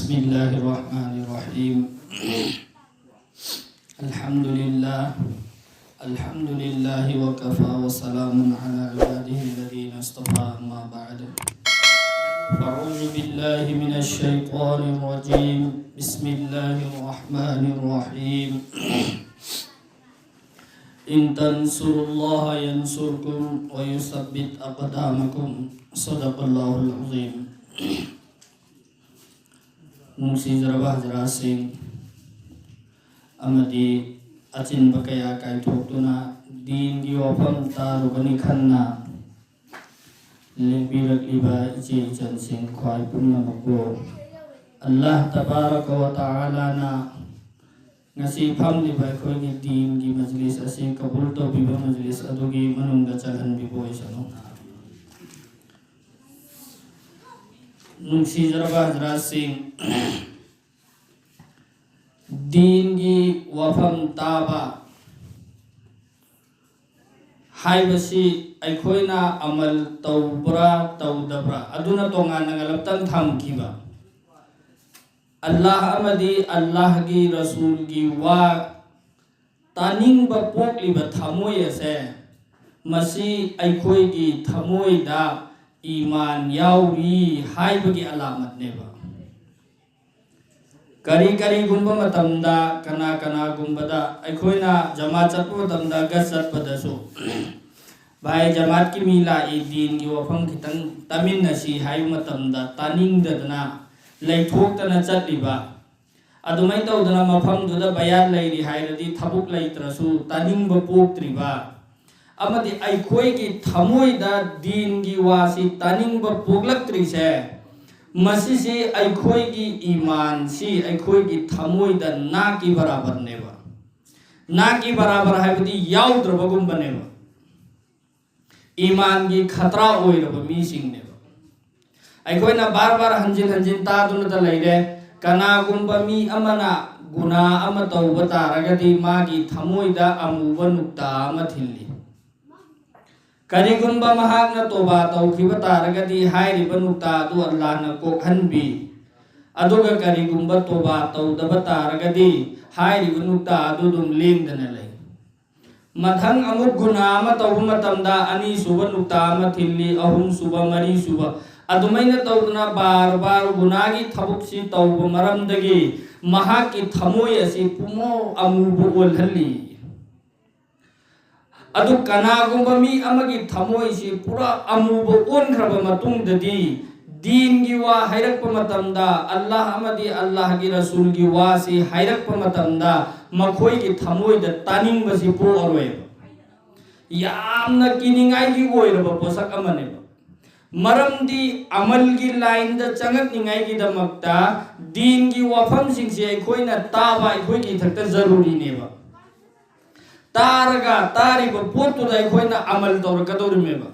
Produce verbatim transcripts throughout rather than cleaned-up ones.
بسم الله الرحمن الرحيم. الحمد لله. الحمد لله وكفى وسلام على عباده الذين اصطفى، أما بعد. فأعوذ بالله من الشيطان الرجيم. بسم الله الرحمن الرحيم. إن تنصروا الله ينصركم ويثبت أقدامكم. صدق الله العظيم. ꯅꯨꯡꯁꯤꯖꯔꯕ ꯍꯖꯔꯥꯠꯁꯤꯡ ꯑꯃꯗꯤ ꯑꯆꯤꯟꯕ ꯀꯌꯥ ꯀꯥꯏꯊꯣꯛꯇꯨꯅ ꯗꯤꯟꯒꯤ ꯋꯥꯐꯝ ꯇꯥꯔꯨꯕꯅꯤ ꯈꯟꯅ ꯂꯦꯡꯕꯤꯔꯛꯂꯤꯕ ꯏꯆꯦ ꯏꯆꯟꯁꯤꯡ ꯈ꯭ꯋꯥꯏ ꯄꯨꯝꯅꯃꯛꯄꯨ ꯑꯜꯂꯥꯍ ꯇꯕꯥꯔꯀ ꯋ ꯇꯥꯂꯥꯅ ꯉꯁꯤ ꯐꯝꯂꯤꯕ ꯑꯩꯈꯣꯏꯒꯤ ꯗꯤꯟꯒꯤ ꯃꯖꯂꯤꯁ ꯑꯁꯤ ꯀꯕꯨꯜ ꯇꯧꯕꯤꯕ ꯃꯖꯂꯤꯁ ꯑꯗꯨꯒꯤ ꯃꯅꯨꯡꯗ ꯆꯜꯍꯟꯕꯤꯕ ꯑꯣꯏꯁꯅꯨ꯫ ꯅꯨꯡꯁꯤꯖꯔꯕ ꯍꯖꯔꯥꯠꯁꯤꯡ, ꯗꯤꯟꯒꯤ ꯋꯥꯐꯝ ꯇꯥꯕ ꯍꯥꯏꯕꯁꯤ ꯑꯩꯈꯣꯏꯅ ꯑꯃꯜ ꯇꯧꯕ꯭ꯔꯥ ꯇꯧꯗꯕ꯭ꯔꯥ ꯑꯗꯨꯅ ꯇꯣꯉꯥꯟꯅ ꯉꯂꯞꯇꯪ ꯊꯝꯈꯤꯕ꯫ ꯑꯜꯂꯥꯍ ꯑꯃꯗꯤ ꯑꯜꯂꯥꯍꯒꯤ ꯔꯁꯨꯜꯒꯤ ꯋꯥ ꯇꯥꯅꯤꯡꯕ ꯄꯣꯛꯂꯤꯕ ꯊꯃꯣꯏ ꯑꯁꯦ, ꯃꯁꯤ ꯑꯩꯈꯣꯏꯒꯤ ꯊꯃꯣꯏꯗ ꯏꯃꯥꯟ ꯌꯥꯎꯔꯤ ꯍꯥꯏꯕꯒꯤ ꯑꯂꯥꯃꯠꯅꯦꯕ꯫ ꯀꯔꯤ ꯀꯔꯤꯒꯨꯝꯕ ꯃꯇꯝꯗ, ꯀꯅꯥ ꯀꯅꯥꯒꯨꯝꯕꯗ ꯑꯩꯈꯣꯏꯅ ꯖꯃꯥꯠ ꯆꯠꯄ ꯃꯇꯝꯗ ꯒꯁ ꯆꯠꯄꯗꯁꯨ, "ꯚꯥꯏ, ꯖꯃꯥꯠꯀꯤ ꯃꯤ ꯂꯥꯛꯏ, ꯗꯤꯟꯒꯤ ꯋꯥꯐꯝ ꯈꯤꯇꯪ ꯇꯥꯃꯤꯟꯅꯁꯤ" ꯍꯥꯏꯕ ꯃꯇꯝꯗ ꯇꯥꯅꯤꯡꯗꯗꯅ ꯂꯩꯊꯣꯛꯇꯅ ꯆꯠꯂꯤꯕ, ꯑꯗꯨꯃꯥꯏꯅ ꯇꯧꯗꯅ ꯃꯐꯝꯗꯨꯗ ꯕꯌꯥꯟ ꯂꯩꯔꯤ ꯍꯥꯏꯔꯗꯤ ꯊꯕꯛ ꯂꯩꯇ꯭ꯔꯁꯨ ꯇꯥꯅꯤꯡꯕ ꯄꯣꯛꯇ꯭ꯔꯤꯕ, ꯑꯃꯗꯤ ꯑꯩꯈꯣꯏꯒꯤ ꯊꯃꯣꯏꯗ ꯗꯤꯟꯒꯤ ꯋꯥꯁꯤ ꯇꯥꯅꯤꯡꯕ ꯄꯣꯛꯂꯛꯇ꯭ꯔꯤꯁꯦ, ꯃꯁꯤꯁꯤ ꯑꯩꯈꯣꯏꯒꯤ ꯏꯃꯥꯟꯁꯤ ꯑꯩꯈꯣꯏꯒꯤ ꯊꯃꯣꯏꯗ ꯅꯥꯀꯤ ꯕꯔꯥꯕꯔꯅꯦꯕ꯫ ꯅꯥꯀꯤ ꯕꯔꯥꯕꯔ ꯍꯥꯏꯕꯗꯤ ꯌꯥꯎꯗ꯭ꯔꯕꯒꯨꯝꯕꯅꯦꯕ꯫ ꯏꯃꯥꯟꯒꯤ ꯈꯇ꯭ꯔꯥ ꯑꯣꯏꯔꯕ ꯃꯤꯁꯤꯡꯅꯦꯕ꯫ ꯑꯩꯈꯣꯏꯅ ꯕꯥꯔ ꯕꯥꯔ ꯍꯟꯖꯤꯟ ꯍꯟꯖꯤꯟ ꯇꯥꯗꯨꯅꯇ ꯂꯩꯔꯦ꯫ ꯀꯅꯥꯒꯨꯝꯕ ꯃꯤ ꯑꯃꯅ ꯒꯨꯅꯥ ꯑꯃ ꯇꯧꯕ ꯇꯥꯔꯒꯗꯤ ꯃꯥꯒꯤ ꯊꯃꯣꯏꯗ ꯑꯃꯨꯕ ꯅꯨꯛꯇꯥ ꯑꯃ ꯊꯤꯜꯂꯤ꯫ ꯀꯔꯤꯒꯨꯝꯕ ꯃꯍꯥꯛꯅ ꯇꯣꯕꯥ ꯇꯧꯈꯤꯕ ꯇꯥꯔꯒꯗꯤ ꯍꯥꯏꯔꯤꯕ ꯅꯨꯛꯇꯥ ꯑꯗꯨ ꯑꯜꯂꯥꯍꯅ ꯀꯣꯛꯍꯟꯕꯤ꯫ ꯑꯗꯨꯒ ꯀꯔꯤꯒꯨꯝꯕ ꯇꯣꯕꯥ ꯇꯧꯗꯕ ꯇꯥꯔꯒꯗꯤ ꯍꯥꯏꯔꯤꯕ ꯅꯨꯛꯇꯥ ꯑꯗꯨ ꯑꯗꯨꯝ ꯂꯦꯡꯗꯅ ꯂꯩ꯫ ꯃꯊꯪ ꯑꯃꯨꯛ ꯒꯨꯅꯥ ꯑꯃ ꯇꯧꯕ ꯃꯇꯝꯗ ꯑꯅꯤꯁꯨꯕ ꯅꯨꯛꯇꯥ ꯑꯃ ꯊꯤꯜꯂꯤ, ꯑꯍꯨꯝꯁꯨꯕ, ꯃꯔꯤꯁꯨꯕ, ꯑꯗꯨꯃꯥꯏꯅ ꯇꯧꯗꯅ ꯕꯥꯔ ꯕꯥꯔ ꯒꯨꯅꯥꯒꯤ ꯊꯕꯛꯁꯤ ꯇꯧꯕ ꯃꯔꯝꯗꯒꯤ ꯃꯍꯥꯛꯀꯤ ꯊꯃꯣꯏ ꯑꯁꯤ ꯄꯨꯝꯃꯣ ꯑꯃꯨꯕ ꯑꯣꯜꯍꯜꯂꯤ꯫ ꯑꯗꯨ ꯀꯅꯥꯒꯨꯝꯕ ꯃꯤ ꯑꯃꯒꯤ ꯊꯃꯣꯏꯁꯤ ꯄꯨꯔꯥ ꯑꯃꯨꯕ ꯑꯣꯟꯈ꯭ꯔꯕ ꯃꯇꯨꯡꯗꯗꯤ ꯗꯤꯟꯒꯤ ꯋꯥ ꯍꯥꯏꯔꯛꯄ ꯃꯇꯝꯗ, ꯑꯜꯂꯥꯍ ꯑꯃꯗꯤ ꯑꯜꯂꯥꯍꯒꯤ ꯔꯁꯨꯜꯒꯤ ꯋꯥꯁꯤ ꯍꯥꯏꯔꯛꯄ ꯃꯇꯝꯗ ꯃꯈꯣꯏꯒꯤ ꯊꯃꯣꯏꯗ ꯇꯥꯅꯤꯡꯕꯁꯤ ꯄꯣꯛꯑꯔꯣꯏꯕ꯫ ꯌꯥꯝꯅ ꯀꯤꯅꯤꯡꯉꯥꯏꯒꯤ ꯑꯣꯏꯔꯕ ꯄꯣꯠꯁꯛ ꯑꯃꯅꯦꯕ꯫ ꯃꯔꯝꯗꯤ ꯑꯃꯜꯒꯤ ꯂꯥꯏꯟꯗ ꯆꯪꯉꯛꯅꯤꯡꯉꯥꯏꯒꯤꯗꯃꯛꯇ ꯗꯤꯟꯒꯤ ꯋꯥꯐꯝꯁꯤꯡꯁꯦ ꯑꯩꯈꯣꯏꯅ ꯇꯥꯕ ꯑꯩꯈꯣꯏꯒꯤ ꯏꯊꯛꯇ ꯖꯔꯨꯔꯤꯅꯦꯕ꯫ ꯇꯥꯔꯒ ꯇꯥꯔꯤꯕ ꯄꯣꯠꯇꯨꯗ ꯑꯩꯈꯣꯏꯅ ꯑꯃꯜ ꯇꯧꯔꯛꯀꯗꯧꯔꯤꯃꯦꯕ꯫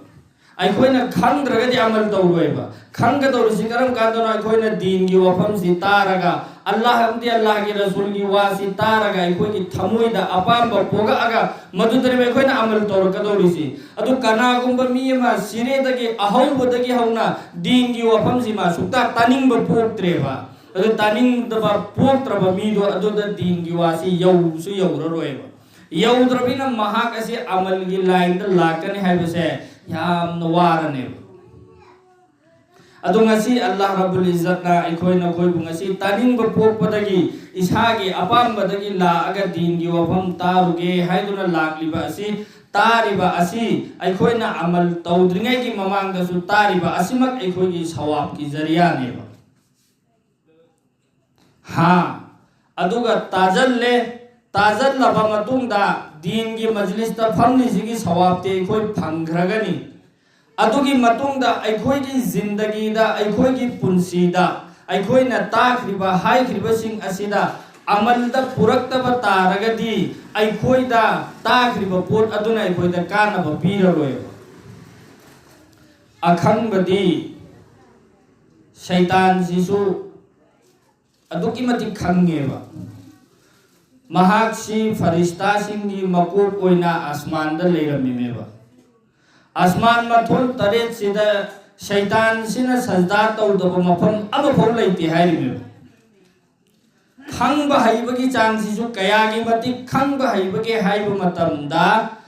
ꯑꯩꯈꯣꯏꯅ ꯈꯪꯗ꯭ꯔꯒꯗꯤ ꯑꯃꯜ ꯇꯧꯔꯣꯏꯕ꯫ ꯈꯪꯒꯗꯧꯔꯤꯁꯤ ꯀꯔꯝ ꯀꯥꯟꯗꯅꯣ? ꯑꯩꯈꯣꯏꯅ ꯗꯤꯟꯒꯤ ꯋꯥꯐꯝꯁꯤ ꯇꯥꯔꯒ, ꯑꯜꯂꯥꯍ ꯑꯃꯗꯤ ꯑꯜꯂꯥꯍꯒꯤ ꯔꯁꯨꯜꯒꯤ ꯋꯥꯁꯤ ꯇꯥꯔꯒ ꯑꯩꯈꯣꯏꯒꯤ ꯊꯃꯣꯏꯗ ꯑꯄꯥꯝꯕ ꯄꯣꯛꯂꯛꯑꯒ ꯃꯗꯨꯗꯅꯦꯕ ꯑꯩꯈꯣꯏꯅ ꯑꯃꯜ ꯇꯧꯔꯛꯀꯗꯧꯔꯤꯁꯤ꯫ ꯑꯗꯨ ꯀꯅꯥꯒꯨꯝꯕ ꯃꯤ ꯑꯃ ꯁꯤꯔꯦꯗꯒꯤ ꯑꯍꯧꯕꯗꯒꯤ ꯍꯧꯅ ꯗꯤꯟꯒꯤ ꯋꯥꯐꯝꯁꯤ ꯃꯥ ꯁꯨꯛꯇꯥ ꯇꯥꯅꯤꯡꯕ ꯄꯣꯛꯇ꯭ꯔꯦꯕ꯫ ꯑꯗꯨ ꯇꯥꯅꯤꯡꯗꯕ ꯄꯣꯛꯇ꯭ꯔꯕ ꯃꯤꯗꯣ ꯑꯗꯨꯗ ꯗꯤꯟꯒꯤ ꯋꯥꯁꯤ ꯌꯧꯁꯨ ꯌꯧꯔꯔꯣꯏꯕ꯫ ꯌꯧꯗ꯭ꯔꯕꯅꯤꯅ ꯃꯍꯥꯛ ꯑꯁꯤ ꯑꯃꯜꯒꯤ ꯂꯥꯏꯟꯗ ꯂꯥꯛꯀꯅꯤ ꯍꯥꯏꯕꯁꯦ ꯌꯥꯝꯅ ꯋꯥꯔꯅꯦꯕ꯫ ꯑꯗꯣ ꯉꯁꯤ ꯑꯜꯂꯥꯍ ꯔꯕꯨꯜ ꯏꯖꯠꯅ ꯑꯩꯈꯣꯏ ꯅꯈꯣꯏꯕꯨ ꯉꯁꯤ ꯇꯥꯅꯤꯡꯕ ꯄꯣꯛꯄꯗꯒꯤ, ꯏꯁꯥꯒꯤ ꯑꯄꯥꯝꯕꯗꯒꯤ ꯂꯥꯛꯑꯒ ꯗꯤꯟꯒꯤ ꯋꯥꯐꯝ ꯇꯥꯔꯨꯒꯦ ꯍꯥꯏꯗꯨꯅ ꯂꯥꯛꯂꯤꯕ ꯑꯁꯤ, ꯇꯥꯔꯤꯕ ꯑꯁꯤ ꯑꯩꯈꯣꯏꯅ ꯑꯃꯜ ꯇꯧꯗ꯭ꯔꯤꯉꯩꯒꯤ ꯃꯃꯥꯡꯗꯁꯨ ꯇꯥꯔꯤꯕ ꯑꯁꯤꯃꯛ ꯑꯩꯈꯣꯏꯒꯤ ꯁꯋꯥꯕꯀꯤ ꯖꯔꯤꯌꯥꯅꯦꯕ꯫ ꯍꯥ, ꯑꯗꯨꯒ ꯇꯥꯖꯜꯂꯦ, ꯇꯥꯖꯜꯂꯕ ꯃꯇꯨꯡꯗ ꯗꯤꯟꯒꯤ ꯃꯖꯂꯤꯁꯇ ꯐꯝꯂꯤꯁꯤꯒꯤ ꯁꯋꯥꯕꯇꯤ ꯑꯩꯈꯣꯏ ꯐꯪꯈ꯭ꯔꯒꯅꯤ꯫ ꯑꯗꯨꯒꯤ ꯃꯇꯨꯡꯗ ꯑꯩꯈꯣꯏꯒꯤ ꯖꯤꯟꯗꯒꯤꯗ, ꯑꯩꯈꯣꯏꯒꯤ ꯄꯨꯟꯁꯤꯗ ꯑꯩꯈꯣꯏꯅ ꯇꯥꯈ꯭ꯔꯤꯕ, ꯍꯥꯏꯈ꯭ꯔꯤꯕꯁꯤꯡ ꯑꯁꯤꯗ ꯑꯃꯜꯗ ꯄꯨꯔꯛꯇꯕ ꯇꯥꯔꯒꯗꯤ ꯑꯩꯈꯣꯏꯗ ꯇꯥꯈ꯭ꯔꯤꯕ ꯄꯣꯠ ꯑꯗꯨꯅ ꯑꯩꯈꯣꯏꯗ ꯀꯥꯟꯅꯕ ꯄꯤꯔꯔꯣꯏꯕ꯫ ꯑꯈꯪꯕꯗꯤ ꯁꯩꯇꯥꯟꯁꯤꯁꯨ ꯑꯗꯨꯛꯀꯤ ꯃꯇꯤꯛ ꯈꯪꯉꯦꯕ꯫ ꯃꯍꯥꯛꯁꯤ ꯐꯔꯤꯁꯇꯥꯁꯤꯡꯒꯤ ꯃꯀꯣꯛ ꯑꯣꯏꯅ ꯑꯁꯃꯥꯟꯗ ꯂꯩꯔꯝꯃꯤꯃꯦꯕ꯫ ꯑꯁꯃꯥꯟ ꯃꯊꯣꯟ ꯇꯔꯦꯠꯁꯤꯗ ꯁꯩꯇꯥꯟꯁꯤꯅ ꯁꯖꯗꯥ ꯇꯧꯗꯕ ꯃꯐꯝ ꯑꯃꯐꯥꯎ ꯂꯩꯇꯦ ꯍꯥꯏꯔꯤꯃꯦꯕ꯫ ꯈꯪꯕ ꯍꯩꯕꯒꯤ ꯆꯥꯡꯁꯤꯁꯨ ꯀꯌꯥꯒꯤ ꯃꯇꯤꯛ ꯈꯪꯕ ꯍꯩꯕꯒꯦ ꯍꯥꯏꯕ ꯃꯇꯝꯗ,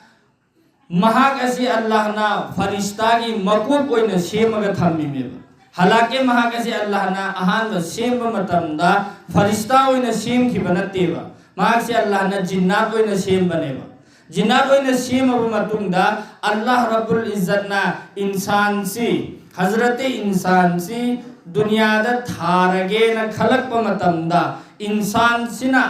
ꯃꯍꯥꯛ ꯑꯁꯤ ꯑꯜꯂꯥꯍꯅ ꯐꯔꯤꯁꯇꯥꯒꯤ ꯃꯀꯣꯛ ꯑꯣꯏꯅ ꯁꯦꯝꯃꯒ ꯊꯝꯃꯤꯃꯦꯕ꯫ ꯍꯂꯥꯛꯀꯦ ꯃꯍꯥꯛ ꯑꯁꯤ ꯑꯜꯂꯥꯍꯅ ꯑꯍꯥꯟꯕ ꯁꯦꯝꯕ ꯃꯇꯝꯗ ꯐꯔꯤꯁꯇꯥ ꯑꯣꯏꯅ ꯁꯦꯝꯈꯤꯕ ꯅꯠꯇꯦꯕ, ꯃꯍꯥꯛꯁꯤ ꯑꯜꯂꯥꯍꯅ ꯖꯤꯟꯅꯥꯠ ꯑꯣꯏꯅ ꯁꯦꯝꯕꯅꯦꯕ꯫ ꯖꯤꯟꯅꯥꯠ ꯑꯣꯏꯅ ꯁꯦꯝꯃꯕ ꯃꯇꯨꯡꯗ ꯑꯜꯂꯥꯍ ꯔꯕꯨꯜ ꯏꯖꯠꯅ ꯏꯟꯁꯥꯟꯁꯤ, ꯍꯖꯔꯠꯇꯤ ꯏꯟꯁꯥꯟꯁꯤ ꯗꯨꯅꯤꯌꯥꯗ ꯊꯥꯔꯒꯦꯅ ꯈꯜꯂꯛꯄ ꯃꯇꯝꯗ, ꯏꯟꯁꯥꯟꯁꯤꯅ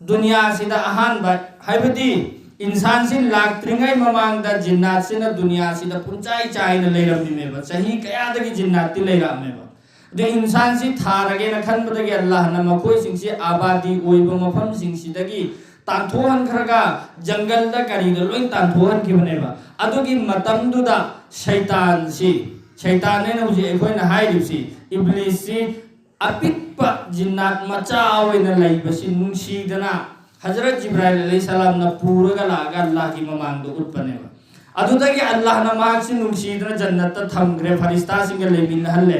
ꯗꯨꯅꯤꯌꯥꯁꯤꯗ ꯑꯍꯥꯟꯕ, ꯍꯥꯏꯕꯗꯤ ꯏꯟꯁꯥꯟꯁꯤ ꯂꯥꯛꯇ꯭ꯔꯤꯉꯩ ꯃꯃꯥꯡꯗ ꯖꯤꯟꯅꯥꯠꯁꯤꯅ ꯗꯨꯅꯤꯌꯥꯁꯤꯗ ꯄꯨꯝꯆꯥꯏ ꯆꯥꯏꯅ ꯂꯩꯔꯝꯃꯤꯃꯦꯕ꯫ ꯆꯍꯤ ꯀꯌꯥꯗꯒꯤ ꯖꯤꯟꯅꯥꯠꯇꯤ ꯂꯩꯔꯛꯑꯝꯃꯦꯕ꯫ ꯑꯗꯨ ꯏꯟꯁꯥꯟꯁꯤ ꯊꯥꯔꯒꯦꯅ ꯈꯟꯕꯗꯒꯤ ꯑꯜꯂꯥꯍꯅ ꯃꯈꯣꯏꯁꯤꯡꯁꯤ ꯑꯥꯕꯥꯗꯤ ꯑꯣꯏꯕ ꯃꯐꯝꯁꯤꯡꯁꯤꯗꯒꯤ ꯇꯥꯟꯊꯣꯛꯍꯟꯈ꯭ꯔꯒ ꯖꯪꯒꯜꯗ ꯀꯔꯤꯗ ꯂꯣꯏ ꯇꯥꯟꯊꯣꯛꯍꯟꯈꯤꯕꯅꯦꯕ꯫ ꯑꯗꯨꯒꯤ ꯃꯇꯝꯗꯨꯗ ꯁꯩꯇꯥꯟꯁꯤ, ꯁꯩꯇꯥꯟ ꯍꯥꯏꯅ ꯍꯧꯖꯤꯛ ꯑꯩꯈꯣꯏꯅ ꯍꯥꯏꯔꯤꯕꯁꯤ, ꯏꯕ꯭ꯂꯤꯁꯁꯤ ꯑꯄꯤꯛꯄ ꯖꯤꯟꯅꯥꯠ ꯃꯆꯥ ꯑꯣꯏꯅ ꯂꯩꯕꯁꯤ ꯅꯨꯡꯁꯤꯗꯅ ꯍꯖꯔꯠ ꯖꯤꯕ꯭ꯔꯥꯏꯜ ꯑꯂꯩꯍꯤ ꯁꯂꯥꯝꯅ ꯄꯨꯔꯒ ꯂꯥꯛꯑꯒ ꯑꯜꯂꯥꯍꯒꯤ ꯃꯃꯥꯡꯗ ꯎꯠꯄꯅꯦꯕ꯫ ꯑꯗꯨꯗꯒꯤ ꯑꯜꯂꯥꯍꯅ ꯃꯍꯥꯛꯁꯤ ꯅꯨꯡꯁꯤꯗꯅ ꯖꯟꯅꯠꯇ ꯊꯝꯈ꯭ꯔꯦ, ꯐꯔꯤꯁꯇꯥꯁꯤꯡꯒ ꯂꯩꯃꯤꯟꯅꯍꯜꯂꯦ꯫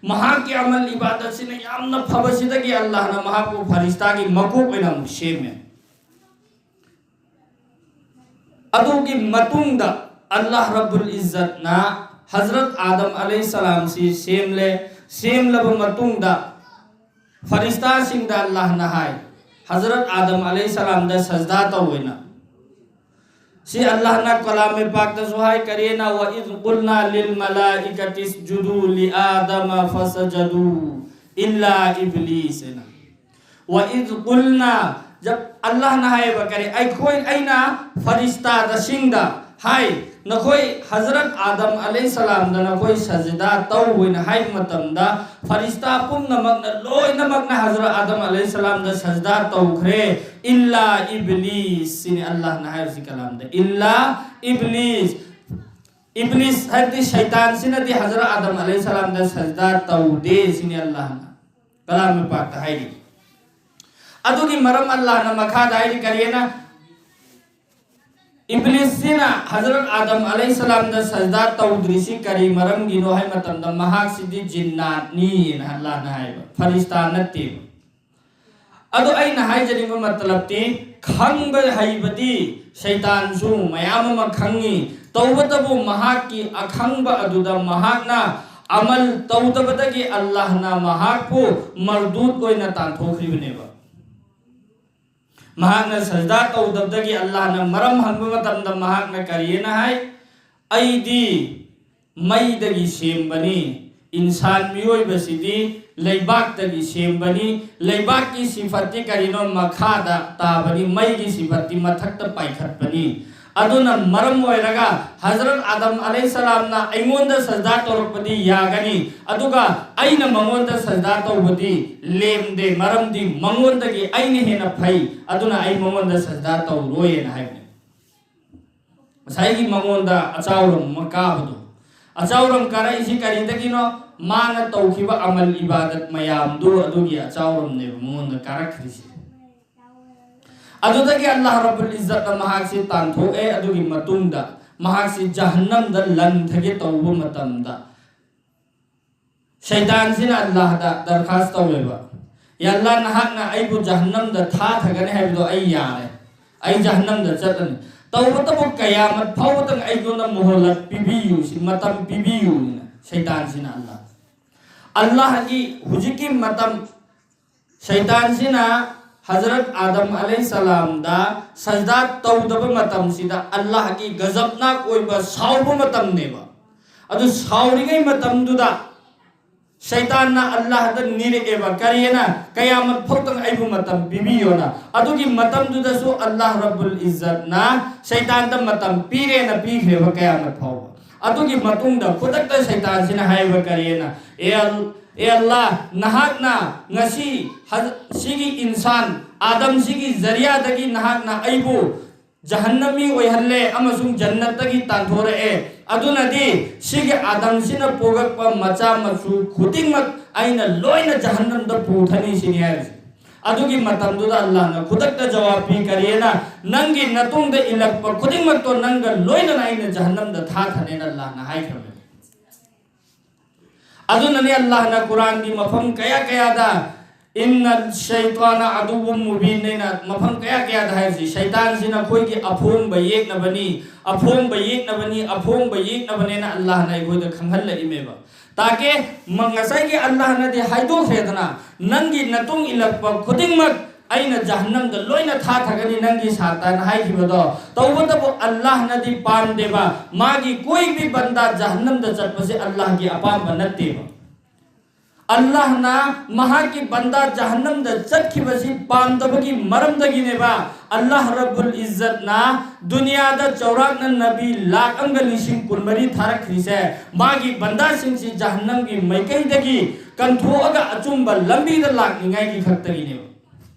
ꯃꯍꯥꯛꯀꯤ ꯑꯃꯜ ꯏꯕꯥꯗꯠꯁꯤꯅ ꯌꯥꯝꯅ ꯐꯕꯁꯤꯗꯒꯤ ꯑꯜꯂꯥꯍꯅ ꯃꯍꯥꯛꯄꯨ ꯐꯔꯤꯁꯇꯥꯒꯤ ꯃꯀꯣꯛ ꯑꯣꯏꯅ ꯑꯃꯨꯛ ꯁꯦꯝꯃꯦ꯫ ꯑꯗꯨꯒꯤ ꯃꯇꯨꯡꯗ ꯑꯜꯂꯥꯍ ꯔꯕꯨꯜ ꯏꯖꯠꯅ ꯍꯖꯔꯠ ꯑꯥꯗꯝ ꯑꯂꯩꯍꯤ ꯁꯂꯥꯝꯁꯤ ꯁꯦꯝꯂꯦ꯫ ꯁꯦꯝꯂꯕ ꯃꯇꯨꯡꯗ ꯐꯔꯤꯁꯇꯥꯁꯤꯡꯗ ꯑꯜꯂꯥꯍꯅ ꯍꯥꯏ, ꯍꯖꯔꯠ ꯑꯥꯗꯝ ꯑꯂꯩꯍꯤ ꯁꯂꯥꯝꯗ ꯁꯖꯗꯥ ꯇꯧꯋꯦꯅ꯫ ꯁꯤ ꯑꯜꯂꯥꯍꯅ ꯀꯂꯥꯝ ꯄꯥꯛꯇꯁꯨ ꯍꯥꯏ, ꯀꯔꯤꯅ, "ꯋ ꯏꯖ ꯀꯨꯜꯅꯥ ꯂꯤꯜ ꯃꯂꯥꯏꯀꯥꯇꯤ ꯏꯁꯖꯨꯗꯨ ꯂꯤ ꯑꯥꯗꯃ ꯐꯁꯖꯗꯨ ꯏꯜꯂꯥ ꯏꯕ꯭ꯂꯤꯁ" ꯍꯥꯏꯅ꯫ "ꯋ ꯏꯖ ꯀꯨꯜꯅꯥ", ꯖꯕ ꯑꯜꯂꯥꯍꯅ ꯍꯥꯏꯌꯦꯕ, ꯀꯔꯤ, ꯑꯩꯈꯣꯏ, ꯑꯩꯅ ꯐꯔꯤꯁꯇꯥꯗꯁꯤꯡꯗ ꯍꯥꯏ, "ꯅꯈꯣꯏ ꯍꯖꯔꯠ ꯑꯥꯗꯝ ꯑꯂꯩꯍꯤ ꯁꯂꯥꯝꯗ ꯅꯈꯣꯏ ꯁꯖꯗꯥ ꯇꯧ" ꯍꯥꯏꯅ ꯍꯥꯏꯕ ꯃꯇꯝꯗ, ꯐꯔꯤꯁꯇꯥ ꯄꯨꯝꯅꯃꯛꯅ, ꯂꯣꯏꯅꯃꯛꯅ ꯍꯖꯔꯠ ꯑꯥꯗꯝ ꯑꯂꯩꯍꯤ ꯁꯂꯥꯝꯗ ꯁꯖꯗꯥ ꯇꯧꯈ꯭ꯔꯦ, "ꯏꯜꯂꯥ ꯏꯕ꯭ꯂꯤꯁ", ꯁꯤꯅꯤ ꯑꯜꯂꯥꯍꯅ ꯍꯥꯏꯔꯤꯁꯤ ꯀꯂꯥꯝꯗ, "ꯏꯜꯂꯥ ꯏꯕ꯭ꯂꯤꯁ", ꯏꯕ꯭ꯂꯤꯁ ꯍꯥꯏꯕꯗꯤ ꯁꯩꯇꯥꯟꯁꯤꯅꯗꯤ ꯍꯖꯔꯠ ꯑꯥꯗꯝ ꯑꯂꯩꯍꯤ ꯁꯂꯥꯝꯗ ꯁꯖꯗꯥ ꯇꯧꯗꯦ ꯁꯤꯅꯤ ꯑꯜꯂꯥꯍꯅ ꯀꯂꯥꯝ ꯄꯥꯛꯇ ꯍꯥꯏꯔꯤ꯫ ꯑꯗꯨꯒꯤ ꯃꯔꯝ ꯑꯜꯂꯥꯍꯅ ꯃꯈꯥꯗ ꯍꯥꯏꯔꯤ, ꯀꯔꯤꯅ, ꯏꯕ꯭ꯂꯤꯁꯁꯤꯅ ꯍꯖꯔꯠ ꯑꯥꯗꯝ ꯑꯂꯩꯍꯤꯁꯁꯂꯥꯝꯗ ꯁꯖꯗꯥ ꯇꯧꯗ꯭ꯔꯤꯁꯤ ꯀꯔꯤ ꯃꯔꯝꯒꯤꯅꯣ ꯍꯥꯏ ꯃꯇꯝꯗ, ꯃꯍꯥꯛꯁꯤꯗꯤ ꯖꯤꯟꯅꯥꯠꯅꯤꯅ ꯑꯜꯂꯥꯍꯅ ꯍꯥꯏꯕ, ꯐꯔꯤꯁꯇꯥ ꯅꯠꯇꯦꯕ꯫ ꯑꯗꯣ ꯑꯩꯅ ꯍꯥꯏꯖꯅꯤꯡꯕ ꯃꯇꯂꯕꯇꯤ, ꯈꯪꯕ ꯍꯩꯕꯗꯤ ꯁꯩꯇꯥꯟꯁꯨ ꯃꯌꯥꯝ ꯑꯃ ꯈꯪꯉꯤ, ꯇꯧꯕꯇꯕꯨ ꯃꯍꯥꯛꯀꯤ ꯑꯈꯪꯕ ꯑꯗꯨꯗ ꯃꯍꯥꯛꯅ ꯑꯃꯜ ꯇꯧꯗꯕꯗꯒꯤ ꯑꯜꯂꯥꯍꯅ ꯃꯍꯥꯛꯄꯨ ꯃꯔꯗꯨꯠ ꯑꯣꯏꯅ ꯇꯥꯟꯊꯣꯛꯈ꯭ꯔꯤꯕꯅꯦꯕ꯫ ꯃꯍꯥꯛꯅ ꯁꯖꯗꯥ ꯇꯧꯗꯕꯗꯒꯤ ꯑꯜꯂꯥꯍꯅ ꯃꯔꯝ ꯍꯪꯕ ꯃꯇꯝꯗ ꯃꯍꯥꯛꯅ ꯀꯔꯤꯅ ꯍꯥꯏ? "ꯑꯩꯗꯤ ꯃꯩꯗꯒꯤ ꯁꯦꯝꯕꯅꯤ, ꯏꯟꯁꯥꯟ ꯃꯤꯑꯣꯏꯕꯁꯤꯗꯤ ꯂꯩꯕꯥꯛꯇꯒꯤ ꯁꯦꯝꯕꯅꯤ, ꯂꯩꯕꯥꯛꯀꯤ ꯁꯤꯐꯠꯇꯤ ꯀꯔꯤꯅꯣ? ꯃꯈꯥꯗ ꯇꯥꯕꯅꯤ, ꯃꯩꯒꯤ ꯁꯤꯐꯠꯇꯤ ꯃꯊꯛꯇ ꯄꯥꯏꯈꯠꯄꯅꯤ꯫ ꯑꯗꯨꯅ ꯃꯔꯝ ꯑꯣꯏꯔꯒ ꯍꯖꯔꯠ ꯑꯥꯗꯝ ꯑꯂꯩꯍꯤꯁꯁꯂꯥꯝꯅ ꯑꯩꯉꯣꯟꯗ ꯁꯖꯗꯥ ꯇꯧꯔꯛꯄꯗꯤ ꯌꯥꯒꯅꯤ, ꯑꯗꯨꯒ ꯑꯩꯅ ꯃꯉꯣꯟꯗ ꯁꯖꯗꯥ ꯇꯧꯕꯗꯤ ꯂꯦꯝꯗꯦ, ꯃꯔꯝꯗꯤ ꯃꯉꯣꯟꯗꯒꯤ ꯑꯩꯅ ꯍꯦꯟꯅ ꯐꯩ, ꯑꯗꯨꯅ ꯑꯩ ꯃꯉꯣꯟꯗ ꯁꯖꯗꯥ ꯇꯧꯔꯣꯏꯅ" ꯍꯥꯏꯕꯅꯤ꯫ ꯉꯁꯥꯏꯒꯤ ꯃꯉꯣꯟꯗ ꯑꯆꯥꯎꯔꯝ ꯑꯃ ꯀꯥꯕꯗꯣ, ꯑꯆꯥꯎꯔꯝ ꯀꯥꯔꯛꯏꯁꯤ ꯀꯔꯤꯗꯒꯤꯅꯣ? ꯃꯥꯅ ꯇꯧꯈꯤꯕ ꯑꯃꯜ ꯏꯕꯥꯗꯠ ꯃꯌꯥꯝꯗꯨ ꯑꯗꯨꯒꯤ ꯑꯆꯥꯎꯔꯝꯅꯦꯕ ꯃꯉꯣꯟꯗ ꯀꯥꯔꯛꯈ꯭ꯔꯤꯁꯦ꯫ ꯑꯗꯨꯗꯒꯤ ꯑꯜꯂꯥꯍ ꯔꯕꯨꯜ ꯏꯖꯠꯅ ꯃꯍꯥꯛꯁꯤ ꯇꯥꯟꯊꯣꯛꯑꯦ꯫ ꯑꯗꯨꯒꯤ ꯃꯇꯨꯡꯗ ꯃꯍꯥꯛꯁꯤ ꯖꯍꯟꯅꯝꯗ ꯂꯪꯊꯒꯦ ꯇꯧꯕ ꯃꯇꯝꯗ, ꯁꯩꯇꯥꯟꯁꯤꯅ ꯑꯜꯂꯥꯍꯗ ꯗꯔꯈꯥꯁ ꯇꯧꯋꯦꯕ, "ꯌꯥ ꯑꯜꯂꯥꯍ, ꯅꯍꯥꯛꯅ ꯑꯩꯕꯨ ꯖꯍꯟꯅꯝꯗ ꯊꯥꯊꯒꯅꯤ ꯍꯥꯏꯕꯗꯣ ꯑꯩ ꯌꯥꯔꯦ, ꯑꯩ ꯖꯍꯟꯅꯝꯗ ꯆꯠꯂꯅꯤ, ꯇꯧꯕꯇꯕꯨ ꯀꯌꯥꯃꯠ ꯐꯥꯎꯕꯗꯪ ꯑꯩꯉꯣꯟꯗ ꯃꯣꯍꯣꯂꯠ ꯄꯤꯕꯤꯌꯨ, ꯁꯤ ꯃꯇꯝ ꯄꯤꯕꯤꯌꯨꯅ" ꯁꯩꯇꯥꯟꯁꯤꯅ ꯑꯜꯂꯥꯍ, ꯑꯜꯂꯥꯍꯒꯤ ꯍꯧꯖꯤꯛꯀꯤ ꯃꯇꯝ ꯁꯩꯇꯥꯟꯁꯤꯅ ꯍꯖꯔꯠ ꯑꯥꯗꯝ ꯑꯂꯩꯍꯤꯁꯁꯂꯥꯝꯗ ꯁꯖꯗꯥ ꯇꯧꯗꯕ ꯃꯇꯝꯁꯤꯗ ꯑꯜꯂꯥꯍꯒꯤ ꯒꯖꯕꯅꯥꯛ ꯑꯣꯏꯕ ꯁꯥꯎꯕ ꯃꯇꯝꯅꯦꯕ꯫ ꯑꯗꯨ ꯁꯥꯎꯔꯤꯉꯩ ꯃꯇꯝꯗꯨꯗ ꯁꯩꯇꯥꯟꯅ ꯑꯜꯂꯥꯍꯗ ꯅꯤꯔꯛꯑꯦꯕ, ꯀꯔꯤꯅ? "ꯀꯌꯥꯃꯠ ꯐꯥꯎꯗꯪ ꯑꯩꯕꯨ ꯃꯇꯝ ꯄꯤꯕꯤꯌꯣꯅ"꯫ ꯑꯗꯨꯒꯤ ꯃꯇꯝꯗꯨꯗꯁꯨ ꯑꯜꯂꯥꯍ ꯔꯕꯨꯜ ꯏꯖꯠꯅ ꯁꯩꯇꯥꯟꯗ ꯃꯇꯝ ꯄꯤꯔꯦꯅ ꯄꯤꯈ꯭ꯔꯦꯕ ꯀꯌꯥꯃꯠ ꯐꯥꯎꯕ꯫ ꯑꯗꯨꯒꯤ ꯃꯇꯨꯡꯗ ꯈꯨꯗꯛꯇ ꯁꯩꯇꯥꯟꯁꯤꯅ ꯍꯥꯏꯕ ꯀꯔꯤꯅ? "ꯑꯦ ꯑꯜ-, ꯑꯦ ꯑꯜꯂꯥꯍ, ꯅꯍꯥꯛꯅ ꯉꯁꯤ ꯍꯖ-, ꯁꯤꯒꯤ ꯏꯟꯁꯥꯟ ꯑꯥꯗꯝꯁꯤꯒꯤ ꯖꯔꯤꯌꯥꯗꯒꯤ ꯅꯍꯥꯛꯅ ꯑꯩꯕꯨ ꯖꯍꯟꯅꯃꯤ ꯑꯣꯏꯍꯜꯂꯦ ꯑꯃꯁꯨꯡ ꯖꯟꯅꯠꯇꯒꯤ ꯇꯥꯟꯊꯣꯔꯛꯑꯦ꯫ ꯑꯗꯨꯅꯗꯤ ꯁꯤꯒꯤ ꯑꯥꯗꯝꯁꯤꯅ ꯄꯣꯛꯂꯛꯄ ꯃꯆꯥ ꯃꯁꯨ ꯈꯨꯗꯤꯡꯃꯛ ꯑꯩꯅ ꯂꯣꯏꯅ ꯖꯍꯟꯅꯝꯗ ꯄꯨꯊꯅꯤ" ꯁꯤꯅꯤ ꯍꯥꯏꯔꯤꯁꯦ꯫ ꯑꯗꯨꯒꯤ ꯃꯇꯝꯗꯨꯗ ꯑꯜꯂꯥꯍꯅ ꯈꯨꯗꯛꯇ ꯖꯋꯥꯕ ꯄꯤ, ꯀꯔꯤꯅ? "ꯅꯪꯒꯤ ꯅꯇꯨꯡꯗ ꯏꯜꯂꯛꯄ ꯈꯨꯗꯤꯡꯃꯛꯇꯣ ꯅꯪꯒ ꯂꯣꯏꯅꯅ ꯑꯩꯅ ꯖꯍꯟꯅꯝꯗ ꯊꯥꯊꯅꯦꯅ" ꯑꯜꯂꯥꯍꯅ ꯍꯥꯏꯈ꯭ꯔꯕꯅꯤ꯫ ꯑꯗꯨꯅꯅꯤ ꯑꯜꯂꯥꯍꯅ ꯀꯨꯔꯥꯟꯒꯤ ꯃꯐꯝ ꯀꯌꯥ ꯀꯌꯥꯗ "ꯏꯟꯅ ꯁꯩꯇꯥꯅ ꯑꯗꯨꯕꯨ ꯃꯨꯕꯤꯟ" ꯑꯩꯅ ꯃꯐꯝ ꯀꯌꯥ ꯀꯌꯥꯗ ꯍꯥꯏꯔꯤꯁꯤ꯫ ꯁꯩꯇꯥꯟꯁꯤ ꯅꯈꯣꯏꯒꯤ ꯑꯐꯣꯡꯕ ꯌꯦꯛꯅꯕꯅꯤ, ꯑꯐꯣꯡꯕ ꯌꯦꯛꯅꯕꯅꯤ, ꯑꯐꯣꯡꯕ ꯌꯦꯛꯅꯕꯅꯦꯅ ꯑꯜꯂꯥꯍꯅ ꯑꯩꯈꯣꯏꯗ ꯈꯪꯍꯜꯂꯛꯏꯃꯦꯕ꯫ ꯇꯥꯀꯦ, ꯃ-, ꯉꯁꯥꯏꯒꯤ ꯑꯜꯂꯥꯍꯅꯗꯤ ꯍꯥꯏꯗꯣꯛꯈ꯭ꯔꯦꯗꯅ, "ꯅꯪꯒꯤ ꯅꯇꯨꯡ ꯏꯜꯂꯛꯄ ꯈꯨꯗꯤꯡꯃꯛ ꯑꯩꯅ ꯖꯍꯟꯅꯝꯗ ꯂꯣꯏꯅ ꯊꯥꯊꯒꯅꯤ ꯅꯪꯒꯤ ꯁꯥꯇꯥꯟ" ꯍꯥꯏꯈꯤꯕꯗꯣ꯫ ꯇꯧꯕꯇꯕꯨ ꯑꯜꯂꯥꯍꯅꯗꯤ ꯄꯥꯝꯗꯦꯕ, ꯃꯥꯒꯤ ꯀꯣꯏꯕꯤ ꯕꯟꯗꯥ ꯖꯍꯟꯅꯝꯗ ꯆꯠꯄꯁꯦ ꯑꯜꯂꯥꯍꯒꯤ ꯑꯄꯥꯝꯕ ꯅꯠꯇꯦꯕ꯫ ꯑꯜꯂꯥꯍꯅ ꯃꯍꯥꯛꯀꯤ ꯕꯟꯗꯥ ꯖꯍꯟꯅꯝꯗ ꯆꯠꯈꯤꯕꯁꯤ ꯄꯥꯝꯗꯕꯒꯤ ꯃꯔꯝꯗꯒꯤꯅꯦꯕ ꯑꯜꯂꯥꯍ ꯔꯕꯨꯜ ꯏꯖꯠꯅ ꯗꯨꯅꯤꯌꯥꯗ ꯆꯥꯎꯔꯥꯛꯅ ꯅꯕꯤ ꯂꯥꯛ ꯑꯃꯒ ꯂꯤꯁꯤꯡ ꯀꯨꯟꯃꯔꯤ ꯊꯥꯔꯛꯈ꯭ꯔꯤꯁꯦ, ꯃꯥꯒꯤ ꯕꯟꯗꯥꯁꯤꯡꯁꯤ ꯖꯍꯟꯅꯝꯒꯤ ꯃꯥꯏꯀꯩꯗꯒꯤ ꯀꯟꯊꯣꯛꯑꯒ ꯑꯆꯨꯝꯕ ꯂꯝꯕꯤꯗ ꯂꯥꯛꯅꯤꯡꯉꯥꯏꯒꯤ ꯈꯛꯇꯒꯤꯅꯦꯕ꯫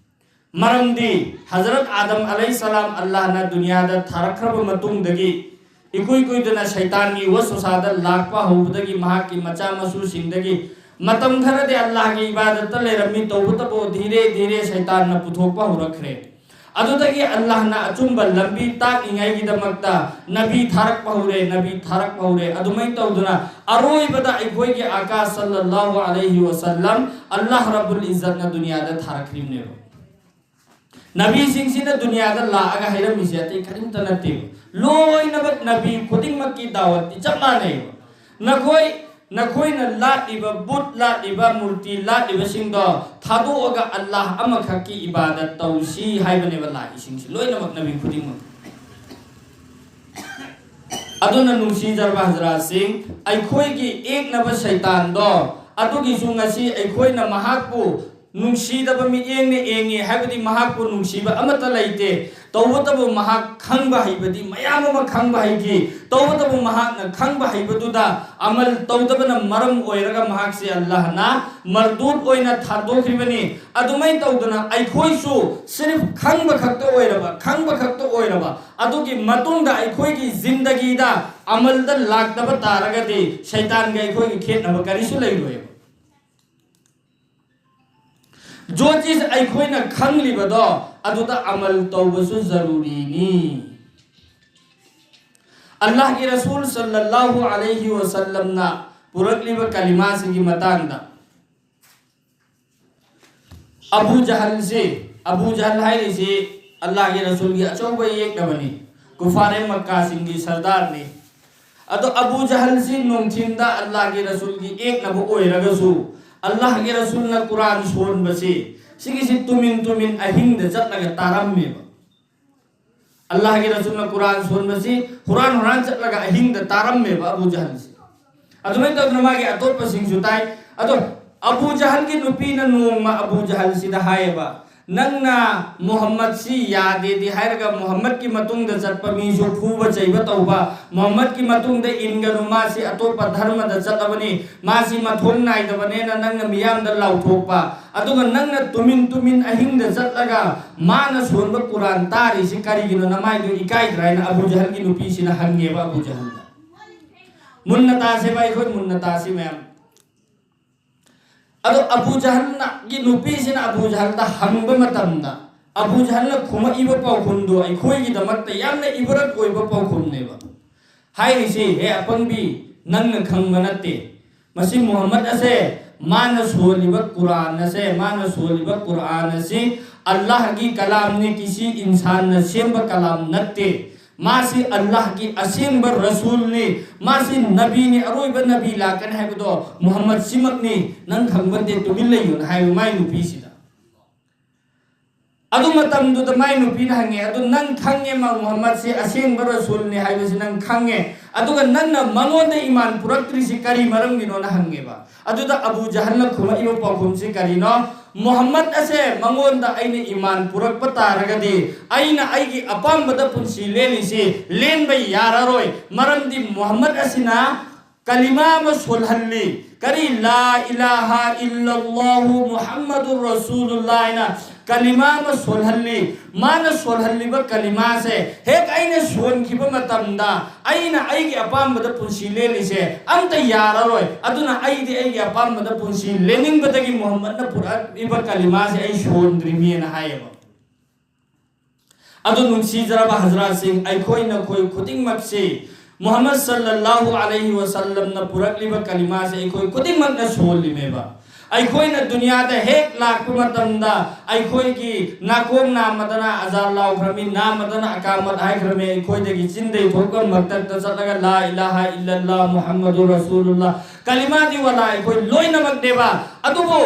ꯃꯔꯝꯗꯤ ꯍꯖꯔꯠ ꯑꯥꯗꯝ ꯑꯂꯩꯍꯤꯁꯁꯂꯥꯝ ꯑꯜꯂꯥꯍꯅ ꯗꯨꯅꯤꯌꯥꯗ ꯊꯥꯔꯛꯈ꯭ꯔꯕ ꯃꯇꯨꯡꯗꯒꯤ ꯏꯀꯨꯏ ꯀꯨꯏꯗꯅ ꯁꯩꯇꯥꯟꯒꯤ ꯋꯁꯋꯁꯥꯗ ꯂꯥꯛꯄ ꯍꯧꯕꯗꯒꯤ ꯃꯍꯥꯛꯀꯤ ꯃꯆꯥ ꯃꯁꯨꯁꯤꯡꯗꯒꯤ ꯃꯇꯝ ꯈꯔꯗꯤ ꯑꯜꯂꯥꯍꯒꯤ ꯏꯕꯥꯗꯠꯇ ꯂꯩꯔꯝꯃꯤ꯫ ꯇꯧꯕꯇꯕꯨ ꯙꯤꯔꯦ ꯙꯤꯔꯦ ꯁꯩꯇꯥꯟꯅ ꯄꯨꯊꯣꯛꯄ ꯍꯧꯔꯛꯈ꯭ꯔꯦ꯫ ꯑꯗꯨꯗꯒꯤ ꯑꯜꯂꯥꯍꯅ ꯑꯆꯨꯝꯕ ꯂꯝꯕꯤ ꯇꯥꯛꯅꯤꯡꯉꯥꯏꯒꯤꯗꯃꯛꯇ ꯅꯕꯤ ꯊꯥꯔꯛꯄ ꯍꯧꯔꯦ, ꯅꯕꯤ ꯊꯥꯔꯛꯄ ꯍꯧꯔꯦ꯫ ꯑꯗꯨꯃꯥꯏꯅ ꯇꯧꯗꯨꯅ ꯑꯔꯣꯏꯕꯗ ꯑꯩꯈꯣꯏꯒꯤ ꯑꯀꯥ ꯁꯜꯂꯜꯂꯥꯍꯨ ꯑꯂꯩꯍꯤ ꯋꯁꯜꯂꯝ ꯑꯜꯂꯥꯍ ꯔꯕꯨꯜ ꯏꯖꯠꯅ ꯗꯨꯅꯤꯌꯥꯗ ꯊꯥꯔꯛꯈ꯭ꯔꯤꯕꯅꯦꯕ꯫ ꯅꯕꯤꯁꯤꯡꯁꯤꯅ ꯗꯨꯅꯤꯌꯥꯗ ꯂꯥꯛꯑꯒ ꯍꯥꯏꯔꯝꯃꯤꯁꯦ ꯑꯇꯩ ꯀꯔꯤꯝꯇ ꯅꯠꯇꯦꯕ꯫ ꯂꯣꯏꯅꯃꯛ ꯅꯕꯤ ꯈꯨꯗꯤꯡꯃꯛꯀꯤ ꯗꯥꯋꯠꯇꯤ ꯆꯞ ꯃꯥꯟꯅꯩꯕ꯫ "ꯅꯈꯣꯏ, ꯅꯈꯣꯏꯅ ꯂꯥꯠꯂꯤꯕ ꯕꯨꯠ ꯂꯥꯠꯂꯤꯕ, ꯃꯨꯔꯇꯤ ꯂꯥꯠꯂꯤꯕꯁꯤꯡꯗꯣ ꯊꯥꯗꯣꯛꯑꯒ ꯑꯜꯂꯥꯍ ꯑꯃꯈꯛꯀꯤ ꯏꯕꯥꯗꯠ ꯇꯧꯁꯤ" ꯍꯥꯏꯕꯅꯦꯕ ꯂꯥꯛꯏꯁꯤꯡꯁꯤ ꯂꯣꯏꯅꯃꯛ, ꯅꯕꯤ ꯈꯨꯗꯤꯡꯃꯛ꯫ ꯑꯗꯨꯅ ꯅꯨꯡꯁꯤꯖꯔꯕ ꯍꯖꯔꯥꯠꯁꯤꯡ, ꯑꯩꯈꯣꯏꯒꯤ ꯌꯦꯛꯅꯕ ꯁꯩꯇꯥꯟꯗꯣ, ꯑꯗꯨꯒꯤꯁꯨ ꯉꯁꯤ ꯑꯩꯈꯣꯏꯅ ꯃꯍꯥꯛꯄꯨ ꯅꯨꯡꯁꯤꯗꯕ ꯃꯤꯠꯌꯦꯡꯅ ꯌꯦꯡꯉꯤ, ꯍꯥꯏꯕꯗꯤ ꯃꯍꯥꯛꯄꯨ ꯅꯨꯡꯁꯤꯕ ꯑꯃꯠꯇ ꯂꯩꯇꯦ꯫ ꯇꯧꯕꯇꯕꯨ ꯃꯍꯥꯛ ꯈꯪꯕ ꯍꯩꯕꯗꯤ ꯃꯌꯥꯝ ꯑꯃ ꯈꯪꯕ ꯍꯩꯈꯤ꯫ ꯇꯧꯕꯇꯕꯨ ꯃꯍꯥꯛꯅ ꯈꯪꯕ ꯍꯩꯕꯗꯨꯗ ꯑꯃꯜ ꯇꯧꯗꯕꯅ ꯃꯔꯝ ꯑꯣꯏꯔꯒ ꯃꯍꯥꯛꯁꯦ ꯑꯜꯂꯥꯍꯅ ꯃꯔꯗꯨꯗ ꯑꯣꯏꯅ ꯊꯥꯗꯣꯛꯈ꯭ꯔꯤꯕꯅꯤ꯫ ꯑꯗꯨꯃꯥꯏꯅ ꯇꯧꯗꯅ ꯑꯩꯈꯣꯏꯁꯨ ꯁꯤꯔꯐ ꯈꯪꯕ ꯈꯛꯇ ꯑꯣꯏꯔꯕ, ꯈꯪꯕ ꯈꯛꯇ ꯑꯣꯏꯔꯕ, ꯑꯗꯨꯒꯤ ꯃꯇꯨꯡꯗ ꯑꯩꯈꯣꯏꯒꯤ ꯖꯤꯟꯗꯒꯤꯗ ꯑꯃꯜꯗ ꯂꯥꯛꯇꯕ ꯇꯥꯔꯒꯗꯤ ꯁꯩꯇꯥꯟꯒ ꯑꯩꯈꯣꯏꯒꯤ ꯈꯦꯠꯅꯕ ꯀꯔꯤꯁꯨ ꯂꯩꯔꯣꯏꯕ꯫ ꯖꯣ ꯆꯤꯖ ꯑꯩꯈꯣꯏꯅ ꯈꯪꯂꯤꯕꯗꯣ ꯑꯗꯨꯗ ꯑꯃꯜ ꯇꯧꯕꯁꯨ ꯖꯔꯨꯔꯤꯅꯤ꯫ ꯑꯜꯂꯥꯍꯒꯤ ꯔꯁꯨꯜ ꯁꯜꯂꯜꯂꯥꯍꯨ ꯑꯂꯩꯍꯤ ꯋꯁꯜꯂꯝꯅ ꯄꯨꯔꯛꯂꯤꯕ ꯀꯂꯤꯃꯥꯁꯤꯒꯤ ꯃꯇꯥꯡꯗ, ꯑꯕꯨ ꯖꯍꯜꯁꯤ, ꯑꯕꯨ ꯖꯍꯜ ꯍꯥꯏꯔꯤꯁꯤ ꯑꯜꯂꯥꯍꯒꯤ ꯔꯁꯨꯜꯒꯤ ꯑꯆꯧꯕ ꯌꯦꯛꯅꯕꯅꯤ, ꯀꯨꯐꯥꯔꯦ ꯃꯛꯀꯥꯁꯤꯡꯒꯤ ꯁꯔꯗꯥꯔꯅꯤ꯫ ꯑꯗꯣ ꯑꯕꯨ ꯖꯍꯜꯁꯤ ꯅꯨꯡꯊꯤꯟꯗ ꯑꯜꯂꯥꯍꯒꯤ ꯔꯁꯨꯜꯒꯤ ꯌꯦꯛꯅꯕ ꯑꯣꯏꯔꯒꯁꯨ, ꯑꯜꯂꯥꯍꯒꯤ ꯔꯁꯨꯜꯅ ꯀꯨꯔꯥꯟ ꯁꯣꯟꯕꯁꯤ, ꯁꯤꯒꯤꯁꯤ ꯇꯨꯃꯤꯟ ꯇꯨꯃꯤꯟ ꯑꯍꯤꯡꯗ ꯆꯠꯂꯒ ꯇꯥꯔꯝꯃꯦꯕ꯫ ꯑꯜꯂꯥꯍꯒꯤ ꯔꯁꯨꯜꯅ ꯀꯨꯔꯥꯟ ꯁꯣꯟꯕꯁꯤ ꯍꯨꯔꯥꯟ ꯍꯨꯔꯥꯟ ꯆꯠꯂꯒ ꯑꯍꯤꯡꯗ ꯇꯥꯔꯝꯃꯦꯕ ꯑꯕꯨ ꯖꯍꯜꯁꯤ꯫ ꯑꯗꯨꯃꯥꯏꯅ ꯇꯧꯗꯅ ꯃꯥꯒꯤ ꯑꯇꯣꯞꯄꯁꯤꯡꯁꯨ ꯇꯥꯏ꯫ ꯑꯗꯣ ꯑꯕꯨ ꯖꯍꯜꯒꯤ ꯅꯨꯄꯤꯅ ꯅꯣꯡꯃ ꯑꯕꯨ ꯖꯍꯜꯁꯤꯗ ꯍꯥꯏꯌꯦꯕ, "ꯅꯪꯅ ꯃꯨꯍꯝꯃꯗꯁꯤ ꯌꯥꯗꯦꯗꯤ ꯍꯥꯏꯔꯒ ꯃꯨꯍꯝꯃꯗꯀꯤ ꯃꯇꯨꯡꯗ ꯆꯠꯄ ꯃꯤꯁꯨ ꯐꯨꯕ ꯆꯩꯕ ꯇꯧꯕ, ꯃꯨꯍꯝꯃꯗꯀꯤ ꯃꯇꯨꯡꯗ ꯏꯟꯒꯅꯨ, ꯃꯥꯁꯤ ꯑꯇꯣꯞꯄ ꯙꯔꯃꯗ ꯆꯠꯂꯕꯅꯤ, ꯃꯥꯁꯤ ꯃꯊꯣꯡ ꯅꯥꯏꯗꯕꯅꯦꯅ ꯅꯪꯅ ꯃꯤꯌꯥꯝꯗ ꯂꯥꯎꯊꯣꯛꯄ, ꯑꯗꯨꯒ ꯅꯪꯅ ꯇꯨꯃꯤꯟ ꯇꯨꯃꯤꯟ ꯑꯍꯤꯡꯗ ꯆꯠꯂꯒ ꯃꯥꯅ ꯁꯣꯟꯕ ꯀꯨꯔꯥꯟ ꯇꯥꯔꯤꯁꯤ ꯀꯔꯤꯒꯤꯅꯣ? ꯅꯃꯥꯏꯗꯨ ꯏꯀꯥꯏꯗ꯭ꯔꯥ?" ꯍꯥꯏꯅ ꯑꯕꯨ ꯖꯍꯜꯒꯤ ꯅꯨꯄꯤꯁꯤꯅ ꯍꯪꯉꯦꯕ ꯑꯕꯨ ꯖꯍꯜꯗ꯫ ꯃꯨꯟꯅ ꯇꯥꯁꯦꯕ, ꯑꯩꯈꯣꯏ ꯃꯨꯟꯅ ꯇꯥꯁꯤ ꯃꯌꯥꯝ꯫ ꯑꯗꯣ ꯑꯕꯨ ꯖꯍꯜꯅꯒꯤ ꯅꯨꯄꯤꯁꯤꯅ ꯑꯕꯨ ꯖꯍꯜꯗ ꯍꯪꯕ ꯃꯇꯝꯗ, ꯑꯕꯨ ꯖꯍꯜꯅ ꯈꯨꯝꯃꯛꯏꯕ ꯄꯥꯎꯈꯨꯝꯗꯨ ꯑꯩꯈꯣꯏꯒꯤꯗꯃꯛꯇ ꯌꯥꯝꯅ ꯏꯕꯔꯠ ꯑꯣꯏꯕ ꯄꯥꯎꯈꯨꯝꯅꯦꯕ꯫ ꯍꯥꯏꯔꯤꯁꯤ, "ꯍꯦ ꯑꯄꯪꯕꯤ, ꯅꯪꯅ ꯈꯪꯕ ꯅꯠꯇꯦ꯫ ꯃꯁꯤ ꯃꯨꯍꯝꯃꯗ ꯑꯁꯦ, ꯃꯥꯅ ꯁꯣꯜꯂꯤꯕ ꯀꯨꯔꯥꯟ ꯑꯁꯦ, ꯃꯥꯅ ꯁꯣꯜꯂꯤꯕ ꯀꯨꯔꯥꯟ ꯑꯁꯤ ꯑꯜꯂꯥꯍꯒꯤ ꯀꯂꯥꯝꯅꯤ, ꯀꯤꯁꯤ ꯏꯟꯁꯥꯟꯅ ꯁꯦꯝꯕ ꯀꯂꯥꯝ ꯅꯠꯇꯦ꯫ ꯃꯥꯁꯤ ꯑꯜꯂꯥꯍꯒꯤ ꯑꯁꯦꯡꯕ ꯔꯁꯨꯜꯅꯤ, ꯃꯥꯁꯤ ꯅꯕꯤꯅꯤ, ꯑꯔꯣꯏꯕ ꯅꯕꯤ ꯂꯥꯛꯀꯅꯤ ꯍꯥꯏꯕꯗꯣ ꯃꯨꯍꯝꯃꯗ ꯁꯤꯃꯛꯅꯤ, ꯅꯪ ꯈꯪꯕ ꯅꯠꯇꯦ, ꯇꯨꯃꯤꯟ ꯂꯩꯌꯨꯅ" ꯍꯥꯏꯕ ꯃꯥꯏ ꯅꯨꯄꯤꯁꯤꯗ꯫ ꯑꯗꯨ ꯃꯇꯝꯗꯨꯗ ꯃꯥꯏ ꯅꯨꯄꯤꯅ ꯍꯪꯉꯦ, "ꯑꯗꯨ ꯅꯪ ꯈꯪꯉꯦ ꯃꯥ ꯃꯨꯍꯝꯃꯗꯁꯤ ꯑꯁꯦꯡꯕ ꯔꯁꯨꯜꯅꯤ ꯍꯥꯏꯕꯁꯤ ꯅꯪ ꯈꯪꯉꯦ, ꯑꯗꯨꯒ ꯅꯪꯅ ꯃꯉꯣꯟꯗ ꯏꯃꯥꯟ ꯄꯨꯔꯛꯇ꯭ꯔꯤꯁꯤ ꯀꯔꯤ ꯃꯔꯝꯒꯤꯅꯣꯅ?" ꯍꯪꯉꯦꯕ꯫ ꯑꯗꯨꯗ ꯑꯕꯨ ꯖꯍꯜꯅ ꯈꯨꯝꯃꯛꯏꯕ ꯄꯥꯎꯈꯨꯝꯁꯤ ꯀꯔꯤꯅꯣ? "ꯃꯨꯍꯝꯃꯗ ꯑꯁꯦ ꯃꯉꯣꯟꯗ ꯑꯩꯅ ꯏꯃꯥꯟ ꯄꯨꯔꯛꯄ ꯇꯥꯔꯒꯗꯤ ꯑꯩꯅ ꯑꯩꯒꯤ ꯑꯄꯥꯝꯕꯗ ꯄꯨꯟꯁꯤ ꯂꯦꯜꯂꯤꯁꯤ ꯂꯦꯟꯕ ꯌꯥꯔꯔꯣꯏ, ꯃꯔꯝꯗꯤ ꯃꯨꯍꯝꯃꯗ ꯑꯁꯤꯅ ꯀꯂꯤꯃꯥ ꯑꯃ ꯁꯣꯜꯍꯜꯂꯤ꯫ ꯀꯔꯤ? ꯂꯥ ꯏꯂꯥꯍ ꯏꯜꯂꯜꯂꯥꯍꯨ ꯃꯨꯍꯝꯃꯗꯨꯔ ꯔꯁꯨꯂꯨꯜꯂꯥꯍ ꯍꯥꯏꯅ ꯀꯂꯤꯃꯥ ꯑꯃ ꯁꯣꯜꯍꯜꯂꯤ꯫ ꯃꯥꯅ ꯁꯣꯜꯍꯜꯂꯤꯕ ꯀꯂꯤꯃꯥꯁꯦ ꯍꯦꯛ ꯑꯩꯅ ꯁꯣꯟꯈꯤꯕ ꯃꯇꯝꯗ ꯑꯩꯅ ꯑꯩꯒꯤ ꯑꯄꯥꯝꯕꯗ ꯄꯨꯟꯁꯤ ꯂꯦꯜꯂꯤꯁꯦ ꯑꯝꯇ ꯌꯥꯔꯔꯣꯏ꯫ ꯑꯗꯨꯅ ꯑꯩꯗꯤ ꯑꯩꯒꯤ ꯑꯄꯥꯝꯕꯗ ꯄꯨꯟꯁꯤ ꯂꯦꯟꯅꯤꯡꯕꯗꯒꯤ ꯃꯨꯍꯝꯃꯗꯅ ꯄꯨꯔꯛꯏꯕ ꯀꯂꯤꯃꯥꯁꯦ ꯑꯩ ꯁꯣꯟꯗ꯭ꯔꯤꯃꯤꯅ ꯍꯥꯏꯌꯦꯕ꯫ ꯑꯗꯨ ꯅꯨꯡꯁꯤꯖꯔꯕ ꯍꯖꯔꯥꯠꯁꯤꯡ, ꯑꯩꯈꯣꯏ ꯅꯈꯣꯏ ꯈꯨꯗꯤꯡꯃꯛꯁꯤ ꯃꯨꯍꯝꯃꯗ ꯁꯜꯂꯜꯂꯥꯍꯨ ꯑꯂꯩꯍꯤ ꯋꯁꯜꯂꯝꯅ ꯄꯨꯔꯛꯂꯤꯕ ꯀꯂꯤꯃꯥꯁꯦ ꯑꯩꯈꯣꯏ ꯈꯨꯗꯤꯡꯃꯛꯅ ꯁꯣꯜꯂꯤꯃꯦꯕ꯫ ꯑꯩꯈꯣꯏꯅ ꯗꯨꯅꯤꯌꯥꯗ ꯍꯦꯛ ꯂꯥꯛꯄ ꯃꯇꯝꯗ ꯑꯩꯈꯣꯏꯒꯤ ꯅꯥꯀꯣꯡ ꯅꯥꯝꯃꯗꯅ ꯑꯖꯥꯟ ꯂꯥꯎꯈ꯭ꯔꯃꯤ, ꯅꯥꯝꯃꯗꯅ ꯑꯀꯥꯃꯠ ꯍꯥꯏꯈ꯭ꯔꯃꯤ, ꯑꯩꯈꯣꯏꯗꯒꯤ ꯆꯤꯟꯗꯩ ꯊꯣꯛꯄ ꯃꯛꯇꯛꯇ ꯆꯠꯂꯒ ꯂꯥ ꯏꯂꯥꯍ ꯏꯜꯂꯜꯂꯥꯍ ꯃꯨꯍꯝꯃꯗꯨꯔ ꯔꯁꯨꯂꯨꯜꯂꯥꯍ ꯀꯂꯤꯃꯥꯗꯤ ꯋꯥꯂꯥ ꯑꯩꯈꯣꯏ ꯂꯣꯏꯅꯃꯛꯅꯦꯕ꯫ ꯑꯗꯨꯕꯨ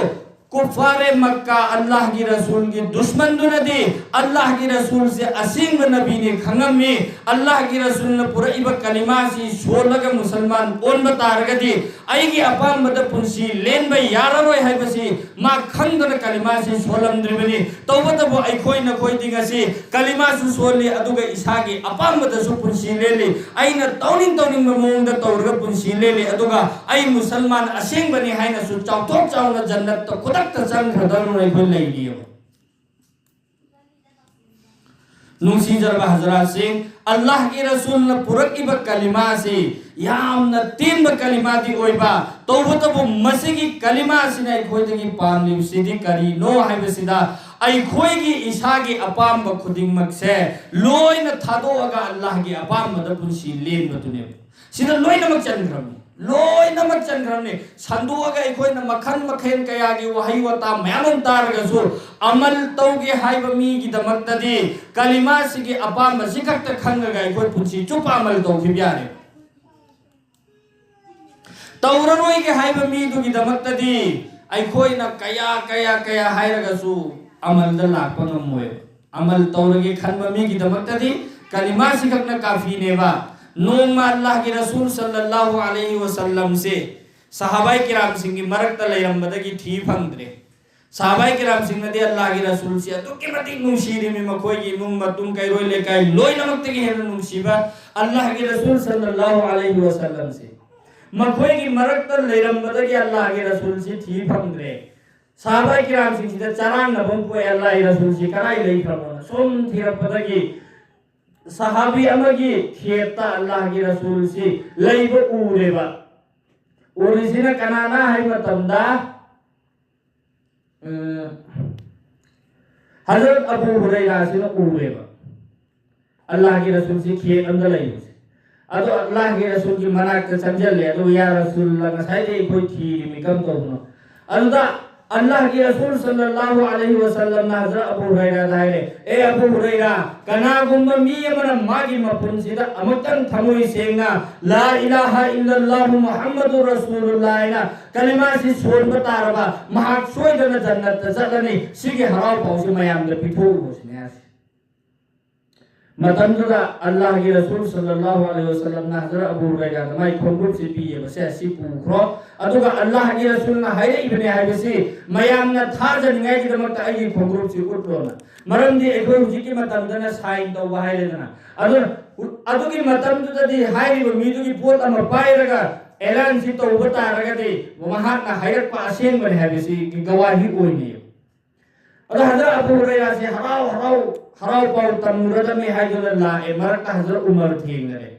ꯀꯨꯐꯥꯔꯦ ꯃꯛꯀꯥ, ꯑꯜꯂꯥꯍꯒꯤ ꯔꯁꯨꯜꯒꯤ ꯗꯨꯁꯃꯟꯗꯨꯅꯗꯤ ꯑꯜꯂꯥꯍꯒꯤ ꯔꯁꯨꯜꯁꯦ ꯑꯁꯦꯡꯕ ꯅꯕꯤꯅꯤ ꯈꯪꯉꯝꯃꯤ꯫ ꯑꯜꯂꯥꯍꯒꯤ ꯔꯁꯨꯜꯅ ꯄꯨꯔꯛꯏꯕ ꯀꯂꯤꯃꯥꯁꯤ ꯁꯣꯜꯂꯒ ꯃꯨꯁꯜꯃꯥꯟ ꯑꯣꯟꯕ ꯇꯥꯔꯒꯗꯤ ꯑꯩꯒꯤ ꯑꯄꯥꯝꯕꯗ ꯄꯨꯟꯁꯤ ꯂꯦꯟꯕ ꯌꯥꯔꯔꯣꯏ ꯍꯥꯏꯕꯁꯤ ꯃꯥ ꯈꯪꯗꯅ ꯀꯂꯤꯃꯥꯁꯤ ꯁꯣꯜꯂꯝꯗ꯭ꯔꯤꯕꯅꯤ꯫ ꯇꯧꯕꯇꯕꯨ ꯑꯩꯈꯣꯏ ꯅꯈꯣꯏꯗꯤ ꯉꯁꯤ ꯀꯂꯤꯃꯥꯁꯨ ꯁꯣꯜꯂꯤ, ꯑꯗꯨꯒ ꯏꯁꯥꯒꯤ ꯑꯄꯥꯝꯕꯗꯁꯨ ꯄꯨꯟꯁꯤ ꯂꯦꯜꯂꯤ꯫ ꯑꯩꯅ ꯇꯧꯅꯤꯡ ꯇꯧꯅꯤꯡꯕ ꯃꯑꯣꯡꯗ ꯇꯧꯔꯒ ꯄꯨꯟꯁꯤ ꯂꯦꯜꯂꯤ, ꯑꯗꯨꯒ ꯑꯩ ꯃꯨꯁꯜꯃꯥꯟ ꯑꯁꯦꯡꯕꯅꯤ ꯍꯥꯏꯅꯁꯨ ꯆꯥꯎꯊꯣꯛ ꯆꯥꯎꯅ ꯖꯟꯅꯠꯇ ꯈꯨꯗꯛꯇ ꯆꯪꯈ꯭ꯔꯗꯧꯅ ꯑꯩꯈꯣꯏ ꯂꯩꯔꯤꯑꯕ꯫ ꯅꯨꯡꯁꯤꯖꯔꯕ ꯍꯖꯔꯥꯠꯁꯤꯡ, ꯑꯜꯂꯥꯍꯒꯤ ꯔꯁꯨꯜꯅ ꯄꯨꯔꯛꯏꯕ ꯀꯂꯤꯃꯥꯁꯤ ꯌꯥꯝꯅ ꯇꯦꯟꯕ ꯀꯂꯤꯃꯥꯗꯤ ꯑꯣꯏꯕ, ꯇꯧꯕꯇꯕꯨ ꯃꯁꯤꯒꯤ ꯀꯂꯤꯃꯥꯁꯤꯅ ꯑꯩꯈꯣꯏꯗꯒꯤ ꯄꯥꯝꯂꯤꯕꯁꯤꯗꯤ ꯀꯔꯤꯅꯣ ꯍꯥꯏꯕꯁꯤꯗ, ꯑꯩꯈꯣꯏꯒꯤ ꯏꯁꯥꯒꯤ ꯑꯄꯥꯝꯕ ꯈꯨꯗꯤꯡꯃꯛꯁꯦ ꯂꯣꯏꯅ ꯊꯥꯗꯣꯛꯑꯒ ꯑꯜꯂꯥꯍꯒꯤ ꯑꯄꯥꯝꯕꯗ ꯄꯨꯟꯁꯤ ꯂꯦꯟꯕꯗꯨꯅꯦꯕ꯫ ꯁꯤꯗ ꯂꯣꯏꯅꯃꯛ ꯆꯟꯈ꯭ꯔꯕꯅꯤ, ꯂꯣꯏꯅꯃꯛ ꯆꯟꯈ꯭ꯔꯕꯅꯤ꯫ ꯁꯟꯗꯣꯛꯑꯒ ꯑꯩꯈꯣꯏꯅ ꯃꯈꯜ ꯃꯈꯜ ꯀꯌꯥꯒꯤ ꯋꯥꯍꯩ ꯋꯥꯇꯥ ꯃꯌꯥꯝ ꯑꯃ ꯇꯥꯔꯒꯁꯨ, ꯑꯃꯜ ꯇꯧꯒꯦ ꯍꯥꯏꯕ ꯃꯤꯒꯤꯗꯃꯛꯇꯗꯤ ꯀꯂꯤꯃꯥꯁꯤꯒꯤ ꯑꯄꯥꯝꯕꯁꯤ ꯈꯛꯇ ꯈꯪꯉꯒ ꯑꯩꯈꯣꯏ ꯄꯨꯟꯁꯤ ꯆꯨꯞꯄ ꯑꯃꯜ ꯇꯧꯈꯤꯕ ꯌꯥꯔꯦ꯫ ꯇꯧꯔꯔꯣꯏꯒꯦ ꯍꯥꯏꯕ ꯃꯤꯗꯨꯒꯤꯗꯃꯛꯇꯗꯤ ꯑꯩꯈꯣꯏꯅ ꯀꯌꯥ ꯀꯌꯥ ꯀꯌꯥ ꯍꯥꯏꯔꯒꯁꯨ ꯑꯃꯜꯗ ꯂꯥꯛꯄ ꯉꯝꯃꯣꯏꯕ꯫ ꯑꯃꯜ ꯇꯧꯔꯒꯦ ꯈꯟꯕ ꯃꯤꯒꯤꯗꯃꯛꯇꯗꯤ ꯀꯂꯤꯃꯥꯁꯤ ꯈꯛꯅ ꯀꯥꯐꯤꯅꯦꯕ꯫ ꯅꯣꯡꯃ ꯑꯜꯂꯥꯍꯒꯤ ꯔꯁꯨꯜ ꯁꯜꯂꯜꯂꯥꯍꯨ ꯑꯂꯩꯍꯤ ꯋꯁꯜꯂꯝꯁꯦ ꯁꯍꯥꯕꯥꯏ ꯀꯤꯔꯥꯝꯁꯤꯡꯒꯤ ꯃꯔꯛꯇ ꯂꯩꯔꯝꯕꯗꯒꯤ ꯊꯤ ꯐꯪꯗ꯭ꯔꯦ꯫ ꯁꯍꯥꯕꯥꯏ ꯀꯤꯔꯥꯝꯁꯤꯡꯅꯗꯤ ꯑꯜꯂꯥꯍꯒꯤ ꯔꯁꯨꯜꯁꯤ ꯑꯗꯨꯛꯀꯤ ꯃꯇꯤꯛ ꯅꯨꯡꯁꯤꯔꯤꯃꯤ, ꯃꯈꯣꯏꯒꯤ ꯏꯃꯨꯡ ꯃꯇꯨꯡ ꯀꯩꯔꯣꯏ ꯂꯩꯀꯥꯏ ꯂꯣꯏꯅꯃꯛꯇꯒꯤ ꯍꯦꯟꯅ ꯅꯨꯡꯁꯤꯕ ꯑꯜꯂꯥꯍꯒꯤ ꯔꯁꯨꯜ ꯁꯜꯂꯜꯂꯥꯍꯨ ꯑꯂꯩꯍꯤ ꯋꯁꯜꯂꯝꯁꯦ꯫ ꯃꯈꯣꯏꯒꯤ ꯃꯔꯛꯇ ꯂꯩꯔꯝꯕꯗꯒꯤ ꯑꯜꯂꯥꯍꯒꯤ ꯔꯁꯨꯜꯁꯤ ꯊꯤ ꯐꯪꯗ꯭ꯔꯦ꯫ ꯁꯍꯥꯕꯥ ꯀꯤꯔꯥꯝꯁꯤꯡꯁꯤꯗ ꯆꯔꯥꯡꯅꯕ ꯑꯃ ꯄꯣꯛꯑꯦ, "ꯑꯜꯂꯥꯍꯒꯤ ꯔꯁꯨꯜꯁꯤ ꯀꯗꯥꯏ ꯂꯩꯈ꯭ꯔꯕꯅꯣꯅ?" ꯁꯨꯝ ꯊꯤꯔꯛꯄꯗꯒꯤ ꯁꯍꯥꯕꯤ ꯑꯃꯒꯤ ꯈꯦꯠꯇ ꯑꯜꯂꯥꯍꯒꯤ ꯔꯁꯨꯜꯁꯤ ꯂꯩꯕ ꯎꯔꯦꯕ꯫ ꯎꯔꯤꯁꯤꯅ ꯀꯅꯥꯅ ꯍꯥꯏꯕ ꯃꯇꯝꯗ, ꯎꯝ, ꯍꯖꯔꯠ ꯑꯕꯨ ꯍꯨꯔꯩꯔꯥꯁꯤꯅ ꯎꯔꯦꯕ ꯑꯜꯂꯥꯍꯒꯤ ꯔꯁꯨꯜꯁꯤ ꯈꯦꯠ ꯑꯝꯗ ꯂꯩꯕꯁꯦ꯫ ꯑꯗꯣ ꯑꯜꯂꯥꯍꯒꯤ ꯔꯁꯨꯜꯒꯤ ꯃꯅꯥꯛꯇ ꯆꯪꯁꯤꯜꯂꯦ꯫ ꯑꯗꯨꯒ, "ꯌꯥ ꯔꯁꯨꯜꯂꯥ, ꯉꯁꯥꯏꯗꯩ ꯑꯩꯈꯣꯏ ꯊꯤꯔꯤꯃꯤ, ꯀꯝ ꯇꯧꯕꯅꯣ?" ꯑꯗꯨꯗ ꯑꯜꯂꯥꯍꯒꯤ ꯔꯁꯨꯜ ꯁꯜꯂꯜꯂꯥꯍꯨ ꯑꯂꯩꯍꯤ ꯋꯁꯜꯂꯝꯅ ꯍꯖꯔꯠ ꯑꯕꯨ ꯍꯨꯔꯩꯔꯥꯗ ꯍꯥꯏꯔꯦ, "ꯑꯦ ꯑꯕꯨ ꯍꯨꯔꯩꯔꯥ, ꯀꯅꯥꯒꯨꯝꯕ ꯃꯤ ꯑꯃꯅ ꯃꯥꯒꯤ ꯃꯄꯨꯟꯁꯤꯗ ꯑꯃꯨꯛꯇꯪ ꯊꯃꯣꯏ ꯁꯦꯡꯅ ꯂꯥ ꯏꯂꯥꯍ ꯏꯜꯂꯜꯂꯥꯍꯨ ꯃꯨꯍꯝꯃꯗꯨꯔ ꯔꯁꯨꯂꯨꯜꯂꯥꯍ ꯍꯥꯏꯅ ꯀꯂꯤꯃꯥꯁꯤ ꯁꯣꯟꯕ ꯇꯥꯔꯕ, ꯃꯍꯥꯛ ꯁꯣꯏꯗꯅ ꯖꯟꯅꯠꯇ ꯆꯠꯂꯅꯤ꯫ ꯁꯤꯒꯤ ꯍꯔꯥꯎ ꯄꯥꯎꯁꯤ ꯃꯌꯥꯝꯗ ꯄꯤꯊꯣꯛꯎꯔꯣ" ꯁꯤꯅꯦ ꯍꯥꯏꯁꯦ꯫ ꯃꯇꯝꯗꯨꯗ ꯑꯜꯂꯥꯍꯒꯤ ꯔꯁꯨꯜ ꯁꯜꯂꯜꯂꯥꯍꯨ ꯑꯂꯩꯍꯤ ꯋꯁꯜꯂꯝꯅ ꯍꯖꯔꯠ ꯑꯕꯨ ꯍꯨꯔꯩꯔꯥꯗ ꯃꯥꯏ ꯈꯣꯡꯎꯞꯁꯤ ꯄꯤꯌꯦꯕ, "ꯁꯦ, ꯁꯤ ꯄꯨꯈ꯭ꯔꯣ, ꯑꯗꯨꯒ ꯑꯜꯂꯥꯍꯒꯤ ꯔꯁꯨꯜꯅ ꯍꯥꯏꯔꯛꯏꯕꯅꯦ ꯍꯥꯏꯕꯁꯤ ꯃꯌꯥꯝꯅ ꯊꯥꯖꯅꯤꯡꯉꯥꯏꯒꯤꯗꯃꯛꯇ ꯑꯩꯒꯤ ꯈꯣꯡꯎꯞꯁꯤ ꯎꯠꯂꯣꯅ"꯫ ꯃꯔꯝꯗꯤ ꯑꯩꯈꯣꯏ ꯍꯧꯖꯤꯛꯀꯤ ꯃꯇꯝꯗꯅ ꯁꯥꯏꯟ ꯇꯧꯕ ꯍꯥꯏꯔꯦꯗꯅ꯫ ꯑꯗꯨꯅ ꯑꯗꯨꯒꯤ ꯃꯇꯝꯗꯨꯗꯗꯤ ꯍꯥꯏꯔꯤꯕ ꯃꯤꯗꯨꯒꯤ ꯄꯣꯠ ꯑꯃ ꯄꯥꯏꯔꯒ ꯑꯦꯂꯥꯟꯁꯤ ꯇꯧꯕ ꯇꯥꯔꯒꯗꯤ ꯃꯍꯥꯛꯅ ꯍꯥꯏꯔꯛꯄ ꯑꯁꯦꯡꯕꯅꯤ ꯍꯥꯏꯕꯁꯤ ꯒꯋꯥꯍꯤ ꯑꯣꯏꯅꯩ꯫ ꯑꯗꯣ ꯍꯖꯔꯠ ꯑꯕꯨ ꯍꯨꯔꯩꯔꯥꯁꯦ ꯍꯔꯥꯎ ꯍꯔꯥꯎ, ꯍꯔꯥꯎ ꯄꯥꯎ ꯇꯝꯃꯨꯔꯗꯕꯅꯤ ꯍꯥꯏꯗꯨꯅ ꯂꯥꯛꯑꯦ꯫ ꯃꯔꯛꯇ ꯍꯖꯔꯠ ꯎꯃꯔ ꯊꯦꯡꯅꯔꯦ꯫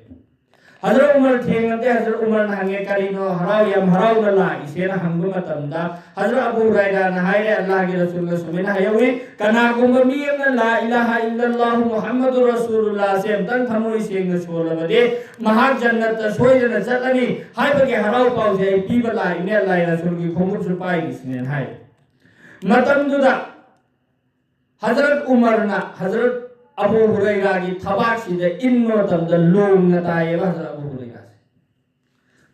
ꯍꯖꯔꯠ ꯎꯃꯔ ꯊꯦꯡꯅꯗꯦ꯫ ꯍꯖꯔꯠ ꯎꯃꯔꯅ ꯍꯪꯉꯦ, "ꯀꯔꯤꯅꯣ ꯍꯔꯥꯎ, ꯌꯥꯝ ꯍꯔꯥꯎꯅ ꯂꯥꯛꯏꯁꯦꯅ?" ꯍꯪꯕ ꯃꯇꯝꯗ ꯍꯖꯔꯠ ꯑꯕꯨ ꯍꯨꯔꯩꯔꯥꯅ ꯍꯥꯏꯔꯦ, "ꯑꯜꯂꯥꯍꯒꯤ ꯔꯁꯨꯜꯅ ꯁꯨꯃꯥꯏꯅ ꯍꯥꯏꯍꯧꯋꯤ, ꯀꯅꯥꯒꯨꯝꯕ ꯃꯤ ꯑꯃꯅ ꯂꯥ ꯏꯂꯥꯍ ꯏꯜꯂꯜꯂꯥꯍꯨ ꯃꯨꯍꯝꯃꯗꯨꯔ ꯔꯁꯨꯂꯨꯜꯂꯥꯍꯁꯦ ꯑꯝꯇꯪ ꯊꯃꯣꯏ ꯁꯦꯡꯅ ꯁꯣꯜꯂꯕꯗꯤ ꯃꯍꯥꯛ ꯖꯟꯅꯠꯇ ꯁꯣꯏꯗꯅ ꯆꯠꯂꯅꯤ ꯍꯥꯏꯕꯒꯤ ꯍꯔꯥꯎ ꯄꯥꯎꯁꯦ ꯑꯩ ꯄꯤꯕ ꯂꯥꯛꯏꯅꯦ, ꯑꯜꯂꯥꯍꯒꯤ ꯔꯁꯨꯜꯒꯤ ꯈꯣꯡꯎꯞꯁꯨ ꯄꯥꯏꯔꯤꯁꯤꯅꯦꯅ" ꯍꯥꯏ꯫ ꯃꯇꯝꯗꯨꯗ ꯍꯖꯔꯠ ꯎꯃꯔꯅ ꯍꯖꯔꯠ ꯑꯕꯨ ꯍꯨꯔꯩꯔꯥꯒꯤ ꯊꯕꯥꯛꯁꯤꯗ ꯏꯟꯕ ꯃꯇꯝꯗ ꯂꯣꯡꯅ ꯇꯥꯏꯌꯦꯕ ꯍꯖꯔꯠ ꯑꯕꯨ ꯍꯨꯔꯩꯔꯥꯁꯦ꯫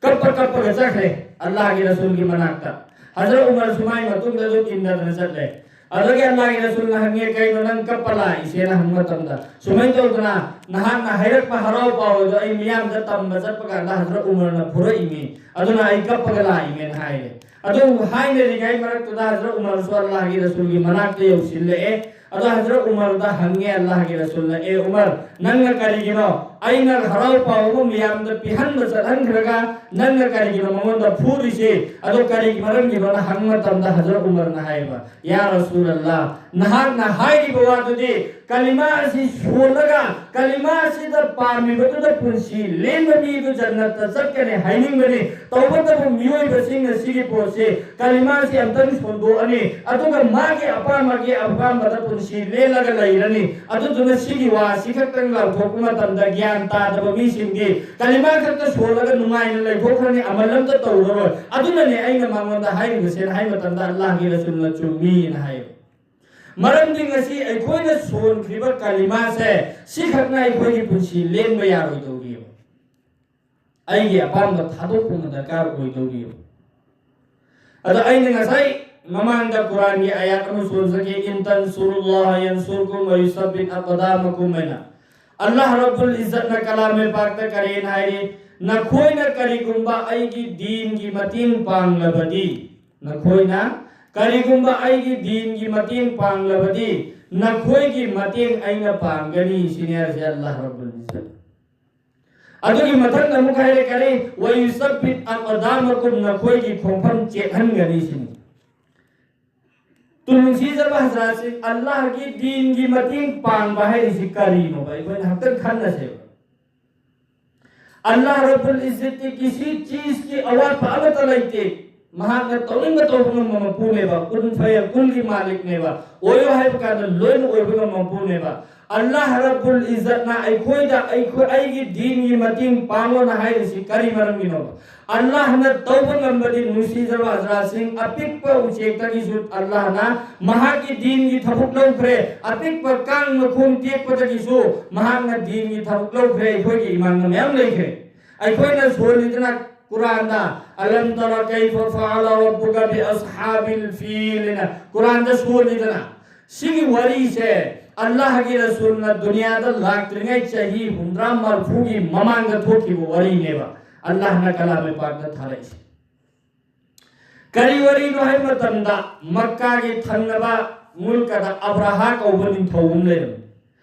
ꯀꯞꯄ ꯀꯞꯄꯒ ꯆꯠꯈ꯭ꯔꯦ ꯑꯜꯂꯥꯍꯒꯤ ꯔꯁꯨꯜꯒꯤ ꯃꯅꯥꯛꯇ꯫ ꯍꯖꯔꯠ ꯎꯃꯔꯁꯨ ꯃꯥꯏ ꯃꯇꯨꯡꯗ ꯑꯗꯨꯝ ꯏꯟꯗꯗꯅ ꯆꯠꯂꯦ꯫ ꯑꯗꯨꯗꯒꯤ ꯑꯜꯂꯥꯍꯒꯤ ꯔꯁꯨꯜꯅ ꯍꯪꯉꯦ, "ꯀꯩꯅꯣ ꯅꯪ ꯀꯞꯄ ꯂꯥꯛꯏꯁꯦꯅ?" ꯍꯪꯕ ꯃꯇꯝꯗ, "ꯁꯨꯃꯥꯏꯅ ꯇꯧꯗꯅ ꯅꯍꯥꯛꯅ ꯍꯥꯏꯔꯛꯄ ꯍꯔꯥꯎ ꯄꯥꯎ ꯑꯗꯣ ꯑꯩ ꯃꯤꯌꯥꯝꯗ ꯇꯝꯕ ꯆꯠꯄ ꯀꯥꯟꯗ ꯍꯖꯔꯠ ꯎꯃꯔꯅ ꯐꯨꯔꯛꯏꯅꯤ, ꯑꯗꯨꯅ ꯑꯩ ꯀꯞꯄꯒ ꯂꯥꯛꯏꯅꯦꯅ" ꯍꯥꯏꯔꯦ꯫ ꯑꯗꯨ ꯍꯥꯏꯅꯔꯤꯉꯩ ꯃꯔꯛꯇꯨꯗ ꯍꯖꯔꯠ ꯎꯃꯔꯁꯨ ꯑꯜꯂꯥꯍꯒꯤ ꯔꯁꯨꯜꯒꯤ ꯃꯅꯥꯛꯇ ꯌꯧꯁꯤꯜꯂꯛꯑꯦ꯫ ꯑꯗꯣ ꯍꯖꯔꯠ ꯎꯃꯔꯗ ꯍꯪꯉꯦ ꯑꯜꯂꯥꯍꯒꯤ ꯔꯁꯨꯜꯅ, "ꯑꯦ ꯎꯃꯔ, ꯅꯪꯅ ꯀꯔꯤꯒꯤꯅꯣ ꯑꯩꯅ ꯍꯔꯥꯎ ꯄꯥꯎ ꯑꯃ ꯃꯤꯌꯥꯝꯗ ꯄꯤꯍꯟꯕ ꯆꯠꯍꯟꯈ꯭ꯔꯒ ꯅꯪꯅ ꯀꯔꯤꯒꯤꯅꯣ ꯃꯉꯣꯟꯗ ꯐꯨꯔꯤꯁꯦ? ꯑꯗꯣ ꯀꯔꯤꯒꯤ ꯃꯔꯝꯒꯤꯅꯣꯅ?" ꯍꯪꯕ ꯃꯇꯝꯗ ꯍꯖꯔꯠ ꯎꯃꯔꯅ ꯍꯥꯏꯌꯦꯕ, "ꯌꯥ ꯔꯁꯨꯜ ꯑꯜꯂꯥ, ꯅꯍꯥꯛꯅ ꯍꯥꯏꯔꯤꯕ ꯋꯥꯗꯨꯗꯤ ꯀꯂꯤꯃꯥ ꯑꯁꯤ ꯁꯣꯜꯂꯒ ꯀꯂꯤꯃꯥ ꯑꯁꯤꯗ ꯄꯥꯝꯃꯤꯕꯗꯨꯗ ꯄꯨꯟꯁꯤ ꯂꯦꯟꯕ ꯃꯤꯗꯨ ꯖꯟꯅꯠꯇ ꯆꯠꯀꯅꯤ ꯍꯥꯏꯅꯤꯡꯕꯅꯤ꯫ ꯇꯧꯕꯇꯕꯨ ꯃꯤꯑꯣꯏꯕꯁꯤꯡꯅ ꯁꯤꯒꯤ ꯄꯣꯠꯁꯤ ꯀꯂꯤꯃꯥꯁꯤ ꯑꯝꯇꯪ ꯁꯣꯟꯗꯣꯛꯑꯅꯤ, ꯑꯗꯨꯒ ꯃꯥꯒꯤ ꯑꯄꯥꯝꯕꯒꯤ ꯑꯄꯥꯝꯕꯗ ꯄꯨꯟꯁꯤ ꯂꯦꯜꯂꯒ ꯂꯩꯔꯅꯤ꯫ ꯑꯗꯨꯗꯨꯅ ꯁꯤꯒꯤ ꯋꯥ ꯑꯁꯤ ꯈꯛꯇꯪ ꯂꯥꯎꯊꯣꯛꯄ ꯃꯇꯝꯗ ꯒ꯭ꯌꯥꯟ ꯇꯥꯗꯕ ꯃꯤꯁꯤꯡꯗꯤ ꯀꯂꯤꯃꯥ ꯈꯛꯇ ꯁꯣꯜꯂꯒ ꯅꯨꯡꯉꯥꯏꯅ ꯂꯩꯊꯣꯛꯈ꯭ꯔꯅꯤ, ꯑꯃꯜ ꯑꯝꯇ ꯇꯧꯔꯔꯣꯏ꯫ ꯑꯗꯨꯅꯅꯦ ꯑꯩꯅ ꯃꯉꯣꯟꯗ ꯍꯥꯏꯔꯤꯕꯁꯦꯅ ꯍꯥꯏꯕ ꯃꯇꯝꯗ ꯑꯜꯂꯥꯍꯒꯤ ꯔꯁꯨꯜꯅ ꯆꯨꯝꯃꯤꯅ ꯍꯥꯏꯌꯦꯕ꯫ ꯃꯔꯝꯗꯤ ꯉꯁꯤ ꯑꯩꯈꯣꯏꯅ ꯁꯣꯟꯈ꯭ꯔꯤꯕ ꯀꯂꯤꯃꯥꯁꯦ ꯁꯤꯈꯛꯅ ꯑꯩꯈꯣꯏꯒꯤ ꯄꯨꯟꯁꯤ ꯂꯦꯟꯕ ꯌꯥꯔꯣꯏꯗꯧꯔꯤꯕ꯫ ꯑꯩꯒꯤ ꯑꯄꯥꯝꯕ ꯊꯥꯗꯣꯛꯄ ꯑꯃ ꯗꯔꯀꯥꯔ ꯑꯣꯏꯗꯧꯔꯤꯕ꯫ ꯑꯗꯣ ꯑꯩꯅ ꯉꯁꯥꯏ ꯃꯃꯥꯡꯗ ꯀꯨꯔꯥꯟꯒꯤ ꯑꯌꯥꯠ ꯑꯃ ꯁꯣꯟꯖꯈꯤ, "ꯏꯟ ꯇꯟꯁꯨꯔꯨꯜꯂꯥꯍ ꯌꯟꯁꯨꯔꯀꯨꯝ ꯋ ꯌꯨꯁꯕꯤꯠ ꯑꯛꯗꯥꯃꯀꯨꯝ" ꯍꯥꯏꯅ꯫ ꯑꯜꯂꯥꯍ ꯔꯕꯨꯜ ꯏꯖꯠꯅ ꯀꯂꯥꯃꯦ ꯄꯥꯛꯇ ꯀꯔꯦꯅ ꯍꯥꯏꯔꯤ? "ꯅꯈꯣꯏꯅ ꯀꯔꯤꯒꯨꯝꯕ ꯑꯩꯒꯤ ꯗꯤꯟꯒꯤ ꯃꯇꯦꯡ ꯄꯥꯡꯂꯕꯗꯤ, ꯅꯈꯣꯏꯅ ꯀꯔꯤꯒꯨꯝꯕ ꯑꯩꯒꯤ ꯗꯤꯟꯒꯤ ꯃꯇꯦꯡ ꯄꯥꯡꯂꯕꯗꯤ, ꯅꯈꯣꯏꯒꯤ ꯃꯇꯦꯡ ꯑꯩꯅ ꯄꯥꯡꯒꯅꯤ" ꯁꯤꯅꯤ ꯍꯥꯏꯔꯤꯁꯦ ꯑꯜꯂꯥꯍ ꯔꯕꯨꯜ ꯏꯖꯠ꯫ ꯑꯗꯨꯒꯤ ꯃꯊꯪꯗ ꯑꯃꯨꯛ ꯍꯥꯏꯔꯦ ꯀꯔꯤ? "ꯋ ꯌꯨꯁꯕꯤꯠ ꯑꯛꯗꯥꯃꯀꯨꯝ", ꯅꯈꯣꯏꯒꯤ ꯈꯣꯡꯐꯝ ꯆꯦꯠꯍꯟꯒꯅꯤ ꯁꯤꯅꯤ꯫ ꯇꯨ ꯅꯨꯡꯁꯤꯖꯕ ꯍꯖꯔꯥꯠꯁꯤꯡ, ꯑꯜꯂꯥꯍꯒꯤ ꯗꯤꯟꯒꯤ ꯃꯇꯦꯡ ꯄꯥꯡꯕ ꯍꯥꯏꯔꯤꯁꯤ ꯀꯔꯤꯅꯣꯕ? ꯑꯩꯈꯣꯏꯅ ꯍꯟꯇꯪ ꯈꯟꯅꯁꯦꯕ꯫ ꯑꯜꯂꯥꯍ ꯔꯕꯨꯜ ꯏꯖꯠꯀꯤ ꯀꯤꯁꯤ ꯆꯤꯖꯀꯤ ꯑꯋꯥꯠꯄ ꯑꯃꯠꯇ ꯂꯩꯇꯦ꯫ ꯃꯍꯥꯛꯅ ꯇꯧꯅꯤꯡꯕ ꯇꯧꯕ ꯉꯝꯕ ꯃꯄꯨꯅꯦꯕ, ꯀꯨꯟ ꯐꯌꯀꯨꯟꯒꯤ ꯃꯥꯂꯤꯛꯅꯦꯕ, ꯑꯣꯏꯌꯣ ꯍꯥꯏꯕ ꯀꯥꯟꯗ ꯂꯣꯏꯅ ꯑꯣꯏꯕ ꯉꯝꯕ ꯃꯄꯨꯅꯦꯕ꯫ ꯑꯜꯂꯥꯍ ꯔꯕꯨꯜ ꯏꯖꯠꯅ ꯑꯩꯈꯣꯏꯗ, ꯑꯩꯈꯣꯏ, ꯑꯩꯒꯤ ꯗꯤꯟꯒꯤ ꯃꯇꯦꯡ ꯄꯥꯡꯉꯣꯅ ꯍꯥꯏꯔꯤꯁꯤ ꯀꯔꯤ ꯃꯔꯝꯒꯤꯅꯣꯕ? ꯑꯜꯂꯥꯍꯅ ꯇꯧꯕ ꯉꯝꯕꯗꯤ, ꯅꯨꯡꯁꯤꯖꯕ ꯍꯖꯔꯥꯠꯁꯤꯡ, ꯑꯄꯤꯛꯄ ꯎꯆꯦꯛꯇꯒꯤꯁꯨ ꯑꯜꯂꯥꯍꯅ ꯃꯍꯥꯛꯀꯤ ꯗꯤꯟꯒꯤ ꯊꯕꯛ ꯂꯧꯈ꯭ꯔꯦ, ꯑꯄꯤꯛꯄ ꯀꯥꯡ ꯃꯈꯣꯡ ꯇꯦꯛꯄꯗꯒꯤꯁꯨ ꯃꯍꯥꯛꯅ ꯗꯤꯟꯒꯤ ꯊꯕꯛ ꯂꯧꯈ꯭ꯔꯦ꯫ ꯑꯩꯈꯣꯏꯒꯤ ꯏꯃꯥꯡꯗ ꯃꯌꯥꯝ ꯂꯩꯈ꯭ꯔꯦ꯫ ꯑꯩꯈꯣꯏꯅ ꯁꯣꯜꯂꯤꯗꯅ ꯀꯨꯔꯥꯟꯗ, "ꯑꯂꯝ ꯇꯔ ꯀꯩꯐ ꯐꯑꯂ ꯔꯕꯨꯀ ꯕꯤ ꯑꯁꯍꯥꯕꯤꯜ ꯐꯤꯜ" ꯍꯥꯏꯅ ꯀꯨꯔꯥꯟꯗ ꯁꯣꯜꯂꯤꯗꯅ꯫ ꯁꯤꯒꯤ ꯋꯥꯔꯤꯁꯦ ꯑꯜꯂꯥꯍꯒꯤ ꯔꯁꯨꯜꯅ ꯗꯨꯅꯤꯌꯥꯗ ꯂꯥꯛꯇ꯭ꯔꯤꯉꯩ ꯆꯍꯤ ꯍꯨꯝꯗ꯭ꯔꯥ ꯃꯔꯐꯨꯒꯤ ꯃꯃꯥꯡꯗ ꯊꯣꯛꯈꯤꯕ ꯋꯥꯔꯤꯅꯦꯕ ꯑꯜꯂꯥꯍꯅ ꯀꯂꯥꯃꯦ ꯄꯥꯛꯇ ꯊꯥꯔꯛꯏꯁꯦ꯫ ꯀꯔꯤ ꯋꯥꯔꯤꯅꯣ ꯍꯥꯏꯕ ꯃꯇꯝꯗ, ꯃꯛꯀꯥꯒꯤ ꯊꯪꯅꯕ ꯃꯨꯜꯀꯗ ꯑꯕ꯭ꯔꯥꯍꯥ ꯀꯧꯕ ꯅꯤꯡꯊꯧ ꯑꯃ ꯂꯩꯔꯝꯃꯤ꯫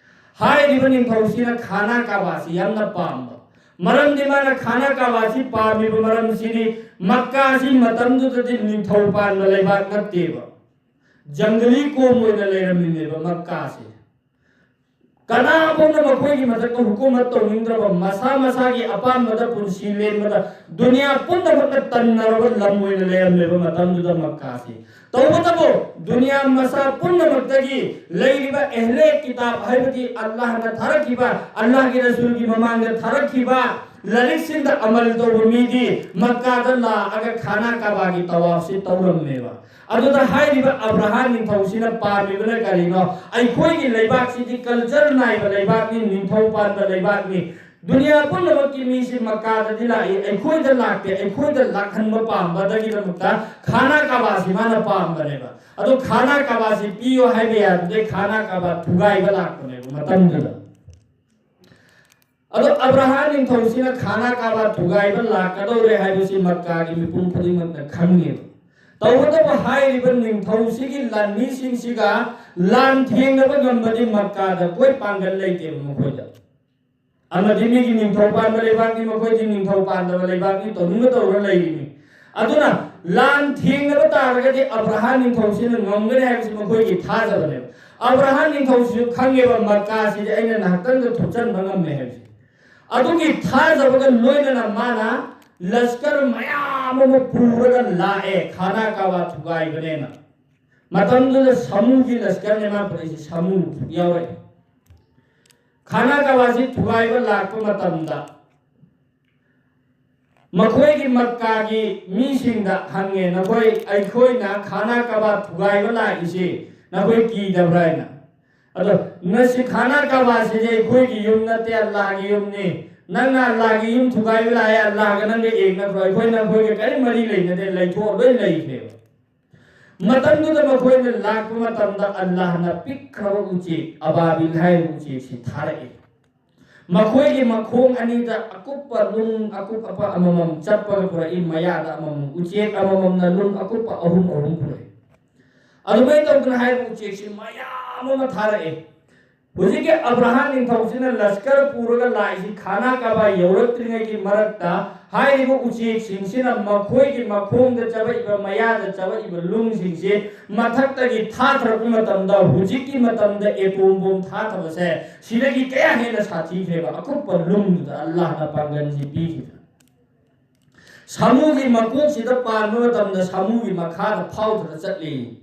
ꯍꯥꯏꯔꯤꯕ ꯅꯤꯡꯊꯧꯁꯤꯅ ꯈꯥꯅꯥ ꯀꯥꯕꯥꯁꯤ ꯌꯥꯝꯅ ꯄꯥꯝꯕ꯫ ꯃꯔꯝꯗꯤ ꯃꯥꯅ ꯈꯥꯅꯥ ꯀꯥꯕꯥꯁꯤ ꯄꯥꯝꯃꯤꯕ ꯃꯔꯝꯁꯤꯗꯤ, ꯃꯛꯀꯥꯁꯤ ꯃꯇꯝꯗꯨꯗꯗꯤ ꯅꯤꯡꯊꯧ ꯄꯥꯟꯕ ꯂꯩꯕꯥꯛ ꯅꯠꯇꯦꯕ, ꯖꯪꯒꯂꯤ ꯀꯣꯝ ꯑꯣꯏꯅ ꯂꯩꯔꯝꯃꯤꯅꯦꯕ ꯃꯛꯀꯥꯁꯤ꯫ ꯀꯅꯥꯒꯨꯝꯅ ꯃꯈꯣꯏꯒꯤ ꯃꯊꯛꯇ ꯍꯨꯀꯨꯃꯠ ꯇꯧꯅꯤꯡꯗ꯭ꯔꯕ, ꯃꯁꯥ ꯃꯁꯥꯒꯤ ꯑꯄꯥꯝꯕꯗ ꯄꯨꯟꯁꯤ ꯂꯦꯟꯕꯗ ꯗꯨꯅꯤꯌꯥ ꯄꯨꯝꯅꯃꯛꯅ ꯇꯟꯅꯔꯕ ꯂꯝ ꯑꯣꯏꯅ ꯂꯩꯔꯝꯃꯦꯕ ꯃꯇꯝꯗꯨꯗ ꯃꯛꯀꯥꯁꯤ꯫ ꯇꯧꯕꯇꯕꯨ ꯗꯨꯅꯤꯌꯥ ꯃꯁꯥ ꯄꯨꯝꯅꯃꯛꯇꯒꯤ ꯂꯩꯔꯤꯕ ꯑꯦꯍ꯭ꯂꯦ ꯀꯤꯇꯥꯕ, ꯍꯥꯏꯕꯗꯤ ꯑꯜꯂꯥꯍꯅ ꯊꯥꯔꯛꯈꯤꯕ, ꯑꯜꯂꯥꯍꯒꯤ ꯔꯁꯨꯜꯒꯤ ꯃꯃꯥꯡꯗ ꯊꯥꯔꯛꯈꯤꯕ ꯂꯥꯏꯔꯤꯛꯁꯤꯡꯗ ꯑꯃꯜ ꯇꯧꯕ ꯃꯤꯗꯤ ꯃꯛꯀꯥꯗ ꯂꯥꯛꯑꯒ ꯈꯥꯅꯥ ꯀꯥꯕꯥꯒꯤ ꯇꯋꯥꯐꯁꯤ ꯇꯧꯔꯝꯃꯦꯕ꯫ ꯑꯗꯨꯗ ꯍꯥꯏꯔꯤꯕ ꯑꯕ꯭ꯔꯥꯍꯥ ꯅꯤꯡꯊꯧꯁꯤꯅ ꯄꯥꯝꯃꯤꯕꯅ ꯀꯔꯤꯅꯣ? ꯑꯩꯈꯣꯏꯒꯤ ꯂꯩꯕꯥꯛꯁꯤꯗꯤ ꯀꯜꯆꯔ ꯅꯥꯏꯕ ꯂꯩꯕꯥꯛꯅꯤ, ꯅꯤꯡꯊꯧ ꯄꯥꯟꯕ ꯂꯩꯕꯥꯛꯅꯤ, ꯗꯨꯅꯤꯌꯥ ꯄꯨꯝꯅꯃꯛꯀꯤ ꯃꯤꯁꯤ ꯃꯛꯀꯥꯗꯗꯤ ꯂꯥꯛꯏ, ꯑꯩꯈꯣꯏꯗ ꯂꯥꯛꯇꯦ, ꯑꯩꯈꯣꯏꯗ ꯂꯥꯛꯍꯟꯕ ꯄꯥꯝꯕꯗꯒꯤꯗꯃꯛꯇ ꯈꯥꯅꯥ ꯀꯥꯕꯥꯁꯤ ꯃꯥꯅ ꯄꯥꯝꯕꯅꯦꯕ꯫ ꯑꯗꯣ ꯈꯥꯅꯥ ꯀꯥꯕꯥꯁꯤ ꯄꯤꯌꯣ ꯍꯥꯏꯕ ꯌꯥꯗꯦ, ꯈꯥꯅꯥ ꯀꯥꯕꯥ ꯊꯨꯒꯥꯏꯕ ꯂꯥꯛꯄꯅꯦꯕ ꯃꯇꯝꯗꯨꯗ꯫ ꯑꯗꯣ ꯑꯕ꯭ꯔꯥꯍꯥ ꯅꯤꯡꯊꯧꯁꯤꯅ ꯈꯥꯅꯥ ꯀꯥꯕꯥ ꯊꯨꯒꯥꯏꯕ ꯂꯥꯛꯀꯗꯧꯔꯦ ꯍꯥꯏꯕꯁꯤ ꯃꯛꯀꯥꯒꯤ ꯃꯤꯄꯨꯝ ꯈꯨꯗꯤꯡꯃꯛꯅ ꯈꯪꯉꯦꯕ꯫ ꯇꯧꯕꯇꯕꯨ ꯍꯥꯏꯔꯤꯕ ꯅꯤꯡꯊꯧꯁꯤꯒꯤ ꯂꯥꯟꯃꯤꯁꯤꯡꯁꯤꯒ ꯂꯥꯟ ꯊꯦꯡꯅꯕ ꯉꯝꯕꯗꯤ ꯃꯛꯀꯥꯗ ꯀꯣꯏ ꯄꯥꯡꯒꯜ ꯂꯩꯇꯦꯕ ꯃꯈꯣꯏꯗ꯫ ꯑꯃꯗꯤ ꯃꯤꯒꯤ ꯅꯤꯡꯊꯧ ꯄꯥꯟꯕ ꯂꯩꯕꯥꯛꯅꯤ, ꯃꯈꯣꯏꯗꯤ ꯅꯤꯡꯊꯧ ꯄꯥꯟꯗꯕ ꯂꯩꯕꯥꯛꯅꯤ, ꯇꯧꯅꯤꯡꯕ ꯇꯧꯔ ꯂꯩꯔꯤꯅꯤ꯫ ꯑꯗꯨꯅ ꯂꯥꯟ ꯊꯦꯡꯅꯕ ꯇꯥꯔꯒꯗꯤ ꯑꯕ꯭ꯔꯥꯍꯥ ꯅꯤꯡꯊꯧꯁꯤꯅ ꯉꯝꯒꯅꯤ ꯍꯥꯏꯕꯁꯤ ꯃꯈꯣꯏꯒꯤ ꯊꯥꯖꯕꯅꯦꯕ꯫ ꯑꯕ꯭ꯔꯥꯍꯥ ꯅꯤꯡꯊꯧꯁꯤꯁꯨ ꯈꯪꯉꯦꯕ ꯃꯛꯀꯥꯁꯤꯗꯤ ꯑꯩꯅ ꯉꯥꯏꯍꯥꯛꯇꯪꯗ ꯊꯨꯞꯆꯟꯕ ꯉꯝꯃꯦ ꯍꯥꯏꯕꯁꯦ꯫ ꯑꯗꯨꯒꯤ ꯊꯥꯖꯕꯒ ꯂꯣꯏꯅꯅ ꯃꯥꯅ ꯂꯁꯀꯔ ꯃꯌꯥꯝ ꯑꯃ ꯄꯨꯔꯒ ꯂꯥꯛꯑꯦ, ꯈꯥꯅꯥ ꯀꯥꯕꯥ ꯊꯨꯒꯥꯏꯕꯅꯦꯅ꯫ ꯃꯇꯝꯗꯨꯗ ꯁꯥꯃꯨꯒꯤ ꯂꯁꯀꯔꯅꯦ ꯃꯥ ꯄꯨꯔꯛꯏꯁꯦ, ꯁꯥꯃꯨ ꯌꯥꯎꯔꯛꯑꯦ꯫ ꯈꯥꯅꯥ ꯀꯥꯕꯥꯁꯤ ꯊꯨꯒꯥꯏꯕ ꯂꯥꯛꯄ ꯃꯇꯝꯗ ꯃꯈꯣꯏꯒꯤ ꯃꯛꯀꯥꯒꯤ ꯃꯤꯁꯤꯡꯗ ꯍꯪꯉꯦ, "ꯅꯈꯣꯏ, ꯑꯩꯈꯣꯏꯅ ꯈꯥꯅꯥ ꯀꯥꯕꯥ ꯊꯨꯒꯥꯏꯕ ꯂꯥꯛꯏꯁꯤ ꯅꯈꯣꯏ ꯀꯤꯗꯕ꯭ꯔꯥ?" ꯍꯥꯏꯅ꯫ ꯑꯗꯣ ꯃꯁꯤ ꯈꯥꯅꯥ ꯀꯥꯕꯥꯁꯤꯗꯤ ꯑꯩꯈꯣꯏꯒꯤ ꯌꯨꯝ ꯅꯠꯇꯦ, ꯑꯜꯂꯥꯍꯒꯤ ꯌꯨꯝꯅꯤ꯫ ꯅꯪꯅ ꯑꯜꯂꯥꯍꯒꯤ ꯌꯨꯝ ꯊꯨꯒꯥꯏꯕ ꯂꯥꯛꯑꯦ, ꯑꯜꯂꯥꯍꯒ ꯅꯪꯒ ꯌꯦꯡꯅꯕ꯭ꯔꯣ? ꯑꯩꯈꯣꯏ ꯅꯈꯣꯏꯒ ꯀꯔꯤꯝ ꯃꯔꯤ ꯂꯩꯅꯗꯦ, ꯂꯩꯊꯣꯛꯑ ꯂꯣꯏ ꯂꯩꯈ꯭ꯔꯦꯕ꯫ ꯃꯇꯝꯗꯨꯗ ꯃꯈꯣꯏꯅ ꯂꯥꯛꯄ ꯃꯇꯝꯗ ꯑꯜꯂꯥꯍꯅ ꯄꯤꯛꯈ꯭ꯔꯕ ꯎꯆꯦꯛ, ꯑꯕꯥꯕꯤꯜ ꯍꯥꯏꯔꯤꯕ ꯎꯆꯦꯛꯁꯤ ꯊꯥꯔꯛꯏ꯫ ꯃꯈꯣꯏꯒꯤ ꯃꯈꯣꯡ ꯑꯅꯤꯗ ꯑꯀꯨꯞꯄ ꯅꯨꯡ ꯑꯀꯨꯞ ꯑꯄꯥ ꯑꯃꯃꯝ ꯆꯠꯄꯒ ꯄꯨꯔꯛꯏ, ꯃꯌꯥꯗ ꯑꯃꯃꯝ, ꯎꯆꯦꯛ ꯑꯃꯃꯝꯅ ꯅꯨꯡ ꯑꯀꯨꯞꯄ ꯑꯍꯨꯝ ꯑꯍꯨꯝ ꯄꯨꯔꯛꯏ꯫ ꯑꯗꯨꯃꯥꯏꯅ ꯇꯧꯗꯅ ꯍꯥꯏꯔꯤꯕ ꯎꯆꯦꯛꯁꯤ ꯃꯌꯥꯝ ꯑꯃ ꯊꯥꯔꯛꯑꯦ꯫ ꯍꯧꯖꯤꯛꯀꯤ ꯑꯕ꯭ꯔꯥꯍꯥ ꯅꯤꯡꯊꯧꯁꯤꯅ ꯂꯁꯀꯔ ꯄꯨꯔꯒ ꯂꯥꯛꯏꯁꯤ ꯈꯥꯅꯥ ꯀꯥꯕꯥ ꯌꯧꯔꯛꯇ꯭ꯔꯤꯉꯩꯒꯤ ꯃꯔꯛꯇ ꯍꯥꯏꯔꯤꯕ ꯎꯆꯦꯛꯁꯤꯡꯁꯤꯅ ꯃꯈꯣꯏꯒꯤ ꯃꯈꯣꯡꯗ ꯆꯕꯛꯏꯕ, ꯃꯌꯥꯗ ꯆꯕꯛꯏꯕ ꯂꯨꯡꯁꯤꯡꯁꯤ ꯃꯊꯛꯇꯒꯤ ꯊꯥꯊꯔꯛꯄ ꯃꯇꯝꯗ, ꯍꯧꯖꯤꯛꯀꯤ ꯃꯇꯝꯗ ꯑꯦꯇꯣꯝ ꯕꯣꯝ ꯊꯥꯊꯕꯁꯦ ꯁꯤꯗꯒꯤ ꯀꯌꯥ ꯍꯦꯟꯅ ꯁꯥꯊꯤꯈ꯭ꯔꯦꯕ꯫ ꯑꯀꯨꯞꯄ ꯂꯨꯡꯗꯨꯗ ꯑꯜꯂꯥꯍꯅ ꯄꯥꯡꯒꯜꯁꯤ ꯄꯤꯈꯤꯕ꯫ ꯁꯥꯃꯨꯒꯤ ꯃꯀꯣꯛꯁꯤꯗ ꯄꯥꯟꯕ ꯃꯇꯝꯗ ꯁꯥꯃꯨꯒꯤ ꯃꯈꯥꯗ ꯐꯥꯎꯊꯔ ꯆꯠꯂꯤ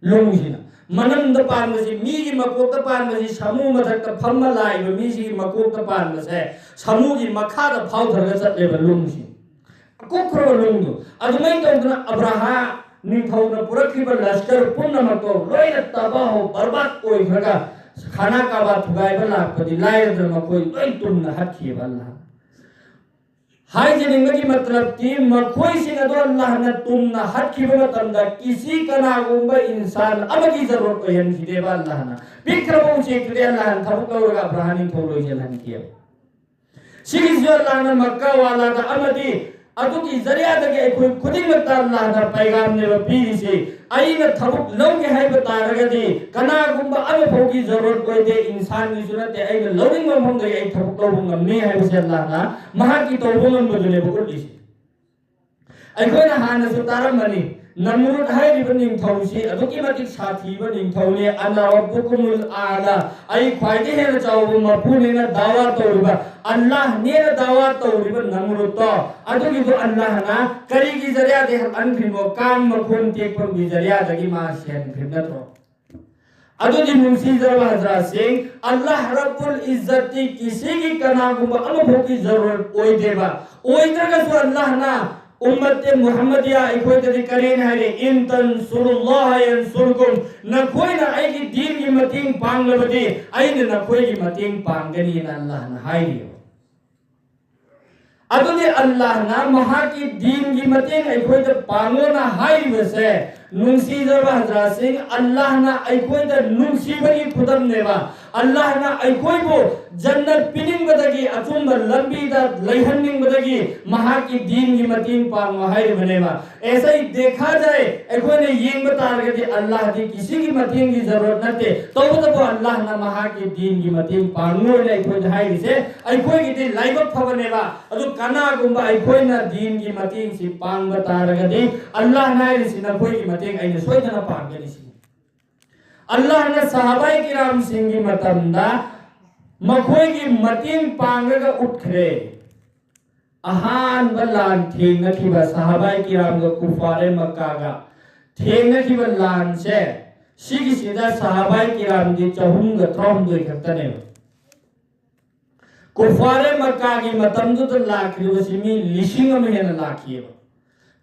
ꯂꯨꯡꯁꯤꯅ꯫ ꯃꯅꯝꯗ ꯄꯥꯟꯕꯁꯤ, ꯃꯤꯒꯤ ꯃꯀꯣꯛꯇ ꯄꯥꯟꯕꯁꯤ, ꯁꯥꯃꯨ ꯃꯊꯛꯇ ꯐꯝꯃ ꯂꯥꯛꯏꯕ ꯃꯤꯁꯤꯒꯤ ꯃꯀꯣꯛꯇ ꯄꯥꯟꯕꯁꯦ ꯁꯥꯃꯨꯒꯤ ꯃꯈꯥꯗ ꯐꯥꯎꯊꯔꯒ ꯆꯠꯂꯦꯕ ꯂꯨꯡꯁꯤ꯫ ꯑꯀꯨꯞꯈ꯭ꯔꯕ ꯂꯨꯡꯗꯣ꯫ ꯑꯗꯨꯃꯥꯏꯅ ꯇꯧꯗꯅ ꯑꯕ꯭ꯔꯥꯍꯥ ꯅꯤꯡꯊꯧꯅ ꯄꯨꯔꯛꯈꯤꯕ ꯂꯁꯀꯔ ꯄꯨꯝꯅꯃꯛꯇꯣ ꯂꯣꯏꯅ ꯇꯕꯥꯍꯧ ꯕꯔꯕꯥꯠ ꯑꯣꯏꯈ꯭ꯔꯒ ꯈꯥꯅꯥ ꯀꯥꯕꯥ ꯊꯨꯒꯥꯏꯕ ꯂꯥꯛꯄꯗꯤ ꯂꯥꯏꯔꯗꯅ ꯃꯈꯣꯏ ꯂꯣꯏ ꯇꯨꯝꯅ ꯍꯠꯈꯤꯕ ꯑꯜꯂꯥꯍ꯫ ꯍꯥꯏꯖꯅꯤꯡꯕꯒꯤ ꯃꯇꯂꯕꯇꯤ ꯃꯈꯣꯏꯁꯤꯡ ꯑꯗꯣ ꯑꯜꯂꯥꯍꯅ ꯇꯨꯝꯅ ꯍꯠꯈꯤꯕ ꯃꯇꯝꯗ ꯀꯤꯁꯤ ꯀꯅꯥꯒꯨꯝꯕ ꯏꯟꯁꯥꯟ ꯑꯃꯒꯤ ꯖꯔꯨꯔꯠ ꯑꯣꯏꯍꯟꯈꯤꯗꯦꯕ ꯑꯜꯂꯥꯍꯅ꯫ ꯄꯤꯛꯈ꯭ꯔꯕ ꯎꯆꯦꯛꯇꯨꯗꯤ ꯑꯜꯂꯥꯍꯅ ꯊꯕꯛ ꯂꯧꯔꯒ ꯑꯕ꯭ꯔꯥꯍꯥ ꯅꯤꯡꯊꯧ ꯂꯣꯏꯁꯤꯜꯍꯟꯈꯤꯑꯕ꯫ ꯁꯤꯒꯤꯁꯨ ꯑꯜꯂꯥꯍꯅ ꯃꯛꯀꯥ ꯋꯥꯂꯥꯗ ꯑꯃꯗꯤ ꯑꯗꯨꯒꯤ ꯖꯔꯤꯌꯥꯗꯒꯤ ꯑꯩꯈꯣꯏ ꯈꯨꯗꯤꯡꯃꯛꯇ ꯑꯜꯂꯥꯍꯅ ꯄꯩꯒꯥꯝꯅꯦꯕ ꯄꯤꯔꯤꯁꯤ꯫ ꯑꯩꯅ ꯊꯕꯛ ꯂꯧꯒꯦ ꯍꯥꯏꯕ ꯇꯥꯔꯒꯗꯤ ꯀꯅꯥꯒꯨꯝꯕ ꯑꯃꯐꯥꯎꯒꯤ ꯖꯔꯨꯔꯠ ꯑꯣꯏꯗꯦ, ꯏꯟꯁꯥꯟꯒꯤꯁꯨ ꯅꯠꯇꯦ, ꯑꯩꯅ ꯂꯧꯅꯤꯡꯕ ꯃꯐꯝꯗꯒꯤ ꯑꯩ ꯊꯕꯛ ꯂꯧꯕ ꯉꯝꯃꯤ ꯍꯥꯏꯕꯁꯦ ꯑꯜꯂꯥꯍꯅ ꯃꯍꯥꯛꯀꯤ ꯇꯧꯕ ꯉꯝꯕꯗꯨꯅꯦꯕ ꯎꯠꯂꯤꯁꯤ꯫ ꯑꯩꯈꯣꯏꯅ ꯍꯥꯟꯅꯁꯨ ꯇꯥꯔꯝꯃꯅꯤ, ꯅꯝꯔꯨꯗ ꯍꯥꯏꯔꯤꯕ ꯅꯤꯡꯊꯧꯁꯤ ꯑꯗꯨꯛꯀꯤ ꯃꯇꯤꯛ ꯁꯥꯊꯤꯕ ꯅꯤꯡꯊꯧꯅꯤ꯫ "ꯑꯅ ꯔꯕꯨꯀꯨꯃꯨꯜ ꯑꯥꯂꯥ", ꯑꯩ ꯈ꯭ꯋꯥꯏꯗꯒꯤ ꯍꯦꯟꯅ ꯆꯥꯎꯕ ꯃꯄꯨꯅꯦꯅ ꯗꯥꯋꯥ ꯇꯧꯔꯤꯕ, ꯑꯜꯂꯥꯍꯅꯦꯅ ꯗꯥꯋꯥ ꯇꯧꯔꯤꯕ ꯅꯝꯔꯨꯗꯇꯣ, ꯑꯗꯨꯒꯤꯗꯣ ꯑꯜꯂꯥꯍꯅ ꯀꯔꯤꯒꯤ ꯖꯔꯤꯌꯥꯗꯒꯤ ꯍꯟꯈ꯭ꯔꯤꯅꯣ? ꯀꯥꯡ ꯃꯈꯣꯟ ꯇꯦꯛꯄꯒꯤ ꯖꯔꯤꯌꯥꯗꯒꯤ ꯃꯥ ꯁꯤꯍꯟꯈ꯭ꯔꯤꯕ ꯅꯠꯇ꯭ꯔꯣ? ꯑꯗꯨꯗꯤ ꯅꯨꯡꯁꯤꯖꯔꯕ ꯍꯖꯔꯥꯠꯁꯤꯡ, ꯑꯜꯂꯥꯍ ꯔꯕꯨꯜ ꯏꯖꯠꯇꯤ ꯀꯤꯁꯤꯒꯤ ꯀꯅꯥꯒꯨꯝꯕ ꯑꯃꯐꯥꯎꯒꯤ ꯖꯔꯨꯔꯠ ꯑꯣꯏꯗꯦꯕ꯫ ꯑꯣꯏꯗ꯭ꯔꯒꯁꯨ ꯑꯜꯂꯥꯍꯅ ꯎꯝꯃꯠꯇꯦ ꯃꯨꯍꯝꯃꯗꯤꯌꯥ ꯑꯩꯈꯣꯏꯗꯗꯤ ꯀꯔꯤꯅ ꯍꯥꯏꯔꯦ? "ꯏꯟ ꯇꯟꯁꯨꯔꯨꯜꯂꯥꯍ ꯌꯟꯁꯨꯔꯀꯨꯝ", ꯅꯈꯣꯏꯅ ꯑꯩꯒꯤ ꯗꯤꯟꯒꯤ ꯃꯇꯦꯡ ꯄꯥꯡꯂꯕꯗꯤ ꯑꯩꯅ ꯅꯈꯣꯏꯒꯤ ꯃꯇꯦꯡ ꯄꯥꯡꯒꯅꯤꯅ ꯑꯜꯂꯥꯍꯅ ꯍꯥꯏꯔꯤꯕ꯫ ꯑꯗꯨꯗꯤ ꯑꯜꯂꯥꯍꯅ ꯃꯍꯥꯛꯀꯤ ꯗꯤꯟꯒꯤ ꯃꯇꯦꯡ ꯑꯩꯈꯣꯏꯗ ꯄꯥꯡꯉꯣꯅ ꯍꯥꯏꯔꯤꯕꯁꯦ, ꯅꯨꯡꯁꯤꯖꯔꯕ ꯍꯖꯔꯥꯠꯁꯤꯡ, ꯑꯜꯂꯥꯍꯅ ꯑꯩꯈꯣꯏꯗ ꯅꯨꯡꯁꯤꯕꯒꯤ ꯈꯨꯗꯝꯅꯦꯕ꯫ ꯑꯜꯂꯥꯍꯅ ꯑꯩꯈꯣꯏꯕꯨ ꯖꯟꯅꯠ ꯄꯤꯅꯤꯡꯕꯗꯒꯤ, ꯑꯆꯨꯝꯕ ꯂꯝꯕꯤꯗ ꯂꯩꯍꯟꯅꯤꯡꯕꯗꯒꯤ ꯃꯍꯥꯛꯀꯤ ꯗꯤꯟꯒꯤ ꯃꯇꯦꯡ ꯄꯥꯡꯉꯣ ꯍꯥꯏꯔꯤꯕꯅꯦꯕ꯫ ꯑꯦꯁꯥ ꯍꯤ ꯗꯦꯈꯥ ꯖꯥꯏ, ꯑꯩꯈꯣꯏꯅ ꯌꯦꯡꯕ ꯇꯥꯔꯒꯗꯤ ꯑꯜꯂꯥꯍꯗꯤ ꯀꯤꯁꯤꯒꯤ ꯃꯇꯦꯡꯒꯤ ꯖꯔꯨꯔꯠ ꯅꯠꯇꯦ꯫ ꯇꯧꯕꯇꯕꯨ ꯑꯜꯂꯥꯍꯅ ꯃꯍꯥꯛꯀꯤ ꯗꯤꯟꯒꯤ ꯃꯇꯦꯡ ꯄꯥꯡꯉꯣꯅ ꯑꯩꯈꯣꯏꯗ ꯍꯥꯏꯔꯤꯁꯦ ꯑꯩꯈꯣꯏꯒꯤꯗꯤ ꯂꯥꯏꯕꯛ ꯐꯕꯅꯦꯕ꯫ ꯑꯗꯨ ꯀꯅꯥꯒꯨꯝꯕ ꯑꯩꯈꯣꯏꯅ ꯗꯤꯟꯒꯤ ꯃꯇꯦꯡꯁꯤ ꯄꯥꯡꯕ ꯇꯥꯔꯒꯗꯤ ꯑꯜꯂꯥꯍꯅ ꯍꯥꯏꯔꯤꯁꯤ ꯅꯈꯣꯏꯒꯤ ꯃꯇꯦꯡ ꯑꯩꯅ ꯁꯣꯏꯗꯅ ꯄꯥꯡꯒꯅꯤ ꯁꯤꯅꯤ꯫ ꯑꯜꯂꯥꯍꯅ ꯁꯍꯥꯕꯥꯏ ꯀꯤꯔꯥꯝꯁꯤꯡꯒꯤ ꯃꯇꯝꯗ ꯃꯈꯣꯏꯒꯤ ꯃꯇꯦꯡ ꯄꯥꯡꯂꯒ ꯎꯠꯈ꯭ꯔꯦ꯫ ꯑꯍꯥꯟꯕ ꯂꯥꯟ ꯊꯦꯡꯅꯈꯤꯕ ꯁꯍꯥꯕꯥꯏ ꯀꯤꯔꯥꯝꯒ ꯀꯨꯐꯥꯔꯦ ꯃꯛꯀꯥꯒ ꯊꯦꯡꯅꯈꯤꯕ ꯂꯥꯟꯁꯦ, ꯁꯤꯒꯤꯁꯤꯗ ꯁꯍꯥꯕꯥꯏ ꯀꯤꯔꯥꯝꯗꯤ ꯆꯍꯨꯝꯒ ꯇꯔꯥꯍꯨꯝꯗꯣꯏ ꯈꯛꯇꯅꯦꯕ꯫ ꯀꯨꯐꯥꯔꯦ ꯃꯛꯀꯥꯒꯤ ꯃꯇꯝꯗꯨꯗ ꯂꯥꯛꯈꯤꯕꯁꯤ ꯃꯤ ꯂꯤꯁꯤꯡ ꯑꯃ ꯍꯦꯟꯅ ꯂꯥꯛꯈꯤꯑꯕ꯫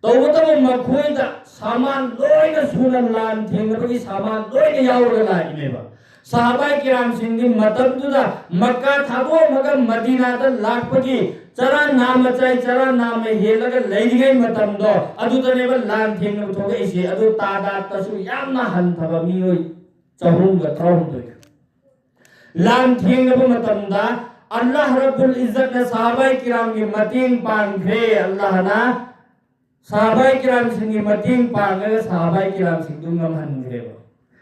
ꯇꯧꯕꯇꯕꯨ ꯃꯈꯣꯏꯗ ꯁꯥꯃꯥꯟ ꯂꯣꯏꯅ ꯁꯨꯅ, ꯂꯥꯟ ꯊꯦꯡꯅꯕꯒꯤ ꯁꯥꯃꯥꯟ ꯂꯣꯏꯅ ꯌꯥꯎꯔꯒ ꯂꯥꯛꯏꯅꯦꯕ꯫ ꯁꯍꯥꯕꯥꯏ ꯀꯤꯔꯥꯝꯁꯤꯡꯗꯤ ꯃꯇꯝꯗꯨꯗ ꯃꯛꯀꯥ ꯊꯥꯗꯣꯛꯑꯝꯃꯒ ꯃꯗꯤꯅꯥꯗ ꯂꯥꯛꯄꯒꯤ ꯆꯔꯥ ꯅꯥꯝꯃ ꯆꯥꯏ, ꯆꯔꯥ ꯅꯥꯝꯃ ꯍꯦꯜꯂꯒ ꯂꯩꯔꯤꯉꯩ ꯃꯇꯝꯗꯣ ꯑꯗꯨꯗꯅꯦꯕ ꯂꯥꯟ ꯊꯦꯡꯅꯕ ꯊꯣꯛꯂꯛꯏꯁꯦ꯫ ꯑꯗꯨ ꯇꯥꯗꯥꯠꯇꯁꯨ ꯌꯥꯝꯅ ꯍꯟꯊꯕ ꯃꯤꯑꯣꯏ ꯆꯍꯨꯝꯒ ꯇꯔꯥꯍꯨꯝꯗꯣꯏ꯫ ꯂꯥꯟ ꯊꯦꯡꯅꯕ ꯃꯇꯝꯗ ꯑꯜꯂꯥꯍ ꯔꯕꯨꯜ ꯏꯖꯠꯅ ꯁꯍꯥꯕꯥꯏ ꯀꯤꯔꯥꯝꯒꯤ ꯃꯇꯦꯡ ꯄꯥꯡꯈ꯭ꯔꯦ꯫ ꯑꯜꯂꯥꯍꯅ ꯁꯍꯥꯕꯥꯏ ꯀꯤꯔꯥꯝꯁꯤꯡꯒꯤ ꯃꯇꯦꯡ ꯄꯥꯡꯉꯒ ꯁꯍꯥꯕꯥꯏ ꯀꯤꯔꯥꯝꯁꯤꯡꯗꯨ ꯉꯝꯍꯟꯈ꯭ꯔꯦꯕ꯫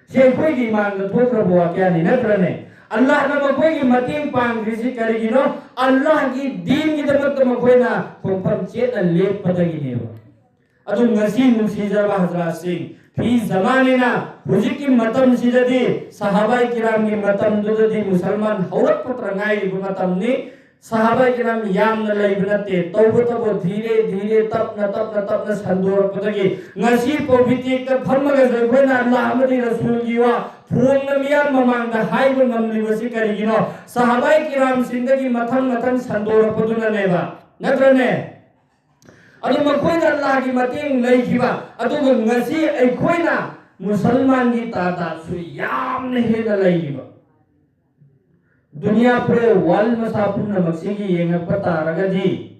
ꯁꯤ ꯑꯩꯈꯣꯏꯒꯤ ꯏꯃꯥꯡꯗ ꯊꯣꯛꯈ꯭ꯔꯕ ꯋꯥꯀꯌꯥꯅꯤ, ꯅꯠꯇ꯭ꯔꯅꯦ? ꯑꯜꯂꯥꯍꯅ ꯃꯈꯣꯏꯒꯤ ꯃꯇꯦꯡ ꯄꯥꯡꯈ꯭ꯔꯤꯁꯤ ꯀꯔꯤꯒꯤꯅꯣ? ꯑꯜꯂꯥꯍꯒꯤ ꯗꯤꯟꯒꯤꯗꯃꯛꯇ ꯃꯈꯣꯏꯅ ꯈꯣꯡꯐꯝ ꯆꯦꯠꯅ ꯂꯦꯞꯄꯗꯒꯤꯅꯦꯕ꯫ ꯑꯗꯨ ꯉꯁꯤ ꯅꯨꯡꯁꯤꯖꯔꯕ ꯍꯖꯔꯥꯠꯁꯤꯡ, ꯐꯤ ꯖꯃꯥꯅꯤꯅ ꯍꯧꯖꯤꯛꯀꯤ ꯃꯇꯝꯁꯤꯗꯗꯤ, ꯁꯍꯥꯕꯥꯏ ꯀꯤꯔꯥꯝꯒꯤ ꯃꯇꯝꯗꯨꯗꯗꯤ ꯃꯨꯁꯜꯃꯥꯟ ꯍꯧꯔꯛꯄꯇ ꯉꯥꯏꯔꯤꯕ ꯃꯇꯝꯅꯤ꯫ ꯁꯍꯥꯕꯥꯏ ꯀꯤꯔꯥꯝ ꯌꯥꯝꯅ ꯂꯩꯕ ꯅꯠꯇꯦ, ꯇꯧꯕꯇꯕꯨ ꯙꯤꯔꯦ ꯙꯤꯔꯦ, ꯇꯞꯅ ꯇꯞꯅ ꯇꯞꯅ ꯁꯟꯗꯣꯔꯛꯄꯗꯒꯤ ꯉꯁꯤ ꯐꯥꯎ ꯕꯤꯇꯦꯛꯇ ꯐꯝꯃꯒꯁꯨ ꯑꯩꯈꯣꯏꯅ ꯑꯜꯂꯥꯍ ꯑꯃꯗꯤ ꯔꯁꯨꯜꯒꯤ ꯋꯥ ꯐꯣꯡꯅ ꯃꯤꯌꯥꯝ ꯃꯃꯥꯡꯗ ꯍꯥꯏꯕ ꯉꯝꯂꯤꯕꯁꯤ ꯀꯔꯤꯒꯤꯅꯣ? ꯁꯍꯥꯕꯥꯏ ꯀꯤꯔꯥꯝꯁꯤꯡꯗꯒꯤ ꯃꯊꯪ ꯃꯊꯪ ꯁꯟꯗꯣꯔꯛꯄꯗꯨꯅꯅꯦꯕ, ꯅꯠꯇ꯭ꯔꯅꯦ? ꯑꯗꯨ ꯃꯈꯣꯏꯅ ꯑꯜꯂꯥꯍꯒꯤ ꯃꯇꯦꯡ ꯂꯩꯈꯤꯕ, ꯑꯗꯨꯒ ꯉꯁꯤ ꯑꯩꯈꯣꯏꯅ ꯃꯨꯁꯜꯃꯥꯟꯒꯤ ꯇꯥꯗꯥꯗꯁꯨ ꯌꯥꯝꯅ ꯍꯦꯟꯅ ꯂꯩꯔꯤꯕ꯫ ꯗꯨꯅꯤꯌꯥ ꯄꯨꯔꯦ, ꯋꯥꯔꯜ ꯃꯁꯥ ꯄꯨꯝꯅꯃꯛꯁꯤꯒꯤ ꯌꯦꯡꯉꯛꯄ ꯇꯥꯔꯒꯗꯤ,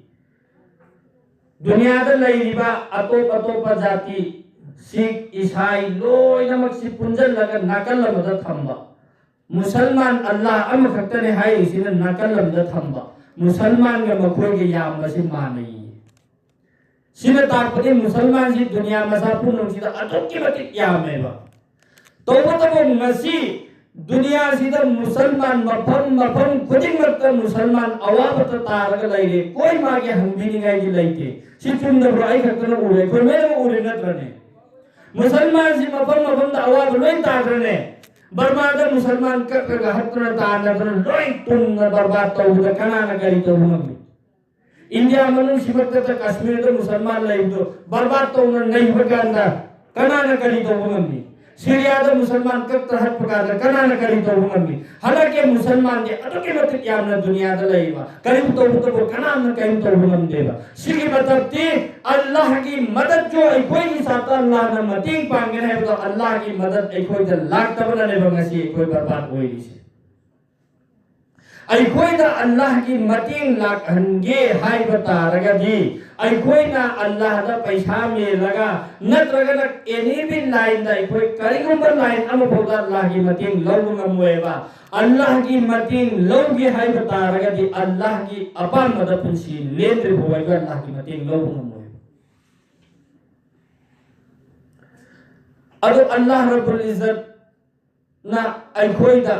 ꯗꯨꯅꯤꯌꯥꯗ ꯂꯩꯔꯤꯕ ꯑꯇꯣꯞ ꯑꯇꯣꯞꯄ ꯖꯥꯇꯤ, ꯁꯤꯈ, ꯏꯁꯥꯏ ꯂꯣꯏꯅꯃꯛꯁꯤ ꯄꯨꯟꯁꯤꯜꯂꯒ ꯅꯥꯀꯜ ꯑꯃꯗ ꯊꯝꯕ, ꯃꯨꯁꯜꯃꯥꯟ ꯑꯜꯂꯥꯍ ꯑꯃꯈꯛꯇꯅꯦ ꯍꯥꯏꯔꯤꯁꯤꯅ ꯅꯥꯀꯜ ꯑꯃꯗ ꯊꯝꯕ, ꯃꯨꯁꯜꯃꯥꯟꯒ ꯃꯈꯣꯏꯒ ꯌꯥꯝꯕꯁꯤ ꯃꯥꯟꯅꯩ꯫ ꯁꯤꯅ ꯇꯥꯛꯄꯗꯤ ꯃꯨꯁꯜꯃꯥꯟꯁꯤ ꯗꯨꯅꯤꯌꯥ ꯃꯁꯥ ꯄꯨꯝꯅꯃꯛꯁꯤꯗ ꯑꯗꯨꯛꯀꯤ ꯃꯇꯤꯛ ꯌꯥꯝꯃꯦꯕ꯫ ꯇꯧꯕꯇꯕꯨ ꯉꯁꯤ ꯗꯨꯅꯤꯌꯥꯁꯤꯗ ꯃꯨꯁꯜꯃꯥꯟ ꯃꯐꯝ ꯃꯐꯝ ꯈꯨꯗꯤꯡꯃꯛꯇ ꯃꯨꯁꯜꯃꯥꯟ ꯑꯋꯥꯕꯇ ꯇꯥꯔꯒ ꯂꯩꯔꯦ꯫ ꯀꯣꯏ ꯃꯥꯒꯤ ꯍꯪꯕꯤꯅꯤꯡꯉꯥꯏꯒꯤ ꯂꯩꯇꯦ꯫ ꯁꯤ ꯆꯨꯝꯗꯕ꯭ꯔꯣ? ꯑꯩ ꯈꯛꯇꯅ ꯎꯔꯦ, ꯑꯩꯈꯣꯏ ꯂꯣꯏꯅꯃꯛ ꯎꯔꯦ ꯅꯠꯇ꯭ꯔꯅꯦ? ꯃꯨꯁꯜꯃꯥꯟꯁꯤ ꯃꯐꯝ ꯃꯐꯝꯗ ꯑꯋꯥꯕ ꯂꯣꯏ ꯇꯥꯈ꯭ꯔꯅꯦ꯫ ꯕꯔꯃꯥꯗ ꯃꯨꯁꯜꯃꯥꯟ ꯀꯛꯂꯒ ꯍꯠꯇꯅ ꯇꯥꯟꯅꯗꯅ ꯂꯣꯏ ꯇꯨꯝꯅ ꯕꯔꯕꯥꯗ ꯇꯧꯕꯗ ꯀꯅꯥꯅ ꯀꯔꯤ ꯇꯧꯕ ꯉꯝꯃꯤ? ꯏꯟꯗꯤꯌꯥ ꯃꯅꯨꯡꯁꯤꯃꯛꯇꯗ ꯀꯥꯁꯃꯤꯔꯗ ꯃꯨꯁꯜꯃꯥꯟ ꯂꯩꯕꯗꯨ ꯕꯔꯕꯥꯗ ꯇꯧꯅ ꯅꯩꯕ ꯀꯥꯟꯗ ꯀꯅꯥꯅ ꯀꯔꯤ ꯇꯧꯕ ꯉꯝꯃꯤ? ꯁꯤꯔꯤꯌꯥꯗ ꯃꯨꯁꯜꯃꯥꯟ ꯀꯛꯇ ꯍꯠꯄ ꯀꯥꯟꯗ ꯀꯅꯥꯅ ꯀꯔꯤ ꯇꯧꯕ ꯉꯝꯃꯤ? ꯍꯟꯗꯛꯀꯤ ꯃꯨꯁꯜꯃꯥꯟꯗꯤ ꯑꯗꯨꯛꯀꯤ ꯃꯇꯤꯛ ꯌꯥꯝꯅ ꯗꯨꯅꯤꯌꯥꯗ ꯂꯩꯕ, ꯀꯔꯤꯝ ꯇꯧꯕꯇꯕꯨ ꯀꯅꯥꯝꯅ ꯀꯔꯤꯝ ꯇꯧꯕ ꯉꯝꯗꯦꯕ꯫ ꯁꯤꯒꯤ ꯃꯇꯝꯗꯤ ꯑꯜꯂꯥꯍꯒꯤ ꯃꯗꯠꯁꯨ ꯑꯩꯈꯣꯏꯒꯤ ꯁꯥꯇ꯭ꯔ ꯑꯜꯂꯥꯍꯅ ꯃꯇꯦꯡ ꯄꯥꯡꯒꯅꯤ ꯍꯥꯏꯕꯗꯣ ꯑꯜꯂꯥꯍꯒꯤ ꯃꯗꯠ ꯑꯩꯈꯣꯏꯗ ꯂꯥꯛꯇꯕꯅꯅꯦꯕ ꯉꯁꯤ ꯑꯩꯈꯣꯏ ꯕꯔꯕꯥꯗ ꯑꯣꯏꯔꯤꯁꯦ꯫ ꯑꯩꯈꯣꯏꯗ ꯑꯜꯂꯥꯍꯒꯤ ꯃꯇꯦꯡ ꯂꯥꯛꯍꯟꯒꯦ ꯍꯥꯏꯕ ꯇꯥꯔꯒꯗꯤ ꯑꯩꯈꯣꯏꯅ ꯑꯜꯂꯥꯍꯗ ꯄꯩꯁꯥ ꯃꯦꯜꯂꯒ ꯅꯠꯇ꯭ꯔꯒꯅ ꯑꯦꯅꯤ ꯕꯤ ꯂꯥꯏꯟꯗ ꯑꯩꯈꯣꯏ ꯀꯔꯤꯒꯨꯝꯕ ꯂꯥꯏꯟ ꯑꯃꯐꯥꯎꯗ ꯑꯜꯂꯥꯍꯒꯤ ꯃꯇꯦꯡ ꯂꯧꯕ ꯉꯝꯃꯣꯏꯕ꯫ ꯑꯜꯂꯥꯍꯒꯤ ꯃꯇꯦꯡ ꯂꯧꯒꯦ ꯍꯥꯏꯕ ꯇꯥꯔꯒꯗꯤ ꯑꯜꯂꯥꯍꯒꯤ ꯑꯄꯥꯝꯕꯗ ꯄꯨꯟꯁꯤ ꯂꯦꯟꯗ꯭ꯔꯤꯐꯥꯎ ꯑꯩꯈꯣꯏ ꯑꯜꯂꯥꯍꯒꯤ ꯃꯇꯦꯡ ꯂꯧꯕ ꯉꯝꯃꯣꯏꯕ꯫ ꯑꯗꯣ ꯑꯜꯂꯥꯍ ꯔꯕꯨꯜ ꯏꯖꯠꯅ ꯑꯩꯈꯣꯏꯗ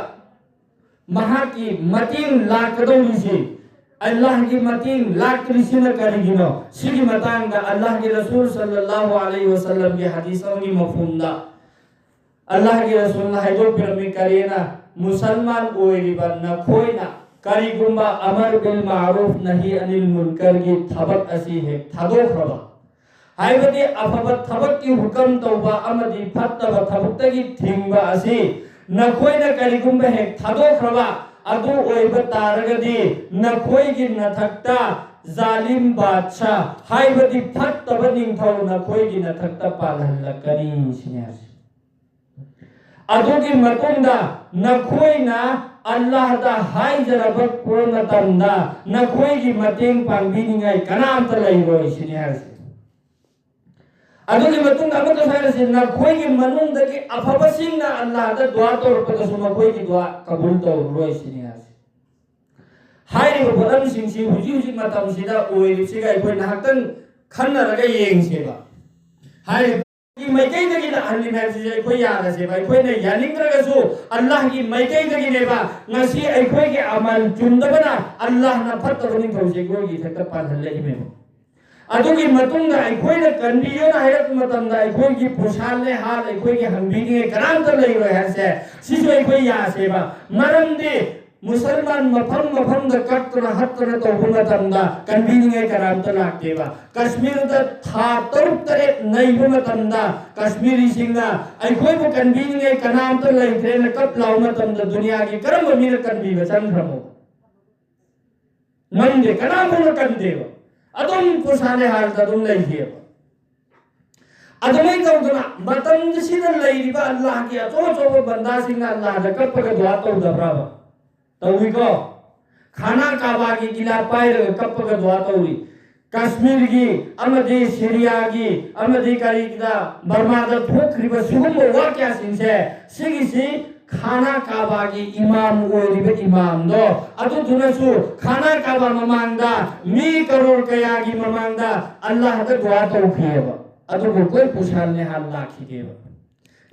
ꯃꯍꯥꯛꯀꯤ ꯃꯇꯦꯡ ꯂꯥꯛꯀꯗꯧꯔꯤꯁꯤ, ꯑꯜꯂꯥꯍꯒꯤ ꯃꯇꯦꯡ ꯂꯥꯛꯇ꯭ꯔꯤꯁꯤꯅ ꯀꯔꯤꯒꯤꯅꯣ? ꯁꯤꯒꯤ ꯃꯇꯥꯡꯗ ꯑꯜꯂꯥꯍꯒꯤ ꯔꯁꯨꯜ ꯁꯜꯂꯜꯂꯥꯍꯨ ꯑꯂꯩꯍꯤ ꯋꯁꯜꯂꯝꯒꯤ ꯍꯗꯤꯁ ꯑꯃꯒꯤ ꯃꯐꯍꯨꯝꯗ ꯑꯜꯂꯥꯍꯒꯤ ꯔꯁꯨꯜꯅ ꯍꯥꯏꯗꯣꯛꯄꯤꯔꯝꯃꯤ, ꯀꯔꯤꯅ? ꯃꯨꯁꯜꯃꯥꯟ ꯑꯣꯏꯔꯤꯕ ꯅꯈꯣꯏꯅ ꯀꯔꯤꯒꯨꯝꯕ ꯑꯃꯔ ꯕꯤꯜ ꯃꯥꯔꯨꯐ ꯅꯍꯤ ꯑꯅꯤꯜ ꯃꯨꯟꯀꯔꯒꯤ ꯊꯕꯛ ꯑꯁꯤ ꯍꯦꯛ ꯊꯥꯗꯣꯛꯈ꯭ꯔꯕ, ꯍꯥꯏꯕꯗꯤ ꯑꯐꯕ ꯊꯕꯛꯀꯤ ꯍꯨꯀꯝ ꯇꯧꯕ ꯑꯃꯗꯤ ꯐꯠꯇꯕ ꯊꯕꯛꯇꯒꯤ ꯊꯤꯡꯕ ꯑꯁꯤ ꯅꯈꯣꯏꯅ ꯀꯔꯤꯒꯨꯝꯕ ꯍꯦꯛ ꯊꯥꯗꯣꯛꯈ꯭ꯔꯕ, ꯑꯗꯨ ꯑꯣꯏꯕ ꯇꯥꯔꯒꯗꯤ ꯅꯈꯣꯏꯒꯤ ꯅꯊꯛꯇ ꯖꯥꯂꯤꯝ ꯕꯥꯗꯁꯥ, ꯍꯥꯏꯕꯗꯤ ꯐꯠꯇꯕ ꯅꯤꯡꯊꯧ ꯅꯈꯣꯏꯒꯤ ꯅꯊꯛꯇ ꯄꯥꯜꯍꯜꯂꯛꯀꯅꯤ ꯁꯤꯅꯤ ꯍꯥꯏꯁꯦ꯫ ꯑꯗꯨꯒꯤ ꯃꯇꯨꯡꯗ ꯅꯈꯣꯏꯅ ꯑꯜꯂꯥꯍꯗ ꯍꯥꯏꯖꯔꯕ ꯃꯇꯝꯗ ꯅꯈꯣꯏꯒꯤ ꯃꯇꯦꯡ ꯄꯥꯡꯕꯤꯅꯤꯡꯉꯥꯏ ꯀꯅꯥꯝꯇ ꯂꯩꯔꯣꯏ ꯁꯤꯅꯤ ꯍꯥꯏꯔꯤꯁꯦ꯫ ꯑꯗꯨꯒꯤ ꯃꯇꯨꯡꯗ ꯑꯃꯨꯛꯀꯁꯨ ꯍꯥꯏꯔꯁꯤ, ꯅꯈꯣꯏꯒꯤ ꯃꯅꯨꯡꯗꯒꯤ ꯑꯐꯕꯁꯤꯡꯅ ꯑꯜꯂꯥꯍꯗ ꯗꯨꯋꯥ ꯇꯧꯔꯛꯄꯗꯁꯨ ꯃꯈꯣꯏꯒꯤ ꯗꯨꯋꯥ ꯀꯕꯨꯜ ꯇꯧꯔꯔꯣꯏ ꯁꯤꯅꯤ ꯍꯥꯏꯁꯤ꯫ ꯍꯥꯏꯔꯤꯕ ꯄꯣꯠꯂꯝꯁꯤꯡꯁꯤ ꯍꯧꯖꯤꯛ ꯍꯧꯖꯤꯛ ꯃꯇꯝꯁꯤꯗ ꯑꯣꯏꯔꯤꯕꯁꯤꯒ ꯑꯩꯈꯣꯏ ꯉꯥꯏꯍꯥꯛꯇꯪ ꯈꯟꯅꯔꯒ ꯌꯦꯡꯁꯦꯕ꯫ ꯍꯥꯏꯔꯤꯕ ꯃꯥꯏꯀꯩꯗꯒꯤ ꯂꯥꯛꯍꯜꯂꯤꯕ ꯍꯥꯏꯕꯁꯤꯁꯨ ꯑꯩꯈꯣꯏ ꯌꯥꯔꯁꯦꯕ꯫ ꯑꯩꯈꯣꯏꯅ ꯌꯥꯅꯤꯡꯗ꯭ꯔꯒꯁꯨ ꯑꯜꯂꯥꯍꯒꯤ ꯃꯥꯏꯀꯩꯗꯒꯤꯅꯦꯕ꯫ ꯉꯁꯤ ꯑꯩꯈꯣꯏꯒꯤ ꯑꯃꯜ ꯆꯨꯝꯗꯕꯅ ꯑꯜꯂꯥꯍꯅ ꯐꯠꯇꯕ ꯅꯤꯡꯊꯧꯁꯦ ꯑꯩꯈꯣꯏꯒꯤ ꯏꯊꯛꯇ ꯄꯥꯜꯍꯜꯂꯛꯏꯅꯦꯕ꯫ ꯑꯗꯨꯒꯤ ꯃꯇꯨꯡꯗ ꯑꯩꯈꯣꯏꯅ ꯀꯟꯕꯤꯌꯣꯅ ꯍꯥꯏꯔꯛꯄ ꯃꯇꯝꯗ ꯑꯩꯈꯣꯏꯒꯤ ꯄꯨꯁꯥꯜꯅꯦ ꯍꯥꯜ ꯑꯩꯈꯣꯏꯒꯤ ꯍꯪꯕꯤꯅꯤꯡꯉꯥꯏ ꯀꯅꯥꯝꯇ ꯂꯩꯔꯣꯏ ꯍꯥꯏꯁꯦ ꯁꯤꯁꯨ ꯑꯩꯈꯣꯏ ꯌꯥꯁꯦꯕ꯫ ꯃꯔꯝꯗꯤ ꯃꯨꯁꯜꯃꯥꯟ ꯃꯐꯝ ꯃꯐꯝꯗ ꯀꯛꯇꯅ ꯍꯠꯇꯅ ꯇꯧꯕ ꯃꯇꯝꯗ ꯀꯟꯕꯤꯅꯤꯡꯉꯥꯏ ꯀꯅꯥꯝꯇ ꯂꯥꯛꯇꯦꯕ꯫ ꯀꯥꯁꯃꯤꯔꯗ ꯊꯥ ꯇꯔꯨꯛ ꯇꯔꯦꯠ ꯅꯩꯕ ꯃꯇꯝꯗ ꯀꯥꯁꯃꯤꯔꯤꯁꯤꯡꯅ ꯑꯩꯈꯣꯏꯕꯨ ꯀꯟꯕꯤꯅꯤꯡꯉꯥꯏ ꯀꯅꯥꯝꯇ ꯂꯩꯇ꯭ꯔꯦꯅ ꯀꯞ ꯂꯥꯎꯕ ꯃꯇꯝꯗ ꯗꯨꯅꯤꯌꯥꯒꯤ ꯀꯔꯝꯕ ꯃꯤꯅ ꯀꯟꯕꯤꯕ ꯆꯪꯈ꯭ꯔꯃꯣ? ꯉꯝꯗꯦ, ꯀꯅꯥꯝꯇꯅ ꯀꯟꯗꯦꯕ꯫ ꯑꯗꯨꯝ ꯄꯨꯁꯥꯜꯅꯦ ꯍꯥꯜꯗ ꯑꯗꯨꯝ ꯂꯩꯈꯤꯑꯕ꯫ ꯑꯗꯨꯃꯥꯏꯅ ꯇꯧꯗꯅ ꯃꯇꯝꯁꯤꯗ ꯂꯩꯔꯤꯕ ꯑꯜꯂꯥꯍꯒꯤ ꯑꯆꯧ ꯑꯆꯧꯕ ꯕꯟꯗꯥꯁꯤꯡꯅ ꯑꯜꯂꯥꯍꯗ ꯀꯞꯄꯒ ꯗꯨꯋꯥ ꯇꯧꯗꯕ꯭ꯔꯕ? ꯇꯧꯏꯀꯣ꯫ ꯈꯥꯅꯥ ꯀꯥꯕꯥꯒꯤ ꯒꯤꯂꯥ ꯄꯥꯏꯔꯒ ꯀꯞꯄꯒ ꯗꯨꯋꯥ ꯇꯧꯔꯤ꯫ ꯀꯥꯁꯃꯤꯔꯒꯤ ꯑꯃꯗꯤ ꯁꯤꯔꯤꯌꯥꯒꯤ ꯑꯃꯗꯤ ꯀꯔꯤꯒꯤꯗ ꯕꯔꯃꯥꯗ ꯊꯣꯛꯈ꯭ꯔꯤꯕ ꯁꯤꯒꯨꯝꯕ ꯋꯥ ꯀꯌꯥꯁꯤꯡꯁꯦ ꯁꯤꯒꯤꯁꯤ ꯈꯥꯅꯥ ꯀꯥꯕꯥꯒꯤ ꯏꯃꯥꯝ ꯑꯣꯏꯔꯤꯕ ꯏꯃꯥꯝꯗꯣ, ꯑꯗꯨꯗꯨꯅꯁꯨ ꯈꯥꯅꯥ ꯀꯥꯕꯥ ꯃꯃꯥꯡꯗ ꯃꯤ ꯀꯔꯣꯔ ꯀꯌꯥꯒꯤ ꯃꯃꯥꯡꯗ ꯑꯜꯂꯥꯍꯗ ꯗꯨꯋꯥ ꯇꯧꯈꯤꯑꯕ꯫ ꯑꯗꯨꯕꯨ ꯀꯣꯏ ꯄꯨꯁꯥꯜꯅꯦ ꯍꯥꯜ ꯂꯥꯛꯈꯤꯗꯦꯕ꯫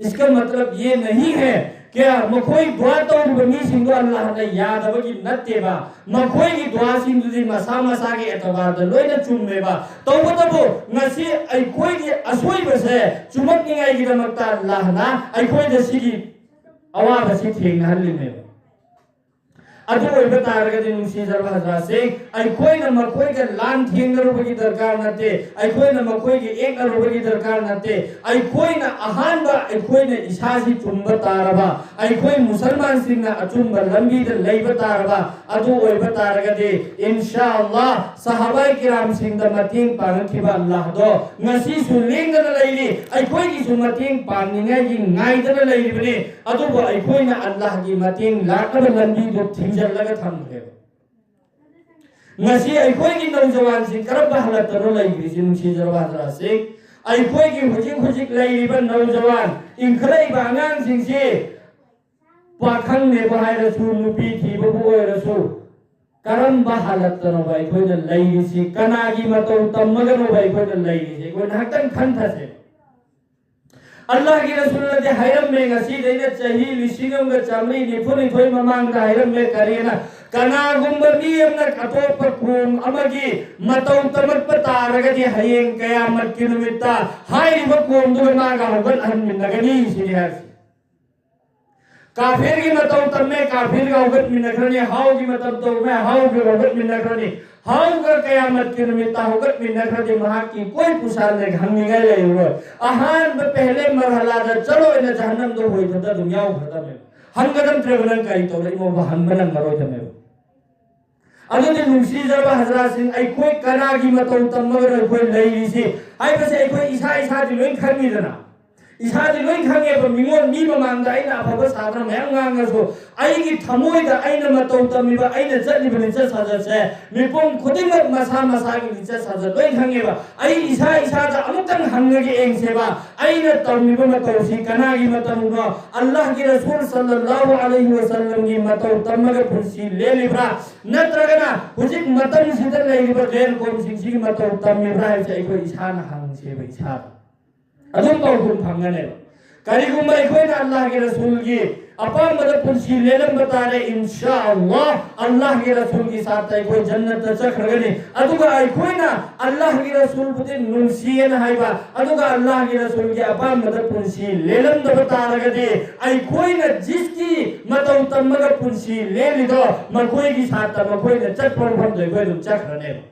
इसका मतलब ये नहीं है क्या ꯃꯈꯣꯏ ꯗꯨꯋꯥ ꯇꯧꯔꯤꯕ ꯃꯤꯁꯤꯡꯗꯣ ꯑꯜꯂꯥꯍꯅ ꯌꯥꯗꯕꯒꯤ ꯅꯠꯇꯦꯕ꯫ ꯃꯈꯣꯏꯒꯤ ꯗꯨꯋꯥꯁꯤꯡꯗꯨꯗꯤ ꯃꯁꯥ ꯃꯁꯥꯒꯤ ꯑꯦꯇꯕꯥꯔꯗ ꯂꯣꯏꯅ ꯆꯨꯝꯃꯦꯕ꯫ ꯇꯧꯕꯇꯕꯨ ꯉꯁꯤ ꯑꯩꯈꯣꯏꯒꯤ ꯑꯁꯣꯏꯕꯁꯦ ꯆꯨꯝꯃꯛꯅꯤꯡꯉꯥꯏꯒꯤꯗꯃꯛꯇ ꯑꯜꯂꯥꯍꯅ ꯑꯩꯈꯣꯏꯗ ꯁꯤꯒꯤ ꯑꯋꯥꯕꯁꯤ ꯊꯦꯡꯅꯍꯜꯂꯤꯅꯦꯕ꯫ ꯑꯗꯨ ꯑꯣꯏꯕ ꯇꯥꯔꯒꯗꯤ ꯅꯨꯡꯁꯤꯖꯔꯕ ꯍꯖꯔꯥꯠꯁꯤꯡ, ꯑꯩꯈꯣꯏꯅ ꯃꯈꯣꯏꯒ ꯂꯥꯟ ꯊꯦꯡꯅꯔꯨꯕꯒꯤ ꯗꯔꯀꯥꯔ ꯅꯠꯇꯦ, ꯑꯩꯈꯣꯏꯅ ꯃꯈꯣꯏꯒ ꯌꯦꯛꯅꯔꯨꯕꯒꯤ ꯗꯔꯀꯥꯔ ꯅꯠꯇꯦ꯫ ꯑꯩꯈꯣꯏꯅ ꯑꯍꯥꯟꯕ ꯑꯩꯈꯣꯏꯅ ꯏꯁꯥꯁꯤ ꯆꯨꯝꯕ ꯇꯥꯔꯕ, ꯑꯩꯈꯣꯏ ꯃꯨꯁꯜꯃꯥꯟꯁꯤꯡꯅ ꯑꯆꯨꯝꯕ ꯂꯝꯕꯤꯗ ꯂꯩꯕ ꯇꯥꯔꯕ, ꯑꯗꯨ ꯑꯣꯏꯕ ꯇꯥꯔꯒꯗꯤ ꯏꯟꯁꯥ ꯑꯜꯂꯥꯍ ꯁꯍꯥꯕꯥꯏ ꯀꯤꯔꯥꯝꯁꯤꯡꯗ ꯃꯇꯦꯡ ꯄꯥꯡꯉꯛꯈꯤꯕ ꯑꯜꯂꯥꯍꯗꯣ ꯉꯁꯤꯁꯨ ꯂꯦꯡꯗꯅ ꯂꯩꯔꯤ, ꯑꯩꯈꯣꯏꯒꯤꯁꯨ ꯃꯇꯦꯡ ꯄꯥꯡꯅꯤꯡꯉꯥꯏꯒꯤ ꯉꯥꯏꯗꯅ ꯂꯩꯔꯤꯕꯅꯤ꯫ ꯑꯗꯨꯕꯨ ꯑꯩꯈꯣꯏꯅ ꯑꯜꯂꯥꯍꯒꯤ ꯃꯇꯦꯡ ꯂꯥꯛꯅꯕ ꯂꯝꯕꯤꯗꯨ ꯊꯤꯡꯖꯤꯜꯂꯒ ꯊꯝꯈ꯭ꯔꯦꯕ꯫ ꯉꯁꯤ ꯑꯩꯈꯣꯏꯒꯤ ꯅꯧꯖꯋꯥꯟꯁꯤꯡ ꯀꯔꯝꯕ ꯍꯥꯂꯠꯇꯅꯣ ꯂꯩꯈ꯭ꯔꯤꯁꯤ ꯅꯨꯡꯁꯤꯖꯔꯕ ꯍꯖꯔꯥꯠꯁꯤꯡ? ꯑꯩꯈꯣꯏꯒꯤ ꯍꯧꯖꯤꯛ ꯍꯧꯖꯤꯛ ꯂꯩꯔꯤꯕ ꯅꯧꯖꯋꯥꯟ ꯏꯟꯈꯠꯂꯛꯏꯕ ꯑꯉꯥꯡꯁꯤꯡꯁꯤ, ꯄꯥꯈꯪꯅꯦꯕꯨ ꯍꯥꯏꯔꯁꯨ, ꯅꯨꯄꯤ ꯊꯤꯕꯕꯨ ꯑꯣꯏꯔꯁꯨ, ꯀꯔꯝꯕ ꯍꯥꯂꯠꯇꯅꯣꯕ ꯑꯩꯈꯣꯏꯅ ꯂꯩꯔꯤꯁꯤ? ꯀꯅꯥꯒꯤ ꯃꯇꯧ ꯇꯝꯃꯒꯅꯣꯕ ꯑꯩꯈꯣꯏꯅ ꯂꯩꯔꯤꯁꯤ? ꯑꯩꯈꯣꯏ ꯉꯥꯏꯍꯥꯛꯇꯪ ꯈꯟꯊꯁꯦ꯫ ꯑꯜꯂꯥꯍꯒꯤ ꯔꯁꯨꯜꯅꯗꯤ ꯍꯥꯏꯔꯝꯃꯦ, ꯉꯁꯤꯗꯩꯅ ꯆꯍꯤ ꯂꯤꯁꯤꯡ ꯑꯃꯒ ꯆꯥꯃꯔꯤ ꯅꯤꯐꯨ ꯅꯤꯊꯣꯏ ꯃꯃꯥꯡꯗ ꯍꯥꯏꯔꯝꯃꯦ꯫ ꯀꯔꯤꯅ? ꯀꯅꯥꯒꯨꯝꯕ ꯃꯤ ꯑꯃꯅ ꯑꯇꯣꯞꯄ ꯀꯣꯝ ꯑꯃꯒꯤ ꯃꯇꯧ ꯇꯝꯃꯛꯄ ꯇꯥꯔꯒꯗꯤ, ꯍꯌꯦꯡ ꯀꯌꯥꯃꯠꯀꯤ ꯅꯨꯃꯤꯠꯇ ꯍꯥꯏꯔꯤꯕ ꯀꯣꯝꯗꯨꯒ ꯃꯥꯒ ꯍꯧꯒꯠꯍꯟꯃꯤꯟꯅꯒꯅꯤ ꯁꯤꯅꯤ ꯍꯥꯏꯔꯤꯁꯤ꯫ ꯀꯥꯐꯤꯔꯒꯤ ꯃꯇꯧ ꯇꯝꯃꯦ, ꯀꯥꯐꯤꯔꯒ ꯍꯧꯒꯠꯃꯤꯟꯅꯈ꯭ꯔꯅꯤ꯫ ꯍꯥꯎꯒꯤ ꯃꯇꯧ ꯇꯧꯃꯦ, ꯍꯥꯎꯒ ꯍꯧꯒꯠꯃꯤꯟꯅꯈ꯭ꯔꯅꯤ꯫ ꯍꯥꯎꯒ ꯀꯌꯥꯃꯠꯀꯤ ꯅꯨꯃꯤꯠꯇ ꯍꯧꯒꯠꯃꯤꯟꯅꯈ꯭ꯔꯗꯤ, ꯃꯍꯥꯛꯀꯤ ꯀꯣꯏ ꯄꯨꯁꯥꯜꯂꯦ ꯍꯪꯅꯤꯡꯉꯥꯏ ꯂꯩꯔꯔꯣꯏ꯫ ꯑꯍꯥꯟꯕ ꯄꯦꯍꯂꯦ ꯃꯔꯍꯂꯥꯗ ꯆꯠꯂꯣꯏꯅ ꯖꯍꯟꯅꯝꯗ ꯍꯣꯏꯕꯗ ꯑꯗꯨꯝ ꯌꯥꯎꯈ꯭ꯔꯗꯕꯅꯦꯕ꯫ ꯍꯪꯒꯗꯝꯗ꯭ꯔꯦꯕ, ꯅꯪ ꯀꯔꯤ ꯇꯧꯔꯛꯏꯃꯣꯕ ꯍꯪꯕ ꯅꯪꯉꯔꯣꯏꯗꯕꯅꯦꯕ꯫ ꯑꯗꯨꯗꯤ ꯅꯨꯡꯁꯤꯖꯔꯕ ꯍꯖꯔꯥꯠꯁꯤꯡ, ꯑꯩꯈꯣꯏ ꯀꯅꯥꯒꯤ ꯃꯇꯧ ꯇꯝꯃꯒꯅꯣ ꯑꯩꯈꯣꯏ ꯂꯩꯔꯤꯁꯤ ꯍꯥꯏꯕꯁꯦ ꯑꯩꯈꯣꯏ ꯏꯁꯥ ꯏꯁꯥꯗꯤ ꯂꯣꯏ ꯈꯪꯉꯤꯗꯅ꯫ ꯏꯁꯥꯗꯤ ꯂꯣꯏ ꯈꯪꯉꯦꯕ, ꯃꯤꯉꯣꯟ, ꯃꯤ ꯃꯃꯥꯡꯗ ꯑꯩꯅ ꯑꯐꯕ ꯁꯥꯇ꯭ꯔ ꯃꯌꯥꯝ ꯉꯥꯡꯉꯁꯨ, ꯑꯩꯒꯤ ꯊꯃꯣꯏꯗ ꯑꯩꯅ ꯃꯇꯧ ꯇꯝꯃꯤꯕ, ꯑꯩꯅ ꯆꯠꯂꯤꯕ ꯂꯤꯆꯠ ꯁꯥꯖꯠꯁꯦ ꯃꯤꯄꯨꯝ ꯈꯨꯗꯤꯡꯃꯛ ꯃꯁꯥ ꯃꯁꯥꯒꯤ ꯂꯤꯆꯠ ꯁꯥꯖꯠ ꯂꯣꯏ ꯈꯪꯉꯦꯕ꯫ ꯑꯩ ꯏꯁꯥ ꯏꯁꯥꯗ ꯑꯃꯨꯛꯇꯪ ꯍꯪꯉꯒ ꯌꯦꯡꯁꯦꯕ, ꯑꯩꯅ ꯇꯧꯔꯤꯕ ꯃꯇꯧꯁꯤ ꯀꯅꯥꯒꯤ ꯃꯇꯧꯅꯣ? ꯑꯜꯂꯥꯍꯒꯤ ꯔꯁꯨꯜ ꯁꯜꯂꯜꯂꯥꯍꯨ ꯑꯂꯩꯍꯤ ꯋꯁꯜꯂꯝꯒꯤ ꯃꯇꯧ ꯇꯝꯃꯒ ꯄꯨꯟꯁꯤ ꯂꯦꯜꯂꯤꯕ꯭ꯔꯥ? ꯅꯠꯇ꯭ꯔꯒꯅ ꯍꯧꯖꯤꯛ ꯃꯇꯝꯁꯤꯗ ꯂꯩꯔꯤꯕ ꯒ꯭ꯔꯦꯟ ꯀꯣꯝꯁꯤꯡꯁꯤꯒꯤ ꯃꯇꯧ ꯇꯝꯃꯤꯕ꯭ꯔꯥ ꯍꯥꯏꯕꯁꯦ ꯑꯩꯈꯣꯏ ꯏꯁꯥꯅ ꯍꯪꯁꯦꯕ, ꯏꯁꯥꯗ꯫ ꯑꯗꯨꯝ ꯄꯥꯎꯈꯨꯝ ꯐꯪꯒꯅꯦꯕ꯫ ꯀꯔꯤꯒꯨꯝꯕ ꯑꯩꯈꯣꯏꯅ ꯑꯜꯂꯥꯍꯒꯤ ꯔꯁꯨꯜꯒꯤ ꯑꯄꯥꯝꯕꯗ ꯄꯨꯟꯁꯤ ꯂꯦꯜꯂꯝꯕ ꯇꯥꯔꯦ, ꯏꯟꯁꯥ ꯑꯜꯂꯥꯍ, ꯑꯜꯂꯥꯍꯒꯤ ꯔꯁꯨꯜꯒꯤ ꯁꯥꯠꯇ ꯑꯩꯈꯣꯏ ꯖꯟꯅꯠꯇ ꯆꯠꯈ꯭ꯔꯒꯅꯤ꯫ ꯑꯗꯨꯒ ꯑꯩꯈꯣꯏꯅ ꯑꯜꯂꯥꯍꯒꯤ ꯔꯁꯨꯜꯕꯨꯗꯤ ꯅꯨꯡꯁꯤꯌꯦꯅ ꯍꯥꯏꯕ, ꯑꯗꯨꯒ ꯑꯜꯂꯥꯍꯒꯤ ꯔꯁꯨꯜꯒꯤ ꯑꯄꯥꯝꯕꯗ ꯄꯨꯟꯁꯤ ꯂꯦꯜꯂꯝꯗꯕ ꯇꯥꯔꯒꯗꯤ, ꯑꯩꯈꯣꯏꯅ ꯖꯤꯁꯀꯤ ꯃꯇꯧ ꯇꯝꯃꯒ ꯄꯨꯟꯁꯤ ꯂꯦꯜꯂꯤꯗꯣ, ꯃꯈꯣꯏꯒꯤ ꯁꯥꯠꯇ ꯃꯈꯣꯏꯅ ꯆꯠꯄ ꯃꯐꯝꯗ ꯑꯩꯈꯣꯏ ꯑꯗꯨꯝ ꯆꯠꯈ꯭ꯔꯅꯦꯕ꯫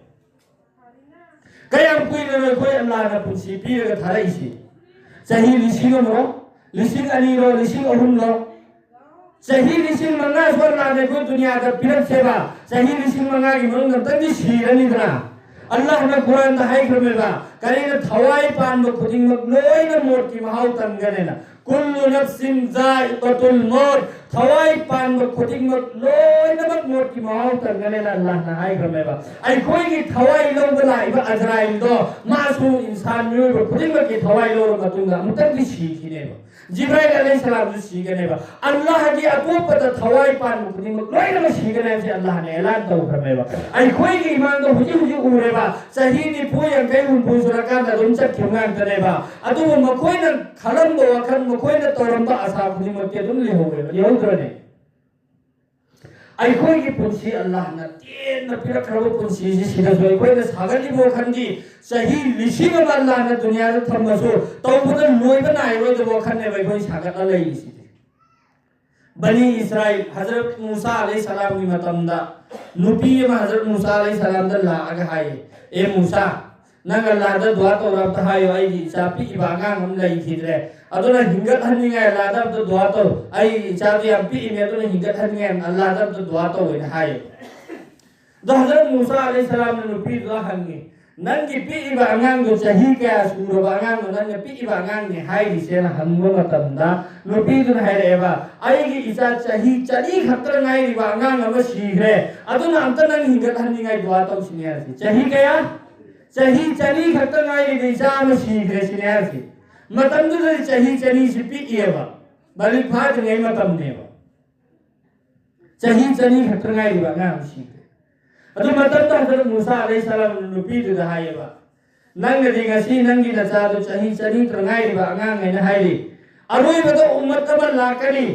ꯀꯌꯥꯝ ꯀꯨꯏꯅꯅꯣ ꯑꯩꯈꯣꯏ ꯑꯜꯂꯥꯍꯅ ꯄꯨꯟꯁꯤ ꯄꯤꯔꯒ ꯊꯥꯔꯛꯏꯁꯤ? ꯆꯍꯤ ꯂꯤꯁꯤꯡ ꯑꯃꯔꯣ, ꯂꯤꯁꯤꯡ ꯑꯅꯤꯔꯣ, ꯂꯤꯁꯤꯡ ꯑꯍꯨꯝꯂꯣ? ꯆꯍꯤ ꯂꯤꯁꯤꯡ ꯃꯉꯥꯁꯨ ꯑꯜꯂꯥꯍꯅ ꯑꯩꯈꯣꯏ ꯗꯨꯅꯤꯌꯥꯗ ꯄꯤꯔꯛꯁꯦꯕ꯫ ꯆꯍꯤ ꯂꯤꯁꯤꯡ ꯃꯉꯥꯒꯤ ꯃꯅꯨꯡꯗ ꯑꯝꯇꯪꯗꯤ ꯁꯤꯔꯅꯤꯗꯅ꯫ ꯑꯜꯂꯥꯍꯅ ꯀꯨꯔꯥꯟꯗ ꯍꯥꯏꯈ꯭ꯔꯃꯦꯕ, ꯀꯔꯤꯅ ꯊꯋꯥꯏ ꯄꯥꯟꯕ ꯈꯨꯗꯤꯡꯃꯛ ꯂꯣꯏꯅ ꯃꯣꯠꯀꯤ ꯃꯍꯥꯎ ꯇꯪꯒꯅꯦꯅ꯫ ꯀꯨꯜꯂꯨ ꯅꯐꯁꯤꯟ ꯖꯥꯏꯀꯥꯇꯨꯜ ꯃꯧꯠ꯫ ꯊꯋꯥꯏ ꯄꯥꯟꯕ ꯈꯨꯗꯤꯡꯃꯛ ꯂꯣꯏꯅꯃꯛ ꯃꯣꯠꯀꯤ ꯃꯍꯥꯎ ꯇꯪꯒꯅꯦꯅ ꯑꯜꯂꯥꯍꯅ ꯍꯥꯏꯈ꯭ꯔꯃꯦꯕ꯫ ꯑꯩꯈꯣꯏꯒꯤ ꯊꯋꯥꯏ ꯂꯧꯕ ꯂꯥꯛꯏꯕ ꯑꯖꯔꯥꯏꯜꯗꯣ, ꯃꯥꯁꯨ ꯏꯟꯁꯥꯟ ꯃꯤꯑꯣꯏꯕ ꯈꯨꯗꯤꯡꯃꯛꯀꯤ ꯊꯋꯥꯏ ꯂꯧꯔ ꯃꯇꯨꯡꯗ ꯑꯃꯨꯛꯇꯪꯗꯤ ꯁꯤꯈꯤꯅꯦꯕ꯫ ꯖꯤꯕ꯭ꯔꯥꯏꯜ ꯑꯂꯩꯍꯤ ꯁꯂꯥꯝꯁꯨ ꯁꯤꯒꯅꯦꯕ꯫ ꯑꯜꯂꯥꯍꯒꯤ ꯑꯇꯣꯞꯄꯗ ꯊꯋꯥꯏ ꯄꯥꯟꯕ ꯈꯨꯗꯤꯡꯃꯛ ꯂꯣꯏꯅꯃꯛ ꯁꯤꯒꯅꯤ ꯍꯥꯏꯕꯁꯦ ꯑꯜꯂꯥꯍꯅ ꯑꯦꯂꯥꯟ ꯇꯧꯈ꯭ꯔꯃꯦꯕ꯫ ꯑꯩꯈꯣꯏꯒꯤ ꯏꯃꯥꯡꯗ ꯍꯧꯖꯤꯛ ꯍꯧꯖꯤꯛ ꯎꯔꯦꯕ, ꯆꯍꯤ ꯅꯤꯐꯨ, ꯌꯥꯡꯈꯩ, ꯍꯨꯝꯐꯨ ꯁꯨꯔꯀꯥꯟꯗ ꯑꯗꯨꯝ ꯆꯠꯈꯤꯕ ꯉꯥꯛꯇꯅꯦꯕ꯫ ꯑꯗꯨꯕꯨ ꯃꯈꯣꯏꯅ ꯈꯜꯂꯝꯕ ꯋꯥꯈꯜ, ꯃꯈꯣꯏꯅ ꯇꯧꯔꯝꯕ ꯑꯁꯥ ꯈꯨꯗꯤꯡꯃꯛꯇꯤ ꯑꯗꯨꯝ ꯂꯩꯍꯧꯋꯦꯕ, ꯂꯩꯍꯧꯗ꯭ꯔꯅꯦ? ꯑꯩꯈꯣꯏꯒꯤ ꯄꯨꯟꯁꯤ, ꯑꯜꯂꯥꯍꯅ ꯇꯦꯟꯅ ꯄꯤꯔꯛꯈ꯭ꯔꯕ ꯄꯨꯟꯁꯤꯁꯤ, ꯁꯤꯗꯁꯨ ꯑꯩꯈꯣꯏꯅ ꯁꯥꯒꯠꯂꯤꯕ ꯋꯥꯈꯜꯒꯤ ꯆꯍꯤ ꯂꯤꯁꯤꯡ ꯑꯃ ꯑꯜꯂꯥꯍꯅ ꯗꯨꯅꯤꯌꯥꯗ ꯊꯝꯃꯁꯨ ꯇꯧꯕꯗ ꯂꯣꯏꯕ ꯅꯥꯏꯔꯣꯏꯗꯕ ꯋꯥꯈꯜꯅꯦꯕ ꯑꯩꯈꯣꯏ ꯁꯥꯒꯠꯂ ꯂꯩꯔꯤꯁꯤꯗꯤ꯫ ꯕꯅꯤ ꯏꯁꯔꯥꯏꯜ, ꯍꯖꯔꯠ ꯃꯨꯁꯥ ꯑꯂꯩꯍꯤ ꯁꯂꯥꯝꯒꯤ ꯃꯇꯝꯗ ꯅꯨꯄꯤ ꯑꯃ ꯍꯖꯔꯠ ꯃꯨꯁꯥ ꯑꯂꯩꯍꯤ ꯁꯂꯥꯝꯗ ꯂꯥꯛꯑꯒ ꯍꯥꯏꯌꯦ, "ꯑꯦ ꯃꯨꯁꯥ, ꯅꯪ ꯑꯜꯂꯥꯍꯗ ꯗꯨꯋꯥ ꯇꯧꯔ ꯑꯝꯇ ꯍꯥꯏꯌꯣ, ꯑꯩꯒꯤ ꯏꯆꯥ ꯄꯤꯛꯏꯕ ꯑꯉꯥꯡ ꯑꯃ ꯂꯩꯈꯤꯗ꯭ꯔꯦ, ꯑꯗꯨꯅ ꯍꯤꯡꯒꯠꯍꯟꯅꯤꯡꯉꯥꯏ ꯑꯜꯂꯥꯍꯗ ꯑꯝꯇ ꯗꯨꯋꯥ ꯇꯧ, ꯑꯩꯒꯤ ꯏꯆꯥꯗꯨ ꯌꯥꯝ ꯄꯤꯛꯏꯅꯦ, ꯑꯗꯨꯅ ꯍꯤꯡꯒꯠꯍꯟꯅꯤꯡꯉꯥꯏ ꯑꯜꯂꯥꯍꯗ ꯑꯝꯇ ꯗꯨꯋꯥ ꯇꯧ" ꯍꯥꯏꯅ ꯍꯥꯏꯌꯦ꯫ ꯑꯗꯣ ꯍꯖꯔꯠ ꯃꯨꯁꯥ ꯑꯂꯩꯍꯤ ꯁꯂꯥꯝꯅ ꯅꯨꯄꯤꯗꯨꯗ ꯍꯪꯉꯤ, "ꯅꯪꯒꯤ ꯄꯤꯛꯏꯕ ꯑꯉꯥꯡꯗꯣ ꯆꯍꯤ ꯀꯌꯥ ꯁꯨꯔꯕ ꯑꯉꯥꯡꯅꯣ, ꯅꯪꯅ ꯄꯤꯛꯏꯕ ꯑꯉꯥꯡꯅꯦ ꯍꯥꯏꯔꯤꯁꯦꯅ" ꯍꯪꯕ ꯃꯇꯝꯗ ꯅꯨꯄꯤꯗꯨꯅ ꯍꯥꯏꯔꯛꯑꯦꯕ, "ꯑꯩꯒꯤ ꯏꯆꯥ ꯆꯍꯤ ꯆꯅꯤ ꯈꯛꯇ ꯉꯥꯏꯔꯤꯕ ꯑꯉꯥꯡ ꯑꯃ ꯁꯤꯈ꯭ꯔꯦ, ꯑꯗꯨꯅ ꯑꯝꯇ ꯅꯪ ꯍꯤꯡꯒꯠꯍꯟꯅꯤꯡꯉꯥꯏ ꯗꯨꯋꯥ ꯇꯧꯁꯤꯅꯦ" ꯍꯥꯏꯔꯁꯤ꯫ ꯆꯍꯤ ꯀꯌꯥ? ꯆꯍꯤ ꯆꯅꯤ ꯈꯛꯇ ꯉꯥꯏꯔꯤꯕ ꯏꯆꯥ ꯑꯃ ꯁꯤꯈ꯭ꯔꯦ ꯁꯤꯅꯦ ꯍꯥꯏꯔꯁꯤ꯫ ꯃꯇꯝꯗꯨꯗꯗꯤ ꯆꯍꯤ ꯆꯅꯤꯁꯤ ꯄꯤꯛꯏꯑꯕ, ꯕꯥꯂꯤꯛ ꯐꯥꯗ꯭ꯔꯤꯉꯩ ꯃꯇꯝꯅꯦꯕ꯫ ꯆꯍꯤ ꯆꯅꯤ ꯈꯛꯇ ꯉꯥꯏꯔꯤꯕ ꯑꯉꯥꯡ ꯑꯃ ꯁꯤꯈ꯭ꯔꯦ꯫ ꯑꯗꯨ ꯃꯇꯝꯗ ꯍꯖꯔꯠ ꯃꯨꯁꯥ ꯑꯂꯩꯍꯤ ꯁꯂꯥꯝ ꯅꯨꯄꯤꯗꯨꯗ ꯍꯥꯏꯌꯦꯕ, "ꯅꯪꯅꯗꯤ ꯉꯁꯤ ꯅꯪꯒꯤ ꯅꯆꯥꯗꯨ ꯆꯍꯤ ꯆꯅꯤ ꯈꯛꯇ ꯉꯥꯏꯔꯤꯕ ꯑꯉꯥꯡ" ꯍꯥꯏꯅ ꯍꯥꯏꯔꯤ꯫ ꯑꯔꯣꯏꯕꯗ ꯎꯝꯃꯠ ꯑꯃ ꯂꯥꯛꯀꯅꯤ꯫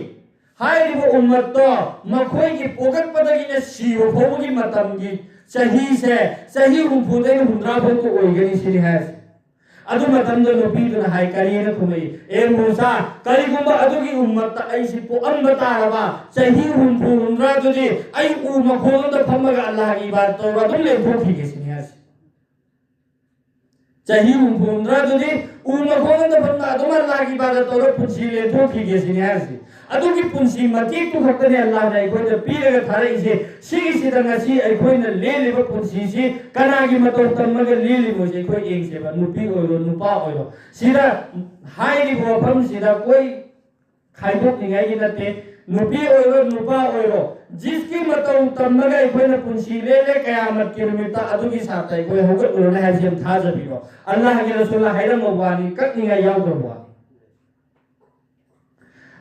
ꯍꯥꯏꯔꯤꯕ ꯎꯝꯃꯠꯇꯣ ꯃꯈꯣꯏꯒꯤ ꯄꯣꯛꯂꯛꯄꯗꯒꯤꯅ ꯁꯤꯕ ꯐꯥꯎꯕꯒꯤ ꯃꯇꯝꯒꯤ ꯆꯍꯤꯁꯦ ꯆꯍꯤ ꯍꯨꯝꯐꯨꯗꯩꯅ ꯍꯨꯝꯗ꯭ꯔꯥ ꯐꯥꯎꯕ ꯑꯣꯏꯒꯅꯤ ꯁꯤꯅꯤ ꯍꯥꯏꯔꯤꯁꯦ꯫ ꯑꯗꯨ ꯃꯇꯝꯗ ꯅꯨꯄꯤꯗꯨꯅ ꯍꯥꯏ, ꯀꯔꯤꯅ ꯈꯨꯝꯃꯛꯏ? "ꯑꯦ ꯃꯨꯁꯥ, ꯀꯔꯤꯒꯨꯝꯕ ꯑꯗꯨꯒꯤ ꯎꯝꯃꯠꯇ ꯑꯩꯁꯤ ꯄꯣꯛꯑꯝꯕ ꯇꯥꯔꯕ, ꯆꯍꯤ ꯍꯨꯝꯐꯨ ꯍꯨꯝꯗ꯭ꯔꯥꯗꯨꯗꯤ ꯑꯩ ꯎ ꯃꯈꯣꯡ ꯑꯃꯗ ꯐꯝꯃꯒ ꯑꯜꯂꯥꯍꯒꯤ ꯏꯕꯥꯗꯠ ꯇꯧꯔꯒ ꯑꯗꯨꯝ ꯂꯦꯟꯊꯣꯛꯈꯤꯒꯦ" ꯁꯤꯅꯤ ꯍꯥꯏꯁꯦ꯫ ꯆꯍꯤ ꯍꯨꯝꯐꯨ ꯍꯨꯝꯗ꯭ꯔꯥꯗꯨꯗꯤ ꯎ ꯃꯈꯣꯡꯗ ꯐꯝꯅ ꯑꯗꯨꯝ ꯑꯜꯂꯥꯍꯒꯤ ꯏꯕꯥꯗꯠ ꯇꯧꯔ ꯄꯨꯟꯁꯤ ꯂꯦꯟꯊꯣꯛꯈꯤꯒꯦ ꯁꯤꯅꯤ ꯍꯥꯏꯔꯤꯁꯤ꯫ ꯑꯗꯨꯒꯤ ꯄꯨꯟꯁꯤ ꯃꯇꯦꯛꯇꯨ ꯈꯛꯇꯅꯦ ꯑꯜꯂꯥꯍꯅ ꯑꯩꯈꯣꯏꯗ ꯄꯤꯔꯒ ꯊꯥꯔꯛꯏꯁꯦ꯫ ꯁꯤꯒꯤꯁꯤꯗ ꯉꯁꯤ ꯑꯩꯈꯣꯏꯅ ꯂꯦꯜꯂꯤꯕ ꯄꯨꯟꯁꯤꯁꯤ ꯀꯅꯥꯒꯤ ꯃꯇꯧ ꯇꯝꯃꯒ ꯂꯦꯜꯂꯤꯅꯣꯁꯦ ꯑꯩꯈꯣꯏ ꯌꯦꯡꯁꯦꯕ꯫ ꯅꯨꯄꯤ ꯑꯣꯏꯔꯣ, ꯅꯨꯄꯥ ꯑꯣꯏꯔꯣ, ꯁꯤꯗ ꯍꯥꯏꯔꯤꯕ ꯋꯥꯐꯝꯁꯤꯗ ꯀꯣꯏ ꯈꯥꯏꯗꯣꯛꯅꯤꯡꯉꯥꯏꯒꯤ ꯅꯠꯇꯦ꯫ ꯅꯨꯄꯤ ꯑꯣꯏꯔꯣ, ꯅꯨꯄꯥ ꯑꯣꯏꯔꯣ, ꯖꯤꯁꯀꯤ ꯃꯇꯧ ꯇꯝꯃꯒ ꯑꯩꯈꯣꯏꯅ ꯄꯨꯟꯁꯤ ꯂꯦꯜꯂꯦ, ꯀꯌꯥꯃꯠꯀꯤ ꯅꯨꯃꯤꯠꯇ ꯑꯗꯨꯒꯤ ꯁꯥꯛꯇ ꯑꯩꯈꯣꯏ ꯍꯧꯒꯠꯂꯨꯔꯅꯤ ꯍꯥꯏꯕꯁꯤ ꯌꯥꯝ ꯊꯥꯖꯕꯤꯔꯣ꯫ ꯑꯜꯂꯥꯍꯒꯤ ꯔꯁꯨꯜꯅ ꯍꯥꯏꯔꯝꯕ ꯋꯥꯅꯤ, ꯀꯛꯅꯤꯡꯉꯥꯏ ꯌꯥꯎꯗꯕ ꯋꯥꯅꯤ꯫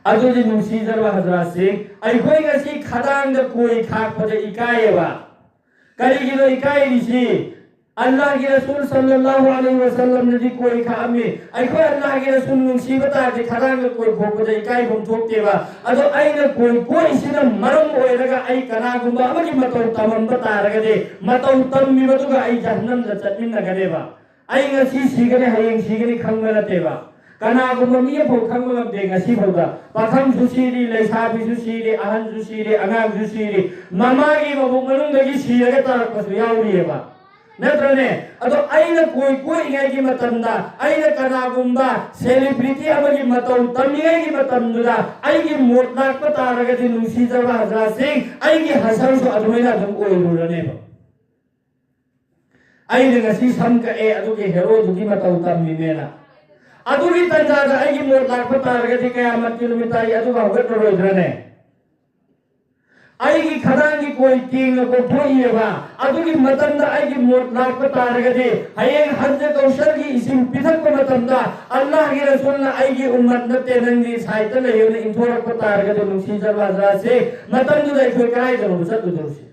ꯑꯗꯨꯗꯤ ꯅꯨꯡꯁꯤꯖꯔꯕ ꯍꯖꯔꯥꯠꯁꯤꯡ, ꯑꯩꯈꯣꯏ ꯉꯁꯤ ꯈꯗꯥꯡꯗ ꯀꯣꯏ ꯈꯥꯛꯄꯗ ꯏꯀꯥꯏꯌꯦꯕ꯫ ꯀꯔꯤꯒꯤꯅꯣ ꯏꯀꯥꯏꯔꯤꯁꯤ? ꯑꯜꯂꯥꯍꯒꯤ ꯔꯁꯨꯜ ꯁꯜꯂꯜꯂꯥꯍꯨ ꯑꯂꯩꯍꯤ ꯋꯁꯜꯂꯝꯅꯗꯤ ꯀꯣꯏ ꯈꯥꯛꯑꯝꯃꯤ꯫ ꯑꯩꯈꯣꯏ ꯑꯜꯂꯥꯍꯒꯤ ꯔꯁꯨꯜ ꯅꯨꯡꯁꯤꯕ ꯇꯥꯔꯗꯤ ꯈꯗꯥꯡꯗ ꯀꯣꯏ ꯈꯣꯛꯄꯗ ꯏꯀꯥꯏꯐꯝ ꯊꯣꯛꯇꯦꯕ꯫ ꯑꯗꯣ ꯑꯩꯅ ꯀꯣꯏ ꯀꯣꯛꯏꯁꯤꯅ ꯃꯔꯝ ꯑꯣꯏꯔꯒ ꯑꯩ ꯀꯅꯥꯒꯨꯝꯕ ꯑꯃꯒꯤ ꯃꯇꯧ ꯇꯝꯃꯝꯕ ꯇꯥꯔꯒꯗꯤ, ꯃꯇꯧ ꯇꯝꯃꯤꯕꯗꯨꯒ ꯑꯩ ꯖꯍꯟꯅꯝꯗ ꯆꯠꯃꯤꯟꯅꯒꯅꯦꯕ꯫ ꯑꯩ ꯉꯁꯤ ꯁꯤꯒꯅꯤ, ꯍꯌꯦꯡ ꯁꯤꯒꯅꯤ ꯈꯪꯕ ꯅꯠꯇꯦꯕ꯫ ꯀꯅꯥꯒꯨꯝꯕ ꯃꯤ ꯑꯃꯐꯥꯎ ꯈꯪꯕ ꯉꯝꯗꯦ ꯉꯁꯤ ꯐꯥꯎꯗ꯫ ꯄꯥꯈꯪꯁꯨ ꯁꯤꯔꯤ, ꯂꯩꯁꯥꯕꯤꯁꯨ ꯁꯤꯔꯤ, ꯑꯍꯟꯁꯨ ꯁꯤꯔꯤ, ꯑꯉꯥꯡꯁꯨ ꯁꯤꯔꯤ꯫ ꯃꯃꯥꯒꯤ ꯃꯕꯨꯛ ꯃꯅꯨꯡꯗꯒꯤ ꯁꯤꯔꯒ ꯇꯥꯔꯛꯄꯁꯨ ꯌꯥꯎꯔꯤꯑꯕ꯫ ꯅꯠꯇ꯭ꯔꯅꯦ? ꯑꯗꯣ ꯑꯩꯅ ꯀꯣꯏ ꯀꯣꯏꯔꯤꯉꯩꯒꯤ ꯃꯇꯝꯗ, ꯑꯩꯅ ꯀꯅꯥꯒꯨꯝꯕ celebrity ꯑꯃꯒꯤ ꯃꯇꯧ ꯇꯝꯂꯤꯉꯩꯒꯤ ꯃꯇꯝꯗꯨꯗ ꯑꯩꯒꯤ ꯃꯣꯠ ꯂꯥꯛꯄ ꯇꯥꯔꯒꯗꯤ, ꯅꯨꯡꯁꯤꯖꯕ ꯍꯖꯔꯥꯠꯁꯤꯡ, ꯑꯩꯒꯤ ꯍꯁꯔꯁꯨ ꯑꯗꯨꯃꯥꯏꯅ ꯑꯗꯨꯝ ꯑꯣꯏꯔꯨꯔꯅꯦꯕ꯫ ꯑꯩꯅ ꯉꯁꯤ ꯁꯝ ꯀꯛꯑꯦ, ꯑꯗꯨꯒꯤ ꯍꯦꯔꯣꯗꯨꯒꯤ ꯃꯇꯧ ꯇꯝꯃꯤꯅꯦꯅ꯫ ꯑꯗꯨꯒꯤ ꯇꯟꯖꯥꯗ ꯑꯩꯒꯤ ꯃꯣꯠ ꯂꯥꯛꯄ ꯇꯥꯔꯒꯗꯤ, ꯀꯌꯥꯃꯠꯀꯤ ꯅꯨꯃꯤꯠꯇ ꯑꯩ ꯑꯗꯨꯒ ꯍꯧꯒꯠꯂꯔꯣꯏꯗ꯭ꯔꯅꯦ? ꯑꯩꯒꯤ ꯈꯗꯥꯡꯒꯤ ꯀꯣꯏ ꯇꯦꯡꯅ ꯀꯣꯛꯊꯣꯛꯏꯑꯕ꯫ ꯑꯗꯨꯒꯤ ꯃꯇꯝꯗ ꯑꯩꯒꯤ ꯃꯣꯠ ꯂꯥꯛꯄ ꯇꯥꯔꯒꯗꯤ, ꯍꯌꯦꯡ ꯍꯖ ꯀꯧꯁꯔꯒꯤ ꯏꯁꯤꯡ ꯄꯤꯊꯛꯄ ꯃꯇꯝꯗ, ꯑꯜꯂꯥꯍꯒꯤ ꯔꯁꯨꯜꯅ "ꯑꯩꯒꯤ ꯎꯝꯃꯠ ꯅꯠꯇꯦ, ꯅꯪꯒꯤ ꯁꯥꯏꯠꯇ ꯂꯩꯌꯨꯅ" ꯏꯟꯊꯣꯔꯛꯄ ꯇꯥꯔꯒꯗꯤ, ꯅꯨꯡꯁꯤꯖꯕ ꯍꯖꯔꯥꯠꯁꯦ, ꯃꯇꯝꯗꯨꯗ ꯑꯩꯈꯣꯏ ꯀꯗꯥꯏꯗꯅꯣꯕ ꯆꯠꯂꯨꯗꯧꯔꯤꯁꯦ?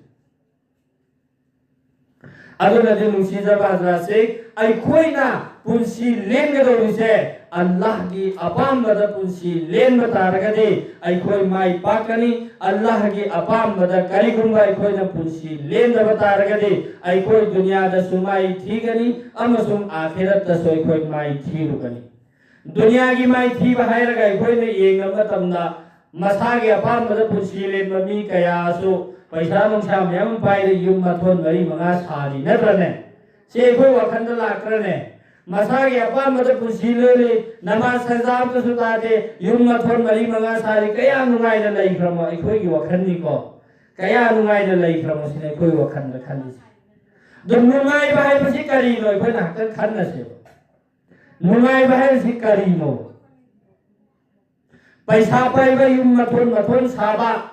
ꯑꯗꯨꯅꯗꯤ, ꯅꯨꯡꯁꯤꯖꯕ ꯍꯖꯔꯥꯠꯁꯦ, ꯑꯩꯈꯣꯏꯅ ꯄꯨꯟꯁꯤ ꯂꯦꯟꯒꯗꯧꯔꯤꯁꯦ, ꯑꯜꯂꯥꯍꯒꯤ ꯑꯄꯥꯝꯕꯗ ꯄꯨꯟꯁꯤ ꯂꯦꯟꯕ ꯇꯥꯔꯒꯗꯤ ꯑꯩꯈꯣꯏ ꯃꯥꯏ ꯄꯥꯛꯀꯅꯤ꯫ ꯑꯜꯂꯥꯍꯒꯤ ꯑꯄꯥꯝꯕꯗ ꯀꯔꯤꯒꯨꯝꯕ ꯑꯩꯈꯣꯏꯅ ꯄꯨꯟꯁꯤ ꯂꯦꯟꯗꯕ ꯇꯥꯔꯒꯗꯤ, ꯑꯩꯈꯣꯏ ꯗꯨꯅꯤꯌꯥꯗꯁꯨ ꯃꯥꯏ ꯊꯤꯒꯅꯤ ꯑꯃꯁꯨꯡ ꯑꯥꯈꯤꯔꯠꯇꯁꯨ ꯑꯩꯈꯣꯏ ꯃꯥꯏ ꯊꯤꯔꯨꯒꯅꯤ꯫ ꯗꯨꯅꯤꯌꯥꯒꯤ ꯃꯥꯏꯊꯤꯕ ꯍꯥꯏꯔꯒ ꯑꯩꯈꯣꯏꯅ ꯌꯦꯡꯕ ꯃꯇꯝꯗ, ꯃꯁꯥꯒꯤ ꯑꯄꯥꯝꯕꯗ ꯄꯨꯟꯁꯤ ꯂꯦꯟꯕ ꯃꯤ ꯀꯌꯥꯁꯨ ꯄꯩꯁꯥ ꯅꯨꯡꯁꯥ ꯃꯌꯥꯝ ꯑꯃ ꯄꯥꯏꯔ ꯌꯨꯝ ꯃꯊꯣꯟ ꯃꯔꯤ ꯃꯉꯥ ꯁꯥꯔꯤ, ꯅꯠꯇ꯭ꯔꯅꯦ? ꯁꯤ ꯑꯩꯈꯣꯏ ꯋꯥꯈꯜꯗ ꯂꯥꯛꯇ꯭ꯔꯅꯦ? ꯃꯁꯥꯒꯤ ꯑꯄꯥꯝꯕꯗ ꯄꯨꯟꯁꯤ ꯂꯦꯜꯂꯤ, ꯅꯃꯥꯖ ꯁꯖꯥ ꯑꯃꯇꯁꯨ ꯇꯥꯗꯦ, ꯌꯨꯝ ꯃꯊꯣꯟ ꯃꯔꯤ ꯃꯉꯥ ꯁꯥꯔꯤ, ꯀꯌꯥ ꯅꯨꯡꯉꯥꯏꯅ ꯂꯩꯈ꯭ꯔꯃꯣ? ꯑꯩꯈꯣꯏꯒꯤ ꯋꯥꯈꯜꯅꯤꯀꯣ, ꯀꯌꯥ ꯅꯨꯡꯉꯥꯏꯅ ꯂꯩꯈ꯭ꯔꯃꯣ ꯁꯤꯅ ꯑꯩꯈꯣꯏ ꯋꯥꯈꯜꯗ ꯈꯜꯂꯤꯁꯦ꯫ ꯑꯗꯣ ꯅꯨꯡꯉꯥꯏꯕ ꯍꯥꯏꯕꯁꯤ ꯀꯔꯤꯅꯣ? ꯑꯩꯈꯣꯏ ꯉꯥꯏꯍꯥꯛꯇꯪ ꯈꯟꯅꯁꯦꯕ꯫ ꯅꯨꯡꯉꯥꯏꯕ ꯍꯥꯏꯕꯁꯤ ꯀꯔꯤꯅꯣ? ꯄꯩꯁꯥ ꯄꯥꯏꯕ, ꯌꯨꯝ ꯃꯊꯣꯟ ꯃꯊꯣꯟ ꯁꯥꯕ,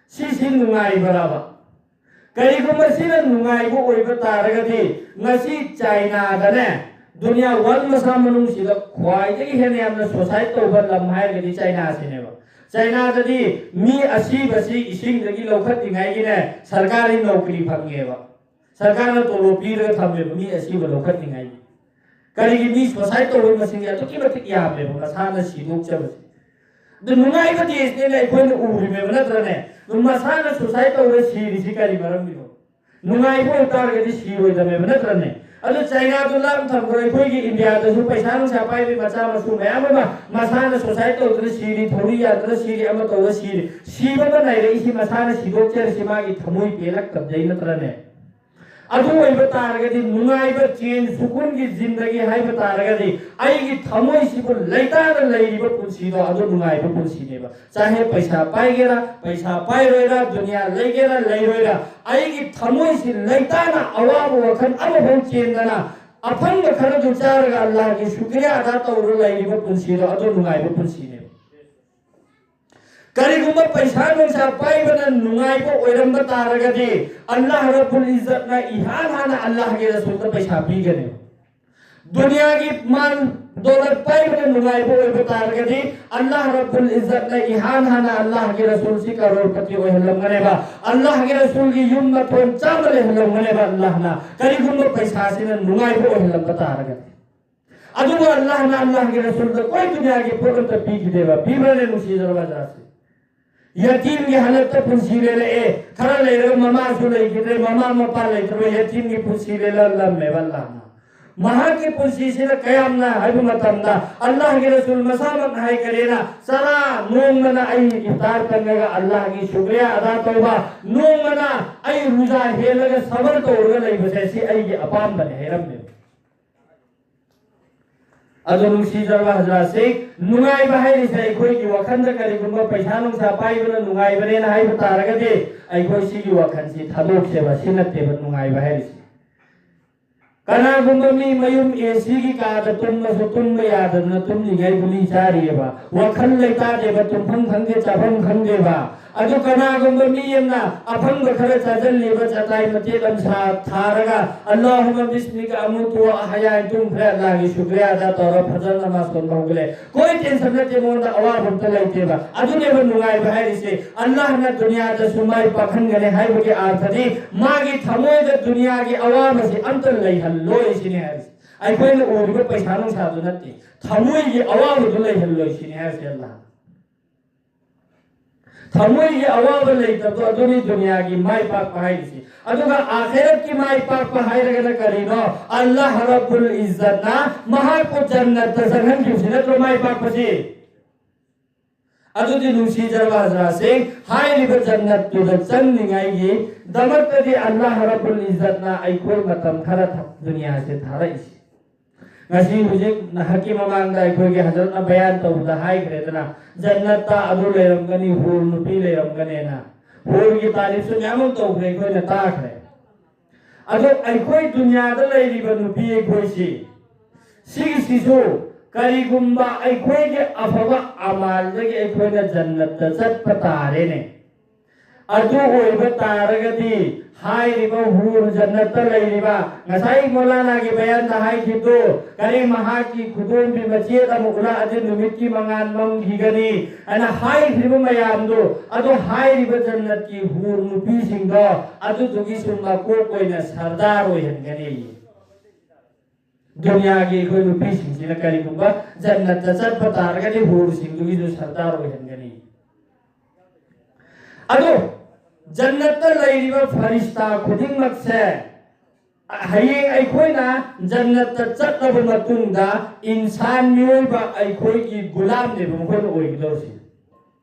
ꯁꯤꯁꯤ ꯅꯨꯡꯉꯥꯏꯕ꯭ꯔꯕ? ꯀꯔꯤꯒꯨꯝꯕ ꯁꯤꯅ ꯅꯨꯡꯉꯥꯏꯕ ꯑꯣꯏꯕ ꯇꯥꯔꯒꯗꯤ, ꯉꯁꯤ ꯆꯥꯏꯅꯥꯗꯅꯦ, ꯗꯨꯅꯤꯌꯥ ꯋꯥꯔꯜ ꯃꯁꯥ ꯃꯅꯨꯡꯁꯤꯗ ꯈ꯭ꯋꯥꯏꯗꯒꯤ ꯍꯦꯟꯅ ꯌꯥꯝꯅ suicide ꯇꯧꯕ ꯂꯝ ꯍꯥꯏꯔꯒꯗꯤ ꯆꯥꯏꯅꯥꯁꯤꯅꯦꯕ꯫ ꯆꯥꯏꯅꯥꯗꯗꯤ ꯃꯤ ꯑꯁꯤꯕꯁꯤ ꯏꯁꯤꯡꯗꯒꯤ ꯂꯧꯈꯠꯅꯤꯡꯉꯥꯏꯒꯤꯅꯦ, ꯁꯔꯀꯥꯔꯒꯤ ꯅꯧꯀꯔꯤ ꯐꯪꯉꯦꯕ꯫ ꯁꯔꯀꯥꯔꯅ ꯇꯣꯂꯣꯞ ꯄꯤꯔꯒ ꯊꯝꯃꯦꯕ ꯃꯤ ꯑꯁꯤꯕ ꯂꯧꯈꯠꯅꯤꯡꯉꯥꯏꯒꯤ꯫ ꯀꯔꯤꯒꯤ? ꯃꯤ suicide ꯇꯧꯕꯒꯤ ꯃꯁꯤꯡꯁꯦ ꯑꯗꯨꯛꯀꯤ ꯃꯇꯤꯛ ꯌꯥꯝꯃꯦꯕ, ꯃꯁꯥꯅ ꯁꯤꯗꯣꯛꯆꯕꯁꯦ꯫ ꯑꯗꯨ ꯅꯨꯡꯉꯥꯏꯕ ꯗꯦꯁꯅꯦꯅ ꯑꯩꯈꯣꯏꯅ ꯎꯔꯤꯃꯦꯕ, ꯅꯠꯇ꯭ꯔꯅꯦ? ꯑꯗꯨ ꯃꯁꯥꯅ suicide ꯇꯧꯔ ꯁꯤꯔꯤꯁꯤ ꯀꯔꯤ ꯃꯔꯝꯒꯤꯅꯣ? ꯅꯨꯡꯉꯥꯏꯕ ꯑꯣꯏꯇꯥꯔꯒꯗꯤ ꯁꯤꯔꯣꯏꯗꯕꯅꯦꯕ, ꯅꯠꯇ꯭ꯔꯅꯦ? ꯑꯗꯨ ꯆꯥꯏꯅꯥꯗꯨ ꯂꯥꯞꯅ ꯊꯝꯈ꯭ꯔꯣ, ꯑꯩꯈꯣꯏꯒꯤ ꯏꯟꯗꯤꯌꯥꯗꯁꯨ ꯄꯩꯁꯥ ꯅꯨꯡꯁꯥ ꯄꯥꯏꯕꯒꯤ ꯃꯆꯥ ꯃꯁꯨ ꯃꯌꯥꯝ ꯑꯃ ꯃꯁꯥꯅ suicide ꯇꯧꯗꯅ ꯁꯤꯔꯤ, ꯊꯧꯔꯤ ꯌꯥꯟꯗꯅ ꯁꯤꯔꯤ, ꯑꯃ ꯇꯧꯔ ꯁꯤꯔꯤ꯫ ꯁꯤꯕ ꯑꯃ ꯅꯥꯏꯔꯛꯏꯁꯤ ꯃꯁꯥꯅ ꯁꯤꯗꯣꯛꯆꯔꯤꯁꯤ ꯃꯥꯒꯤ ꯊꯃꯣꯏ ꯄꯦꯜꯂꯛꯇꯕꯗꯩ, ꯅꯠꯇ꯭ꯔꯅꯦ? ꯑꯗꯨ ꯑꯣꯏꯕ ꯇꯥꯔꯒꯗꯤ, ꯅꯨꯡꯉꯥꯏꯕ ꯆꯦꯟ ꯁꯨꯀꯨꯟꯒꯤ ꯖꯤꯟꯗꯒꯤ ꯍꯥꯏꯕ ꯇꯥꯔꯒꯗꯤ, ꯑꯩꯒꯤ ꯊꯃꯣꯏꯁꯤꯕꯨ ꯂꯩꯇꯥꯅ ꯂꯩꯔꯤꯕ ꯄꯨꯟꯁꯤꯗꯣ, ꯑꯗꯨ ꯅꯨꯡꯉꯥꯏꯕ ꯄꯨꯟꯁꯤꯅꯦꯕ꯫ ꯆꯥꯍꯦ ꯄꯩꯁꯥ ꯄꯥꯏꯒꯦꯔꯥ, ꯄꯩꯁꯥ ꯄꯥꯏꯔꯣꯏꯔꯥ, ꯗꯨꯅꯤꯌꯥ ꯂꯩꯒꯦꯔꯥ ꯂꯩꯔꯣꯏꯔꯥ, ꯑꯩꯒꯤ ꯊꯃꯣꯏꯁꯤ ꯂꯩꯇꯥꯅ ꯑꯋꯥꯕ ꯋꯥꯈꯜ ꯑꯃꯐꯥꯎ ꯆꯦꯟꯗꯅ, ꯑꯐꯪꯕ ꯈꯔꯗꯨ ꯆꯥꯔꯒ ꯑꯜꯂꯥꯍꯒꯤ ꯁꯨꯀ꯭ꯔꯤꯌꯥ ꯑꯗꯥ ꯇꯧꯔꯒ ꯂꯩꯔꯤꯕ ꯄꯨꯟꯁꯤꯗꯣ, ꯑꯗꯨ ꯅꯨꯡꯉꯥꯏꯕ ꯄꯨꯟꯁꯤꯅꯦꯕ꯫ ꯀꯔꯤꯒꯨꯝꯕ ꯄꯩꯁꯥ ꯅꯨꯡꯁꯥ ꯄꯥꯏꯕꯅ ꯅꯨꯡꯉꯥꯏꯕ ꯑꯣꯏꯔꯝꯕ ꯇꯥꯔꯒꯗꯤ, ꯑꯜꯂꯥꯍ ꯔꯕꯨꯜ ꯏꯖꯠꯅ ꯏꯍꯥꯟ ꯍꯥꯟꯅ ꯑꯜꯂꯥꯍꯒꯤ ꯔꯁꯨꯜꯗ ꯄꯩꯁꯥ ꯄꯤꯒꯅꯤ꯫ ꯗꯨꯅꯤꯌꯥꯒꯤ ꯃꯥꯜ ꯗꯣꯂꯔ ꯄꯥꯏꯕꯅ ꯅꯨꯡꯉꯥꯏꯕ ꯑꯣꯏꯕ ꯇꯥꯔꯒꯗꯤ, ꯑꯜꯂꯥꯍ ꯔꯕꯨꯜ ꯏꯖꯠꯅ ꯏꯍꯥꯟ ꯍꯥꯟꯅ ꯑꯜꯂꯥꯍꯒꯤ ꯔꯁꯨꯜꯁꯤ ꯀꯔꯣꯔꯄꯇꯤ ꯑꯣꯏꯍꯜꯂꯝꯒꯅꯦꯕ, ꯑꯜꯂꯥꯍꯒꯤ ꯔꯁꯨꯜꯒꯤ ꯌꯨꯝ ꯃꯊꯣꯟ ꯆꯥꯝꯃ ꯂꯩꯍꯜꯂꯝꯒꯅꯦꯕ ꯑꯜꯂꯥꯍꯅ, ꯀꯔꯤꯒꯨꯝꯕ ꯄꯩꯁꯥꯁꯤꯅ ꯅꯨꯡꯉꯥꯏꯕ ꯑꯣꯏꯍꯜꯂꯝꯕ ꯇꯥꯔꯒꯗꯤ꯫ ꯑꯗꯨꯒ ꯑꯜꯂꯥꯍꯅ ꯑꯜꯂꯥꯍꯒꯤ ꯔꯁꯨꯜꯗ ꯀꯣꯏ ꯗꯨꯅꯤꯌꯥꯒꯤ ꯄꯣꯠ ꯑꯝꯇ ꯄꯤꯈꯤꯗꯦꯕ꯫ ꯄꯤꯕ꯭ꯔꯅꯦ, ꯅꯨꯡꯁꯤꯖꯔꯕ ꯑꯖꯥꯁꯦ? ꯌꯇꯤꯝꯒꯤ ꯍꯥꯂꯠꯇ ꯄꯨꯟꯁꯤ ꯂꯦꯜꯂꯛꯑꯦ꯫ ꯈꯔ ꯂꯩꯔꯒ ꯃꯃꯥꯁꯨ ꯂꯩꯈꯤꯗ꯭ꯔꯦ, ꯃꯃꯥ ꯃꯄꯥ ꯂꯩꯇ꯭ꯔꯕ ꯌꯇꯤꯝꯒꯤ ꯄꯨꯟꯁꯤ ꯂꯦꯜꯍꯜꯂꯝꯃꯦꯕ ꯑꯜꯂꯥꯍꯅ꯫ ꯃꯍꯥꯛꯀꯤ ꯄꯨꯟꯁꯤꯁꯤꯅ ꯀꯌꯥꯝꯅ ꯍꯥꯏꯕ ꯃꯇꯝꯗ, ꯑꯜꯂꯥꯍꯒꯤ ꯔꯁꯨꯜ ꯃꯁꯥꯃꯛꯅ ꯍꯥꯏꯈꯔꯦꯅ, ꯆꯔꯥ ꯅꯣꯡꯃꯅ ꯑꯩ ꯏꯐꯇꯥꯔ ꯇꯪꯉꯒ ꯑꯜꯂꯥꯍꯒꯤ ꯁꯨꯀ꯭ꯔꯤꯌꯥ ꯑꯗꯥ ꯇꯧꯕ, ꯅꯣꯡꯃꯅ ꯑꯩ ꯔꯨꯖꯥ ꯍꯦꯜꯂꯒ ꯁꯕꯔ ꯇꯧꯔꯒ ꯂꯩꯕꯁꯦ ꯁꯤ ꯑꯩꯒꯤ ꯑꯄꯥꯝꯕꯅꯦ ꯍꯥꯏꯔꯝꯃꯦꯕ꯫ ꯑꯗꯣ ꯅꯨꯡꯁꯤꯖꯔꯕ ꯍꯖꯔꯥꯠꯁꯤꯡ, ꯅꯨꯡꯉꯥꯏꯕ ꯍꯥꯏꯔꯤꯁꯦ ꯑꯩꯈꯣꯏꯒꯤ ꯋꯥꯈꯜꯗ ꯀꯔꯤꯒꯨꯝꯕ ꯄꯩꯁꯥ ꯅꯨꯡꯁꯥ ꯄꯥꯏꯕꯅ ꯅꯨꯡꯉꯥꯏꯕꯅꯦꯅ ꯍꯥꯏꯕ ꯇꯥꯔꯒꯗꯤ, ꯑꯩꯈꯣꯏ ꯁꯤꯒꯤ ꯋꯥꯈꯜꯁꯤ ꯊꯥꯗꯣꯛꯁꯦꯕ, ꯁꯤ ꯅꯠꯇꯦꯕ ꯅꯨꯡꯉꯥꯏꯕ ꯍꯥꯏꯔꯤꯁꯦ꯫ ꯀꯅꯥꯒꯨꯝꯕ ꯃꯤ ꯃꯌꯨꯝ ꯑꯦ ꯁꯤꯒꯤ ꯀꯥꯗ ꯇꯨꯝꯕꯁꯨ ꯇꯨꯝꯕ ꯌꯥꯗꯗꯅ ꯇꯨꯝꯂꯤꯉꯩ ꯒꯨꯂꯤ ꯆꯥꯔꯤꯑꯕ, ꯋꯥꯈꯜ ꯂꯩꯇꯥꯗꯦꯕ, ꯇꯨꯝꯐꯝ ꯈꯪꯗꯦ, ꯆꯥꯐꯝ ꯈꯪꯗꯦꯕ꯫ ꯑꯗꯨ ꯀꯅꯥꯒꯨꯝꯕ ꯃꯤ ꯑꯃꯅ ꯑꯐꯪꯕ ꯈꯔ ꯆꯥꯁꯤꯜꯂꯤꯕ, ꯆꯇꯥꯏ ꯃꯇꯦꯛ ꯑꯃ ꯁꯥ ꯊꯥꯔꯒ "ꯑꯜꯂꯥꯍꯨꯝꯃ ꯕꯤꯁꯃꯤꯀ ꯑꯃꯨꯇꯨ ꯋꯥ ꯑꯍꯌꯥ" ꯇꯨꯝꯈ꯭ꯔꯦ, "ꯑꯜꯂꯥꯍꯒꯤ ꯁꯨꯀ꯭ꯔꯤꯌꯥ ꯑꯗꯥ ꯇꯧꯔ ꯐꯖꯅ ꯅꯃꯥꯖ ꯁꯣꯟꯕ ꯍꯧꯒꯠꯂꯦ"꯫ ꯀꯣꯏ ꯇꯦꯟꯁꯟ ꯅꯠꯇꯦ, ꯃꯉꯣꯟꯗ ꯑꯋꯥꯕ ꯑꯝꯇ ꯂꯩꯇꯦꯕ꯫ ꯑꯗꯨꯅꯦꯕ ꯅꯨꯡꯉꯥꯏꯕ ꯍꯥꯏꯔꯤꯁꯦ꯫ ꯑꯜꯂꯥꯍꯅ ꯗꯨꯅꯤꯌꯥꯗꯁꯨ ꯃꯥꯏ ꯄꯥꯛꯍꯟꯒꯅꯤ ꯍꯥꯏꯕꯒꯤ ꯑꯥꯔꯊꯗꯤ ꯃꯥꯒꯤ ꯊꯃꯣꯏꯗ ꯗꯨꯅꯤꯌꯥꯒꯤ ꯑꯋꯥꯕꯁꯤ ꯑꯝꯇ ꯂꯩꯍꯜꯂꯣꯏ ꯁꯤꯅꯤ ꯍꯥꯏꯔꯤꯁꯦ꯫ ꯑꯩꯈꯣꯏꯅ ꯎꯔꯤꯕ ꯄꯩꯁꯥ ꯅꯨꯡꯁꯥꯗꯨ ꯅꯠꯇꯦ, ꯊꯃꯣꯏꯒꯤ ꯑꯋꯥꯕꯗꯨ ꯂꯩꯍꯜꯂꯣꯏ ꯁꯤꯅꯤ ꯍꯥꯏꯔꯤꯁꯦ ꯑꯜꯂꯥꯍꯅ꯫ ꯊꯃꯣꯏꯒꯤ ꯑꯋꯥꯕ ꯂꯩꯇꯕꯗꯣ ꯑꯗꯨꯅꯤ ꯗꯨꯅꯤꯌꯥꯒꯤ ꯃꯥꯏ ꯄꯥꯛꯄ ꯍꯥꯏꯔꯤꯁꯤ꯫ ꯑꯗꯨꯒ ꯑꯥꯈꯤꯔꯠꯀꯤ ꯃꯥꯏ ꯄꯥꯛꯄ ꯍꯥꯏꯔꯒꯅ ꯀꯔꯤꯅꯣ? ꯑꯜꯂꯥꯍ ꯔꯕꯨꯜ ꯏꯖꯠꯅ ꯃꯍꯥꯛꯄꯨ ꯖꯟꯅꯠꯇ ꯆꯪꯍꯟꯈꯤꯕꯁꯤ ꯅꯠꯇ꯭ꯔꯣ ꯃꯥꯏ ꯄꯥꯛꯄꯁꯤ? ꯑꯗꯨꯗꯤ ꯅꯨꯡꯁꯤꯖꯔꯕ ꯍꯖꯔꯥꯠꯁꯤꯡ, ꯍꯥꯏꯔꯤꯕ ꯖꯟꯅꯠꯇꯨꯗ ꯆꯪꯅꯤꯡꯉꯥꯏꯒꯤ ꯗꯃꯛꯇꯗꯤ ꯑꯜꯂꯥꯍ ꯔꯕꯨꯜ ꯏꯖꯠꯅ ꯑꯩꯈꯣꯏ ꯃꯇꯝ ꯈꯔ ꯊ-, ꯗꯨꯅꯤꯌꯥꯁꯦ ꯊꯥꯔꯛꯏꯁꯤ꯫ ꯉꯁꯤ ꯍꯧꯖꯤꯛ ꯉꯥꯏꯍꯥꯛꯀꯤ ꯃꯃꯥꯡꯗ ꯑꯩꯈꯣꯏꯒꯤ ꯍꯖꯔꯠꯅ ꯕꯌꯥꯟ ꯇꯧꯕꯗ ꯍꯥꯏꯈ꯭ꯔꯦꯗꯅ, ꯖꯟꯅꯠꯇ ꯑꯗꯨ ꯂꯩꯔꯝꯒꯅꯤ, ꯍꯨꯔ ꯅꯨꯄꯤ ꯂꯩꯔꯝꯒꯅꯦꯅ꯫ ꯍꯨꯔꯒꯤ ꯇꯥꯔꯤꯐꯁꯨ ꯃꯌꯥꯝ ꯑꯃ ꯇꯧꯈ꯭ꯔꯦ, ꯑꯩꯈꯣꯏꯅ ꯇꯥꯈ꯭ꯔꯦ꯫ ꯑꯗꯣ ꯑꯩꯈꯣꯏ ꯗꯨꯅꯤꯌꯥꯗ ꯂꯩꯔꯤꯕ ꯅꯨꯄꯤ ꯑꯩꯈꯣꯏꯁꯤ, ꯁꯤꯒꯤꯁꯤꯁꯨ ꯀꯔꯤꯒꯨꯝꯕ ꯑꯩꯈꯣꯏꯒꯤ ꯑꯐꯕ ꯑꯃꯥꯜꯗꯒꯤ ꯑꯩꯈꯣꯏꯅ ꯖꯟꯅꯠꯇ ꯆꯠꯄ ꯇꯥꯔꯦꯅꯦ꯫ ꯑꯗꯨ ꯑꯣꯏꯕ ꯇꯥꯔꯒꯗꯤ ꯍꯥꯏꯔꯤꯕ ꯍꯨꯔ ꯖꯟꯅꯠꯇ ꯂꯩꯔꯤꯕ, ꯉꯁꯥꯏ ꯃꯧꯂꯥꯅꯥꯒꯤ ꯕꯌꯥꯟꯗ ꯍꯥꯏꯈꯤꯕꯗꯨ, ꯀꯔꯤ ꯃꯍꯥꯛꯀꯤ ꯈꯨꯗꯣꯝꯕꯤ ꯃꯆꯦꯠ ꯑꯃ ꯎꯠꯂꯛꯑꯗꯤ ꯅꯨꯃꯤꯠꯀꯤ ꯃꯉꯥꯜ ꯃꯝꯈꯤꯒꯅꯤ ꯍꯥꯏꯅ ꯍꯥꯏꯈ꯭ꯔꯤꯕ ꯃꯌꯥꯝꯗꯨ, ꯑꯗꯨ ꯍꯥꯏꯔꯤꯕ ꯖꯟꯅꯠꯀꯤ ꯍꯨꯔ ꯅꯨꯄꯤꯁꯤꯡꯗꯣ ꯑꯗꯨꯗꯨꯒꯤꯁꯨ ꯃꯀꯣꯛ ꯑꯣꯏꯅ ꯁꯔꯗꯥꯔ ꯑꯣꯏꯍꯟꯒꯅꯤ꯫ ꯗꯨꯅꯤꯌꯥꯒꯤ ꯑꯩꯈꯣꯏ ꯅꯨꯄꯤꯁꯤꯡꯁꯤꯅ ꯀꯔꯤꯒꯨꯝꯕ ꯖꯟꯅꯠꯇ ꯆꯠꯄ ꯇꯥꯔꯒꯗꯤ ꯍꯨꯔꯁꯤꯡꯗꯨꯒꯤꯁꯨ ꯁꯔꯗꯥꯔ ꯑꯣꯏꯍꯟꯒꯅꯤ꯫ ꯑꯗꯣ ꯖꯟꯅꯠꯇ ꯂꯩꯔꯤꯕ ꯐꯔꯤꯁꯇꯥ ꯈꯨꯗꯤꯡꯃꯛꯁꯦ ꯍꯌꯦꯡ ꯑꯩꯈꯣꯏꯅ ꯖꯟꯅꯠꯇ ꯆꯠꯂꯕ ꯃꯇꯨꯡꯗ ꯏꯟꯁꯥꯟ ꯃꯤꯑꯣꯏꯕ ꯑꯩꯈꯣꯏꯒꯤ ꯒꯨꯂꯥꯝꯅꯦꯕ ꯃꯈꯣꯏꯅ ꯑꯣꯏꯒꯗꯧꯔꯤꯁꯦ꯫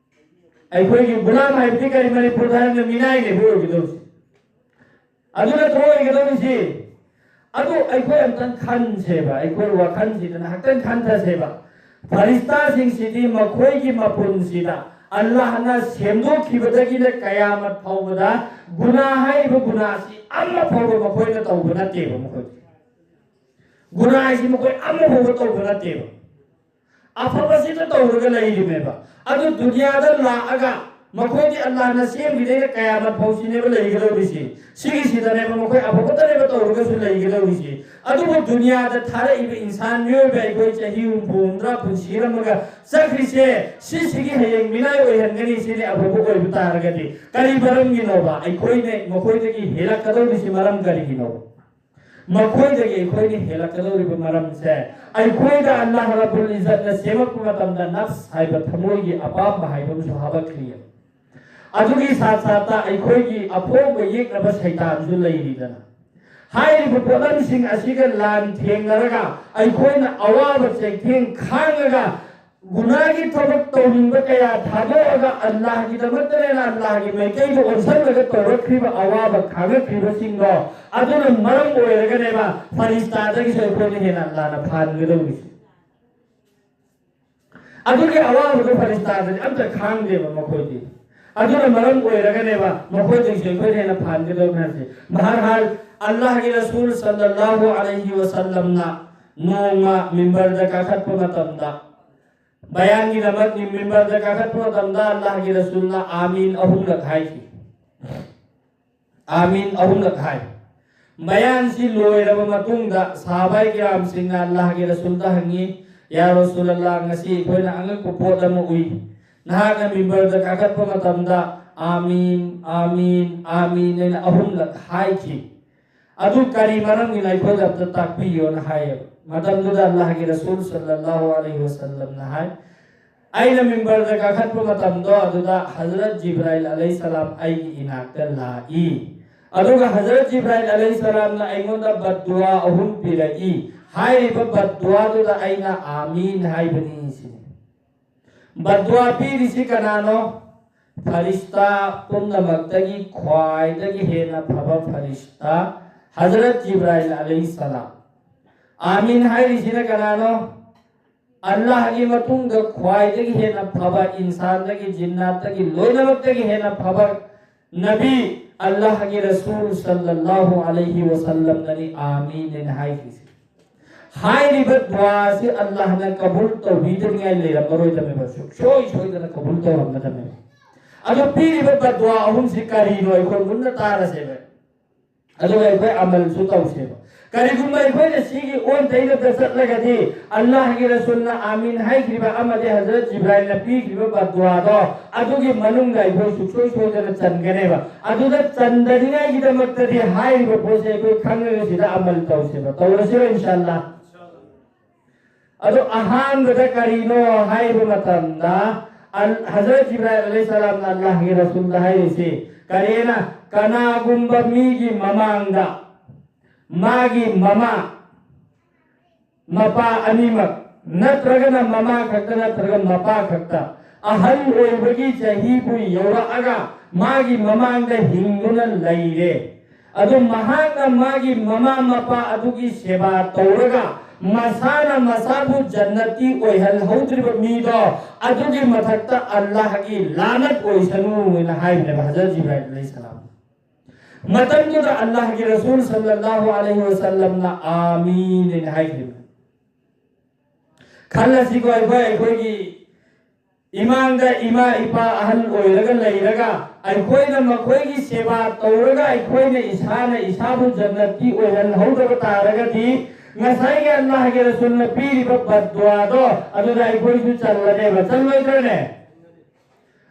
ꯑꯩꯈꯣꯏꯒꯤ ꯒꯨꯂꯥꯝ ꯍꯥꯏꯕꯗꯤ ꯀꯔꯤ? ꯃꯅꯤꯄꯨꯔꯗ ꯍꯥꯏꯔꯒꯅ ꯃꯤꯅꯥꯏꯅꯦꯕ ꯑꯣꯏꯒꯗꯧꯔꯤꯁꯦ꯫ ꯑꯗꯨ ꯅꯠꯇ꯭ꯔꯣ ꯑꯣꯏꯒꯗꯧꯔꯤꯁꯤ? ꯑꯗꯨ ꯑꯩꯈꯣꯏ ꯑꯝꯇꯪ ꯈꯟꯁꯦꯕ, ꯑꯩꯈꯣꯏ ꯋꯥꯈꯜꯁꯤꯗ ꯉꯥꯏꯍꯥꯛꯇꯪ ꯈꯟꯊꯁꯦꯕ꯫ ꯐꯔꯤꯁꯇꯥꯁꯤꯡꯁꯤꯗꯤ ꯃꯈꯣꯏꯒꯤ ꯃꯄꯨꯟꯁꯤꯗ ꯑꯜꯂꯥꯍꯅ ꯁꯦꯝꯗꯣꯛꯈꯤꯕꯗꯒꯤꯅ ꯀꯌꯥꯃꯠ ꯐꯥꯎꯕꯗ ꯒꯨꯅꯥ ꯍꯥꯏꯔꯤꯕ ꯒꯨꯅꯥꯁꯤ ꯑꯃ ꯐꯥꯎꯕ ꯃꯈꯣꯏꯅ ꯇꯧꯕ ꯅꯠꯇꯦꯕ꯫ ꯃꯈꯣꯏ ꯒꯨꯅꯥ ꯍꯥꯏꯁꯤ ꯃꯈꯣꯏ ꯑꯃ ꯐꯥꯎꯕ ꯇꯧꯕ ꯅꯠꯇꯦꯕ꯫ ꯑꯐꯕꯁꯤꯗ ꯇꯧꯔꯒ ꯂꯩꯔꯤꯃꯦꯕ꯫ ꯑꯗꯨ ꯗꯨꯅꯤꯌꯥꯗ ꯂꯥꯛꯑꯒ ꯃꯈꯣꯏꯗꯤ ꯑꯜꯂꯥꯍꯅ ꯁꯦꯝꯈꯤꯗꯩꯅ ꯀꯌꯥꯃꯠ ꯐꯥꯎꯁꯤꯅꯦꯕ ꯂꯩꯒꯗꯧꯔꯤꯁꯤ꯫ ꯁꯤꯒꯤꯁꯤꯗꯅꯦꯕ ꯃꯈꯣꯏ ꯑꯐꯕꯇꯅꯦꯕ ꯇꯧꯔꯒꯁꯨ ꯂꯩꯒꯗꯧꯔꯤꯁꯤ꯫ ꯑꯗꯨꯕꯨ ꯗꯨꯅꯤꯌꯥꯗ ꯊꯥꯔꯛꯏꯕ ꯏꯟꯁꯥꯟ ꯃꯤꯑꯣꯏꯕ ꯑꯩꯈꯣꯏ ꯆꯍꯤ ꯍꯨꯝꯐꯨ ꯍꯨꯝꯗ꯭ꯔꯥ ꯄꯨꯟꯁꯤꯔꯝꯃꯒ ꯆꯠꯈ꯭ꯔꯤꯁꯦ, ꯁꯤꯁꯤꯒꯤ ꯍꯌꯦꯡ ꯃꯤꯅꯥꯏ ꯑꯣꯏꯍꯟꯒꯅꯤ꯫ ꯁꯤꯅꯤ ꯑꯐꯕ ꯑꯣꯏꯕ ꯇꯥꯔꯒꯗꯤ꯫ ꯀꯔꯤ ꯃꯔꯝꯒꯤꯅꯣꯕ? ꯑꯩꯈꯣꯏꯅ ꯃꯈꯣꯏꯗꯒꯤ ꯍꯦꯜꯂꯛꯀꯗꯧꯔꯤꯁꯤ ꯃꯔꯝ ꯀꯔꯤꯒꯤꯅꯣꯕ? ꯃꯈꯣꯏꯗꯒꯤ ꯑꯩꯈꯣꯏꯅ ꯍꯦꯜꯂꯛꯀꯗꯧꯔꯤꯕ ꯃꯔꯝꯁꯦ, ꯑꯩꯈꯣꯏꯗ ꯑꯜꯂꯥꯍ ꯔꯕꯨꯜ ꯏꯖꯠꯅ ꯁꯦꯝꯃꯛꯄ ꯃꯇꯝꯗ ꯅꯐꯁ ꯍꯥꯏꯕ ꯊꯃꯣꯏꯒꯤ ꯑꯄꯥꯝꯕ ꯍꯥꯏꯕ ꯑꯃꯁꯨ ꯍꯥꯄꯛꯈ꯭ꯔꯤ꯫ ꯑꯗꯨꯒꯤ ꯁꯥꯠ ꯁꯥꯠꯇ ꯑꯩꯈꯣꯏꯒꯤ ꯑꯄꯣꯝꯕ ꯌꯦꯛꯅꯕ ꯁꯩꯇꯥꯟꯁꯨ ꯂꯩꯔꯤꯗꯅ꯫ ꯍꯥꯏꯔꯤꯕ ꯄꯣꯠꯂꯝꯁꯤꯡ ꯑꯁꯤꯒ ꯂꯥꯟ ꯊꯦꯡꯅꯔꯒ ꯑꯩꯈꯣꯏꯅ ꯑꯋꯥꯕ ꯆꯩꯊꯦꯡ ꯈꯥꯡꯉꯒ ꯒꯨꯅꯥꯒꯤ ꯊꯕꯛ ꯇꯧꯅꯤꯡꯕ ꯀꯌꯥ ꯊꯥꯗꯣꯛꯑꯒ ꯑꯜꯂꯥꯍꯒꯤꯗꯃꯛꯇꯅꯦꯅ ꯑꯜꯂꯥꯍꯒꯤ ꯃꯥꯏꯀꯩꯗ ꯑꯣꯟꯁꯤꯜꯂꯒ ꯇꯧꯔꯛꯈ꯭ꯔꯤꯕ ꯑꯋꯥꯕ ꯈꯥꯡꯉꯛꯈ꯭ꯔꯤꯕꯁꯤꯡꯗꯣ, ꯑꯗꯨꯅ ꯃꯔꯝ ꯑꯣꯏꯔꯒꯅꯦꯕ ꯐꯔꯤꯁꯇꯥꯗꯒꯤꯁꯨ ꯑꯩꯈꯣꯏꯅ ꯍꯦꯟꯅ ꯑꯜꯂꯥꯍꯅ ꯐꯍꯟꯒꯗꯧꯔꯤꯁꯦ꯫ ꯑꯗꯨꯒꯤ ꯑꯋꯥꯕꯗꯣ ꯐꯔꯤꯁꯇꯥꯗꯗꯤ ꯑꯝꯇ ꯈꯥꯡꯗꯦꯕ ꯃꯈꯣꯏꯗꯤ꯫ ꯑꯗꯨꯅ ꯃꯔꯝ ꯑꯣꯏꯔꯒꯅꯦꯕ ꯃꯈꯣꯏꯗꯒꯤꯁꯨ ꯑꯩꯈꯣꯏꯅ ꯍꯦꯟꯅ ꯐꯍꯟꯒꯗꯧꯔꯤꯕꯅꯤ ꯍꯥꯏꯁꯦ꯫ ꯃꯍꯥꯔꯍꯥꯜ, ꯑꯜꯂꯥꯍꯒꯤ ꯔꯁꯨꯜ ꯁꯜꯂꯜꯂꯥꯍꯨ ꯑꯂꯩꯍꯤ ꯋꯁꯜꯂꯝꯅ ꯅꯣꯡꯃ ꯃꯤꯝꯕꯔꯗ ꯀꯥꯈꯠꯄ ꯃꯇꯝꯗ, ꯕꯌꯥꯟꯒꯤꯗꯃꯛ ꯃꯤꯝꯕꯔꯗ ꯀꯥꯈꯠꯄ ꯃꯇꯝꯗ ꯑꯜꯂꯥꯍꯒꯤ ꯔꯁꯨꯜꯅ "ꯑꯥꯃꯤꯟ" ꯑꯍꯨꯝꯂꯛ ꯍꯥꯏꯈꯤ꯫ "ꯑꯥꯃꯤꯟ" ꯑꯍꯨꯝꯂꯛ ꯍꯥꯏ꯫ ꯕꯌꯥꯟꯁꯤ ꯂꯣꯏꯔꯕ ꯃꯇꯨꯡꯗ ꯁꯍꯥꯕꯥꯏ ꯀꯤꯔꯥꯝꯁꯤꯡꯅ ꯑꯜꯂꯥꯍꯒꯤ ꯔꯁꯨꯜꯗ ꯍꯪꯉꯤ, "ꯌꯥ ꯔꯁꯨꯂꯜꯂꯥꯍ, ꯉꯁꯤ ꯑꯩꯈꯣꯏꯅ ꯑꯉꯛꯄ ꯄꯣꯠ ꯑꯃ ꯎꯏ꯫ ꯅꯍꯥꯛꯅ ꯃꯤꯝꯕꯔꯗ ꯀꯥꯈꯠꯄ ꯃꯇꯝꯗ 'ꯑꯥꯃꯤꯟ, ꯑꯥꯃꯤꯟ, ꯑꯥꯃꯤꯟ' ꯍꯥꯏꯅ ꯑꯍꯨꯝꯂꯛ ꯍꯥꯏꯈꯤ꯫ ꯑꯗꯨ ꯀꯔꯤ ꯃꯔꯝꯒꯤꯅꯣ ꯑꯩꯈꯣꯏꯗ ꯑꯝꯇ ꯇꯥꯛꯄꯤꯌꯣꯅ" ꯍꯥꯏꯌꯦꯕ꯫ ꯃꯇꯝꯗꯨꯗ ꯑꯜꯂꯥꯍꯒꯤ ꯔꯁꯨꯜ ꯁꯜꯂꯜꯂꯥꯍꯨ ꯑꯂꯩꯍꯤ ꯋꯁꯜꯂꯝꯅ ꯍꯥꯏ, "ꯑꯩꯅ ꯃꯤꯝꯕꯔꯗ ꯀꯥꯈꯠꯄ ꯃꯇꯝꯗꯣ ꯑꯗꯨꯗ ꯍꯖꯔꯠ ꯖꯤꯕ꯭ꯔꯥꯏꯜ ꯑꯂꯩꯍꯤꯁꯁꯂꯥꯝ ꯑꯩꯒꯤ ꯏꯅꯥꯛꯇ ꯂꯥꯛꯏ꯫ ꯑꯗꯨꯒ ꯍꯖꯔꯠ ꯖꯤꯕ꯭ꯔꯥꯏꯜ ꯑꯂꯩꯍꯤꯁꯁꯂꯥꯝꯅ ꯑꯩꯉꯣꯟꯗ ꯕꯗꯗꯨꯋꯥ ꯑꯍꯨꯝ ꯄꯤꯔꯛꯏ꯫ ꯍꯥꯏꯔꯤꯕ ꯕꯗꯗꯨꯋꯥꯗꯨꯗ ꯑꯩꯅ 'ꯑꯥꯃꯤꯟ' ꯍꯥꯏꯕꯅꯤ" ꯁꯤꯅꯤ꯫ ꯕꯗꯗꯨꯋꯥ ꯄꯤꯔꯤꯁꯤ ꯀꯅꯥꯅꯣ? ꯐꯔꯤꯁꯇꯥ ꯄꯨꯝꯅꯃꯛꯇꯒꯤ ꯈ꯭ꯋꯥꯏꯗꯒꯤ ꯍꯦꯟꯅ ꯐꯕ ꯐꯔꯤꯁꯇꯥ ꯍꯖꯔꯠ ꯖꯤꯕ꯭ꯔꯥꯏꯜ ꯑꯂꯩꯍꯤꯁꯁꯂꯥꯝ꯫ ꯑꯥꯃꯤꯟ ꯍꯥꯏꯔꯤꯁꯤꯅ ꯀꯅꯥꯅꯣ? ꯑꯜꯂꯥꯍꯒꯤ ꯃꯇꯨꯡꯗ ꯈ꯭ꯋꯥꯏꯗꯒꯤ ꯍꯦꯟꯅ ꯐꯕ, ꯏꯟꯁꯥꯟꯗꯒꯤ, ꯖꯤꯟꯅꯥꯠꯇꯒꯤ, ꯂꯣꯏꯅꯃꯛꯇꯒꯤ ꯍꯦꯟꯅ ꯐꯕ ꯅꯕꯤ, ꯑꯜꯂꯥꯍꯒꯤ ꯔꯁꯨꯜ ꯁꯜꯂꯜꯂꯥꯍꯨ ꯑꯂꯩꯍꯤ ꯋꯁꯜꯂꯝꯅꯅꯤ ꯑꯥꯃꯤꯟ ꯍꯥꯏꯈ꯭ꯔꯤꯁꯦ꯫ ꯍꯥꯏꯔꯤꯕ ꯗꯨꯋꯥꯁꯤ ꯑꯜꯂꯥꯍꯅ ꯀꯕꯨꯜ ꯇꯧꯕꯤꯗꯅꯤꯡꯉꯥꯏ ꯂꯩꯔꯝꯃꯔꯣꯏꯗꯕꯅꯦꯕ, ꯁꯨꯡꯁꯣꯏ ꯁꯣꯏꯗꯅ ꯀꯕꯨꯜ ꯇꯧꯔꯝꯒꯗꯕꯅꯦꯕ꯫ ꯑꯗꯣ ꯄꯤꯔꯤꯕ ꯕꯗꯋꯥ ꯑꯍꯨꯝꯁꯤ ꯀꯔꯤꯅꯣ ꯑꯩꯈꯣꯏ ꯃꯨꯟꯅ ꯇꯥꯔꯁꯦꯕ, ꯑꯗꯨꯒ ꯑꯩꯈꯣꯏ ꯑꯃꯜꯁꯨ ꯇꯧꯁꯦꯕ꯫ ꯀꯔꯤꯒꯨꯝꯕ ꯑꯩꯈꯣꯏꯅ ꯁꯤꯒꯤ ꯑꯣꯟ ꯇꯩꯅꯕꯗ ꯆꯠꯂꯒꯗꯤ, ꯑꯜꯂꯥꯍꯒꯤ ꯔꯁꯨꯜꯅ ꯑꯥꯃꯤꯟ ꯍꯥꯏꯈ꯭ꯔꯤꯕ ꯑꯃꯗꯤ ꯍꯖꯔꯠ ꯖꯤꯕ꯭ꯔꯥꯏꯜꯅ ꯄꯤꯈ꯭ꯔꯤꯕ ꯕꯗꯋꯥꯗꯣ, ꯑꯗꯨꯒꯤ ꯃꯅꯨꯡꯗ ꯑꯩꯈꯣꯏ ꯁꯨꯡꯁꯣꯏ ꯁꯣꯏꯗꯅ ꯆꯟꯒꯅꯦꯕ꯫ ꯑꯗꯨꯗ ꯆꯟꯗꯅꯤꯡꯉꯥꯏꯒꯤꯗꯃꯛꯇꯗꯤ ꯍꯥꯏꯔꯤꯕ ꯄꯣꯠꯁꯦ ꯑꯩꯈꯣꯏ ꯈꯪꯉꯒ ꯁꯤꯗ ꯑꯃꯜ ꯇꯧꯁꯦꯕ꯫ ꯇꯧꯔꯁꯤꯔꯣ, ꯏꯟꯁꯥꯜꯂꯥ? ꯑꯗꯣ ꯑꯍꯥꯟꯕꯗ ꯀꯔꯤꯅꯣ ꯍꯥꯏꯕ ꯃꯇꯝꯗ, ꯑꯜ-, ꯍꯖꯔꯠ ꯖꯤꯕ꯭ꯔꯥꯏꯜ ꯑꯂꯩꯍꯤꯁꯁꯂꯥꯝꯅ ꯑꯜꯂꯥꯍꯒꯤ ꯔꯁꯨꯜꯗ ꯍꯥꯏꯔꯤꯁꯤ ꯀꯔꯤꯅ? ꯀꯅꯥꯒꯨꯝꯕ ꯃꯤꯒꯤ ꯃꯃꯥꯡꯗ ꯃꯥꯒꯤ ꯃꯃꯥ, ꯃꯄꯥ ꯑꯅꯤꯃꯛ, ꯅꯠꯇ꯭ꯔꯒꯅ ꯃꯃꯥ ꯈꯛꯇ ꯅꯠꯇ꯭ꯔꯒ ꯃꯄꯥ ꯈꯛꯇ, ꯑꯍꯜ ꯑꯣꯏꯕꯒꯤ ꯆꯍꯤꯕꯨ ꯌꯧꯔꯛꯑꯒ ꯃꯥꯒꯤ ꯃꯃꯥꯡꯗ ꯍꯤꯡꯗꯨꯅ ꯂꯩꯔꯦ꯫ ꯑꯗꯨ ꯃꯍꯥꯛꯅ ꯃꯥꯒꯤ ꯃꯃꯥ ꯃꯄꯥ ꯑꯗꯨꯒꯤ ꯁꯦꯕꯥ ꯇꯧꯔꯒ ꯃꯁꯥꯅ ꯃꯁꯥꯕꯨ ꯖꯟꯅꯇꯤ ꯑꯣꯏꯍꯜꯍꯧꯗ꯭ꯔꯤꯕ ꯃꯤꯗꯣ, ꯑꯗꯨꯒꯤ ꯃꯊꯛꯇ ꯑꯜꯂꯥꯍꯒꯤ ꯂꯥꯅꯠ ꯑꯣꯏꯁꯅꯨ ꯍꯥꯏꯅ ꯍꯥꯏꯕꯅꯦꯕ ꯍꯖꯔꯠ ꯖꯤꯕ꯭ꯔꯥꯏꯜ ꯑꯂꯩꯍꯤꯁꯁꯂꯥꯝ꯫ ꯃꯇꯝꯗꯨꯗ ꯑꯜꯂꯥꯍꯒꯤ ꯔꯁꯨꯜ ꯁꯜꯂꯜꯂꯥꯍꯨ ꯑꯂꯩꯍꯤ ꯋꯁꯜꯂꯝꯅ "ꯑꯥꯃꯤꯟ" ꯍꯥꯏꯅ ꯍꯥꯏꯈꯤꯕꯅꯤ꯫ ꯈꯜꯂꯁꯤꯀꯣ, ꯑꯩꯈꯣꯏ, ꯑꯩꯈꯣꯏꯒꯤ ꯏꯃꯥꯡꯗ ꯏꯃꯥ ꯏꯄꯥ ꯑꯍꯜ ꯑꯣꯏꯔꯒ ꯂꯩꯔꯒ, ꯑꯩꯈꯣꯏꯅ ꯃꯈꯣꯏꯒꯤ ꯁꯦꯕꯥ ꯇꯧꯔꯒ, ꯑꯩꯈꯣꯏꯅ ꯏꯁꯥꯅ ꯏꯁꯥꯕꯨ ꯖꯟꯅꯠꯇꯤ ꯑꯣꯏꯍꯜꯍꯧꯗꯕ ꯇꯥꯔꯒꯗꯤ, ꯉꯁꯥꯏꯒꯤ ꯑꯜꯂꯥꯍꯒꯤ ꯔꯁꯨꯜꯅ ꯄꯤꯔꯤꯕ ꯕꯗꯋꯥꯗꯣ ꯑꯗꯨꯗ ꯑꯩꯈꯣꯏꯁꯨ ꯆꯜꯂꯅꯦꯕ, ꯆꯜꯂꯣꯏꯗ꯭ꯔꯅꯦ?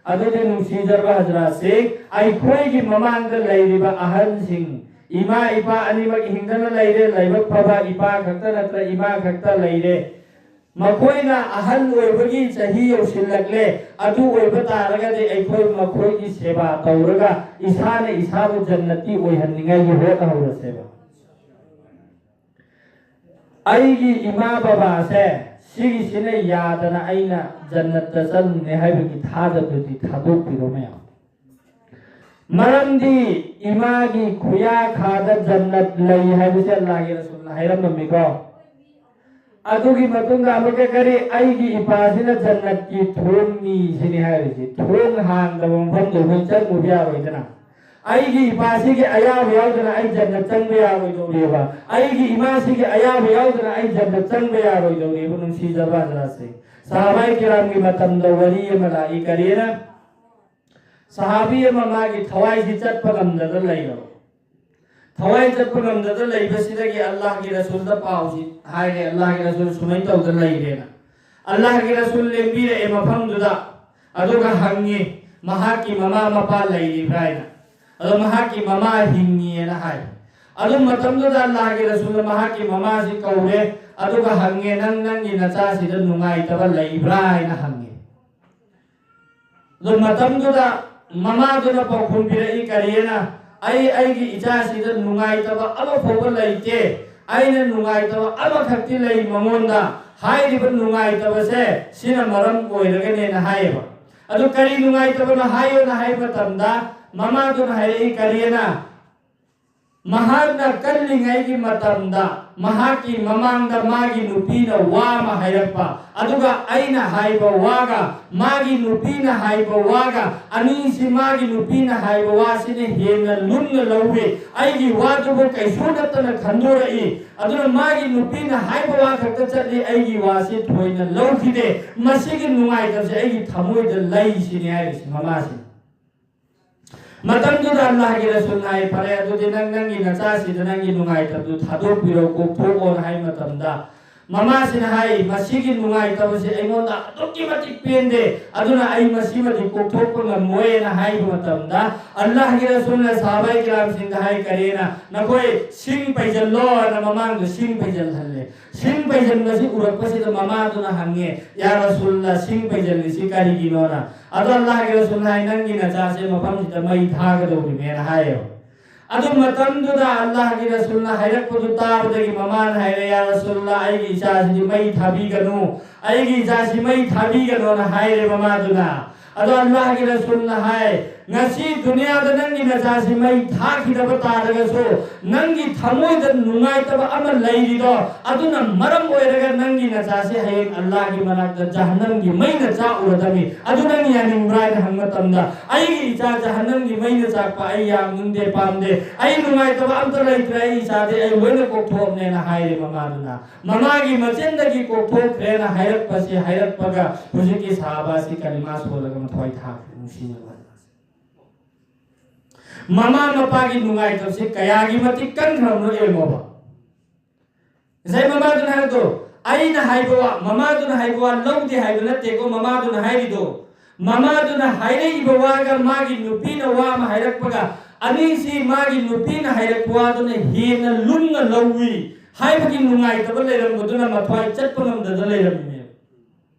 ꯑꯗꯨꯗꯤ ꯅꯨꯡꯁꯤꯖꯔꯕ ꯍꯖꯔꯥꯠꯁꯤ, ꯑꯩꯈꯣꯏꯒꯤ ꯃꯃꯥꯡꯗ ꯂꯩꯔꯤꯕ ꯑꯍꯟꯁꯤꯡ, ꯏꯃꯥ ꯏꯄꯥ ꯑꯅꯤꯃꯛ ꯍꯤꯡꯗꯅ ꯂꯩꯔꯦ, ꯂꯥꯏꯕꯛ ꯐꯕ ꯏꯄꯥ ꯈꯛꯇ ꯅꯠꯇ꯭ꯔ ꯏꯃꯥ ꯈꯛꯇ ꯂꯩꯔꯦ꯫ ꯃꯈꯣꯏꯅ ꯑꯍꯜ ꯑꯣꯏꯕꯒꯤ ꯆꯍꯤ ꯌꯧꯁꯤꯜꯂꯛꯂꯦ꯫ ꯑꯗꯨ ꯑꯣꯏꯕ ꯇꯥꯔꯒꯗꯤ ꯑꯩꯈꯣꯏ ꯃꯈꯣꯏꯒꯤ ꯁꯦꯕꯥ ꯇꯧꯔꯒ ꯏꯁꯥꯅ ꯏꯁꯥꯕꯨ ꯖꯟꯅꯇꯤ ꯑꯣꯏꯍꯟꯅꯤꯡꯉꯥꯏꯒꯤ ꯍꯣꯠꯅꯍꯧꯔꯁꯦꯕ꯫ ꯑꯩꯒꯤ ꯏꯃꯥ ꯕꯕꯥꯁꯦ ꯁꯤꯒꯤꯁꯤꯅ ꯌꯥꯗꯅ ꯑꯩꯅ ꯖꯟꯅꯠꯇ ꯆꯪꯉꯦ ꯍꯥꯏꯕꯒꯤ ꯊꯥꯖꯕꯗꯨꯗꯤ ꯊꯥꯗꯣꯛꯄꯤꯔꯣ ꯃꯌꯥꯝ꯫ ꯃꯔꯝꯗꯤ ꯏꯃꯥꯒꯤ ꯈꯨꯌꯥꯈꯥꯗ ꯖꯟꯅꯠ ꯂꯩ ꯍꯥꯏꯕꯁꯦ ꯑꯜꯂꯥꯍꯒꯤ ꯔꯁꯨꯜꯅ ꯍꯥꯏꯔꯝꯃꯝꯃꯤꯀꯣ꯫ ꯑꯗꯨꯒꯤ ꯃꯇꯨꯡꯗ ꯑꯃꯨꯛꯀ ꯀꯔꯤ, ꯑꯩꯒꯤ ꯏꯄꯥꯁꯤꯅ ꯖꯟꯅꯠꯀꯤ ꯊꯣꯡꯅꯤ ꯁꯤꯅꯤ ꯍꯥꯏꯔꯤꯁꯤ꯫ ꯊꯣꯡ ꯍꯥꯡꯗꯕ ꯃꯐꯝꯗ ꯑꯩꯈꯣꯏ ꯆꯪꯉꯨꯕ ꯌꯥꯔꯣꯏꯗꯅ꯫ ꯑꯩꯒꯤ ꯏꯄꯥꯁꯤꯒꯤ ꯑꯌꯥꯕ ꯌꯥꯎꯗꯅ ꯑꯩ ꯖꯟꯅꯠ ꯆꯪꯕ ꯌꯥꯔꯣꯏꯗꯧꯔꯤꯕ꯫ ꯑꯩꯒꯤ ꯏꯃꯥꯁꯤꯒꯤ ꯑꯌꯥꯕ ꯌꯥꯎꯗꯅ ꯑꯩ ꯖꯟꯅꯠ ꯆꯪꯕ ꯌꯥꯔꯣꯏꯗꯧꯔꯤꯕ꯫ ꯅꯨꯡꯁꯤꯖꯕ ꯍꯖꯔꯠꯁꯦ, ꯁꯍꯥꯕꯥꯏ ꯀꯤꯔꯥꯝꯒꯤ ꯃꯇꯝꯗ ꯋꯥꯔꯤ ꯑꯃ ꯂꯥꯛꯏ꯫ ꯀꯔꯤꯅ? ꯁꯍꯥꯕꯤ ꯑꯃ ꯃꯥꯒꯤ ꯊꯋꯥꯏꯁꯤ ꯆꯠꯄ ꯉꯝꯗꯗꯅ ꯂꯩꯔꯕ꯫ ꯊꯋꯥꯏ ꯆꯠꯄ ꯉꯝꯗꯗꯅ ꯂꯩꯕꯁꯤꯗꯒꯤ ꯑꯜꯂꯥꯍꯒꯤ ꯔꯁꯨꯜꯗ ꯄꯥꯎꯁꯤ ꯍꯥꯏꯔꯦ, "ꯑꯜꯂꯥꯍꯒꯤ ꯔꯁꯨꯜ ꯁꯨꯃꯥꯏꯅ ꯇꯧꯗꯅ ꯂꯩꯔꯦꯅ"꯫ ꯑꯜꯂꯥꯍꯒꯤ ꯔꯁꯨꯜ ꯂꯦꯡꯕꯤꯔꯛꯑꯦ ꯃꯐꯝꯗꯨꯗ, ꯑꯗꯨꯒ ꯍꯪꯉꯤ, "ꯃꯍꯥꯛꯀꯤ ꯃꯃꯥ ꯃꯄꯥ ꯂꯩꯔꯤꯕ꯭ꯔꯥ?" ꯍꯥꯏꯅ꯫ ꯑꯗꯣ ꯃꯍꯥꯛꯀꯤ ꯃꯃꯥ ꯍꯤꯡꯉꯤꯑꯅ ꯍꯥꯏ꯫ ꯑꯗꯨ ꯃꯇꯝꯗꯨꯗ ꯑꯜꯂꯥꯍꯒꯤ ꯔꯁꯨꯜꯅ ꯃꯍꯥꯛꯀꯤ ꯃꯃꯥꯁꯤ ꯀꯧꯔꯦ, ꯑꯗꯨꯒ ꯍꯪꯉꯦ, "ꯅꯪ ꯅꯪꯒꯤ ꯅꯆꯥꯁꯤꯗ ꯅꯨꯡꯉꯥꯏꯇꯕ ꯂꯩꯕ꯭ꯔꯥ?" ꯍꯥꯏꯅ ꯍꯪꯉꯦ꯫ ꯑꯗꯨ ꯃꯇꯝꯗꯨꯗ ꯃꯃꯥꯗꯨꯅ ꯄꯥꯎꯈꯨꯝ ꯄꯤꯔꯛꯏ, ꯀꯔꯤꯅ? "ꯑꯩ ꯑꯩꯒꯤ ꯏꯆꯥꯁꯤꯗ ꯅꯨꯡꯉꯥꯏꯇꯕ ꯑꯃꯐꯥꯎꯕ ꯂꯩꯇꯦ꯫ ꯑꯩꯅ ꯅꯨꯡꯉꯥꯏꯇꯕ ꯑꯃꯈꯛꯇꯤ ꯂꯩ ꯃꯉꯣꯟꯗ꯫ ꯍꯥꯏꯔꯤꯕ ꯅꯨꯡꯉꯥꯏꯇꯕꯁꯦ ꯁꯤꯅ ꯃꯔꯝ ꯑꯣꯏꯔꯒꯅꯦꯅ" ꯍꯥꯏꯌꯦꯕ꯫ ꯑꯗꯨ ꯀꯔꯤ ꯅꯨꯡꯉꯥꯏꯇꯕꯅꯣ ꯍꯥꯏꯌꯣꯅ ꯍꯥꯏꯕ ꯃꯇꯝꯗ ꯃꯃꯥꯗꯨꯅ ꯍꯥꯏꯔꯛꯏ, ꯀꯔꯤꯅ? "ꯃꯍꯥꯛꯅ ꯀꯜꯂꯤꯉꯩꯒꯤ ꯃꯇꯝꯗ ꯃꯍꯥꯛꯀꯤ ꯃꯃꯥꯡꯗ ꯃꯥꯒꯤ ꯅꯨꯄꯤꯅ ꯋꯥ ꯑꯃ ꯍꯥꯏꯔꯛꯄ, ꯑꯗꯨꯒ ꯑꯩꯅ ꯍꯥꯏꯕ ꯋꯥꯒ ꯃꯥꯒꯤ ꯅꯨꯄꯤꯅ ꯍꯥꯏꯕ ꯋꯥꯒ, ꯑꯅꯤꯁꯤ ꯃꯥꯒꯤ ꯅꯨꯄꯤꯅ ꯍꯥꯏꯕ ꯋꯥꯁꯤꯅ ꯍꯦꯟꯅ ꯂꯨꯝꯅ ꯂꯧꯏ꯫ ꯑꯩꯒꯤ ꯋꯥꯗꯨꯕꯨ ꯀꯩꯁꯨ ꯅꯠꯇꯅ ꯈꯟꯗꯣꯔꯛꯏ꯫ ꯑꯗꯨꯅ ꯃꯥꯒꯤ ꯅꯨꯄꯤꯅ ꯍꯥꯏꯕ ꯋꯥ ꯈꯛꯇ ꯆꯠꯂꯤ, ꯑꯩꯒꯤ ꯋꯥꯁꯤ ꯊꯣꯏꯅ ꯂꯧꯈꯤꯗꯦ꯫ ꯃꯁꯤꯒꯤ ꯅꯨꯡꯉꯥꯏꯇꯕꯁꯦ ꯑꯩꯒꯤ ꯊꯃꯣꯏꯗ ꯂꯩ" ꯁꯤꯅꯤ ꯍꯥꯏꯔꯤꯁꯤ ꯃꯃꯥꯁꯤꯅ꯫ ꯃꯇꯝꯗꯨꯗ ꯑꯜꯂꯥꯍꯒꯤ ꯔꯁꯨꯜꯅ ꯍꯥꯏ, "ꯐꯔꯦ, ꯑꯗꯨꯗꯤ ꯅꯪ ꯅꯪꯒꯤ ꯅꯆꯥꯁꯤꯗ ꯅꯪꯒꯤ ꯅꯨꯡꯉꯥꯏꯇꯕꯗꯨ ꯊꯥꯗꯣꯛꯄꯤꯔꯣ, ꯀꯣꯛꯊꯣꯛꯑꯣꯅ" ꯍꯥꯏ ꯃꯇꯝꯗ, ꯃꯃꯥꯁꯤꯅ ꯍꯥꯏ, "ꯃꯁꯤꯒꯤ ꯅꯨꯡꯉꯥꯏꯇꯕꯁꯦ ꯑꯩꯉꯣꯟꯗ ꯑꯗꯨꯛꯀꯤ ꯃꯇꯤꯛ ꯄꯦꯟꯗꯦ, ꯑꯗꯨꯅ ꯑꯩ ꯃꯁꯤꯃꯗꯤ ꯀꯣꯛꯊꯣꯛꯄ ꯉꯝꯃꯣꯏꯅ" ꯍꯥꯏꯕ ꯃꯇꯝꯗ, ꯑꯜꯂꯥꯍꯒꯤ ꯔꯁꯨꯜꯅ ꯁꯍꯥꯕꯥꯏ ꯀꯤꯔꯥꯝꯁꯤꯡꯗ ꯍꯥꯏ, "ꯀꯔꯤꯅ? ꯅꯈꯣꯏ ꯁꯤꯡ ꯄꯩꯖꯜꯂꯣꯅ" ꯃꯃꯥꯡꯗ ꯁꯤꯡ ꯄꯩꯖꯜꯍꯜꯂꯦ꯫ ꯁꯤꯡ ꯄꯩꯁꯤꯟꯕꯁꯤ ꯎꯔꯛꯄꯁꯤꯗ ꯃꯃꯥꯗꯨꯅ ꯍꯪꯉꯦ, "ꯌꯥ ꯔꯁꯨꯜꯂꯥ, ꯁꯤꯡ ꯄꯩꯁꯤꯜꯂꯤꯁꯤ ꯀꯔꯤꯒꯤꯅꯣꯅ?" ꯑꯗꯣ ꯑꯜꯂꯥꯍꯒꯤ ꯔꯁꯨꯜꯅ ꯍꯥꯏ, "ꯅꯪꯒꯤ ꯅꯆꯥꯁꯦ ꯃꯐꯝꯁꯤꯗ ꯃꯩ ꯊꯥꯒꯗꯧꯔꯤꯅꯦꯅ" ꯍꯥꯏꯌꯦꯕ꯫ ꯑꯗꯨ ꯃꯇꯝꯗꯨꯗ ꯑꯜꯂꯥꯍꯒꯤ ꯔꯁꯨꯜꯅ ꯍꯥꯏꯔꯛꯄꯗꯨ ꯇꯥꯕꯗꯒꯤ ꯃꯃꯥꯅ ꯍꯥꯏꯔꯦ, "ꯌꯥ ꯔꯁꯨꯜꯂꯥ, ꯑꯩꯒꯤ ꯏꯆꯥꯁꯤꯗꯤ ꯃꯩ ꯊꯥꯕꯤꯒꯅꯨ, ꯑꯩꯒꯤ ꯏꯆꯥꯁꯤ ꯃꯩ ꯊꯥꯕꯤꯒꯅꯨꯅ" ꯍꯥꯏꯔꯦ ꯃꯃꯥꯗꯨꯅ꯫ ꯑꯗꯣ ꯑꯜꯂꯥꯍꯒꯤ ꯔꯁꯨꯜꯅ ꯍꯥꯏ, ꯉꯁꯤ ꯗꯨꯅꯤꯌꯥꯗ ꯅꯪꯒꯤ ꯅꯆꯥꯁꯤ ꯃꯩ ꯊꯥꯈꯤꯗꯕ ꯇꯥꯔꯒꯁꯨ, ꯅꯪꯒꯤ ꯊꯃꯣꯏꯗ ꯅꯨꯡꯉꯥꯏꯇꯕ ꯑꯃ ꯂꯩꯔꯤꯗꯣ, ꯑꯗꯨꯅ ꯃꯔꯝ ꯑꯣꯏꯔꯒ ꯅꯪꯒꯤ ꯅꯆꯥꯁꯤ ꯍꯌꯦꯡ ꯑꯜꯂꯥꯍꯒꯤ ꯃꯅꯥꯛꯇ ꯖꯍꯟꯅꯝꯒꯤ ꯃꯩꯅ ꯆꯥꯛꯎꯔꯗꯕꯅꯤ꯫ ꯑꯗꯨ ꯅꯪ ꯌꯥꯅꯤꯡꯕ꯭ꯔꯥ ꯍꯥꯏꯅ ꯍꯪꯕ ꯃꯇꯝꯗ, "ꯑꯩꯒꯤ ꯏꯆꯥ ꯖꯍꯟꯅꯝꯒꯤ ꯃꯩꯅ ꯆꯥꯛꯄ ꯑꯩ ꯌꯥꯝꯅꯤꯡꯗꯦ, ꯄꯥꯝꯗꯦ꯫ ꯑꯩ ꯅꯨꯡꯉꯥꯏꯇꯕ ꯑꯝꯇ ꯂꯩꯇ꯭ꯔꯦ, ꯑꯩ ꯏꯆꯥꯗꯤ ꯑꯩ ꯂꯣꯏꯅ ꯀꯣꯛꯊꯣꯛꯑꯕꯅꯦꯅ" ꯍꯥꯏꯔꯦ ꯃꯃꯥꯗꯨꯅ꯫ ꯃꯃꯥꯒꯤ ꯃꯆꯤꯟꯗꯒꯤ ꯀꯣꯛꯊꯣꯛꯈ꯭ꯔꯦꯅ ꯍꯥꯏꯔꯛꯄꯁꯤ ꯍꯥꯏꯔꯛꯄꯒ ꯍꯧꯖꯤꯛꯀꯤ ꯁꯍꯥꯕꯥꯁꯤ ꯀꯂꯤꯃꯥ ꯁꯣꯜꯂꯒ ꯃꯊ꯭ꯋꯥꯏ ꯊꯥꯈ꯭ꯔꯦ꯫ ꯅꯨꯡꯁꯤꯅꯕ ꯃꯃꯥ ꯃꯄꯥꯒꯤ ꯅꯨꯡꯉꯥꯏꯇꯕꯁꯤ ꯀꯌꯥꯒꯤ ꯃꯇꯤꯛ ꯀꯟꯈ꯭ꯔꯕꯅꯣ ꯌꯦꯡꯉꯣꯕ꯫ ꯉꯁꯥꯏ ꯃꯃꯥꯗꯨꯅ ꯍꯥꯏꯕꯗꯣ, ꯑꯩꯅ ꯍꯥꯏꯕ ꯋꯥ, ꯃꯃꯥꯗꯨꯅ ꯍꯥꯏꯕ ꯋꯥ ꯂꯧꯗꯦ ꯍꯥꯏꯕ ꯅꯠꯇꯦꯀꯣ ꯃꯃꯥꯗꯨꯅ ꯍꯥꯏꯔꯤꯗꯣ꯫ ꯃꯃꯥꯗꯨꯅ ꯍꯥꯏꯔꯛꯏꯕ ꯋꯥꯒ ꯃꯥꯒꯤ ꯅꯨꯄꯤꯅ ꯋꯥ ꯑꯃ ꯍꯥꯏꯔꯛꯄꯒ, ꯑꯅꯤꯁꯤ ꯃꯥꯒꯤ ꯅꯨꯄꯤꯅ ꯍꯥꯏꯔꯛꯄ ꯋꯥꯗꯨꯅ ꯍꯦꯟꯅ ꯂꯨꯝꯅ ꯂꯧꯏ ꯍꯥꯏꯕꯒꯤ ꯅꯨꯡꯉꯥꯏꯇꯕ ꯂꯩꯔꯝꯕꯗꯨꯅ ꯃꯊ꯭ꯋꯥꯏ ꯆꯠꯄ ꯉꯝꯗꯗꯅ ꯂꯩꯔꯝꯃꯤꯅꯦꯕ꯫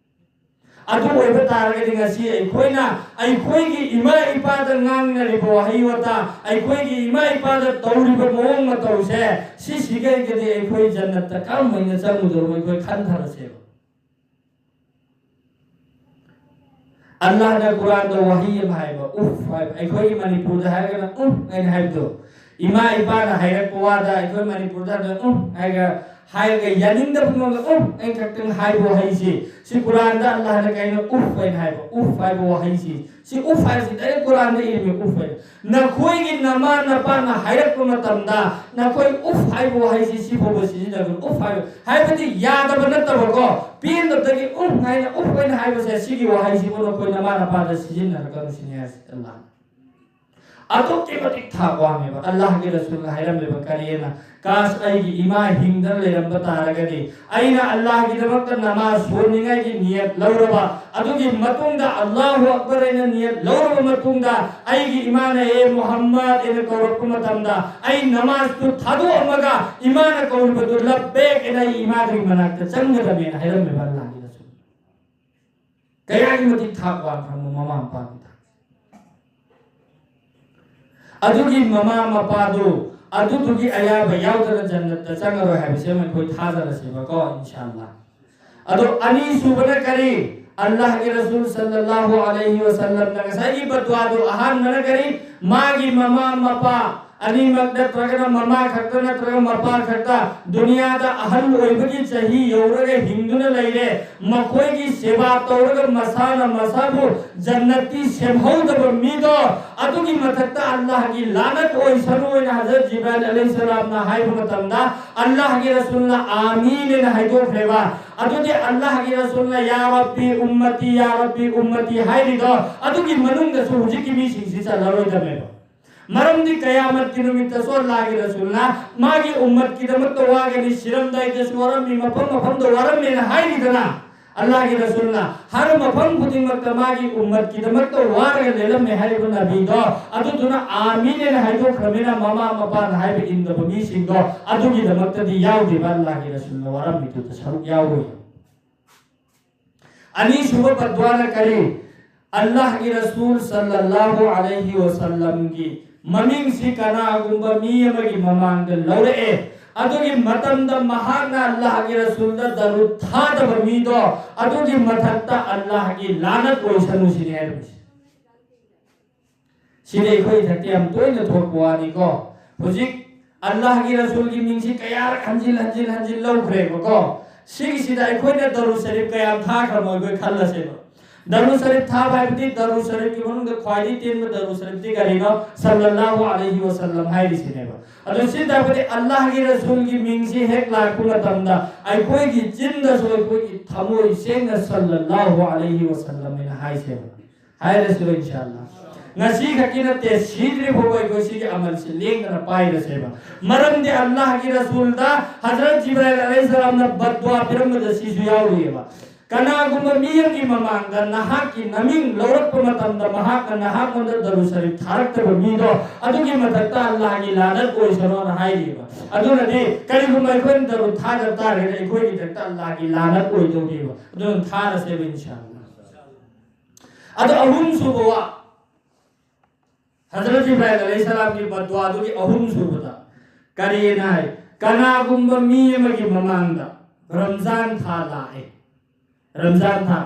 ꯑꯗꯨ ꯑꯣꯏꯕ ꯇꯥꯔꯒꯗꯤ ꯉꯁꯤ ꯑꯩꯈꯣꯏꯅ ꯑꯩꯈꯣꯏꯒꯤ ꯏꯃꯥ ꯏꯄꯥꯗ ꯉꯥꯡꯅꯔꯤꯕ ꯋꯥꯍꯩ ꯋꯥꯇꯥ, ꯑꯩꯈꯣꯏꯒꯤ ꯏꯃꯥ ꯏꯄꯥꯗ ꯇꯧꯔꯤꯕ ꯃꯑꯣꯡ ꯃꯇꯧꯁꯦ, ꯁꯤꯁꯤꯒꯩꯒꯗꯤ ꯑꯩꯈꯣꯏ ꯖꯟꯅꯠꯇ ꯀꯔꯝ ꯍꯥꯏꯅ ꯆꯪꯉꯨꯗꯧꯔꯤꯕꯅꯣ ꯑꯩꯈꯣꯏ ꯈꯟꯊꯔꯁꯦꯕ꯫ ꯑꯜꯂꯥꯍꯅ ꯀꯨꯔꯥꯟꯗ ꯋꯥꯍꯩ ꯑꯃ ꯍꯥꯏꯕ, "ꯎꯐ" ꯍꯥꯏꯕ, ꯑꯩꯈꯣꯏꯒꯤ ꯃꯅꯤꯄꯨꯔꯗ ꯍꯥꯏꯔꯒꯅ "ꯎꯝ" ꯍꯥꯏꯅ ꯍꯥꯏꯕꯗꯣ, ꯏꯃꯥ ꯏꯄꯥꯅ ꯍꯥꯏꯔꯛꯄ ꯋꯥꯗ ꯑꯩꯈꯣꯏ ꯃꯅꯤꯄꯨꯔꯗ ꯍꯥꯏꯔꯒ "ꯎꯝ" ꯍꯥꯏꯔꯒ, ꯍꯥꯏꯔꯒ ꯌꯥꯅꯤꯡꯗꯕ ꯃꯑꯣꯡꯗ "ꯎꯝ" ꯍꯥꯏꯅ ꯈꯛꯇꯪ ꯍꯥꯏꯕ ꯋꯥꯍꯩꯁꯤ, ꯁꯤ ꯀꯨꯔꯥꯟꯗ ꯑꯜꯂꯥꯍꯅ ꯀꯩꯅꯣ "ꯎꯐ" ꯍꯥꯏꯅ ꯍꯥꯏꯕ, "ꯎꯐ" ꯍꯥꯏꯕ ꯋꯥꯍꯩꯁꯤ, ꯁꯤ "ꯎꯐ" ꯍꯥꯏꯁꯤ ꯗꯥꯏꯔꯦꯛ ꯀꯨꯔꯥꯟꯗ ꯏꯔꯝꯃꯤ, "ꯎꯐ" ꯍꯥꯏꯅ꯫ ꯅꯈꯣꯏꯒꯤ ꯅꯃꯥ ꯅꯄꯥꯅ ꯍꯥꯏꯔꯛꯄ ꯃꯇꯝꯗ ꯅꯈꯣꯏ "ꯎꯐ" ꯍꯥꯏꯕ ꯋꯥꯍꯩꯁꯤ ꯁꯤꯐꯥꯎꯕ ꯁꯤꯖꯤꯟꯅꯒꯅꯨ꯫ "ꯎꯐ" ꯍꯥꯏꯕ ꯍꯥꯏꯕꯗꯤ ꯌꯥꯗꯕ ꯅꯠꯇꯕꯀꯣ, ꯄꯦꯟꯗꯕꯗꯒꯤ "ꯎꯝ" ꯍꯥꯏꯅ "ꯎꯐ" ꯍꯥꯏꯅ ꯍꯥꯏꯕꯁꯦ, ꯁꯤꯒꯤ ꯋꯥꯍꯩꯁꯤꯕꯨ ꯅꯈꯣꯏ ꯅꯃꯥ ꯅꯄꯥꯗ ꯁꯤꯖꯤꯟꯅꯔꯛꯀꯅꯨ ꯁꯤꯅꯤ ꯍꯥꯏꯁꯦ ꯑꯜꯂꯥꯍꯅ꯫ ꯑꯗꯨꯛꯀꯤ ꯃꯇꯤꯛ ꯊꯥꯛ ꯋꯥꯡꯉꯦꯕ ꯑꯜꯂꯥꯍꯒꯤ ꯔꯁꯨꯜꯅ ꯍꯥꯏꯔꯝꯃꯦꯕ꯫ ꯀꯔꯤꯅ? "ꯀꯥꯁ ꯑꯩꯒꯤ ꯏꯃꯥ ꯍꯤꯡꯗꯅ ꯂꯩꯔꯝꯕ ꯇꯥꯔꯒꯗꯤ, ꯑꯩꯅ ꯑꯜꯂꯥꯍꯒꯤꯗꯃꯛꯇ ꯅꯃꯥꯖ ꯁꯣꯟꯅꯤꯡꯉꯥꯏꯒꯤ ꯅꯤꯌꯠ ꯂꯧꯔꯕ, ꯑꯗꯨꯒꯤ ꯃꯇꯨꯡꯗ ꯑꯜꯂꯥꯍꯨ ꯑꯛꯕꯔ ꯑꯩꯅ ꯅꯤꯌꯠ ꯂꯧꯔꯕ ꯃꯇꯨꯡꯗ, ꯑꯩꯒꯤ ꯏꯃꯥꯅ 'ꯑꯦ ꯃꯨꯍꯝꯃꯗ' ꯑꯩꯅ ꯀꯧꯔꯛꯄ ꯃꯇꯝꯗ, ꯑꯩ ꯅꯃꯥꯖꯇꯨ ꯊꯥꯗꯣꯛꯑꯝꯃꯒ ꯏꯃꯥꯅ ꯀꯧꯔꯤꯕꯗꯨ ꯂꯕꯦꯛ ꯑꯩꯅ ꯑꯩ ꯏꯃꯥꯗꯨꯒꯤ ꯃꯅꯥꯛꯇ ꯆꯪꯒꯗꯕꯅꯦꯅ" ꯍꯥꯏꯔꯝꯃꯦꯕ ꯑꯜꯂꯥꯍꯒꯤ ꯔꯁꯨꯜ꯫ ꯀꯌꯥꯒꯤ ꯃꯇꯤꯛ ꯊꯥꯛ ꯋꯥꯡꯈ꯭ꯔꯕ ꯃꯃꯥ ꯃꯄꯥꯒꯤ ꯊꯥꯛꯁꯦ꯫ ꯑꯗꯨꯒꯤ ꯃꯃꯥ ꯃꯄꯥꯗꯨ ꯑꯗꯨꯗꯨꯒꯤ ꯑꯌꯥꯕ ꯌꯥꯎꯗꯅ ꯖꯟꯅꯠꯇ ꯆꯪꯉꯔꯣꯏ ꯍꯥꯏꯕꯁꯦ ꯑꯃ ꯑꯩꯈꯣꯏ ꯊꯥꯖꯔꯁꯦꯕꯀꯣ, ꯏꯟꯁꯥ ꯑꯜꯂꯥ꯫ ꯑꯗꯣ ꯑꯅꯤꯁꯨꯕꯅ ꯀꯔꯤ? ꯑꯜꯂꯥꯍꯒꯤ ꯔꯁꯨꯜ ꯁꯜꯂꯜꯂꯥꯍꯨ ꯑꯂꯩꯍꯤ ꯋꯁꯜꯂꯝꯅ ꯉꯁꯥꯏꯒꯤ ꯕꯗꯋꯥꯗꯨ ꯑꯍꯥꯟꯕꯅ ꯀꯔꯤ? ꯃꯥꯒꯤ ꯃꯃꯥ ꯃꯄꯥ ꯑꯅꯤꯃꯛ ꯅꯠꯇ꯭ꯔꯒꯅ ꯃꯃꯥ ꯈꯛꯇ ꯅꯠꯇ꯭ꯔꯒ ꯃꯄꯥ ꯈꯛꯇ ꯗꯨꯅꯤꯌꯥꯗ ꯑꯍꯜ ꯑꯣꯏꯕꯒꯤ ꯆꯍꯤ ꯌꯧꯔꯒ ꯍꯤꯡꯗꯨꯅ ꯂꯩꯔꯦ, ꯃꯈꯣꯏꯒꯤ ꯁꯦꯕꯥ ꯇꯧꯔꯒ ꯃꯁꯥꯅ ꯃꯁꯥꯕꯨ ꯖꯟꯅꯠꯇꯤ ꯁꯦꯝꯍꯧꯗꯕ ꯃꯤꯗꯣ, ꯑꯗꯨꯒꯤ ꯃꯊꯛꯇ ꯑꯜꯂꯥꯍꯒꯤ ꯂꯥꯅꯠ ꯑꯣꯏꯁꯅꯨ ꯍꯥꯏꯅ ꯍꯖꯔꯠ ꯖꯤꯕ꯭ꯔꯥꯏꯜ ꯑꯂꯩꯍꯤꯁꯁꯂꯥꯝꯅ ꯍꯥꯏꯕ ꯃꯇꯝꯗ ꯑꯜꯂꯥꯍꯒꯤ ꯔꯁꯨꯜꯅ "ꯑꯥꯃꯤꯟ" ꯍꯥꯏꯅ ꯍꯥꯏꯗꯣꯛꯈ꯭ꯔꯦꯕ꯫ ꯑꯗꯨꯗꯤ ꯑꯜꯂꯥꯍꯒꯤ ꯔꯁꯨꯜꯅ "ꯌꯥ ꯔꯕꯤ ꯎꯝꯃꯇꯤ, ꯌꯥ ꯔꯕꯤ ꯎꯝꯃꯇꯤ" ꯍꯥꯏꯔꯤꯗꯣ, ꯑꯗꯨꯒꯤ ꯃꯅꯨꯡꯗꯁꯨ ꯍꯧꯖꯤꯛꯀꯤ ꯃꯤꯁꯤꯡꯁꯤ ꯆꯜꯂꯔꯣꯏꯗꯕꯅꯦꯕ꯫ ꯃꯔꯝꯗꯤ ꯀꯌꯥꯃꯠꯀꯤ ꯅꯨꯃꯤꯠꯇꯁꯨ ꯑꯜꯂꯥꯍꯒꯤ ꯔꯁꯨꯜꯅ ꯃꯥꯒꯤ ꯎꯝꯃꯠꯀꯤꯗꯃꯛꯇ ꯋꯥꯒꯅꯤ, ꯁꯤꯔꯝꯗꯥꯏꯗꯁꯨ ꯋꯥꯔꯝꯃꯤ, ꯃꯐꯝ ꯃꯐꯝꯗ ꯋꯥꯔꯝꯃꯦꯅ ꯍꯥꯏꯔꯤꯗꯅ꯫ ꯑꯜꯂꯥꯍꯒꯤ ꯔꯁꯨꯜꯅ ꯍꯔ ꯃꯐꯝ ꯈꯨꯗꯤꯡꯃꯛꯇ ꯃꯥꯒꯤ ꯎꯝꯃꯠꯀꯤꯗꯃꯛꯇ ꯋꯥꯔꯒ ꯂꯦꯜꯂꯝꯃꯦ ꯍꯥꯏꯔꯤꯕ ꯅꯕꯤꯗꯣ, ꯑꯗꯨꯗꯨꯅ "ꯑꯥꯃꯤꯟ" ꯍꯥꯏꯅ ꯍꯥꯏꯗꯣꯛꯈ꯭ꯔꯕꯅꯤꯅ ꯃꯃꯥ ꯃꯄꯥꯅ ꯍꯥꯏꯕ ꯏꯟꯗꯕ ꯃꯤꯁꯤꯡꯗꯣ ꯑꯗꯨꯒꯤꯗꯃꯛꯇꯗꯤ ꯌꯥꯎꯗꯦꯕ, ꯑꯜꯂꯥꯍꯒꯤ ꯔꯁꯨꯜꯅ ꯋꯥꯔꯝꯃꯤꯗꯨꯗ ꯁꯔꯨꯛ ꯌꯥꯎꯔꯣꯏ꯫ ꯑꯅꯤꯁꯨꯕ ꯕꯗꯋꯥꯅ ꯀꯔꯤ? ꯑꯜꯂꯥꯍꯒꯤ ꯔꯁꯨꯜ ꯁꯜꯂꯜꯂꯥꯍꯨ ꯑꯂꯩꯍꯤ ꯋꯁꯜꯂꯝꯒꯤ ꯃꯃꯤꯡꯁꯤ ꯀꯅꯥꯒꯨꯝꯕ ꯃꯤ ꯑꯃꯒꯤ ꯃꯃꯥꯡꯗ ꯂꯧꯔꯛꯑꯦ, ꯑꯗꯨꯒꯤ ꯃꯇꯝꯗ ꯃꯍꯥꯛꯅ ꯑꯜꯂꯥꯍꯒꯤ ꯔꯁꯨꯜꯗ ꯗꯔꯨꯗ ꯊꯥꯗꯕ ꯃꯤꯗꯣ, ꯑꯗꯨꯒꯤ ꯃꯊꯛꯇ ꯑꯜꯂꯥꯍꯒꯤ ꯂꯥꯅꯠ ꯑꯣꯏꯁꯅꯨ ꯁꯤꯅꯤ ꯍꯥꯏꯔꯝꯃꯤꯁꯦ꯫ ꯁꯤꯗꯤ ꯑꯩꯈꯣꯏ ꯏꯊꯛꯇ ꯌꯥꯝ ꯇꯣꯏꯅ ꯊꯣꯛꯄ ꯋꯥꯅꯤꯀꯣ꯫ ꯍꯧꯖꯤꯛ ꯑꯜꯂꯥꯍꯒꯤ ꯔꯁꯨꯜꯒꯤ ꯃꯤꯡꯁꯤ ꯀꯌꯥꯔꯛ ꯍꯟꯖꯤꯜ ꯍꯟꯖꯤꯜ ꯍꯟꯖꯤꯜ ꯂꯧꯈ꯭ꯔꯦꯕꯀꯣ꯫ ꯁꯤꯒꯤꯁꯤꯗ ꯑꯩꯈꯣꯏꯅ ꯗꯔꯨ ꯁꯔꯤꯐ ꯀꯌꯥꯝ ꯊꯥꯈ꯭ꯔꯃꯣ ꯑꯩꯈꯣꯏ ꯈꯜꯂꯁꯦꯕ꯫ ꯗꯔꯨ ꯁꯔꯤꯐ ꯊꯥꯕ ꯍꯥꯏꯕꯗꯤ ꯗꯔꯨ ꯁꯔꯤꯐꯀꯤ ꯃꯅꯨꯡꯗ ꯈ꯭ꯋꯥꯏꯗꯒꯤ ꯇꯦꯟꯕ ꯗꯔꯨ ꯁꯔꯤꯐꯇꯤ ꯀꯔꯤꯅꯣ? ꯁꯜꯂꯜꯂꯥꯍꯨ ꯑꯂꯩꯍꯤ ꯋꯁꯜꯂꯝ ꯍꯥꯏꯔꯤꯁꯤꯅꯦꯕ꯫ ꯑꯗꯨ ꯁꯤ ꯇꯥꯔꯕꯗꯤ ꯑꯜꯂꯥꯍꯒꯤ ꯔꯁꯨꯜꯒꯤ ꯃꯤꯡꯁꯤ ꯍꯦꯛ ꯂꯥꯛꯄ ꯃꯇꯝꯗ ꯑꯩꯈꯣꯏꯒꯤ ꯆꯤꯟꯗꯁꯨ ꯑꯩꯈꯣꯏꯒꯤ ꯊꯃꯣꯏ ꯁꯦꯡꯅ "ꯁꯜꯂꯜꯂꯥꯍꯨ ꯑꯂꯩꯍꯤ ꯋꯁꯜꯂꯝ" ꯍꯥꯏꯅ ꯍꯥꯏꯁꯦꯕ꯫ ꯍꯥꯏꯔꯁꯤꯔꯣ ꯏꯟꯁꯥ ꯑꯜꯂꯥ? ꯉꯁꯤ ꯈꯛꯀꯤ ꯅꯠꯇꯦ, ꯁꯤꯗ꯭ꯔꯤ ꯐꯥꯎꯕ ꯑꯩꯈꯣꯏ ꯁꯤꯒꯤ ꯑꯃꯜꯁꯤ ꯂꯦꯡꯗꯅ ꯄꯥꯏꯔꯁꯦꯕ꯫ ꯃꯔꯝꯗꯤ ꯑꯜꯂꯥꯍꯒꯤ ꯔꯁꯨꯜꯗ ꯍꯖꯔꯠ ꯖꯤꯕ꯭ꯔꯥꯏꯜ ꯑꯂꯩꯍꯤꯁꯁꯂꯥꯝꯅ ꯕꯗꯋꯥ ꯄꯤꯔꯝꯕꯗ ꯁꯤꯁꯨ ꯌꯥꯎꯔꯤꯑꯕ꯫ ꯀꯅꯥꯒꯨꯝꯕ ꯃꯤ ꯑꯃꯒꯤ ꯃꯃꯥꯡꯗ ꯅꯍꯥꯛꯀꯤ ꯅꯃꯤꯡ ꯂꯧꯔꯛꯄ ꯃꯇꯝꯗ ꯃꯍꯥꯛꯅ ꯅꯍꯥꯛꯉꯣꯟꯗ ꯗꯔꯨ ꯁꯔꯤꯐ ꯊꯥꯔꯛꯇꯕ ꯃꯤꯗꯣ, ꯑꯗꯨꯒꯤ ꯃꯊꯛꯇ ꯑꯜꯂꯥꯍꯒꯤ ꯂꯥꯅꯠ ꯑꯣꯏꯁꯅꯣꯅ ꯍꯥꯏꯔꯤꯑꯕ꯫ ꯑꯗꯨꯅꯗꯤ ꯀꯔꯤꯒꯨꯝꯕ ꯑꯩꯈꯣꯏꯅ ꯗꯔꯨ ꯊꯥꯗ ꯇꯥꯔꯒꯗꯤ ꯑꯩꯈꯣꯏꯒꯤ ꯃꯊꯛꯇ ꯑꯜꯂꯥꯍꯒꯤ ꯂꯥꯅꯠ ꯑꯣꯏꯗꯧꯔꯤꯕ꯫ ꯑꯗꯨꯅ ꯊꯥꯔꯁꯦꯕ ꯏꯟꯁꯥ ꯑꯜꯂꯥ꯫ ꯑꯗꯣ ꯑꯍꯨꯝꯁꯨꯕ ꯋꯥ, ꯍꯖꯔꯠ ꯏꯕ꯭ꯔꯥꯍꯤꯝ ꯑꯂꯩꯍꯤꯁꯁꯂꯥꯝꯒꯤ ꯕꯗꯋꯥꯗꯨꯒꯤ ꯑꯍꯨꯝꯁꯨꯕꯗ ꯀꯔꯤꯅ ꯍꯥꯏ? ꯀꯅꯥꯒꯨꯝꯕ ꯃꯤ ꯑꯃꯒꯤ ꯃꯃꯥꯡꯗ ꯔꯝꯖꯥꯟ ꯊꯥ ꯂꯥꯛꯑꯦ, ꯔꯝꯖꯥꯟ ꯊꯥ,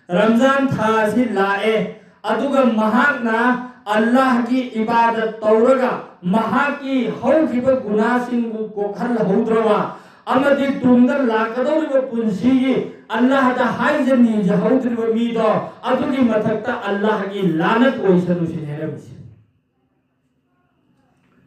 ꯔꯝꯖꯥꯟ ꯊꯥ ꯑꯁꯤ ꯂꯥꯛꯑꯦ, ꯑꯗꯨꯒ ꯃꯍꯥꯛꯅ ꯑꯜꯂꯥꯍꯒꯤ ꯏꯕꯥꯗꯠ ꯇꯧꯔꯒ ꯃꯍꯥꯛꯀꯤ ꯍꯧꯈꯤꯕ ꯒꯨꯅꯥꯁꯤꯡꯕꯨ ꯀꯣꯛꯍꯜꯍꯧꯗ꯭ꯔꯕ ꯑꯃꯗꯤ ꯇꯨꯡꯗ ꯂꯥꯛꯀꯗꯧꯔꯤꯕ ꯄꯨꯟꯁꯤꯒꯤ ꯑꯜꯂꯥꯍꯗ ꯍꯥꯏꯖ ꯅꯤꯖꯍꯧꯗ꯭ꯔꯤꯕ ꯃꯤꯗꯣ, ꯑꯗꯨꯒꯤ ꯃꯊꯛꯇ ꯑꯜꯂꯥꯍꯒꯤ ꯂꯥꯅꯠ ꯑꯣꯏꯁꯅꯨ ꯁꯤꯅꯤ ꯍꯥꯏꯔꯝꯃꯤꯁꯦ꯫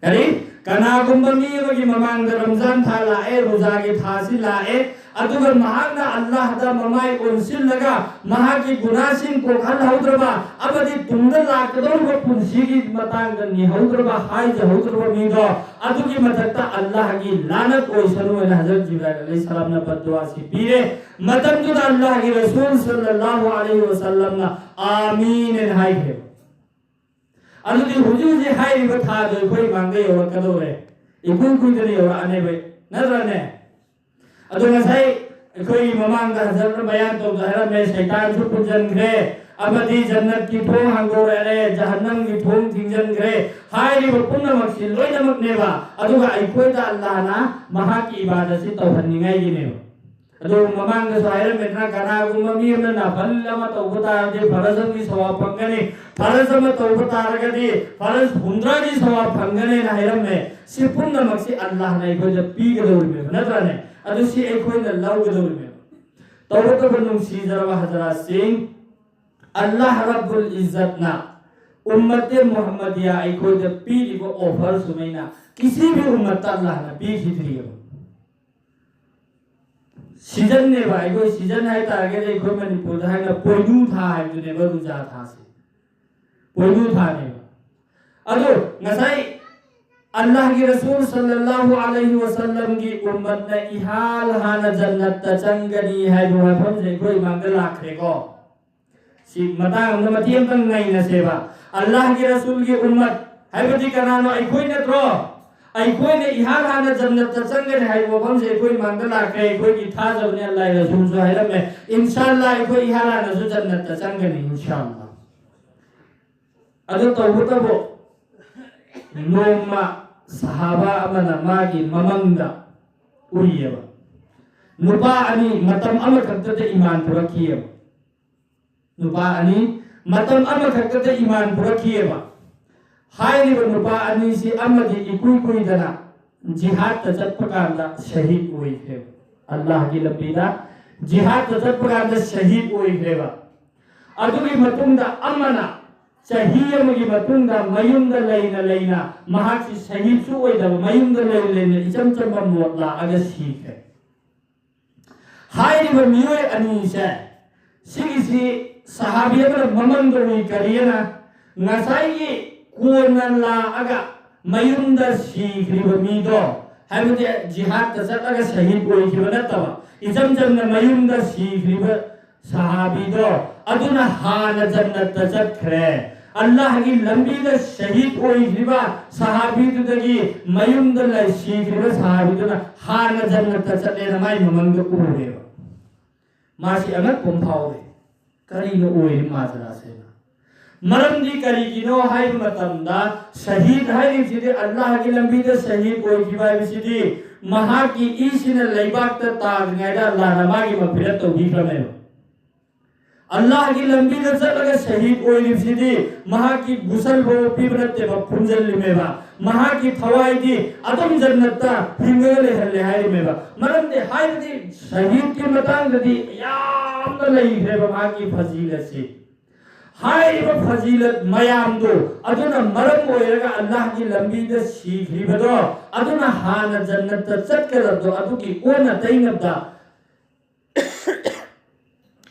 ꯀꯔꯤ? ꯀꯅꯥꯒꯨꯝꯕ ꯃꯤ ꯑꯃꯒꯤ ꯃꯃꯥꯡꯗ ꯔꯝꯖꯥꯟ ꯊꯥ ꯂꯥꯛꯑꯦ, ꯔꯣꯖꯥꯒꯤ ꯊꯥꯁꯤ ꯂꯥꯛꯑꯦ, ꯑꯗꯨꯒ ꯃꯍꯥꯛꯅ ꯑꯜꯂꯥꯍꯗ ꯃꯃꯥꯏ ꯑꯣꯟꯁꯤꯜꯂꯒ ꯃꯍꯥꯛꯀꯤ ꯒꯨꯅꯥꯁꯤꯡ ꯀꯣꯛꯍꯜꯍꯧꯗ꯭ꯔꯕ ꯑꯃꯗꯤ ꯇꯨꯡꯗ ꯂꯥꯛꯀꯗꯧꯔꯤꯕ ꯄꯨꯟꯁꯤꯒꯤ ꯃꯇꯥꯡꯗ ꯅꯤꯍꯧꯗ꯭ꯔꯕ, ꯍꯥꯏꯖꯍꯧꯗ꯭ꯔꯕ ꯃꯤꯗꯣ, ꯑꯗꯨꯒꯤ ꯃꯊꯛꯇ ꯑꯜꯂꯥꯍꯒꯤ ꯂꯥꯅꯠ ꯑꯣꯏꯁꯅꯨ ꯍꯥꯏꯅ ꯍꯖꯔꯠ ꯖꯤꯕ꯭ꯔꯥꯏꯜ ꯑꯂꯩꯍꯤ ꯁꯂꯥꯝꯅ ꯕꯗꯗꯨꯋꯥꯁꯤ ꯄꯤꯔꯦ꯫ ꯃꯇꯝꯗꯨꯗ ꯑꯜꯂꯥꯍꯒꯤ ꯔꯁꯨꯜ ꯁꯜꯂꯜꯂꯥꯍꯨ ꯑꯂꯩꯍꯤ ꯋꯁꯜꯂꯝꯅ "ꯑꯥꯃꯤꯟ" ꯍꯥꯏꯅ ꯍꯥꯏꯈ꯭ꯔꯦꯕ꯫ ꯑꯗꯨꯗꯤ ꯍꯧꯖꯤꯛ ꯍꯧꯖꯤꯛ ꯍꯥꯏꯔꯤꯕ ꯊꯥꯗꯣ ꯑꯩꯈꯣꯏ ꯃꯥꯡꯗ ꯌꯧꯔꯛꯀꯗꯧꯔꯦ, ꯏꯀꯨꯏ ꯀꯨꯏꯗꯅ ꯌꯧꯔꯛꯑꯅꯦꯕ, ꯅꯠꯇ꯭ꯔꯅꯦ? ꯑꯗꯣ ꯉꯁꯥꯏ ꯑꯩꯈꯣꯏꯒꯤ ꯃꯃꯥꯡꯗ ꯍꯖꯔꯠꯅ ꯕꯌꯥꯟ ꯇꯧꯗ ꯍꯥꯏꯔꯝꯃꯦ, ꯁꯩꯇꯥꯟꯁꯨ ꯄꯨꯟꯁꯤꯟꯈ꯭ꯔꯦ, ꯑꯃꯗꯤ ꯖꯟꯅꯠꯀꯤ ꯊꯣꯡ ꯍꯥꯡꯗꯣꯔꯛꯑꯦ, ꯖꯍꯟꯅꯝꯒꯤ ꯊꯣꯡ ꯊꯤꯡꯖꯤꯟꯈ꯭ꯔꯦ꯫ ꯍꯥꯏꯔꯤꯕ ꯄꯨꯝꯅꯃꯛꯁꯤ ꯂꯣꯏꯅꯃꯛꯅꯦꯕ꯫ ꯑꯗꯨꯒ ꯑꯩꯈꯣꯏꯗ ꯑꯜꯂꯥꯍꯅ ꯃꯍꯥꯛꯀꯤ ꯏꯕꯥꯗꯠꯁꯤ ꯇꯧꯍꯟꯅꯤꯡꯉꯥꯏꯒꯤꯅꯦꯕ꯫ ꯑꯗꯨ ꯃꯃꯥꯡꯗꯁꯨ ꯍꯥꯏꯔꯝꯃꯦꯗꯅ, ꯀꯅꯥꯒꯨꯝꯕ ꯃꯤ ꯑꯃꯅ ꯅꯐꯜ ꯑꯃ ꯇꯧꯕ ꯇꯥꯔꯗꯤ ꯐꯔꯖ ꯑꯃꯒꯤ ꯁꯋꯥꯕ ꯐꯪꯒꯅꯤ, ꯐꯔꯖ ꯑꯃ ꯇꯧꯕ ꯇꯥꯔꯒꯗꯤ ꯐꯔꯖ ꯍꯨꯝꯗ꯭ꯔꯥꯒꯤ ꯁꯋꯥꯕ ꯐꯪꯒꯅꯦꯅ ꯍꯥꯏꯔꯝꯃꯦ꯫ ꯁꯤ ꯄꯨꯝꯅꯃꯛꯁꯤ ꯑꯜꯂꯥꯍꯅ ꯑꯩꯈꯣꯏꯗ ꯄꯤꯒꯗꯧꯔꯤꯕꯅꯦꯕ, ꯅꯠꯇ꯭ꯔꯅꯦ? ꯑꯗꯨ ꯁꯤ ꯑꯩꯈꯣꯏꯅ ꯂꯧꯒꯗꯧꯔꯤꯕꯅꯦꯕ꯫ ꯇꯧꯕꯇꯕꯨ ꯅꯨꯡꯁꯤꯖꯔꯕ ꯍꯖꯔꯥꯠꯁꯤꯡ, ꯑꯜꯂꯥꯍ ꯔꯕꯨꯜ ꯏꯖꯠꯅ ꯎꯝꯃꯠꯇꯦ ꯃꯨꯍꯝꯃꯗꯤꯌꯥ ꯑꯩꯈꯣꯏꯗ ꯄꯤꯔꯤꯕ ꯑꯣꯐꯔ ꯁꯨꯃꯥꯏꯅ ꯀꯤꯁꯤ ꯚꯤ ꯎꯝꯃꯠꯇ ꯑꯜꯂꯥꯍꯅ ꯄꯤꯈꯤꯗ꯭ꯔꯤꯑꯕ꯫ ꯁꯤꯖꯟꯅꯦꯕ, ꯑꯩꯈꯣꯏ ꯁꯤꯖꯟ ꯍꯥꯏꯇꯥꯔꯒꯗꯤ ꯑꯩꯈꯣꯏ ꯃꯅꯤꯄꯨꯔꯗ ꯍꯥꯏꯅ ꯄꯣꯏꯅꯨ ꯊꯥ ꯍꯥꯏꯕꯗꯨꯅꯦꯕ, ꯔꯨꯖꯥ ꯊꯥꯁꯦ ꯄꯣꯏꯅꯨ ꯊꯥꯅꯦꯕ꯫ ꯑꯗꯣ ꯉꯁꯥꯏ ꯑꯜꯂꯥꯍꯒꯤ ꯔꯁꯨꯜ ꯁꯜꯂꯜꯂꯥꯍꯨ ꯑꯂꯩꯍꯤ ꯋꯁꯜꯂꯝꯒꯤ ꯎꯝꯃꯠꯅ ꯏꯍꯥꯟ ꯍꯥꯟꯅ ꯖꯟꯅꯠꯇ ꯆꯪꯒꯅꯤ ꯍꯥꯏꯕ ꯋꯥꯐꯝꯁꯦ ꯑꯩꯈꯣꯏ ꯃꯥꯡꯗ ꯂꯥꯛꯈ꯭ꯔꯦꯀꯣ꯫ ꯁꯤ ꯃꯇꯥꯡ ꯑꯃꯗ ꯃꯇꯦꯛ ꯑꯃꯇꯪ ꯅꯩꯅꯁꯦꯕ꯫ ꯑꯜꯂꯥꯍꯒꯤ ꯔꯁꯨꯜꯒꯤ ꯎꯝꯃꯠ ꯍꯥꯏꯕꯗꯤ ꯀꯅꯥꯅꯣ? ꯑꯩꯈꯣꯏ ꯅꯠꯇ꯭ꯔꯣ? ꯑꯩꯈꯣꯏꯅ ꯏꯍꯥꯟ ꯍꯥꯟꯅ ꯖꯟꯅꯠꯇ ꯆꯪꯒꯅꯤ ꯍꯥꯏꯕ ꯋꯥꯐꯝꯁꯦ ꯑꯩꯈꯣꯏ ꯃꯥꯡꯗ ꯂꯥꯛꯈ꯭ꯔꯦ꯫ ꯑꯩꯈꯣꯏꯒꯤ ꯊꯥꯖꯕꯅꯤ, ꯑꯜꯂꯥꯍꯒꯤ ꯔꯁꯨꯜꯁꯨ ꯍꯥꯏꯔꯝꯃꯦ, "ꯏꯟꯁꯥ ꯑꯜꯂꯥꯍ ꯑꯩꯈꯣꯏ ꯏꯍꯥꯟ ꯍꯥꯟꯅꯁꯨ ꯖꯟꯅꯠꯇ ꯆꯪꯒꯅꯤ ꯏꯟꯁꯥ ꯑꯜꯂꯥꯍ"꯫ ꯑꯗꯨ ꯇꯧꯕꯇꯕꯨ ꯅꯣꯡꯃ ꯁꯍꯥꯕꯥ ꯑꯃꯅ ꯃꯥꯒꯤ ꯃꯃꯪꯗ ꯎꯏꯌꯦꯕ, ꯅꯨꯄꯥ ꯑꯅꯤ ꯃꯇꯝ ꯑꯃꯈꯛꯇꯗ ꯏꯃꯥꯟ ꯄꯨꯔꯛꯈꯤꯑꯕ꯫ ꯅꯨꯄꯥ ꯑꯅꯤ ꯃꯇꯝ ꯑꯃꯈꯛꯇꯗ ꯏꯃꯥꯟ ꯄꯨꯔꯛꯈꯤꯑꯕ꯫ ꯍꯥꯏꯔꯤꯕ ꯅꯨꯄꯥ ꯑꯅꯤꯁꯤ ꯑꯃꯗꯤ ꯏꯀꯨꯏ ꯀꯨꯏꯗꯅ ꯖꯤꯍꯥꯗꯇ ꯆꯠꯄ ꯀꯥꯟꯗ ꯁꯍꯤꯗ ꯑꯣꯏꯈ꯭ꯔꯦꯕ꯫ ꯑꯜꯂꯥꯍꯒꯤ ꯂꯝꯕꯤꯗ ꯖꯤꯍꯥꯗꯇ ꯆꯠꯄ ꯀꯥꯟꯗ ꯁꯍꯤꯗ ꯑꯣꯏꯈ꯭ꯔꯦꯕ꯫ ꯑꯗꯨꯒꯤ ꯃꯇꯨꯡꯗ ꯑꯃꯅ ꯆꯍꯤ ꯑꯃꯒꯤ ꯃꯇꯨꯡꯗ ꯃꯌꯨꯝꯗ ꯂꯩꯅ ꯂꯩꯅ ꯃꯍꯥꯛꯁꯤ ꯁꯍꯤꯗꯁꯨ ꯑꯣꯏꯗꯕ, ꯃꯌꯨꯝꯗ ꯂꯩꯅ ꯂꯩꯅ ꯏꯆꯝ ꯆꯝꯕ ꯃꯣꯠ ꯂꯥꯛꯑꯒ ꯁꯤꯈ꯭ꯔꯦ꯫ ꯍꯥꯏꯔꯤꯕ ꯃꯤꯑꯣꯏ ꯑꯅꯤꯁꯦ, ꯁꯤꯒꯤꯁꯤ ꯁꯍꯥꯕꯤ ꯑꯃꯅ ꯃꯃꯟꯗꯣ ꯎꯏ ꯀꯔꯤꯑꯅ, ꯉꯁꯥꯏꯒꯤ ꯀꯣꯟꯅ ꯂꯥꯛꯑꯒ ꯃꯌꯨꯝꯗ ꯁꯤꯈ꯭ꯔꯤꯕ ꯃꯤꯗꯣ, ꯍꯥꯏꯕꯗꯤ ꯖꯤꯍꯥꯗꯇ ꯆꯠꯂꯒ ꯁꯍꯤꯗ ꯑꯣꯏꯈꯤꯕ ꯅꯠꯇꯕ, ꯏꯆꯝ ꯆꯝꯅ ꯃꯌꯨꯝꯗ ꯁꯤꯈ꯭ꯔꯤꯕ ꯁꯍꯥꯕꯤꯗꯣ, ꯑꯗꯨꯅ ꯍꯥꯟꯅ ꯖꯟꯅꯠꯇ ꯆꯠꯈ꯭ꯔꯦ꯫ ꯑꯜꯂꯥꯍꯒꯤ ꯂꯝꯕꯤꯗ ꯁꯍꯤꯗ ꯑꯣꯏꯈ꯭ꯔꯤꯕ ꯁꯍꯥꯕꯤꯗꯨꯗꯒꯤ ꯃꯌꯨꯝꯗ ꯂꯩ ꯁꯤꯈ꯭ꯔꯤꯕ ꯁꯍꯥꯕꯤꯗꯨꯅ ꯍꯥꯟꯅ ꯖꯟꯅꯠꯇ ꯆꯠꯂꯦꯅ ꯃꯥꯏ ꯃꯃꯪꯗ ꯎꯔꯦꯕ꯫ ꯃꯥꯁꯤ ꯑꯉꯛꯄ ꯑꯃ ꯐꯥꯎꯔꯦ꯫ ꯀꯔꯤꯅꯣ ꯑꯣꯏꯔꯤ ꯃꯥꯖꯔꯥꯁꯦꯅ? ꯃꯔꯝꯗꯤ ꯀꯔꯤꯒꯤꯅꯣ ꯍꯥꯏꯕ ꯃꯇꯝꯗ, ꯁꯍꯤꯗ ꯍꯥꯏꯔꯤꯕꯁꯤꯗꯤ, ꯑꯜꯂꯥꯍꯒꯤ ꯂꯝꯕꯤꯗ ꯁꯍꯤꯗ ꯑꯣꯏꯈꯤꯕ ꯍꯥꯏꯕꯁꯤꯗꯤ, ꯃꯍꯥꯛꯀꯤ ꯏꯁꯤꯅ ꯂꯩꯕꯥꯛꯇ ꯇꯥꯗ꯭ꯔꯤꯉꯩꯗ ꯑꯜꯂꯥꯍꯅ ꯃꯥꯒꯤ ꯃꯐꯤꯔꯠ ꯇꯧꯕꯤꯈ꯭ꯔꯃꯦꯕ꯫ ꯑꯜꯂꯥꯍꯒꯤ ꯂꯝꯕꯤꯗ ꯆꯠꯂꯒ ꯁꯍꯤꯗ ꯑꯣꯏꯔꯤꯕꯁꯤꯗꯤ ꯃꯍꯥꯛꯀꯤ ꯒꯨꯁꯜ ꯐꯥꯎꯕ ꯄꯤꯕ ꯅꯠꯇꯦꯕ, ꯐꯨꯝꯖꯤꯜꯂꯤꯃꯦꯕ꯫ ꯃꯍꯥꯛꯀꯤ ꯊꯋꯥꯏꯗꯤ ꯑꯗꯨꯝ ꯖꯟꯅꯠꯇ ꯍꯤꯡꯉꯒ ꯂꯩꯍꯜꯂꯦ ꯍꯥꯏꯔꯤꯃꯦꯕ꯫ ꯃꯔꯝꯗꯤ ꯍꯥꯏꯕꯗꯤ ꯁꯍꯤꯗꯀꯤ ꯃꯇꯥꯡꯗꯗꯤ ꯌꯥꯝꯅ ꯂꯩꯈ꯭ꯔꯦꯕ ꯃꯍꯥꯛꯀꯤ ꯐꯖꯤꯂꯠꯁꯤ꯫ ꯍꯥꯏꯔꯤꯕ ꯐꯖꯤꯂꯠ ꯃꯌꯥꯝꯗꯣ ꯑꯗꯨꯅ ꯃꯔꯝ ꯑꯣꯏꯔꯒ ꯑꯜꯂꯥꯍꯒꯤ ꯂꯝꯕꯤꯗ ꯁꯤꯈ꯭ꯔꯤꯕꯗꯣ, ꯑꯗꯨꯅ ꯍꯥꯟꯅ ꯖꯟꯅꯠꯇ ꯆꯠꯀꯗꯕꯗꯣ ꯑꯗꯨꯒꯤ ꯑꯣꯟꯅ ꯇꯩꯅꯕꯗ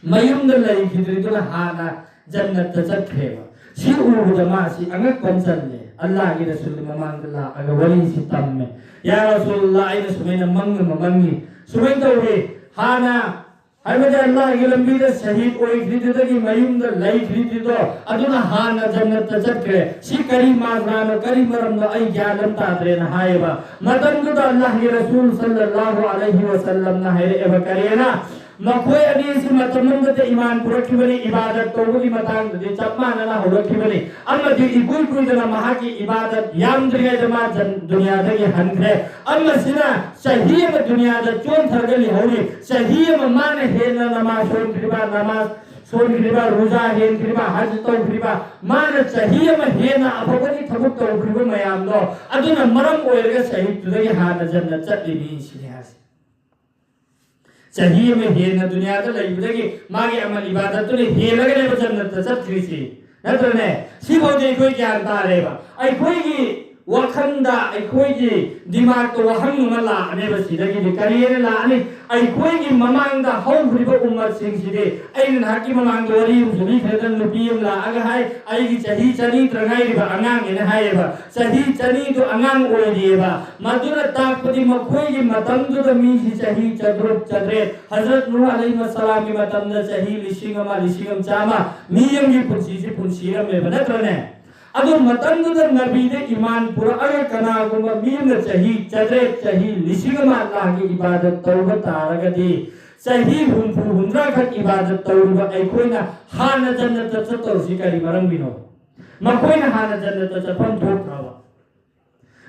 ꯃꯌꯨꯝꯗ ꯂꯩꯈꯤꯗ꯭ꯔꯤꯗꯨꯅ ꯍꯥꯟꯅ ꯖꯟꯅꯠꯇ ꯆꯠꯈ꯭ꯔꯦꯕ꯫ ꯁꯤ ꯎꯕꯗ ꯃꯥꯁꯤ ꯑꯉꯛꯄ ꯑꯃ ꯆꯜꯂꯦ꯫ ꯑꯜꯂꯥꯍꯒꯤ ꯔꯁꯨꯜꯒꯤ ꯃꯃꯥꯡꯗ ꯂꯥꯛꯑꯒ ꯋꯥꯔꯤꯁꯤ ꯇꯝꯃꯦ꯫ "ꯌꯥ ꯔꯁꯨꯜꯂꯥ, ꯑꯩꯅ ꯁꯨꯃꯥꯏꯅ ꯃꯪ ꯑꯃ ꯃꯪꯉꯤ, ꯁꯨꯃꯥꯏꯅ ꯇꯧꯏ, ꯍꯥꯟꯅ ꯍꯥꯏꯕꯗꯤ ꯑꯜꯂꯥꯍꯒꯤ ꯂꯝꯕꯤꯗ ꯁꯍꯤꯗ ꯑꯣꯏꯈ꯭ꯔꯤꯗꯨꯗꯒꯤ ꯃꯌꯨꯝꯗ ꯂꯩꯈ꯭ꯔꯤꯗꯨꯗꯣ ꯑꯗꯨꯅ ꯍꯥꯟꯅ ꯖꯟꯅꯠꯇ ꯆꯠꯈ꯭ꯔꯦ꯫ ꯁꯤ ꯀꯔꯤ ꯃꯥꯖꯔꯥꯅꯣ, ꯀꯔꯤ ꯃꯔꯝꯅꯣ, ꯑꯩ ꯒ꯭ꯌꯥꯟ ꯑꯃ ꯇꯥꯗ꯭ꯔꯦꯅ" ꯍꯥꯏꯌꯦꯕ꯫ ꯃꯇꯝꯗꯨꯗ ꯑꯜꯂꯥꯍꯒꯤ ꯔꯁꯨꯜ ꯁꯜꯂꯜꯂꯥꯍꯨ ꯑꯂꯩꯍꯤ ꯋꯁꯜꯂꯝꯅ ꯍꯥꯏꯔꯛꯑꯦꯕ, ꯀꯔꯤꯅ? "ꯃꯈꯣꯏ ꯑꯅꯤꯁꯤ ꯃꯇꯝ ꯑꯃꯗ ꯏꯃꯥꯟ ꯄꯨꯔꯛꯈꯤꯕꯅꯤ, ꯏꯕꯥꯗꯠ ꯇꯧꯕꯒꯤ ꯃꯇꯥꯡꯗꯗꯤ ꯆꯞ ꯃꯥꯟꯅꯅ ꯍꯧꯔꯛꯈꯤꯕꯅꯤ, ꯑꯃꯗꯤ ꯏꯀꯨꯏ ꯀꯨꯏꯗꯅ ꯃꯍꯥꯛꯀꯤ ꯏꯕꯥꯗꯠ ꯌꯥꯝꯗ꯭ꯔꯤꯉꯩꯗ ꯃꯥ ꯖꯟ-, ꯗꯨꯅꯤꯌꯥꯗꯒꯤ ꯍꯟꯈ꯭ꯔꯦ꯫ ꯑꯃꯁꯤꯅ ꯆꯍꯤ ꯑꯃ ꯗꯨꯅꯤꯌꯥꯗ ꯆꯣꯟꯊꯔꯒ ꯂꯩꯍꯧꯔꯤ, ꯆꯍꯤ ꯑꯃ ꯃꯥꯅ ꯍꯦꯟꯅ ꯅꯃꯥꯖ ꯁꯣꯟꯈ꯭ꯔꯤꯕ, ꯅꯃꯥꯖ ꯁꯣꯟꯈ꯭ꯔꯤꯕ, ꯔꯣꯖꯥ ꯍꯦꯟꯈ꯭ꯔꯤꯕ, ꯍꯖ ꯇꯧꯈ꯭ꯔꯤꯕ, ꯃꯥꯅ ꯆꯍꯤ ꯑꯃ ꯍꯦꯟꯅ ꯑꯐꯕꯒꯤ ꯊꯕꯛ ꯇꯧꯈ꯭ꯔꯤꯕ ꯃꯌꯥꯝꯗꯣ, ꯑꯗꯨꯅ ꯃꯔꯝ ꯑꯣꯏꯔꯒ ꯁꯍꯤꯗꯇꯨꯗꯒꯤ ꯍꯥꯟꯅ ꯖꯟꯅꯠ ꯆꯠꯂꯤꯅꯤ ꯁꯤꯅꯤ ꯍꯥꯏꯁꯦ꯫ ꯆꯍꯤ ꯑꯃ ꯍꯦꯟꯅ ꯗꯨꯅꯤꯌꯥꯗ ꯂꯩꯕꯗꯒꯤ ꯃꯥꯒꯤ ꯑꯃꯜ ꯏꯕꯥꯗꯠꯇꯨꯅ ꯍꯦꯜꯂꯒꯅꯦꯕ ꯖꯟꯅꯠꯇ ꯆꯠꯈ꯭ꯔꯤꯁꯤ, ꯅꯠꯇ꯭ꯔꯅꯦ? ꯁꯤꯐꯥꯎꯗꯤ ꯑꯩꯈꯣꯏ ꯒ꯭ꯌꯥꯟ ꯇꯥꯔꯦꯕ꯫ ꯑꯩꯈꯣꯏꯒꯤ ꯋꯥꯈꯜꯗ, ꯑꯩꯈꯣꯏꯒꯤ ꯗꯤꯃꯥꯛꯇ ꯋꯥꯍꯪ ꯑꯃ ꯂꯥꯛꯑꯅꯦꯕ꯫ ꯁꯤꯗꯒꯤꯗꯤ ꯀꯔꯤ ꯍꯥꯏꯅ ꯂꯥꯛꯑꯅꯤ? ꯑꯩꯈꯣꯏꯒꯤ ꯃꯃꯥꯡꯗ ꯍꯧꯈ꯭ꯔꯤꯕ ꯎꯝꯃꯠꯁꯤꯡꯁꯤꯗꯤ, ꯑꯩꯅ ꯅꯍꯥꯛꯀꯤ ꯃꯃꯥꯡꯗ ꯋꯥꯔꯤ ꯑꯃꯁꯨ ꯂꯤꯈ꯭ꯔꯦꯗꯅ, ꯅꯨꯄꯤ ꯑꯃ ꯂꯥꯛꯑꯒ ꯍꯥꯏ, "ꯑꯩꯒꯤ ꯆꯍꯤ ꯆꯅꯤ ꯇ ꯉꯥꯏꯔꯤꯕ ꯑꯉꯥꯡꯅꯦꯅ" ꯍꯥꯏꯌꯦꯕ꯫ ꯆꯍꯤ ꯆꯅꯤꯗꯨ ꯑꯉꯥꯡ ꯑꯣꯏꯔꯤꯑꯕ꯫ ꯃꯗꯨꯅ ꯇꯥꯛꯄꯗꯤ ꯃꯈꯣꯏꯒꯤ ꯃꯇꯝꯗꯨꯗ ꯃꯤꯁꯤ ꯆꯍꯤ ꯆꯥꯇ꯭ꯔꯨꯛ, ꯆꯥꯇ꯭ꯔꯦꯠ, ꯍꯖꯔꯠ ꯅꯨꯍ ꯑꯂꯩꯍꯤ ꯁꯂꯥꯝꯒꯤ ꯃꯇꯝꯗ ꯆꯍꯤ ꯂꯤꯁꯤꯡ ꯑꯃ, ꯂꯤꯁꯤꯡ ꯑꯃ ꯆꯥꯝꯃ ꯃꯤ ꯑꯃꯒꯤ ꯄꯨꯟꯁꯤꯁꯤ ꯄꯨꯟꯁꯤꯔꯝꯃꯦꯕ, ꯅꯠꯇ꯭ꯔꯅꯦ? ꯑꯗꯨ ꯃꯇꯝꯗꯨꯗ ꯅꯕꯤꯗ ꯏꯃꯥꯟ ꯄꯨꯔꯛꯑꯒ ꯀꯅꯥꯒꯨꯝꯕ ꯃꯤ ꯑꯃꯅ ꯆꯍꯤ ꯆꯥꯇ꯭ꯔꯦꯠ, ꯆꯍꯤ ꯂꯤꯁꯤꯡ ꯑꯃ ꯑꯜꯂꯥꯍꯒꯤ ꯏꯕꯥꯗꯠ ꯇꯧꯕ ꯇꯥꯔꯒꯗꯤ, ꯆꯍꯤ ꯍꯨꯝꯐꯨ, ꯍꯨꯝꯗ꯭ꯔꯥ ꯈꯛ ꯏꯕꯥꯗꯠ ꯇꯧꯔꯤꯕ ꯑꯩꯈꯣꯏꯅ ꯍꯥꯟꯅ ꯖꯟꯅꯠꯇ ꯆꯠꯇꯧꯔꯤꯁꯤ ꯀꯔꯤ ꯃꯔꯝꯒꯤꯅꯣ? ꯃꯈꯣꯏꯅ ꯍꯥꯟꯅ ꯖꯟꯅꯠꯇ ꯆꯠꯐꯝ ꯊꯣꯛꯇ꯭ꯔꯕ?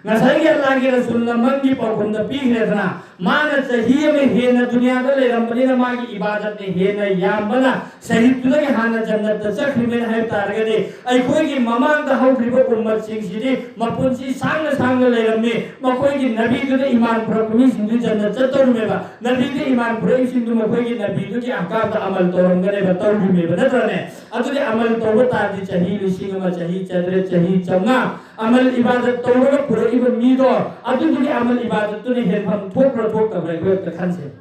ꯉꯁꯥꯏꯒꯤ ꯑꯜꯂꯥꯍꯒꯤ ꯔꯁꯨꯜꯅ ꯃꯪꯒꯤ ꯄꯥꯎꯈꯨꯝꯗ ꯄꯤꯈ꯭ꯔꯦꯗꯅ, ꯃꯥꯅ ꯆꯍꯤ ꯑꯃ ꯍꯦꯟꯅ ꯗꯨꯅꯤꯌꯥꯗ ꯂꯩꯔꯝꯕꯅꯤꯅ ꯃꯥꯒꯤ ꯏꯕꯥꯗꯠꯅ ꯍꯦꯟꯅ ꯌꯥꯝꯕꯅ ꯁꯍꯤꯗꯇꯨꯗꯒꯤ ꯍꯥꯟꯅ ꯖꯟꯅꯠꯇ ꯆꯠꯈ꯭ꯔꯤꯕꯅꯦꯅ ꯍꯥꯏꯕ ꯇꯥꯔꯒꯗꯤ, ꯑꯩꯈꯣꯏꯒꯤ ꯃꯃꯥꯡꯗ ꯍꯧꯈ꯭ꯔꯤꯕ ꯎꯝꯃꯠꯁꯤꯡꯁꯤꯗꯤ ꯃꯄꯨꯟꯁꯤ ꯁꯥꯡꯅ ꯁꯥꯡꯅ ꯂꯩꯔꯝꯃꯤ꯫ ꯃꯈꯣꯏꯒꯤ ꯅꯕꯤꯗꯨꯗ ꯏꯃꯥꯟ ꯄꯨꯔꯛꯄ ꯃꯤꯁꯤꯡꯗꯨ ꯖꯟꯅꯠ ꯆꯠꯇꯧꯔꯝꯃꯦꯕ꯫ ꯅꯕꯤꯗ ꯏꯃꯥꯟ ꯄꯨꯔꯛꯏꯁꯤꯡꯗꯨ ꯃꯈꯣꯏꯒꯤ ꯅꯕꯤꯗꯨꯒꯤ ꯑꯍꯀꯥꯝꯗ ꯑꯃꯜ ꯇꯧꯔꯝꯒꯅꯦꯕ, ꯇꯧꯔꯤꯃꯦꯕ, ꯅꯠꯇ꯭ꯔꯅꯦ? ꯑꯗꯨꯗꯤ ꯑꯃꯜ ꯇꯧꯕ ꯇꯥꯔꯗꯤ ꯆꯍꯤ ꯂꯤꯁꯤꯡ ꯑꯃ, ꯆꯍꯤ ꯆꯥꯇ꯭ꯔꯦꯠ, ꯆꯍꯤ ꯆꯥꯝꯃꯉꯥ ꯑꯃꯜ ꯏꯕꯥꯗꯠ ꯇꯧꯔꯒ ꯄꯨꯔꯛꯏꯕ ꯃꯤꯗꯣ, ꯑꯗꯨꯗꯨꯒꯤ ꯑꯃꯜ ꯏꯕꯥꯗꯠꯇꯨꯅ ꯍꯦꯟꯐꯝ ꯊꯣꯛꯄ꯭ꯔꯥ ꯊꯣꯛꯇꯕ꯭ꯔꯥ ꯑꯩꯈꯣꯏ ꯑꯝꯇ ꯈꯟꯁꯦ꯫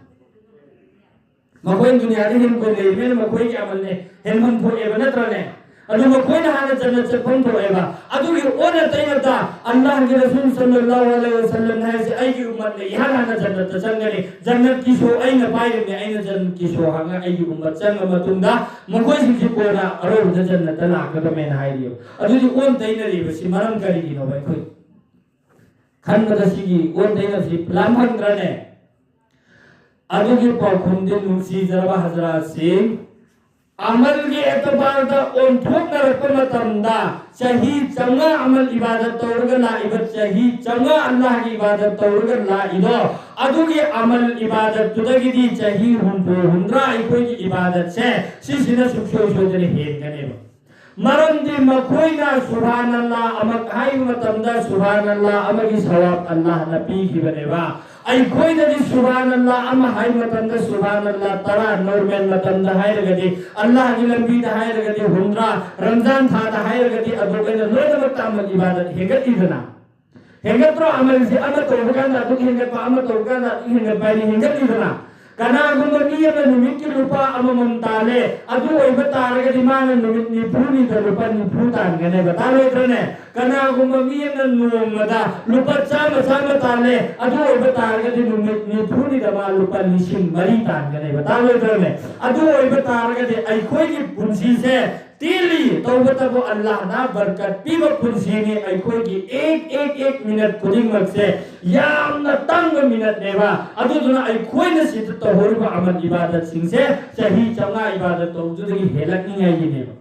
ꯃꯈꯣꯏ ꯗꯨꯅꯤꯌꯥꯗ ꯍꯦꯟꯅ ꯀꯨꯏꯅ ꯂꯩꯔꯤꯕꯅꯤꯅ ꯃꯈꯣꯏꯒꯤ ꯑꯃꯜꯅ ꯍꯦꯟꯐꯝ ꯊꯣꯛꯑꯦꯕ, ꯅꯠꯇ꯭ꯔꯅꯦ? ꯑꯗꯨ ꯃꯈꯣꯏꯅ ꯍꯥꯟꯅ ꯖꯟꯅꯠ ꯆꯠꯐꯝ ꯊꯣꯛꯑꯦꯕ꯫ ꯑꯗꯨꯒꯤ ꯑꯣꯟꯅ ꯇꯩꯅꯕꯗ ꯑꯜꯂꯥꯍꯒꯤ ꯔꯁꯨꯜ ꯁꯜꯂꯜꯂꯥꯍꯨ ꯑꯂꯩꯍꯤ ꯋꯁꯜꯂꯝ ꯍꯥꯏꯁꯦ, "ꯑꯩꯒꯤ ꯎꯝꯃꯠꯅ ꯏꯍꯥꯟ ꯍꯥꯟꯅ ꯖꯟꯅꯠꯇ ꯆꯪꯒꯅꯤ, ꯖꯟꯅꯠꯀꯤ ꯁꯣ ꯑꯩꯅ ꯄꯥꯏꯔꯤꯕꯅꯤ, ꯑꯩꯅ ꯖꯟꯅꯠꯀꯤ ꯁꯣ ꯍꯥꯡꯉ ꯑꯩꯒꯤ ꯎꯝꯃꯠ ꯆꯪꯉ ꯃꯇꯨꯡꯗ ꯃꯈꯣꯏꯁꯤꯡꯁꯤ ꯀꯣꯟꯅ ꯑꯔꯣꯏꯕꯗ ꯖꯟꯅꯠꯇ ꯂꯥꯛꯀꯗꯕꯅꯦꯅ" ꯍꯥꯏꯔꯤꯕ꯫ ꯑꯗꯨꯗꯤ ꯑꯣꯟ ꯇꯩꯅꯔꯤꯕꯁꯤ ꯃꯔꯝ ꯀꯔꯤꯒꯤꯅꯣꯕ? ꯑꯩꯈꯣꯏ ꯈꯟꯕꯗ ꯁꯤꯒꯤ ꯑꯣꯟ ꯇꯩꯅꯕꯁꯤ ꯂꯥꯝ ꯐꯪꯗ꯭ꯔꯅꯦ? ꯑꯗꯨꯒꯤ ꯄꯥꯎꯈꯨꯝꯗꯤ ꯅꯨꯡꯁꯤꯖꯔꯕ ꯍꯖꯔꯥꯠꯁꯤꯡ, ꯑꯃꯜꯒꯤ ꯑꯦꯇꯕꯥꯔꯗ ꯑꯣꯟꯊꯣꯛꯅꯔꯛꯄ ꯃꯇꯝ ꯃꯇꯝꯗ ꯆꯍꯤ ꯆꯥꯝꯃꯉꯥ ꯑꯃꯜ ꯏꯕꯥꯗꯠ ꯇꯧꯔꯒ ꯂꯥꯛꯏꯕ, ꯆꯍꯤ ꯆꯥꯝꯃꯉꯥ ꯑꯜꯂꯥꯍꯒꯤ ꯏꯕꯥꯗꯠ ꯇꯧꯔꯒ ꯂꯥꯛꯏꯗꯣ, ꯑꯗꯨꯒꯤ ꯑꯃꯜ ꯏꯕꯥꯗꯠꯇꯨꯗꯒꯤꯗꯤ ꯆꯍꯤ ꯍꯨꯝꯐꯨ ꯍꯨꯝꯗ꯭ꯔꯥ ꯑꯩꯈꯣꯏꯒꯤ ꯏꯕꯥꯗꯠꯁꯦ ꯁꯤꯁꯤꯅ ꯁꯨꯡꯁꯣꯏ ꯁꯣꯏꯗꯅ ꯍꯦꯟꯒꯅꯦꯕ꯫ ꯃꯔꯝꯗꯤ ꯃꯈꯣꯏꯅ ꯁꯨꯕꯍꯥꯅꯜꯂꯥ ꯑꯃ ꯍꯥꯏꯕ ꯃꯇꯝꯗ ꯁꯨꯕꯍꯥꯅꯜꯂꯥ ꯑꯃꯒꯤ ꯁꯋꯥꯕ ꯑꯜꯂꯥꯍꯅ ꯄꯤꯈꯤꯕꯅꯦꯕ꯫ ꯑꯩꯈꯣꯏꯗꯗꯤ ꯁꯨꯕꯍꯥꯅꯜꯂꯥ ꯑꯃ ꯍꯥꯏꯕ ꯃꯇꯝꯗ ꯁꯨꯕꯍꯥꯅꯜꯂꯥ ꯇꯔꯥ, ꯅꯣꯔꯃꯦꯜ ꯃꯇꯝꯗ ꯍꯥꯏꯔꯒꯗꯤ, ꯑꯜꯂꯥꯍꯒꯤ ꯂꯝꯕꯤꯗ ꯍꯥꯏꯔꯒꯗꯤ ꯍꯨꯝꯗ꯭ꯔꯥ, ꯔꯝꯖꯥꯟ ꯊꯥꯗ ꯍꯥꯏꯔꯒꯗꯤ ꯑꯗꯨ ꯑꯩꯅ ꯂꯣꯏꯅꯃꯛꯇ ꯑꯃꯜ ꯏꯕꯥꯗꯠ ꯍꯦꯟꯒꯠꯂꯤꯗꯅ꯫ ꯍꯦꯟꯒꯠꯇ꯭ꯔꯣ? ꯑꯃꯜꯁꯦ ꯑꯃ ꯇꯧꯕ ꯀꯥꯟꯗ ꯑꯗꯨꯛ ꯍꯦꯟꯒꯠꯄ, ꯑꯃ ꯇꯧꯕ ꯀꯥꯟꯗ ꯑꯗꯨꯛ ꯍꯦꯟꯒꯠꯄ ꯍꯥꯏꯅ ꯍꯦꯟꯒꯠꯂꯤꯗꯅ꯫ ꯀꯅꯥꯒꯨꯝꯕ ꯃꯤ ꯑꯃꯅ ꯅꯨꯃꯤꯠꯀꯤ ꯂꯨꯄꯥ ꯑꯃꯃꯝ ꯇꯥꯜꯂꯦ, ꯑꯗꯨ ꯑꯣꯏꯕ ꯇꯥꯔꯒꯗꯤ ꯃꯥꯅ ꯅꯨꯃꯤꯠ ꯅꯤꯐꯨꯅꯤꯗ ꯂꯨꯄꯥ ꯅꯤꯐꯨ ꯇꯥꯟꯒꯅꯦꯕ, ꯇꯥꯜꯂꯣꯏꯗ꯭ꯔꯅꯦ? ꯀꯅꯥꯒꯨꯝꯕ ꯃꯤ ꯑꯃꯅ ꯅꯣꯡꯃꯗ ꯂꯨꯄꯥ ꯆꯥꯝꯃ ꯆꯥꯝꯃ ꯇꯥꯜꯂꯦ, ꯑꯗꯨ ꯑꯣꯏꯕ ꯇꯥꯔꯒꯗꯤ ꯅꯨꯃꯤꯠ ꯅꯤꯐꯨꯅꯤꯗ ꯃꯥ ꯂꯨꯄꯥ ꯂꯤꯁꯤꯡ ꯃꯔꯤ ꯇꯥꯟꯒꯅꯦꯕ, ꯇꯥꯜꯂꯣꯏꯗ꯭ꯔꯅꯦ? ꯑꯗꯨ ꯑꯣꯏꯕ ꯇꯥꯔꯒꯗꯤ ꯑꯩꯈꯣꯏꯒꯤ ꯄꯨꯟꯁꯤꯁꯦ ꯇꯦꯜꯂꯤ, ꯇꯧꯕꯇꯕꯨ ꯑꯜꯂꯥꯍꯅ ꯕꯔꯀꯠ ꯄꯤꯕ ꯄꯨꯟꯁꯤꯅꯤ꯫ ꯑꯩꯈꯣꯏꯒꯤ ꯑꯦꯛ ꯑꯦꯛ ꯑꯦꯛ ꯃꯤꯅꯠ ꯈꯨꯗꯤꯡꯃꯛꯁꯦ ꯌꯥꯝꯅ ꯇꯥꯡꯕ ꯃꯤꯅꯠꯅꯦꯕ꯫ ꯑꯗꯨꯗꯨꯅ ꯑꯩꯈꯣꯏꯅ ꯁꯤꯗ ꯇꯧꯍꯧꯔꯤꯕ ꯑꯃꯜ ꯏꯕꯥꯗꯠꯁꯤꯡꯁꯦ ꯆꯍꯤ ꯆꯥꯝꯃꯉꯥ ꯏꯕꯥꯗꯠ ꯇꯧꯕꯗꯨꯗꯒꯤ ꯍꯦꯜꯂꯛꯅꯤꯉꯥꯏꯒꯤꯅꯦꯕ꯫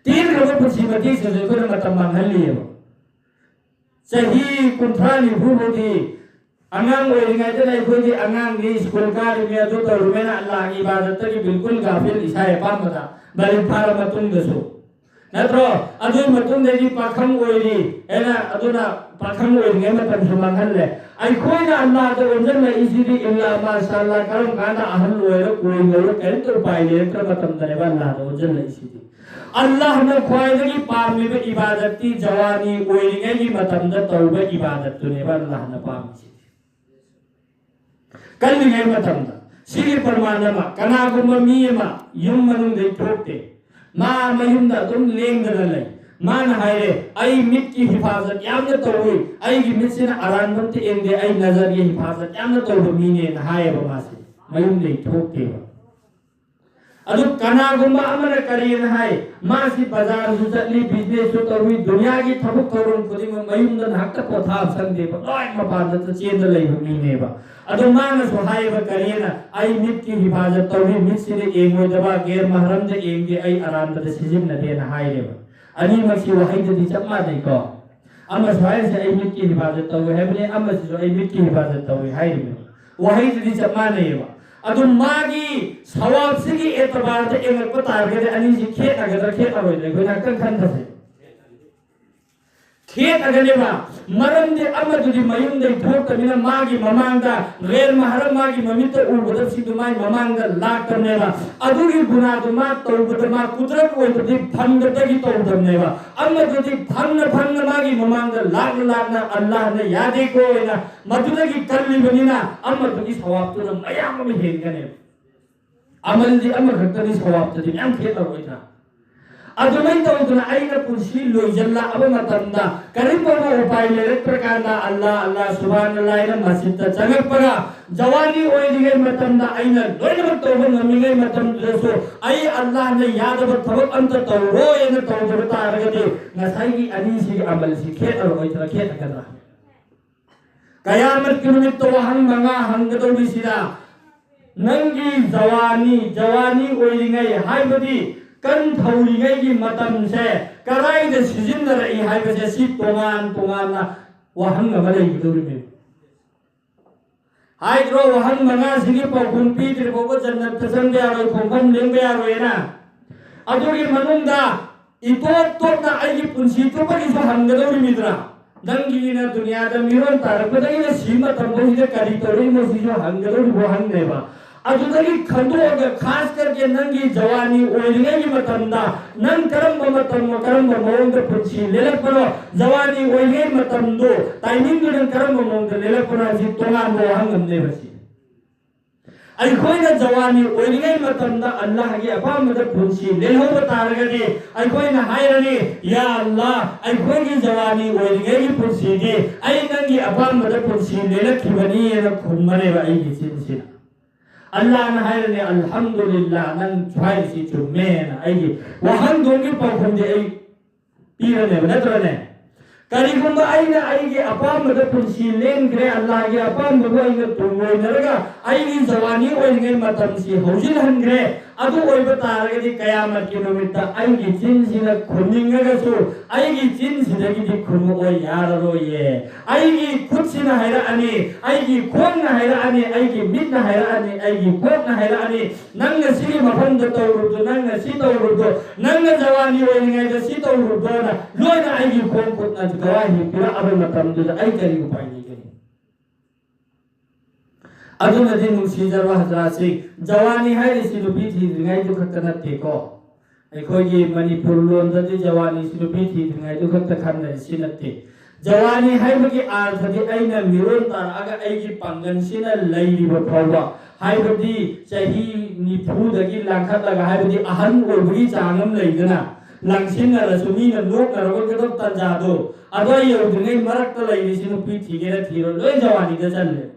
ꯇꯦꯟꯈ꯭ꯔꯕ ꯄꯨꯟꯁꯤ ꯃꯇꯦꯛꯁꯤꯗꯁꯨ ꯑꯩꯈꯣꯏꯅ ꯃꯇꯝ ꯃꯥꯡꯍꯜꯂꯤꯑꯕ꯫ ꯆꯍꯤ ꯀꯨꯟꯊ꯭ꯔꯥ ꯅꯤꯐꯨ ꯐꯥꯎꯗꯤ ꯑꯉꯥꯡ ꯑꯣꯏꯔꯤꯉꯩꯗꯅ ꯑꯩꯈꯣꯏꯗꯤ ꯑꯉꯥꯡꯒꯤ ꯁ꯭ꯀꯨꯜ ꯀꯥꯔꯤꯃꯦ, ꯑꯗꯨ ꯇꯧꯔꯤꯃꯦꯅ ꯑꯜꯂꯥꯍꯒꯤ ꯏꯕꯥꯗꯠꯇꯒꯤ ꯕꯤꯜꯀꯨꯜ ꯒꯥꯐꯤꯜ, ꯏꯁꯥ ꯑꯄꯥꯝꯕꯗ ꯂꯥꯏꯔꯤꯛ ꯐꯥꯔ ꯃꯇꯨꯡꯗꯁꯨ, ꯅꯠꯇ꯭ꯔꯣ? ꯑꯗꯨꯒꯤ ꯃꯇꯨꯡꯗꯗꯤ ꯄꯥꯈꯪ ꯑꯣꯏꯔꯤ ꯍꯥꯏꯅ, ꯑꯗꯨꯅ ꯄꯥꯈꯪ ꯑꯣꯏꯔꯤꯉꯩ ꯃꯇꯝꯁꯨ ꯃꯥꯡꯍꯜꯂꯦ꯫ ꯑꯩꯈꯣꯏꯅ ꯑꯜꯂꯥꯍꯗ ꯑꯣꯟꯁꯤꯜꯂꯛꯏꯁꯤꯗꯤ ꯏꯜꯂꯥ ꯃꯥꯁꯥ ꯑꯜꯂꯥ, ꯀꯔꯝ ꯀꯥꯟꯗ ꯑꯍꯜ ꯑꯣꯏꯔ ꯀꯣꯏ ꯉꯧꯔ ꯀꯔꯤꯝꯇ ꯎꯄꯥꯏ ꯂꯩꯔꯛꯇ꯭ꯔ ꯃꯇꯝꯗꯅꯦꯕ ꯑꯜꯂꯥꯍꯗ ꯑꯣꯟꯁꯤꯜꯂꯛꯏꯁꯤꯗꯤ꯫ ꯑꯜꯂꯥꯍꯅ ꯈ꯭ꯋꯥꯏꯗꯒꯤ ꯄꯥꯝꯂꯤꯕ ꯏꯕꯥꯗꯠꯇꯤ ꯖꯋꯥꯅꯤ ꯑꯣꯏꯔꯤꯉꯩꯒꯤ ꯃꯇꯝꯗ ꯇꯧꯕ ꯏꯕꯥꯗꯠꯇꯨꯅꯦꯕ ꯑꯜꯂꯥꯍꯅ ꯄꯥꯝꯃꯤꯁꯤꯗꯤ꯫ ꯀꯜꯂꯤꯉꯩ ꯃꯇꯝꯗ꯫ ꯁꯤꯒꯤ ꯄ꯭ꯔꯃꯥꯟ ꯑꯃ, ꯀꯅꯥꯒꯨꯝꯕ ꯃꯤ ꯑꯃ ꯌꯨꯝ ꯃꯅꯨꯡꯗꯩ ꯊꯣꯛꯇꯦ, ꯃꯥ ꯃꯌꯨꯝꯗ ꯑꯗꯨꯝ ꯂꯦꯡꯗꯅ ꯂꯩ, ꯃꯥꯅ ꯍꯥꯏꯔꯦ, "ꯑꯩ ꯃꯤꯠꯀꯤ ꯍꯤꯐꯥꯖꯠ ꯌꯥꯝꯅ ꯇꯧꯏ, ꯑꯩꯒꯤ ꯃꯤꯠꯁꯤꯅ ꯑꯔꯥꯟꯕ ꯑꯝꯇ ꯌꯦꯡꯗꯦ, ꯑꯩ ꯅꯖꯔꯒꯤ ꯍꯤꯐꯥꯖꯠ ꯌꯥꯝꯅ ꯇꯧꯕ ꯃꯤꯅꯦꯅ" ꯍꯥꯏꯌꯦꯕ ꯃꯥꯁꯦ, ꯃꯌꯨꯝꯗꯩ ꯊꯣꯛꯇꯦꯕ꯫ ꯑꯗꯨ ꯀꯅꯥꯒꯨꯝꯕ ꯑꯃꯅ ꯀꯔꯤꯅ ꯍꯥꯏ? ꯃꯥꯁꯤ ꯕꯖꯥꯔꯁꯨ ꯆꯠꯂꯤ, ꯕꯤꯖꯤꯅꯦꯁꯁꯨ ꯇꯧꯏ, ꯗꯨꯅꯤꯌꯥꯒꯤ ꯊꯕꯛ ꯊꯧꯔꯝ ꯈꯨꯗꯤꯡꯃꯛ ꯃꯌꯨꯝꯗ ꯉꯥꯏꯍꯥꯛꯇ ꯄꯣꯊꯥꯕ ꯁꯪꯗꯦꯕ, ꯂꯣꯏ ꯃꯄꯥꯟꯗ ꯆꯦꯟꯗ ꯂꯩꯕ ꯃꯤꯅꯦꯕ꯫ ꯑꯗꯣ ꯃꯥꯅꯁꯨ ꯍꯥꯏꯌꯦꯕ, ꯀꯔꯤꯅ, "ꯑꯩ ꯃꯤꯠꯀꯤ ꯍꯤꯐꯥꯖꯠ ꯇꯧꯏ, ꯃꯤꯠꯁꯤꯗ ꯌꯦꯡꯉꯣꯏꯗꯕ, ꯒꯦꯔ ꯃꯍꯔꯝꯗ ꯌꯦꯡꯗꯦ, ꯑꯩ ꯑꯔꯥꯟꯕꯗ ꯁꯤꯖꯤꯟꯅꯗꯦꯅ" ꯍꯥꯏꯔꯦꯕ꯫ ꯑꯅꯤꯃꯛꯁꯤ ꯋꯥꯍꯩꯗꯗꯤ ꯆꯞ ꯃꯥꯟꯅꯩꯀꯣ꯫ ꯑꯃꯁꯨ ꯍꯥꯏꯔꯤꯁꯦ "ꯑꯩ ꯃꯤꯠꯀꯤ ꯍꯤꯐꯥꯖꯠ ꯇꯧꯏ" ꯍꯥꯏꯕꯅꯤ, ꯑꯃꯁꯤꯁꯨ "ꯑꯩ ꯃꯤꯠꯀꯤ ꯍꯤꯐꯥꯖꯠ ꯇꯧꯏ" ꯍꯥꯏꯔꯤꯕꯅꯤ꯫ ꯋꯥꯍꯩꯗꯨꯗꯤ ꯆꯞ ꯃꯥꯟꯅꯩꯌꯦꯕ꯫ ꯑꯗꯨ ꯃꯥꯒꯤ ꯁꯋꯥꯕꯁꯤꯒꯤ ꯑꯦꯇꯕꯥꯔꯗ ꯌꯦꯡꯉꯛꯄ ꯇꯥꯔꯒꯗꯤ ꯑꯅꯤꯁꯤ ꯈꯦꯠꯅꯒꯗ꯭ꯔꯥ ꯈꯦꯠꯅꯔꯣꯏꯗ꯭ꯔꯥ ꯑꯩꯈꯣꯏ ꯉꯥꯛꯇꯪ ꯈꯟꯊꯁꯦ꯫ ꯈꯦꯠꯅꯒꯅꯦꯕ꯫ ꯃꯔꯝꯗꯤ ꯑꯃꯗꯨꯗꯤ ꯃꯌꯨꯝꯗꯒꯤ ꯊꯣꯛꯇꯕꯅꯤꯅ ꯃꯥꯒꯤ ꯃꯃꯥꯡꯗ ꯒꯦꯔ ꯃꯍꯔꯝ ꯃꯥꯒꯤ ꯃꯃꯤꯠꯇ ꯎꯒꯗꯕꯁꯤꯡꯗꯨ ꯃꯥꯒꯤ ꯃꯃꯥꯡꯗ ꯂꯥꯛꯇꯕꯅꯦꯕ꯫ ꯑꯗꯨꯒꯤ ꯒꯨꯅꯥꯗꯨ ꯃꯥ ꯇꯧꯕꯗ ꯃꯥ ꯀꯨꯗꯔꯠ ꯑꯣꯏꯕꯗꯤ ꯐꯪꯗꯕꯗꯒꯤ ꯇꯧꯗꯕꯅꯦꯕ꯫ ꯑꯃꯗꯨꯗꯤ ꯐꯪꯅ ꯐꯪꯅ ꯃꯥꯒꯤ ꯃꯃꯥꯡꯗ ꯂꯥꯛꯅ ꯂꯥꯛꯅ "ꯑꯜꯂꯥꯍꯅ ꯌꯥꯗꯦꯀꯣ" ꯍꯥꯏꯅ ꯃꯗꯨꯗꯒꯤ ꯀꯜꯂꯤꯕꯅꯤꯅ ꯑꯃꯗꯨꯒꯤ ꯁꯋꯥꯕꯇꯨꯅ ꯃꯌꯥꯝ ꯑꯃ ꯍꯦꯟꯒꯅꯦꯕ꯫ ꯑꯃꯜꯗꯤ ꯑꯃꯈꯛꯇꯅꯤ, ꯁꯋꯥꯕꯇꯗꯤ ꯃꯌꯥꯝ ꯈꯦꯠꯅꯔꯣꯏꯗ꯭ꯔꯥ? ꯑꯗꯨꯃꯥꯏꯅ ꯇꯧꯗꯅ ꯑꯩꯅ ꯄꯨꯟꯁꯤ ꯂꯣꯏꯁꯤꯜꯂꯛꯑꯕ ꯃꯇꯝꯗ ꯀꯔꯤꯒꯨꯝꯕ ꯎꯄꯥꯏ ꯂꯩꯔꯛꯇ꯭ꯔꯀꯥꯟꯗ "ꯑꯜꯂꯥ, ꯑꯜꯂꯥ, ꯁꯨꯕꯍꯥꯅꯜꯂꯥ" ꯍꯥꯏꯅ ꯃꯁꯖꯤꯠꯇ ꯆꯪꯉꯛꯄꯒ, ꯖꯋꯥꯅꯤ ꯑꯣꯏꯔꯤꯉꯩ ꯃꯇꯝꯗ ꯑꯩꯅ ꯂꯣꯏꯅꯃꯛ ꯇꯧꯕ ꯉꯝꯃꯤꯉꯩ ꯃꯇꯝꯗꯨꯗꯁꯨ ꯑꯩ "ꯑꯜꯂꯥꯍꯅ ꯌꯥꯗꯕ ꯊꯕꯛ ꯑꯝꯇ ꯇꯧꯔꯣꯏ" ꯍꯥꯏꯅ ꯇꯧꯗꯕ ꯇꯥꯔꯒꯗꯤ ꯉꯁꯥꯏꯒꯤ ꯑꯅꯤꯁꯤꯒꯤ ꯑꯃꯜꯁꯤ ꯈꯦꯠꯅꯔꯣꯏꯗ꯭ꯔꯥ, ꯈꯦꯠꯅꯒꯗ꯭ꯔꯥ? ꯀꯌꯥꯃꯠꯀꯤ ꯅꯨꯃꯤꯠꯇ ꯋꯥꯍꯪ ꯃꯉꯥ ꯍꯪꯒꯗꯧꯔꯤꯁꯤꯗ, ꯅꯪꯒꯤ ꯖꯋꯥꯅꯤ, ꯖꯋꯥꯅꯤ ꯑꯣꯏꯔꯤꯉꯩ ꯍꯥꯏꯕꯗꯤ ꯀꯟ ꯊꯧꯔꯤꯉꯩꯒꯤ ꯃꯇꯝꯁꯦ ꯀꯗꯥꯏꯗ ꯁꯤꯖꯤꯟꯅꯔꯛꯏ ꯍꯥꯏꯕꯁꯦ ꯁꯤ ꯇꯣꯉꯥꯟ ꯇꯣꯉꯥꯟꯅ ꯋꯥꯍꯪ ꯑꯃ ꯂꯩꯒꯗꯧꯔꯤꯕꯅꯤ꯫ ꯍꯥꯏꯗ꯭ꯔꯣ, ꯋꯥꯍꯪ ꯃꯉꯥꯁꯤꯒꯤ ꯄꯥꯎꯈꯨꯝ ꯄꯤꯗ꯭ꯔꯤ ꯐꯥꯎꯕ ꯖꯟꯅꯠꯇ ꯆꯪꯕ ꯌꯥꯔꯣꯏ, ꯈꯣꯡꯐꯝ ꯂꯦꯡꯕ ꯌꯥꯔꯣꯏꯅ? ꯑꯗꯨꯒꯤ ꯃꯅꯨꯡꯗ ꯏꯇꯣꯞ ꯇꯣꯞꯅ ꯑꯩꯒꯤ ꯄꯨꯟꯁꯤ ꯆꯨꯞꯄꯒꯤꯁꯨ ꯍꯪꯒꯗꯧꯔꯤꯃꯤꯗ꯭ꯔꯥ? ꯅꯪꯒꯤꯅ ꯗꯨꯅꯤꯌꯥꯗ ꯃꯤꯔꯣꯟ ꯇꯥꯔꯛꯄꯗꯒꯤꯅ ꯁꯤ ꯃꯇꯝꯐꯥꯎꯁꯤꯗ ꯀꯔꯤ ꯇꯧꯔꯛꯏꯅꯣ ꯁꯤꯁꯨ ꯍꯪꯒꯗꯧꯔꯤꯕ ꯋꯥꯍꯪꯅꯦꯕ꯫ ꯑꯗꯨꯗꯒꯤ ꯈꯟꯗꯣꯛꯑꯒ ꯈꯥꯁ ꯀꯔꯒꯦ ꯅꯪꯒꯤ ꯖꯋꯥꯅꯤ ꯑꯣꯏꯔꯤꯉꯩꯒꯤ ꯃꯇꯝꯗ ꯅꯪ ꯀꯔꯝꯕ ꯃꯇꯝ, ꯀꯔꯝꯕ ꯃꯑꯣꯡꯗ ꯄꯨꯟꯁꯤ ꯂꯦꯜꯂꯛꯄꯅꯣ, ꯖꯋꯥꯅꯤ ꯑꯣꯏꯔꯤꯉꯩ ꯃꯇꯝꯗꯣ, ꯇꯥꯏꯃꯤꯡꯗꯨ ꯅꯪ ꯀꯔꯝꯕ ꯃꯑꯣꯡꯗ ꯂꯦꯜꯂꯛꯄꯅꯣ ꯍꯥꯏꯕꯁꯤ ꯇꯣꯉꯥꯟꯕ ꯋꯥꯍꯪ ꯑꯃꯅꯦꯕ ꯁꯤ꯫ ꯑꯩꯈꯣꯏꯅ ꯖꯋꯥꯅꯤ ꯑꯣꯏꯔꯤꯉꯩ ꯃꯇꯝꯗ ꯑꯜꯂꯥꯍꯒꯤ ꯑꯄꯥꯝꯕꯗ ꯄꯨꯟꯁꯤ ꯂꯦꯜꯍꯧꯕ ꯇꯥꯔꯒꯗꯤ ꯑꯩꯈꯣꯏꯅ ꯍꯥꯏꯔꯅꯤ, "ꯌꯥ ꯑꯜꯂꯥꯍ, ꯑꯩꯈꯣꯏꯒꯤ ꯖꯋꯥꯅꯤ ꯑꯣꯏꯔꯤꯉꯩꯒꯤ ꯄꯨꯟꯁꯤꯗꯤ ꯑꯩ ꯅꯪꯒꯤ ꯑꯄꯥꯝꯕꯗ ꯄꯨꯟꯁꯤ ꯂꯦꯜꯂꯛꯈꯤꯕꯅꯤ" ꯍꯥꯏꯅ ꯈꯨꯝꯃꯅꯦꯕ ꯑꯩꯒꯤ ꯆꯤꯟꯁꯤꯅ꯫ ꯑꯜꯂꯥꯍꯅ ꯍꯥꯏꯔꯅꯤ, "ꯑꯜꯍꯝꯗꯨꯂꯤꯜꯂꯥ, ꯅꯪ ꯍꯥꯏꯔꯤꯁꯤ ꯆꯨꯝꯃꯦꯅ ꯑꯩꯒꯤ ꯋꯥꯍꯪꯗꯨꯒꯤ ꯄꯥꯎꯈꯨꯝꯗꯤ ꯑꯩ ꯄꯤꯔꯅꯦꯕ, ꯅꯠꯇ꯭ꯔꯅꯦ?" ꯀꯔꯤꯒꯨꯝꯕ ꯑꯩꯅ ꯑꯩꯒꯤ ꯑꯄꯥꯝꯕꯗ ꯄꯨꯟꯁꯤ ꯂꯦꯟꯈ꯭ꯔꯦ, ꯑꯜꯂꯥꯍꯒꯤ ꯑꯄꯥꯝꯕꯕꯨ ꯑꯩꯅ ꯇꯨꯡꯑꯣꯏꯅꯔꯒ ꯑꯩꯒꯤ ꯖꯋꯥꯅꯤ ꯑꯣꯏꯔꯤꯉꯩ ꯃꯇꯝꯁꯤ ꯍꯧꯖꯤꯜꯍꯟꯈ꯭ꯔꯦ, ꯑꯗꯨ ꯑꯣꯏꯕ ꯇꯥꯔꯒꯗꯤ ꯀꯌꯥꯃꯠꯀꯤ ꯅꯨꯃꯤꯠꯇ ꯑꯩꯒꯤ ꯆꯤꯟꯁꯤꯅ ꯈꯨꯝꯅꯤꯡꯉꯒꯁꯨ ꯑꯩꯒꯤ ꯆꯤꯟꯁꯤꯗꯒꯤꯗꯤ ꯈꯨꯝꯃꯛꯑꯣꯏ, ꯌꯥꯔꯔꯣꯏꯌꯦ꯫ ꯑꯩꯒꯤ ꯈꯨꯠꯁꯤꯅ ꯍꯥꯏꯔꯛꯑꯅꯤ, ꯑꯩꯒꯤ ꯈꯣꯡꯅ ꯍꯥꯏꯔꯛꯑꯅꯤ, ꯑꯩꯒꯤ ꯃꯤꯠꯅ ꯍꯥꯏꯔꯛꯑꯅꯤ, ꯑꯩꯒꯤ ꯀꯣꯛꯅ ꯍꯥꯏꯔꯛꯑꯅꯤ, "ꯅꯪꯅ ꯁꯤꯒꯤ ꯃꯐꯝꯗ ꯇꯧꯔꯨꯕꯗꯣ, ꯅꯪꯅ ꯁꯤ ꯇꯧꯔꯨꯕꯗꯣ, ꯅꯪꯅ ꯖꯋꯥꯅꯤ ꯑꯣꯏꯔꯤꯉꯩꯗ ꯁꯤ ꯇꯧꯔꯨꯕꯗꯣꯅ" ꯂꯣꯏꯅ ꯑꯩꯒꯤ ꯈꯣꯡ ꯈꯨꯠꯅ ꯒꯋꯥꯍꯤ ꯄꯤꯔꯛꯑꯕ ꯃꯇꯝꯗꯨꯗ ꯑꯩ ꯀꯔꯤ ꯎꯄꯥꯏ ꯂꯩꯒꯅꯤ? ꯑꯗꯨꯅꯗꯤ ꯅꯨꯡꯁꯤꯖꯔꯕ ꯍꯖꯔꯥꯠꯁꯤꯡ, ꯖꯋꯥꯅꯤ ꯍꯥꯏꯔꯤꯁꯤ ꯅꯨꯄꯤ ꯊꯤꯗ꯭ꯔꯤꯉꯩꯗꯨ ꯈꯛꯇ ꯅꯠꯇꯦꯀꯣ꯫ ꯑꯩꯈꯣꯏꯒꯤ ꯃꯅꯤꯄꯨꯔ ꯂꯣꯟꯗꯗꯤ ꯖꯋꯥꯅꯤꯁꯤ ꯅꯨꯄꯤ ꯊꯤꯗ꯭ꯔꯤꯉꯩꯗꯨ ꯈꯛꯇ ꯈꯟꯅꯔꯤꯁꯤ ꯅꯠꯇꯦ꯫ ꯖꯋꯥꯅꯤ ꯍꯥꯏꯕꯒꯤ ꯑꯥꯔꯊꯗꯤ ꯑꯩꯅ ꯃꯤꯔꯣꯟ ꯇꯥꯔꯛꯑꯒ ꯑꯩꯒꯤ ꯄꯥꯡꯒꯜꯁꯤꯅ ꯂꯩꯔꯤꯕ ꯐꯥꯎꯕ, ꯍꯥꯏꯕꯗꯤ ꯆꯍꯤ ꯅꯤꯐꯨꯗꯒꯤ ꯂꯥꯡꯈꯠꯂꯒ, ꯍꯥꯏꯕꯗꯤ ꯑꯍꯟ ꯑꯣꯏꯕꯒꯤ ꯆꯥꯡ ꯑꯃ ꯂꯩꯗꯅ, ꯂꯥꯡꯁꯤꯟꯅꯔꯁꯨ ꯃꯤꯅ ꯅꯣꯛꯅꯔꯒꯗꯕ ꯇꯥꯟꯖꯥꯗꯣ, ꯑꯗꯨꯋꯥꯏ ꯌꯧꯗ꯭ꯔꯤꯉꯩ ꯃꯔꯛꯇ ꯂꯩꯔꯤꯁꯤ ꯅꯨꯄꯤ ꯊꯤꯒꯦꯔꯥ ꯊꯤꯔꯣꯏ ꯂꯣꯏ ꯖꯋꯥꯅꯤꯗ ꯆꯜꯂꯦ꯫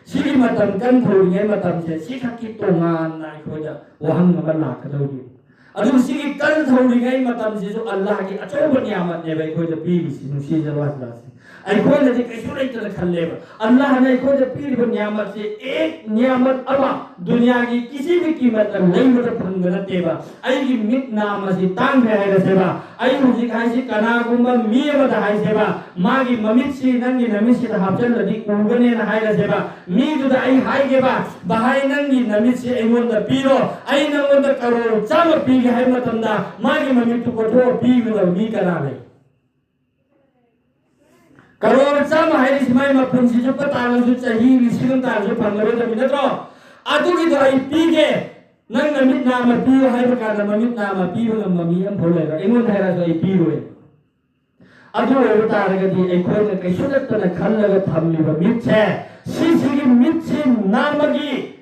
ꯁꯤꯒꯤ ꯃꯇꯝ ꯀꯟ ꯊꯧꯔꯤꯉꯩ ꯃꯇꯝꯁꯦ ꯁꯤꯈꯛꯀꯤ ꯇꯣꯉꯥꯟꯅ ꯑꯩꯈꯣꯏꯗ ꯋꯥꯍꯪ ꯑꯃ ꯂꯥꯛꯀꯗꯧꯔꯤ꯫ ꯑꯗꯨ ꯁꯤꯒꯤ ꯀꯟ ꯊꯧꯔꯤꯉꯩ ꯃꯇꯝꯁꯤꯁꯨ ꯑꯜꯂꯥꯍꯒꯤ ꯑꯆꯧꯕ ꯅꯤꯌꯥꯃꯠꯅꯦꯕ ꯑꯩꯈꯣꯏꯗ ꯄꯤꯔꯤꯁꯤ, ꯅꯨꯡꯁꯤꯖꯕ ꯍꯖꯔꯥꯠꯁꯦ꯫ ꯑꯩꯈꯣꯏꯅꯗꯤ ꯀꯩꯁꯨ ꯂꯩꯇꯅ ꯈꯜꯂꯦꯕ꯫ ꯑꯜꯂꯥꯍꯅ ꯑꯩꯈꯣꯏꯗ ꯄꯤꯔꯤꯕ ꯅꯤꯌꯥꯃꯠꯁꯦ ꯑꯦꯛ ꯅꯤꯌꯥꯃꯠ ꯑꯃ ꯗꯨꯅꯤꯌꯥꯒꯤ ꯀꯤꯁꯤ ꯚꯤ ꯀꯤꯃꯠꯅ ꯂꯩꯕꯗ ꯐꯪꯕ ꯅꯠꯇꯦꯕ꯫ ꯑꯩꯒꯤ ꯃꯤꯠ ꯅꯥꯝꯃꯁꯤ ꯇꯥꯡꯈ꯭ꯔꯦ ꯍꯥꯏꯔꯁꯦꯕ, ꯑꯩ ꯍꯧꯖꯤꯛ ꯍꯥꯏꯁꯤ ꯀꯅꯥꯒꯨꯝꯕ ꯃꯤ ꯑꯃꯗ ꯍꯥꯏꯁꯦꯕ, ꯃꯥꯒꯤ ꯃꯃꯤꯠꯁꯤ ꯅꯪꯒꯤ ꯅꯃꯤꯠꯁꯤꯗ ꯍꯥꯞꯆꯜꯂꯗꯤ ꯎꯒꯅꯦꯅ ꯍꯥꯏꯔꯁꯦꯕ, ꯃꯤꯗꯨꯗ ꯑꯩ ꯍꯥꯏꯒꯦꯕ, "ꯚꯥꯏ, ꯅꯪꯒꯤ ꯅꯃꯤꯠꯁꯤ ꯑꯩꯉꯣꯟꯗ ꯄꯤꯔꯣ, ꯑꯩ ꯅꯪꯉꯣꯟꯗ ꯀꯔꯣꯔ ꯆꯥꯝꯃ ꯄꯤꯒꯦ" ꯍꯥꯏꯕ ꯃꯇꯝꯗ ꯃꯥꯒꯤ ꯃꯃꯤꯠꯇꯨ ꯀꯣꯊꯣꯛꯑ ꯄꯤꯒꯗꯕ ꯃꯤ ꯀꯅꯥ ꯂꯩ? ꯀꯔꯣꯔ ꯆꯥꯝꯃ ꯍꯥꯏꯔꯤꯁꯤ ꯃꯥꯏ ꯃꯄꯨꯟꯁꯤ ꯆꯨꯞꯄ ꯇꯥꯔꯒꯁꯨ ꯆꯍꯤ ꯂꯤꯁꯤꯡ ꯑꯃ ꯇꯥꯔꯁꯨ ꯐꯪꯉꯔꯣꯏꯗꯕꯅꯤ ꯅꯠꯇ꯭ꯔꯣ? ꯑꯗꯨꯒꯤꯗꯣ ꯑꯩ ꯄꯤꯒꯦ, ꯅꯪ ꯅꯃꯤꯠ ꯅꯥꯝꯃ ꯄꯤꯌꯨ ꯍꯥꯏꯕ ꯀꯥꯟꯗ ꯃꯃꯤꯠ ꯅꯥꯝꯃ ꯄꯤꯕ ꯉꯝꯕ ꯃꯤ ꯑꯃꯐꯥꯎ ꯂꯩꯔꯣꯏ꯫ ꯑꯩꯉꯣꯟꯗ ꯍꯥꯏꯔꯁꯨ ꯑꯩ ꯄꯤꯔꯣꯏ꯫ ꯑꯗꯨ ꯑꯣꯏꯕ ꯇꯥꯔꯒꯗꯤ ꯑꯩꯈꯣꯏꯅ ꯀꯩꯁꯨ ꯅꯠꯇꯅ ꯈꯜꯂꯒ ꯊꯝꯂꯤꯕ ꯃꯤꯠꯁꯦ, ꯁꯤꯁꯤꯒꯤ ꯃꯤꯠꯁꯤ ꯅꯥꯝꯃꯒꯤ,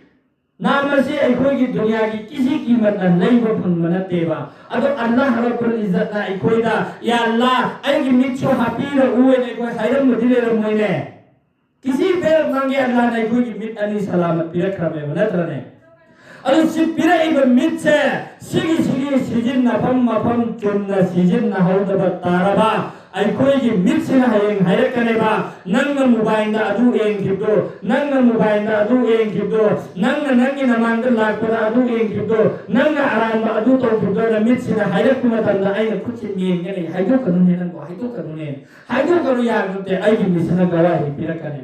ꯅꯥꯝꯃꯁꯤ ꯑꯩꯈꯣꯏꯒꯤ ꯗꯨꯅꯤꯌꯥꯒꯤ ꯀꯤꯁꯤ ꯀꯤꯃꯠꯅ ꯂꯩꯕ ꯐꯪꯕ ꯅꯠꯇꯦꯕ꯫ ꯑꯗꯣ ꯑꯜꯂꯥꯍ ꯔꯕꯨꯜ ꯏꯖꯠꯅ ꯑꯩꯈꯣꯏꯗ, "ꯌꯥ ꯑꯜꯂꯥꯍ, ꯑꯩꯒꯤ ꯃꯤꯠꯁꯨ ꯍꯥꯞꯄꯤꯔꯛꯎ" ꯍꯥꯏꯅ ꯑꯩꯈꯣꯏ ꯍꯥꯏꯔꯝꯕꯗꯤ ꯂꯩꯔꯝꯃꯣꯏꯅꯦ꯫ ꯏꯁꯤ ꯄꯤꯔꯛ ꯃꯥꯡꯒꯦ ꯑꯜꯂꯥꯍꯅ ꯑꯩꯈꯣꯏꯒꯤ ꯃꯤꯠ ꯑꯅꯤ ꯁꯂꯥꯃꯠ ꯄꯤꯔꯛꯈ꯭ꯔꯃꯦꯕ, ꯅꯠꯇ꯭ꯔꯅꯦ? ꯑꯗꯨ ꯁꯤ ꯄꯤꯔꯛꯏꯕ ꯃꯤꯠꯁꯦ, ꯁꯤꯒꯤ ꯁꯤꯒꯤ ꯁꯤꯖꯤꯟꯅꯐꯝ ꯃꯐꯝ ꯆꯨꯝꯅ ꯁꯤꯖꯤꯟꯅꯍꯧꯗꯕ ꯇꯥꯔꯕ, ꯑꯩꯈꯣꯏꯒꯤ ꯃꯤꯠꯁꯤꯅ ꯍꯌꯦꯡ ꯍꯥꯏꯔꯛꯀꯅꯦꯕ, "ꯅꯪꯅ ꯃꯣꯕꯥꯏꯜꯗ ꯑꯗꯨ ꯌꯦꯡꯈꯤꯕꯗꯣ, ꯅꯪꯅ ꯃꯣꯕꯥꯏꯜꯗ ꯑꯗꯨ ꯌꯦꯡꯈꯤꯕꯗꯣ, ꯅꯪꯅ ꯅꯪꯒꯤ ꯅꯃꯥꯡꯗ ꯂꯥꯛꯄꯗ ꯑꯗꯨ ꯌꯦꯡꯈꯤꯕꯗꯣ, ꯅꯪꯅ ꯑꯔꯥꯟꯕ ꯑꯗꯨ ꯇꯧꯈꯤꯕꯗꯣ", ꯅ ꯃꯤꯠꯁꯤꯅ ꯍꯥꯏꯔꯛꯄ ꯃꯇꯝꯗ ꯑꯩꯅ ꯈꯨꯠꯁꯤ ꯃꯦꯟꯒꯅꯤ, "ꯍꯥꯏꯗꯣꯛꯀꯅꯨꯅꯦ ꯅꯪꯕꯨ, ꯍꯥꯏꯗꯣꯛꯀꯅꯨꯅꯦ, ꯍꯥꯏꯗꯣꯛꯀꯅꯨ ꯌꯥꯕ ꯅꯠꯇꯦ", ꯑꯩꯒꯤ ꯃꯤꯠꯁꯤꯅ ꯒꯋꯥꯍꯤ ꯄꯤꯔꯛꯀꯅꯤ꯫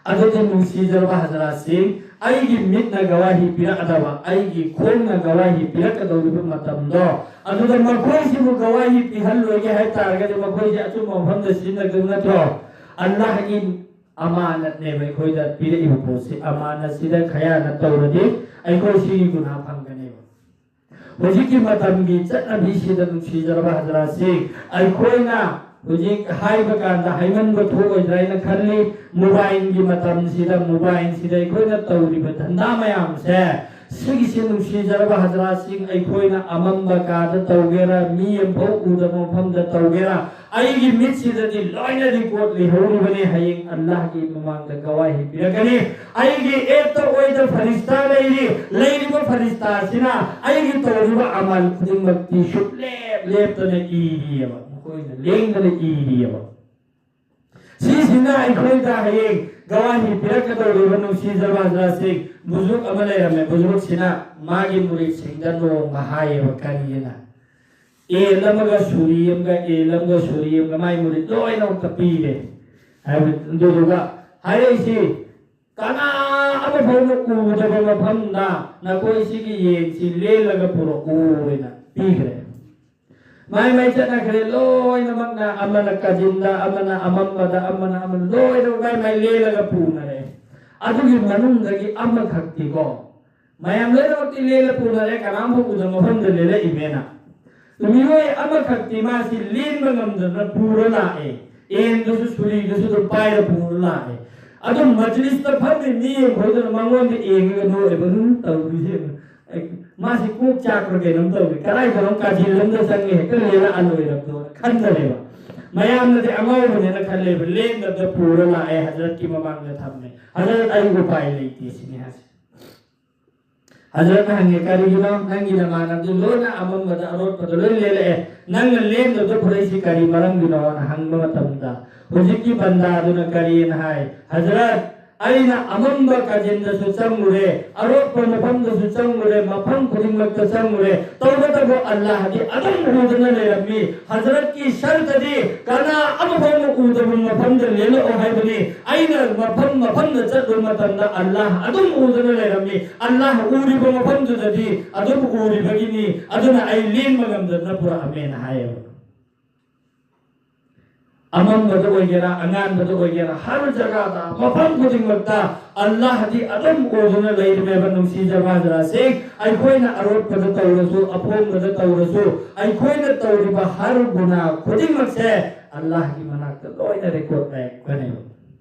ꯑꯗꯨꯗꯤ ꯅꯨꯡꯁꯤꯖꯔꯕ ꯍꯖꯔꯥꯠꯁꯤꯡ, ꯑꯩꯒꯤ ꯃꯤꯠꯅ ꯒꯋꯥꯍꯤ ꯄꯤꯔꯛꯀꯗꯕ, ꯑꯩꯒꯤ ꯈꯣꯡꯅ ꯒꯋꯥꯍꯤ ꯄꯤꯔꯛꯀꯗꯧꯔꯤꯕ ꯃꯇꯝꯗꯣ, ꯑꯗꯨꯗ ꯃꯈꯣꯏꯁꯤꯕꯨ ꯒꯋꯥꯍꯤ ꯄꯤꯍꯜꯂꯣꯏꯒꯦ ꯍꯥꯏ ꯇꯥꯔꯒꯗꯤ ꯃꯈꯣꯏꯁꯦ ꯑꯆꯨꯝꯕ ꯃꯐꯝꯗ ꯁꯤꯖꯤꯟꯅꯒꯗꯕ ꯅꯠꯇ꯭ꯔꯣ? ꯑꯜꯂꯥꯍꯒꯤ ꯑꯃꯥꯅꯠꯅꯦꯕ ꯑꯩꯈꯣꯏꯗ ꯄꯤꯔꯛꯏꯕ ꯄꯣꯠꯁꯤ꯫ ꯑꯃꯥꯅꯠꯁꯤꯗ ꯈꯌꯥꯅ ꯇꯧꯔꯗꯤ ꯑꯩꯈꯣꯏ ꯁꯤꯒꯤ ꯒꯨꯅꯥ ꯐꯪꯒꯅꯦꯕ꯫ ꯍꯧꯖꯤꯛꯀꯤ ꯃꯇꯝꯒꯤ ꯆꯠꯅꯕꯤꯁꯤꯗ ꯅꯨꯡꯁꯤꯖꯔꯕ ꯍꯖꯔꯥꯠꯁꯤ, ꯑꯩꯈꯣꯏꯅ ꯍꯧꯖꯤꯛ ꯍꯥꯏꯕ ꯀꯥꯟꯗ ꯍꯥꯏꯃꯟꯕ ꯊꯣꯛꯑꯣꯏꯗ꯭ꯔꯥ ꯍꯥꯏꯅ ꯈꯜꯂꯤ꯫ ꯃꯣꯕꯥꯏꯜꯒꯤ ꯃꯇꯝꯁꯤꯗ, ꯃꯣꯕꯥꯏꯜꯁꯤꯗ ꯑꯩꯈꯣꯏꯅ ꯇꯧꯔꯤꯕ ꯙꯟꯗꯥ ꯃꯌꯥꯝꯁꯦ, ꯁꯤꯒꯤꯁꯤ ꯅꯨꯡꯁꯤꯖꯔꯕ ꯍꯖꯔꯥꯠꯁꯤꯡ, ꯑꯩꯈꯣꯏꯅ ꯑꯃꯝꯕ ꯀꯥꯗ ꯇꯧꯒꯦꯔꯥ, ꯃꯤ ꯑꯃꯐꯥꯎ ꯎꯗꯕ ꯃꯐꯝꯗ ꯇꯧꯒꯦꯔꯥ, ꯑꯩꯒꯤ ꯃꯤꯠꯁꯤꯗꯗꯤ ꯂꯣꯏꯅ ꯔꯦꯀꯣꯔꯗ ꯂꯩꯍꯧꯔꯤꯕꯅꯤ꯫ ꯍꯌꯦꯡ ꯑꯜꯂꯥꯍꯒꯤ ꯃꯃꯥꯡꯗ ꯒꯋꯥꯍꯤ ꯄꯤꯔꯛꯀꯅꯤ꯫ ꯑꯩꯒꯤ ꯑꯦꯠꯇ ꯑꯣꯏꯗ ꯐꯔꯤꯁꯇꯥ ꯂꯩꯔꯤ꯫ ꯂꯩꯔꯤꯕ ꯐꯔꯤꯁꯇꯥꯁꯤꯅ ꯑꯩꯒꯤ ꯇꯧꯔꯤꯕ ꯑꯃꯜ ꯈꯨꯗꯤꯡꯃꯛꯇꯤ ꯁꯨꯛꯂꯦꯞ ꯂꯦꯞꯇꯅ ꯏꯔꯤꯑꯕ, ꯃꯈꯣꯏꯅ ꯂꯦꯡꯗꯅ ꯏꯔꯤꯑꯕ꯫ ꯁꯤꯁꯤꯅ ꯑꯩꯈꯣꯏꯗ ꯍꯌꯦꯡ ꯒꯋꯥꯍꯤ ꯄꯤꯔꯛꯀꯗꯧꯔꯤꯕ ꯅꯨꯡꯁꯤꯖꯕ ꯍꯖꯔꯥꯠꯁꯤꯡ꯫ ꯕꯨꯖꯨꯔꯒ ꯑꯃ ꯂꯩꯔꯝꯃꯦ꯫ ꯕꯨꯖꯨꯔꯒꯁꯤꯅ ꯃꯥꯒꯤ ꯃꯨꯔꯤꯗꯁꯤꯡꯗ ꯅꯣꯡꯃ ꯍꯥꯏꯌꯦꯕ, ꯀꯔꯤꯅ? ꯑꯦꯜ ꯑꯃꯒ ꯁꯨꯔꯤ ꯑꯃꯒ, ꯑꯦꯜ ꯑꯃꯒ ꯁꯨꯔꯤ ꯑꯃꯒ ꯃꯥꯏ ꯃꯨꯔꯤꯗ ꯂꯣꯏꯅꯃꯛꯇ ꯄꯤꯔꯦ꯫ ꯍꯥꯏꯕꯗꯤ ꯑꯗꯨꯗꯨꯒ ꯍꯥꯏꯔꯛꯏꯁꯤ, "ꯀꯅꯥ ꯑꯃꯐꯥꯎꯅ ꯎꯗꯕ ꯃꯐꯝꯗ ꯅꯈꯣꯏ ꯁꯤꯒꯤ ꯌꯦꯟꯁꯤ ꯂꯦꯜꯂꯒ ꯄꯨꯔꯛꯎ" ꯍꯥꯏꯅ ꯄꯤꯈ꯭ꯔꯦ꯫ ꯃꯥꯏ ꯃꯥꯏ ꯆꯠꯅꯈ꯭ꯔꯦ ꯂꯣꯏꯅꯃꯛꯅ, ꯑꯃꯅ ꯀꯥꯖꯤꯟꯗ, ꯑꯃꯅ ꯑꯃꯝꯕꯗ, ꯑꯃꯅ ꯑꯃꯅ, ꯂꯣꯏꯅꯃꯛ ꯃꯥꯏ ꯃꯥꯏ ꯂꯦꯜꯂꯒ ꯄꯨꯅꯔꯦ꯫ ꯑꯗꯨꯒꯤ ꯃꯅꯨꯡꯗꯒꯤ ꯑꯃꯈꯛꯇꯤꯀꯣ, ꯃꯌꯥꯝ ꯂꯣꯏꯅꯃꯛꯇꯤ ꯂꯦꯜꯂ ꯄꯨꯅꯔꯦ, ꯀꯅꯥꯝꯐꯥꯎ ꯎꯗꯕ ꯃꯐꯝꯗ ꯂꯦꯜꯂꯛꯏꯃꯦꯅ꯫ ꯃꯤꯑꯣꯏ ꯑꯃꯈꯛꯇꯤ ꯃꯥꯁꯤ ꯂꯦꯟꯕ ꯉꯝꯗꯗꯅ ꯄꯨꯔ ꯂꯥꯛꯑꯦ꯫ ꯑꯦꯟꯗꯨꯁꯨ ꯁꯨꯔꯤꯗꯨꯁꯨ ꯑꯗꯨꯝ ꯄꯥꯏꯔ ꯄꯨꯔ ꯂꯥꯛꯑꯦ꯫ ꯑꯗꯨꯝ ꯃꯖꯂꯤꯁꯇ ꯐꯝꯃꯤ ꯃꯤ ꯃꯈꯩꯗꯨꯅ ꯃꯉꯣꯟꯗ ꯌꯦꯡꯉꯒ ꯅꯣꯛꯑꯦꯕ, "ꯎꯝ, ꯇꯧꯔꯤꯁꯦ ꯌꯦꯡꯉꯨ꯫ ꯑꯦ, ꯃꯥꯁꯤ ꯀꯣꯛ ꯆꯥꯛꯄ꯭ꯔꯥ ꯀꯩꯅꯣꯝ ꯇꯧꯔꯦ꯫ ꯀꯗꯥꯏꯗꯅꯣ ꯀꯥꯖꯤꯜ ꯑꯃꯗ ꯆꯪꯉꯦ, ꯍꯦꯛꯇ ꯂꯦꯜꯂꯛꯑ ꯂꯣꯏꯔꯕꯗꯣꯅ" ꯈꯟꯗꯔꯦꯕ꯫ ꯃꯌꯥꯝꯅꯗꯤ ꯑꯉꯥꯎꯕꯅꯦꯅ ꯈꯜꯂꯦꯕ, ꯂꯦꯡꯗꯕꯗ ꯄꯨꯔ ꯂꯥꯛꯑꯦ, ꯍꯖꯔꯠꯀꯤ ꯃꯃꯥꯡꯗ ꯊꯝꯃꯦ꯫ ꯍꯖꯔꯠ, ꯑꯩ ꯎꯄꯥꯏ ꯂꯩꯇꯦ ꯁꯤꯅꯤ ꯍꯥꯏꯁꯦ꯫ ꯍꯖꯔꯠꯅ ꯍꯪꯉꯦ, ꯀꯔꯤꯒꯤꯅꯣ? ꯅꯪꯒꯤ ꯅꯃꯥꯟꯅꯕꯗꯨ ꯂꯣꯏꯅ ꯑꯃꯝꯕꯗ ꯑꯔꯣꯠꯄꯗ ꯂꯣꯏ ꯂꯦꯜꯂꯛꯑꯦ, ꯅꯪꯅ ꯂꯦꯡꯗꯕꯗ ꯄꯨꯔꯛꯏꯁꯤ ꯀꯔꯤ ꯃꯔꯝꯒꯤꯅꯣꯅ ꯍꯪꯕ ꯃꯇꯝꯗ, ꯍꯧꯖꯤꯛꯀꯤ ꯕꯟꯗꯥꯗꯨꯅ ꯀꯔꯤꯅ ꯍꯥꯏ? ꯍꯖꯔꯠ, ꯑꯩꯅ ꯑꯃꯝꯕ ꯀꯥꯆꯤꯟꯗꯁꯨ ꯆꯪꯉꯨꯔꯦ, ꯑꯔꯣꯠꯄ ꯃꯐꯝꯗꯁꯨ ꯆꯪꯉꯨꯔꯦ, ꯃꯐꯝ ꯈꯨꯗꯤꯡꯃꯛꯇ ꯆꯪꯉꯨꯔꯦ, ꯇꯧꯕꯇꯕꯨ ꯑꯜꯂꯥꯍꯗꯤ ꯑꯗꯨꯝ ꯎꯗꯨꯅ ꯂꯩꯔꯝꯃꯤ꯫ ꯍꯖꯔꯠꯀꯤ ꯁꯔꯇꯗꯤ ꯀꯅꯥ ꯑꯃꯐꯥꯎꯅ ꯎꯗꯕ ꯃꯐꯝꯗ ꯂꯦꯜꯂꯛꯑꯣ ꯍꯥꯏꯕꯅꯤ꯫ ꯑꯩꯅ ꯃꯐꯝ ꯃꯐꯝꯗ ꯆꯠꯂꯨꯕ ꯃꯇꯝꯗ ꯑꯜꯂꯥꯍ ꯑꯗꯨꯝ ꯎꯗꯨꯅ ꯂꯩꯔꯝꯃꯤ꯫ ꯑꯜꯂꯥꯍ ꯎꯔꯤꯕ ꯃꯐꯝꯗꯨꯗꯗꯤ ꯑꯗꯨꯝ ꯎꯔꯤꯕꯒꯤꯅꯤ꯫ ꯑꯗꯨꯅ ꯑꯩ ꯂꯦꯡꯕ ꯉꯝꯗꯗꯅ ꯄꯨꯔꯛꯑꯝꯃꯦꯅ ꯍꯥꯏꯌꯦꯕ꯫ ꯑꯃꯝꯕꯗ ꯑꯣꯏꯒꯦꯔꯥ, ꯑꯉꯥꯟꯕꯗ ꯑꯣꯏꯒꯦꯔꯥ, ꯍꯔ ꯖꯒꯥꯗ, ꯃꯐꯝ ꯈꯨꯗꯤꯡꯃꯛꯇ ꯑꯜꯂꯥꯍꯗꯤ ꯑꯗꯨꯝ ꯎꯗꯨꯅ ꯂꯩꯔꯝꯃꯦꯕ꯫ ꯅꯨꯡꯁꯤꯖꯕ ꯍꯖꯔꯥꯠꯁꯤꯡ, ꯑꯩꯈꯣꯏꯅ ꯑꯔꯣꯠꯄꯗ ꯇꯧꯔꯁꯨ, ꯑꯐꯣꯡꯕꯗ ꯇꯧꯔꯁꯨ, ꯑꯩꯈꯣꯏꯅ ꯇꯧꯔꯤꯕ ꯍꯔ ꯒꯨꯅꯥ ꯈꯨꯗꯤꯡꯃꯛꯁꯦ ꯑꯜꯂꯥꯍꯒꯤ ꯃꯅꯥꯛꯇ ꯂꯣꯏꯅ ꯔꯦꯀꯣꯔꯠ ꯂꯩꯔꯛꯀꯅꯦꯕ꯫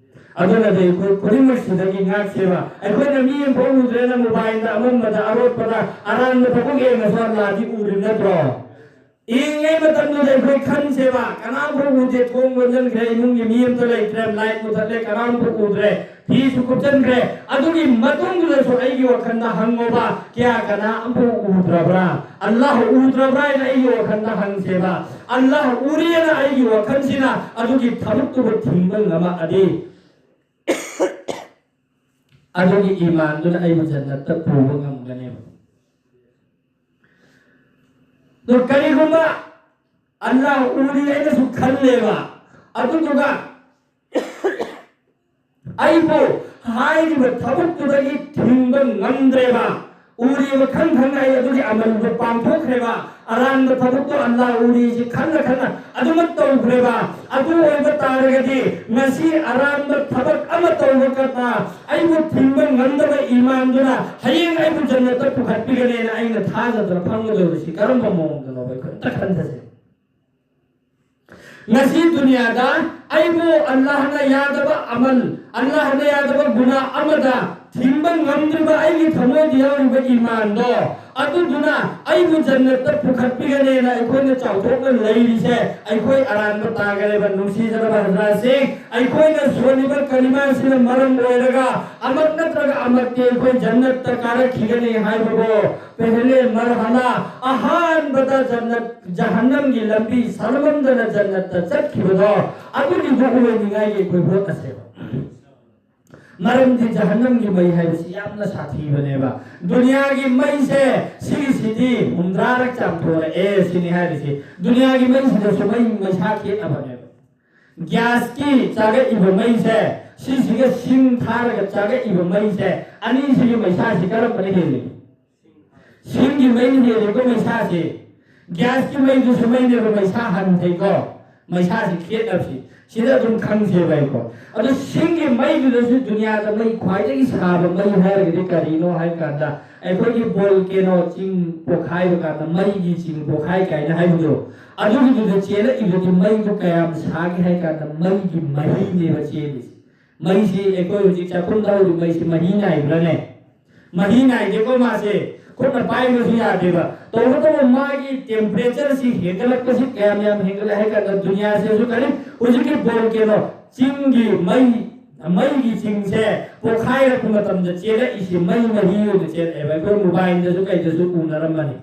ꯑꯗꯨꯅꯗꯤ ꯑꯩꯈꯣꯏ ꯈꯨꯗꯤꯡꯃꯛꯁꯤꯗꯒꯤ ꯉꯥꯛꯁꯦꯕ꯫ ꯑꯩꯈꯣꯏꯅ ꯃꯤ ꯑꯃꯐꯥꯎ ꯎꯗ꯭ꯔꯦꯅ ꯃꯣꯕꯥꯏꯜꯗ, ꯑꯃꯝꯕꯗ, ꯑꯔꯣꯠꯄꯗ, ꯑꯔꯥꯟꯕ ꯊꯕꯛ ꯌꯦꯡꯉꯁꯨ ꯑꯜꯂꯥꯍꯗꯤ ꯎꯔꯤꯕ ꯅꯠꯇ꯭ꯔꯣ? ꯌꯦꯡꯉꯤꯉꯩ ꯃꯇꯝꯗꯨꯗ ꯑꯩꯈꯣꯏ ꯈꯟꯁꯦꯕ, ꯀꯅꯥꯝꯐꯥꯎ ꯎꯗꯦ, ꯊꯣꯡ ꯂꯣꯟꯁꯤꯟꯈ꯭ꯔꯦ, ꯏꯃꯨꯡꯒꯤ ꯃꯤ ꯑꯝꯇ ꯂꯩꯇ꯭ꯔꯦ, ꯂꯥꯏꯠ ꯃꯨꯊꯠꯂꯦ, ꯀꯅꯥꯝꯐꯥꯎ ꯎꯗ꯭ꯔꯦ, ꯐꯤꯁꯨ ꯀꯨꯞꯁꯟꯈ꯭ꯔꯦ꯫ ꯑꯗꯨꯒꯤ ꯃꯇꯨꯡꯗꯨꯗꯁꯨ ꯑꯩꯒꯤ ꯋꯥꯈꯜꯗ ꯍꯪꯉꯣꯕ, ꯀꯌꯥ ꯀꯅꯥ ꯑꯃꯐꯥꯎ ꯎꯗ꯭ꯔꯕ꯭ꯔꯥ? ꯑꯜꯂꯥꯍ ꯎꯗ꯭ꯔꯕ꯭ꯔꯥ ꯍꯥꯏꯅ ꯑꯩꯒꯤ ꯋꯥꯈꯜꯗ ꯍꯪꯁꯦꯕ꯫ ꯑꯜꯂꯥꯍ ꯎꯔꯤꯑꯅ ꯑꯩꯒꯤ ꯋꯥꯈꯜꯁꯤꯅ ꯑꯗꯨꯒꯤ ꯊꯕꯛꯇꯨꯕꯨ ꯊꯤꯡꯕ ꯉꯝꯃꯛꯑꯗꯤ, ꯑꯗꯨꯒꯤ ꯏꯃꯥꯟꯗꯨꯅ ꯑꯩꯕꯨ ꯖꯟꯅꯠꯇ ꯄꯨꯕ ꯉꯝꯒꯅꯦꯕ꯫ ꯑꯗꯣ ꯀꯔꯤꯒꯨꯝꯕ ꯑꯜꯂꯥꯍ ꯎꯔꯤ ꯍꯥꯏꯅꯁꯨ ꯈꯜꯂꯦꯕ, ꯑꯗꯨꯗꯨꯒ ꯑꯩꯕꯨ ꯍꯥꯏꯔꯤꯕ ꯊꯕꯛꯇꯨꯗꯒꯤ ꯊꯤꯡꯕ ꯉꯝꯗ꯭ꯔꯦꯕ, ꯎꯔꯤꯕ ꯈꯪ ꯈꯪꯅ ꯑꯩ ꯑꯗꯨꯒꯤ ꯑꯃꯜꯗꯣ ꯄꯥꯡꯊꯣꯛꯈ꯭ꯔꯦꯕ, ꯑꯔꯥꯟꯕ ꯊꯕꯛꯇꯣ ꯑꯜꯂꯥꯍ ꯎꯔꯤꯁꯤ ꯈꯪꯅ ꯈꯪꯅ ꯑꯗꯨꯃꯛ ꯇꯧꯈ꯭ꯔꯦꯕ꯫ ꯑꯗꯨ ꯑꯣꯏꯕ ꯇꯥꯔꯒꯗꯤ ꯉꯁꯤ ꯑꯔꯥꯟꯕ ꯊꯕꯛ ꯑꯃ ꯇꯧꯕ ꯀꯠꯇ ꯑꯩꯕꯨ ꯊꯤꯡꯕ ꯉꯝꯗꯕ ꯏꯃꯥꯟꯗꯨꯅ ꯍꯌꯦꯡ ꯑꯩꯕꯨ ꯖꯟꯅꯠꯇ ꯄꯨꯈꯠꯄꯤꯒꯅꯦꯅ ꯑꯩꯅ ꯊꯥꯖꯗꯅ ꯐꯝꯒꯗꯧꯔꯤꯁꯤ ꯀꯔꯝꯕ ꯃꯑꯣꯡꯗꯅꯣ? ꯑꯩꯈꯣꯏ ꯑꯝꯇ ꯈꯟꯊꯁꯦ꯫ ꯉꯁꯤ ꯗꯨꯅꯤꯌꯥꯗ ꯑꯩꯕꯨ ꯑꯜꯂꯥꯍꯅ ꯌꯥꯗꯕ ꯑꯃꯜ, ꯑꯜꯂꯥꯍꯅ ꯌꯥꯗꯕ ꯒꯨꯅꯥ ꯑꯃꯗ ꯊꯤꯡꯕ ꯉꯝꯗ꯭ꯔꯤꯕ ꯑꯩꯒꯤ ꯊꯃꯣꯏꯗ ꯌꯥꯎꯔꯤꯕ ꯏꯃꯥꯟꯗꯣ ꯑꯗꯨꯗꯨꯅ ꯑꯩꯕꯨ ꯖꯟꯅꯠꯇ ꯄꯨꯈꯠꯄꯤꯒꯅꯦꯅ ꯑꯩꯈꯣꯏꯅ ꯆꯥꯎꯊꯣꯛꯅ ꯂꯩꯔꯤꯁꯦ ꯑꯩꯈꯣꯏ ꯑꯔꯥꯟꯕ ꯇꯥꯈꯔꯦꯕ꯫ ꯅꯨꯡꯁꯤꯖꯔꯕ ꯍꯖꯔꯥꯠꯁꯤꯡ, ꯑꯩꯈꯣꯏꯅ ꯁꯣꯜꯂꯤꯕ ꯀꯂꯤꯃꯥꯁꯤꯅ ꯃꯔꯝ ꯑꯣꯏꯔꯒ ꯑꯃꯛ ꯅꯠꯇ꯭ꯔꯒ ꯑꯃꯛꯇꯤ ꯑꯩꯈꯣꯏ ꯖꯟꯅꯠꯇ ꯀꯥꯔꯛꯈꯤꯒꯅꯤ ꯍꯥꯏꯕꯕꯨ ꯄꯦꯍꯂꯦ ꯃꯔꯍꯂꯥ, ꯑꯍꯥꯟꯕꯗ ꯖꯟꯅꯠ ꯖꯍꯟꯅꯝꯒꯤ ꯂꯝꯕꯤ ꯁꯔꯃꯝꯗꯅ ꯖꯟꯅꯠꯇ ꯆꯠꯈꯤꯕꯗꯣ, ꯑꯗꯨꯒꯤꯗꯨ ꯑꯣꯏꯅꯤꯡꯉꯥꯏꯒꯤ ꯑꯩꯈꯣꯏ ꯍꯣꯠꯅꯁꯦꯕ꯫ ꯃꯔꯝꯗꯤ ꯖꯍꯟꯅꯝꯒꯤ ꯃꯩ ꯍꯥꯏꯕꯁꯤ ꯌꯥꯝꯅ ꯁꯥꯊꯤꯕꯅꯦꯕ꯫ ꯗꯨꯅꯤꯌꯥꯒꯤ ꯃꯩꯁꯦ ꯁꯤꯒꯤꯁꯤꯗꯤ ꯍꯨꯝꯗ꯭ꯔꯥꯔꯛ ꯆꯥꯝꯊꯣꯔꯛꯑꯦ ꯁꯤꯅꯤ ꯍꯥꯏꯔꯤꯁꯤ꯫ ꯗꯨꯅꯤꯌꯥꯒꯤ ꯃꯩꯁꯤꯗꯁꯨ ꯃꯩ ꯃꯩꯁꯥ ꯈꯦꯠꯅꯕꯅꯦꯕ꯫ ꯒ꯭ꯌꯥꯁꯀꯤ ꯆꯥꯛꯂꯛꯏꯕ ꯃꯩꯁꯦ ꯁꯤꯁꯤꯒ ꯁꯤꯡ ꯊꯥꯔꯒ ꯆꯥꯛꯂꯛꯏꯕ ꯃꯩꯁꯦ, ꯑꯅꯤꯁꯤꯒꯤ ꯃꯩꯁꯥꯁꯤ ꯀꯔꯝꯕꯅ ꯍꯦꯜꯂꯤ? ꯁꯤꯡꯒꯤ ꯃꯩꯅ ꯍꯦꯜꯂꯤꯀꯣ ꯃꯩꯁꯥꯁꯦ꯫ ꯒ꯭ꯌꯥꯁꯀꯤ ꯃꯩꯗꯨꯁꯨ ꯃꯩꯅꯦꯕ, ꯃꯩꯁꯥ ꯍꯟꯊꯩꯀꯣ꯫ ꯃꯩꯁꯥꯁꯤ ꯈꯦꯠꯅꯕꯁꯤ ꯁꯤꯗ ꯑꯗꯨꯝ ꯈꯪꯁꯦꯕ ꯑꯩꯀꯣ꯫ ꯑꯗꯣ ꯁꯤꯡꯒꯤ ꯃꯩꯗꯨꯗꯁꯨ ꯗꯨꯅꯤꯌꯥꯗ ꯃꯩ ꯈ꯭ꯋꯥꯏꯗꯒꯤ ꯁꯥꯕ ꯃꯩ ꯍꯥꯏꯔꯒꯗꯤ ꯀꯔꯤꯅꯣ ꯍꯥꯏ ꯀꯥꯟꯗ ꯑꯩꯈꯣꯏꯒꯤ ꯕꯣꯜꯀꯦꯅꯣ ꯆꯤꯡ ꯄꯣꯈꯥꯏꯕ ꯀꯥꯟꯗ ꯃꯩꯒꯤ ꯆꯤꯡ ꯄꯣꯈꯥꯏ ꯀꯥꯏꯅ ꯍꯥꯏꯕꯗꯣ, ꯑꯗꯨꯒꯤꯗꯨꯗ ꯆꯦꯜꯂꯛꯏꯕꯗꯤ ꯃꯩꯗꯨ ꯀꯌꯥꯝ ꯁꯥꯒꯦ ꯍꯥꯏ ꯀꯥꯟꯗ ꯃꯩꯒꯤ ꯃꯍꯤꯅꯦꯕ ꯆꯦꯜꯂꯤꯁꯦ꯫ ꯃꯩꯁꯤ ꯑꯩꯈꯣꯏ ꯍꯧꯖꯤꯛ ꯆꯥꯛꯈꯨꯝꯗ ꯍꯧꯔꯤꯕ ꯃꯩꯁꯤ ꯃꯍꯤ ꯅꯥꯏꯕ꯭ꯔꯥꯅꯦ? ꯃꯍꯤ ꯅꯥꯏꯗꯦꯀꯣ ꯃꯥꯁꯦ꯫ ꯈꯨꯠꯅ ꯄꯥꯏꯕꯁꯨ ꯌꯥꯗꯦꯕ꯫ ꯇꯧꯕꯇꯕꯨ ꯃꯥꯒꯤ temperatureꯁꯤ ꯍꯦꯟꯒꯠꯂꯛꯄꯁꯤ ꯀꯌꯥꯝ ꯌꯥꯝ ꯍꯦꯟꯒꯠꯂꯦ ꯍꯥꯏ ꯀꯥꯟꯗ ꯗꯨꯅꯤꯌꯥꯁꯤꯁꯨ ꯀꯔꯤ, ꯍꯧꯖꯤꯛꯀꯤ ꯕꯣꯜꯀꯦꯅꯣ ꯆꯤꯡꯒꯤ ꯃꯩ, ꯃꯩꯒꯤ ꯆꯤꯡꯁꯦ ꯄꯣꯈꯥꯏꯔꯛꯄ ꯃꯇꯝꯗ ꯆꯦꯜꯂꯛꯏꯁꯤ ꯃꯩ ꯃꯍꯤ ꯑꯣꯏꯅ ꯆꯦꯜꯂꯛꯑꯦꯕ꯫ ꯑꯩꯈꯣꯏ mobileꯗꯁꯨ ꯀꯩꯗꯁꯨ ꯎꯅꯔꯝꯃꯅꯤ꯫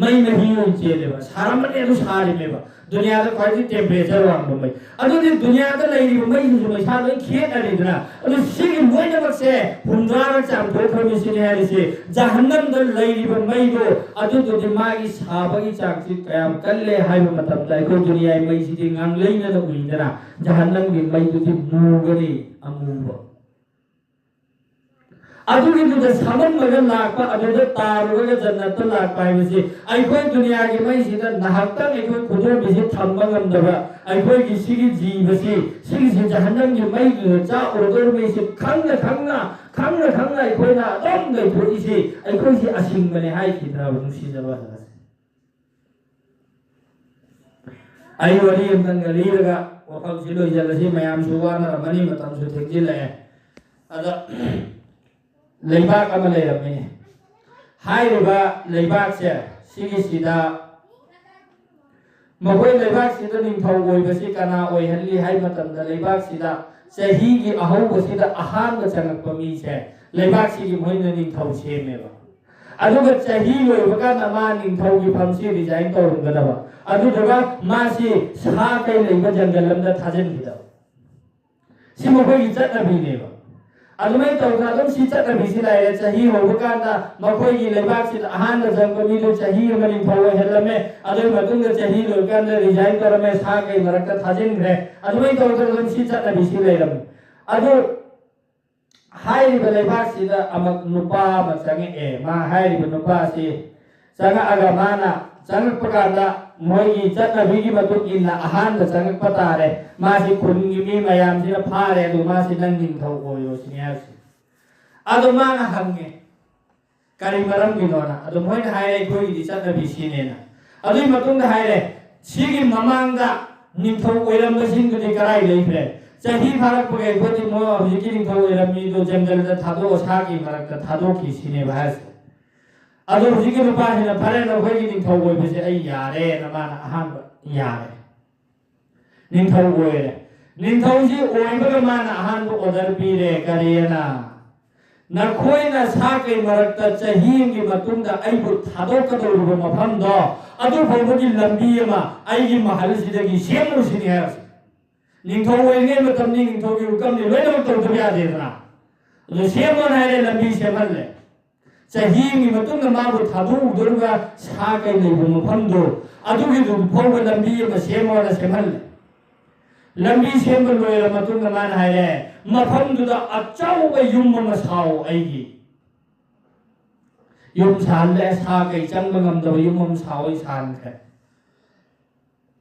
ꯃꯩ ꯃꯍꯤ ꯑꯣꯏꯅ ꯆꯦꯜꯂꯦꯕ꯫ ꯁꯥꯔꯝꯕꯅꯦ ꯑꯗꯨ ꯁꯥꯔꯤꯃꯦꯕ꯫ ꯗꯨꯅꯤꯌꯥꯗ ꯈ꯭ꯋꯥꯏꯗꯒꯤ temperature ꯋꯥꯡꯕ ꯃꯩ꯫ ꯑꯗꯨꯗꯤ ꯗꯨꯅꯤꯌꯥꯗ ꯂꯩꯔꯤꯕ ꯃꯩꯁꯤꯁꯨ ꯃꯩꯁꯥ ꯂꯣꯏ ꯈꯦꯠꯅꯔꯦꯗꯅ꯫ ꯑꯗꯨ ꯁꯤꯒꯤ ꯂꯣꯏꯅꯃꯛꯁꯦ ꯍꯨꯝꯗ꯭ꯔꯥꯔꯛ ꯆꯥꯝꯊꯣꯛꯈ꯭ꯔꯕꯅꯤ ꯁꯤꯅꯤ ꯍꯥꯏꯔꯤꯁꯦ꯫ ꯖꯍꯟꯅꯝꯗ ꯂꯩꯔꯤꯕ ꯃꯩꯗꯣ ꯑꯗꯨꯗꯨꯗꯤ ꯃꯥꯒꯤ ꯁꯥꯕꯒꯤ ꯆꯥꯡꯁꯤ ꯀꯌꯥꯝ ꯀꯜꯂꯦ ꯍꯥꯏꯕ ꯃꯇꯝꯗ ꯑꯩꯈꯣꯏ ꯗꯨꯅꯤꯌꯥꯒꯤ ꯃꯩꯁꯤꯗꯤ ꯉꯥꯡꯂꯩꯅꯅ ꯎꯏꯗꯅ, ꯖꯍꯟꯅꯝꯒꯤ ꯃꯩꯗꯨꯗꯤ ꯃꯨꯒꯅꯤ, ꯑꯃꯨꯕ꯫ ꯑꯗꯨꯒꯤꯗꯨꯗ ꯁꯥꯃꯟꯕꯒ ꯂꯥꯛꯄ, ꯑꯗꯨꯗ ꯇꯥꯔꯨꯔꯒ ꯖꯟꯅꯠꯇ ꯂꯥꯛꯄ ꯍꯥꯏꯕꯁꯤ ꯑꯩꯈꯣꯏ ꯗꯨꯅꯤꯌꯥꯒꯤ ꯃꯩꯁꯤꯗ ꯉꯥꯏꯍꯥꯛꯇꯪ ꯑꯩꯈꯣꯏ ꯈꯨꯗꯣꯝꯕꯤꯁꯤ ꯊꯝꯕ ꯉꯝꯗꯕ ꯑꯩꯈꯣꯏꯒꯤ ꯁꯤꯒꯤ ꯖꯤꯕꯁꯤ, ꯁꯤꯒꯤꯁꯤ ꯖꯍꯟꯅꯝꯒꯤ ꯃꯩꯗꯨꯗ ꯆꯥꯛ ꯑꯣꯏꯗꯧꯔꯤꯕ ꯃꯩꯁꯤ ꯈꯪꯅ ꯈꯪꯅ, ꯈꯪꯅ ꯈꯪꯅ ꯑꯩꯈꯣꯏꯅ ꯑꯗꯨꯝ ꯂꯩꯊꯣꯛꯏꯁꯤ ꯑꯩꯈꯣꯏꯁꯤ ꯑꯁꯤꯡꯕꯅꯦ ꯍꯥꯏꯈꯤꯗ꯭ꯔꯕ ꯅꯨꯡꯁꯤꯖꯕ ꯑꯁꯤꯅ? ꯑꯩ ꯋꯥꯔꯤ ꯑꯃꯇꯪꯒ ꯂꯤꯔꯒ ꯋꯥꯐꯝꯁꯤ ꯂꯣꯏꯁꯤꯜꯂꯁꯤ꯫ ꯃꯌꯥꯝꯁꯨ ꯋꯥꯅꯔꯝꯃꯅꯤ, ꯃꯇꯝꯁꯨ ꯊꯦꯡꯖꯤꯜꯂꯛꯑꯦ꯫ ꯑꯗ ꯂꯩꯕꯥꯛ ꯑꯃ ꯂꯩꯔꯝꯃꯤꯅꯦ꯫ ꯍꯥꯏꯔꯤꯕ ꯂꯩꯕꯥꯛꯁꯦ, ꯁꯤꯒꯤꯁꯤꯗ ꯃꯈꯣꯏ ꯂꯩꯕꯥꯛꯁꯤꯗ ꯅꯤꯡꯊꯧ ꯑꯣꯏꯕꯁꯤ ꯀꯅꯥ ꯑꯣꯏꯍꯜꯂꯤ ꯍꯥꯏꯕ ꯃꯇꯝꯗ, ꯂꯩꯕꯥꯛꯁꯤꯗ ꯆꯍꯤꯒꯤ ꯑꯍꯧꯕꯁꯤꯗ ꯑꯍꯥꯟꯕ ꯆꯪꯉꯛꯄ ꯃꯤꯁꯦ ꯂꯩꯕꯥꯛꯁꯤꯒꯤ ꯃꯣꯏꯅ ꯅꯤꯡꯊꯧ ꯁꯦꯝꯃꯦꯕ꯫ ꯑꯗꯨꯒ ꯆꯍꯤ ꯂꯣꯏꯕ ꯀꯥꯟꯗ ꯃꯥ ꯅꯤꯡꯊꯧꯒꯤ ꯐꯝꯁꯤ ꯔꯤꯖꯥꯏꯟ ꯇꯧꯔꯝꯒꯗꯕ, ꯑꯗꯨꯗꯨꯒ ꯃꯥꯁꯤ ꯁꯥ ꯀꯩ ꯂꯩꯕ ꯖꯪꯒꯜ ꯑꯃꯗ ꯊꯥꯖꯤꯟꯈꯤꯗꯕ꯫ ꯁꯤ ꯃꯈꯣꯏꯒꯤ ꯆꯠꯅꯕꯤꯅꯦꯕ꯫ ꯑꯗꯨꯃꯥꯏꯅ ꯇꯧꯗꯅ ꯑꯗꯨꯝ ꯁꯤ ꯆꯠꯅꯕꯤꯁꯤ ꯂꯩꯔꯦ꯫ ꯆꯍꯤ ꯍꯧꯕ ꯀꯥꯟꯗ ꯃꯈꯣꯏꯒꯤ ꯂꯩꯕꯥꯛꯁꯤꯗ ꯑꯍꯥꯟꯕ ꯆꯪꯕ ꯃꯤꯗꯨ ꯆꯍꯤ ꯑꯃ ꯅꯤꯡꯊꯧ ꯑꯣꯏꯍꯜꯂꯝꯃꯦ, ꯑꯗꯨꯒꯤ ꯃꯇꯨꯡꯗ ꯆꯍꯤ ꯂꯣꯏꯀꯥꯟꯗ ꯔꯤꯖꯥꯏꯟ ꯇꯧꯔꯝꯃꯦ, ꯁꯥ ꯀꯩ ꯃꯔꯛꯇ ꯊꯥꯖꯤꯟꯈ꯭ꯔꯦ꯫ ꯑꯗꯨꯃꯥꯏꯅ ꯇꯧꯗꯅ ꯑꯗꯨꯝ ꯁꯤ ꯆꯠꯅꯕꯤꯁꯤ ꯂꯩꯔꯝꯃꯤ꯫ ꯑꯗꯨ ꯍꯥꯏꯔꯤꯕ ꯂꯩꯕꯥꯛꯁꯤꯗ ꯑꯃꯨꯛ ꯅꯨꯄꯥ ꯑꯃ ꯆꯪꯉꯛꯑꯦ꯫ ꯃꯥ ꯍꯥꯏꯔꯤꯕ ꯅꯨꯄꯥꯁꯤ ꯆꯪꯉꯛꯑꯒ ꯃꯥꯅ ꯆꯪꯉꯛꯄ ꯀꯥꯟꯗ ꯃꯣꯏꯒꯤ ꯆꯠꯅꯕꯤꯒꯤ ꯃꯇꯨꯡ ꯏꯟꯅ ꯑꯍꯥꯟꯕ ꯆꯪꯉꯛꯄ ꯇꯥꯔꯦ꯫ ꯃꯥꯁꯤ ꯈꯨꯟꯒꯤ ꯃꯤ ꯃꯌꯥꯝꯁꯤꯅ ꯐꯥꯔꯦ, ꯑꯗꯨ ꯃꯥꯁꯤ ꯅꯪ ꯅꯤꯡꯊꯧ ꯑꯣꯏꯔꯣ ꯁꯤꯅꯤ ꯍꯥꯏꯔꯤꯁꯦ꯫ ꯑꯗꯣ ꯃꯥꯅ ꯍꯪꯉꯦ, "ꯀꯔꯤ ꯃꯔꯝꯒꯤꯅꯣꯅ?" ꯑꯗꯨ ꯃꯣꯏꯅ ꯍꯥꯏꯔꯦ, "ꯑꯩꯈꯣꯏꯒꯤꯗꯤ ꯆꯠꯅꯕꯤ ꯁꯤꯅꯦꯅ"꯫ ꯑꯗꯨꯒꯤ ꯃꯇꯨꯡꯗ ꯍꯥꯏꯔꯦ, "ꯁꯤꯒꯤ ꯃꯃꯥꯡꯗ ꯅꯤꯡꯊꯧ ꯑꯣꯏꯔꯝꯕꯁꯤꯡꯗꯨꯗꯤ ꯀꯗꯥꯏ ꯂꯩꯈ꯭ꯔꯦ? ꯆꯍꯤ ꯐꯥꯔꯛꯄꯒꯤ ꯑꯩꯈꯣꯏꯗꯤ ꯃꯣꯏ ꯍꯧꯖꯤꯛꯀꯤ ꯅꯤꯡꯊꯧ ꯑꯣꯏꯔꯝꯃꯤꯗꯣ ꯖꯪꯒꯜꯗ ꯊꯥꯗꯣꯛꯑ ꯁꯥꯒꯤ ꯃꯔꯛꯇ ꯊꯥꯗꯣꯛꯈꯤ ꯁꯤꯅꯦꯕ ꯍꯥꯏꯁꯦ"꯫ ꯑꯗꯣ ꯍꯧꯖꯤꯛꯀꯤ ꯅꯨꯄꯥꯁꯤꯅ, "ꯐꯔꯦ, ꯅꯈꯣꯏꯒꯤ ꯅꯤꯡꯊꯧ ꯑꯣꯏꯕꯁꯦ ꯑꯩ ꯌꯥꯔꯦꯅ" ꯃꯥꯅ ꯑꯍꯥꯟꯕ ꯌꯥꯔꯦ, ꯅꯤꯡꯊꯧ ꯑꯣꯏꯔꯦ꯫ ꯅꯤꯡꯊꯧꯁꯤ ꯑꯣꯏꯕꯒ ꯃꯥꯅ ꯑꯍꯥꯟꯕ ꯑꯣꯔꯗꯔ ꯄꯤꯔꯦ, ꯀꯔꯤꯅ? "ꯅꯈꯣꯏꯅ ꯁꯥ ꯀꯩ ꯃꯔꯛꯇ ꯆꯍꯤ ꯑꯃꯒꯤ ꯃꯇꯨꯡꯗ ꯑꯩꯕꯨ ꯊꯥꯗꯣꯛꯀꯗꯧꯔꯤꯕ ꯃꯐꯝꯗꯣ, ꯑꯗꯨ ꯐꯥꯎꯕꯒꯤ ꯂꯝꯕꯤ ꯑꯃ ꯑꯩꯒꯤ ꯃꯍꯜꯁꯤꯗꯒꯤ ꯁꯦꯝꯃꯨ ꯁꯤꯅꯤ" ꯍꯥꯏꯔꯁꯤ꯫ ꯅꯤꯡꯊꯧ ꯑꯣꯏꯔꯤꯉꯩ ꯃꯇꯝꯅꯤ, ꯅꯤꯡꯊꯧꯒꯤ ꯍꯨꯀꯝꯅꯤ, ꯂꯣꯏꯅꯃꯛ ꯇꯧꯗꯕ ꯌꯥꯗꯦꯗꯅ꯫ ꯑꯗꯨ ꯁꯦꯝꯃꯣꯅ ꯍꯥꯏꯔꯦ, ꯂꯝꯕꯤ ꯁꯦꯝꯍꯜꯂꯦ꯫ ꯆꯍꯤ ꯑꯃꯒꯤ ꯃꯇꯨꯡꯗ ꯃꯥꯕꯨ ꯊꯥꯗꯣꯛꯎꯗꯧꯔꯤꯕ ꯁꯥ ꯀꯩ ꯂꯩꯕ ꯃꯐꯝꯗꯣ, ꯑꯗꯨꯒꯤꯗꯨ ꯐꯥꯎꯕ ꯂꯝꯕꯤ ꯑꯃ ꯁꯦꯝꯃꯣꯅ ꯁꯦꯝꯍꯜꯂꯦ꯫ ꯂꯝꯕꯤ ꯁꯦꯝꯕ ꯂꯣꯏꯔ ꯃꯇꯨꯡꯗ ꯃꯥꯅ ꯍꯥꯏꯔꯦ, "ꯃꯐꯝꯗꯨꯗ ꯑꯆꯧꯕ ꯌꯨꯝ ꯑꯃ ꯁꯥꯎ ꯑꯩꯒꯤ꯫ ꯌꯨꯝ ꯁꯥꯍꯜꯂꯦ, ꯁꯥ ꯀꯩ ꯆꯪꯕ ꯉꯝꯗꯕ ꯌꯨꯝ ꯑꯃ ꯁꯥꯎ" ꯑꯩ ꯁꯥꯍꯟꯈ꯭ꯔꯦ꯫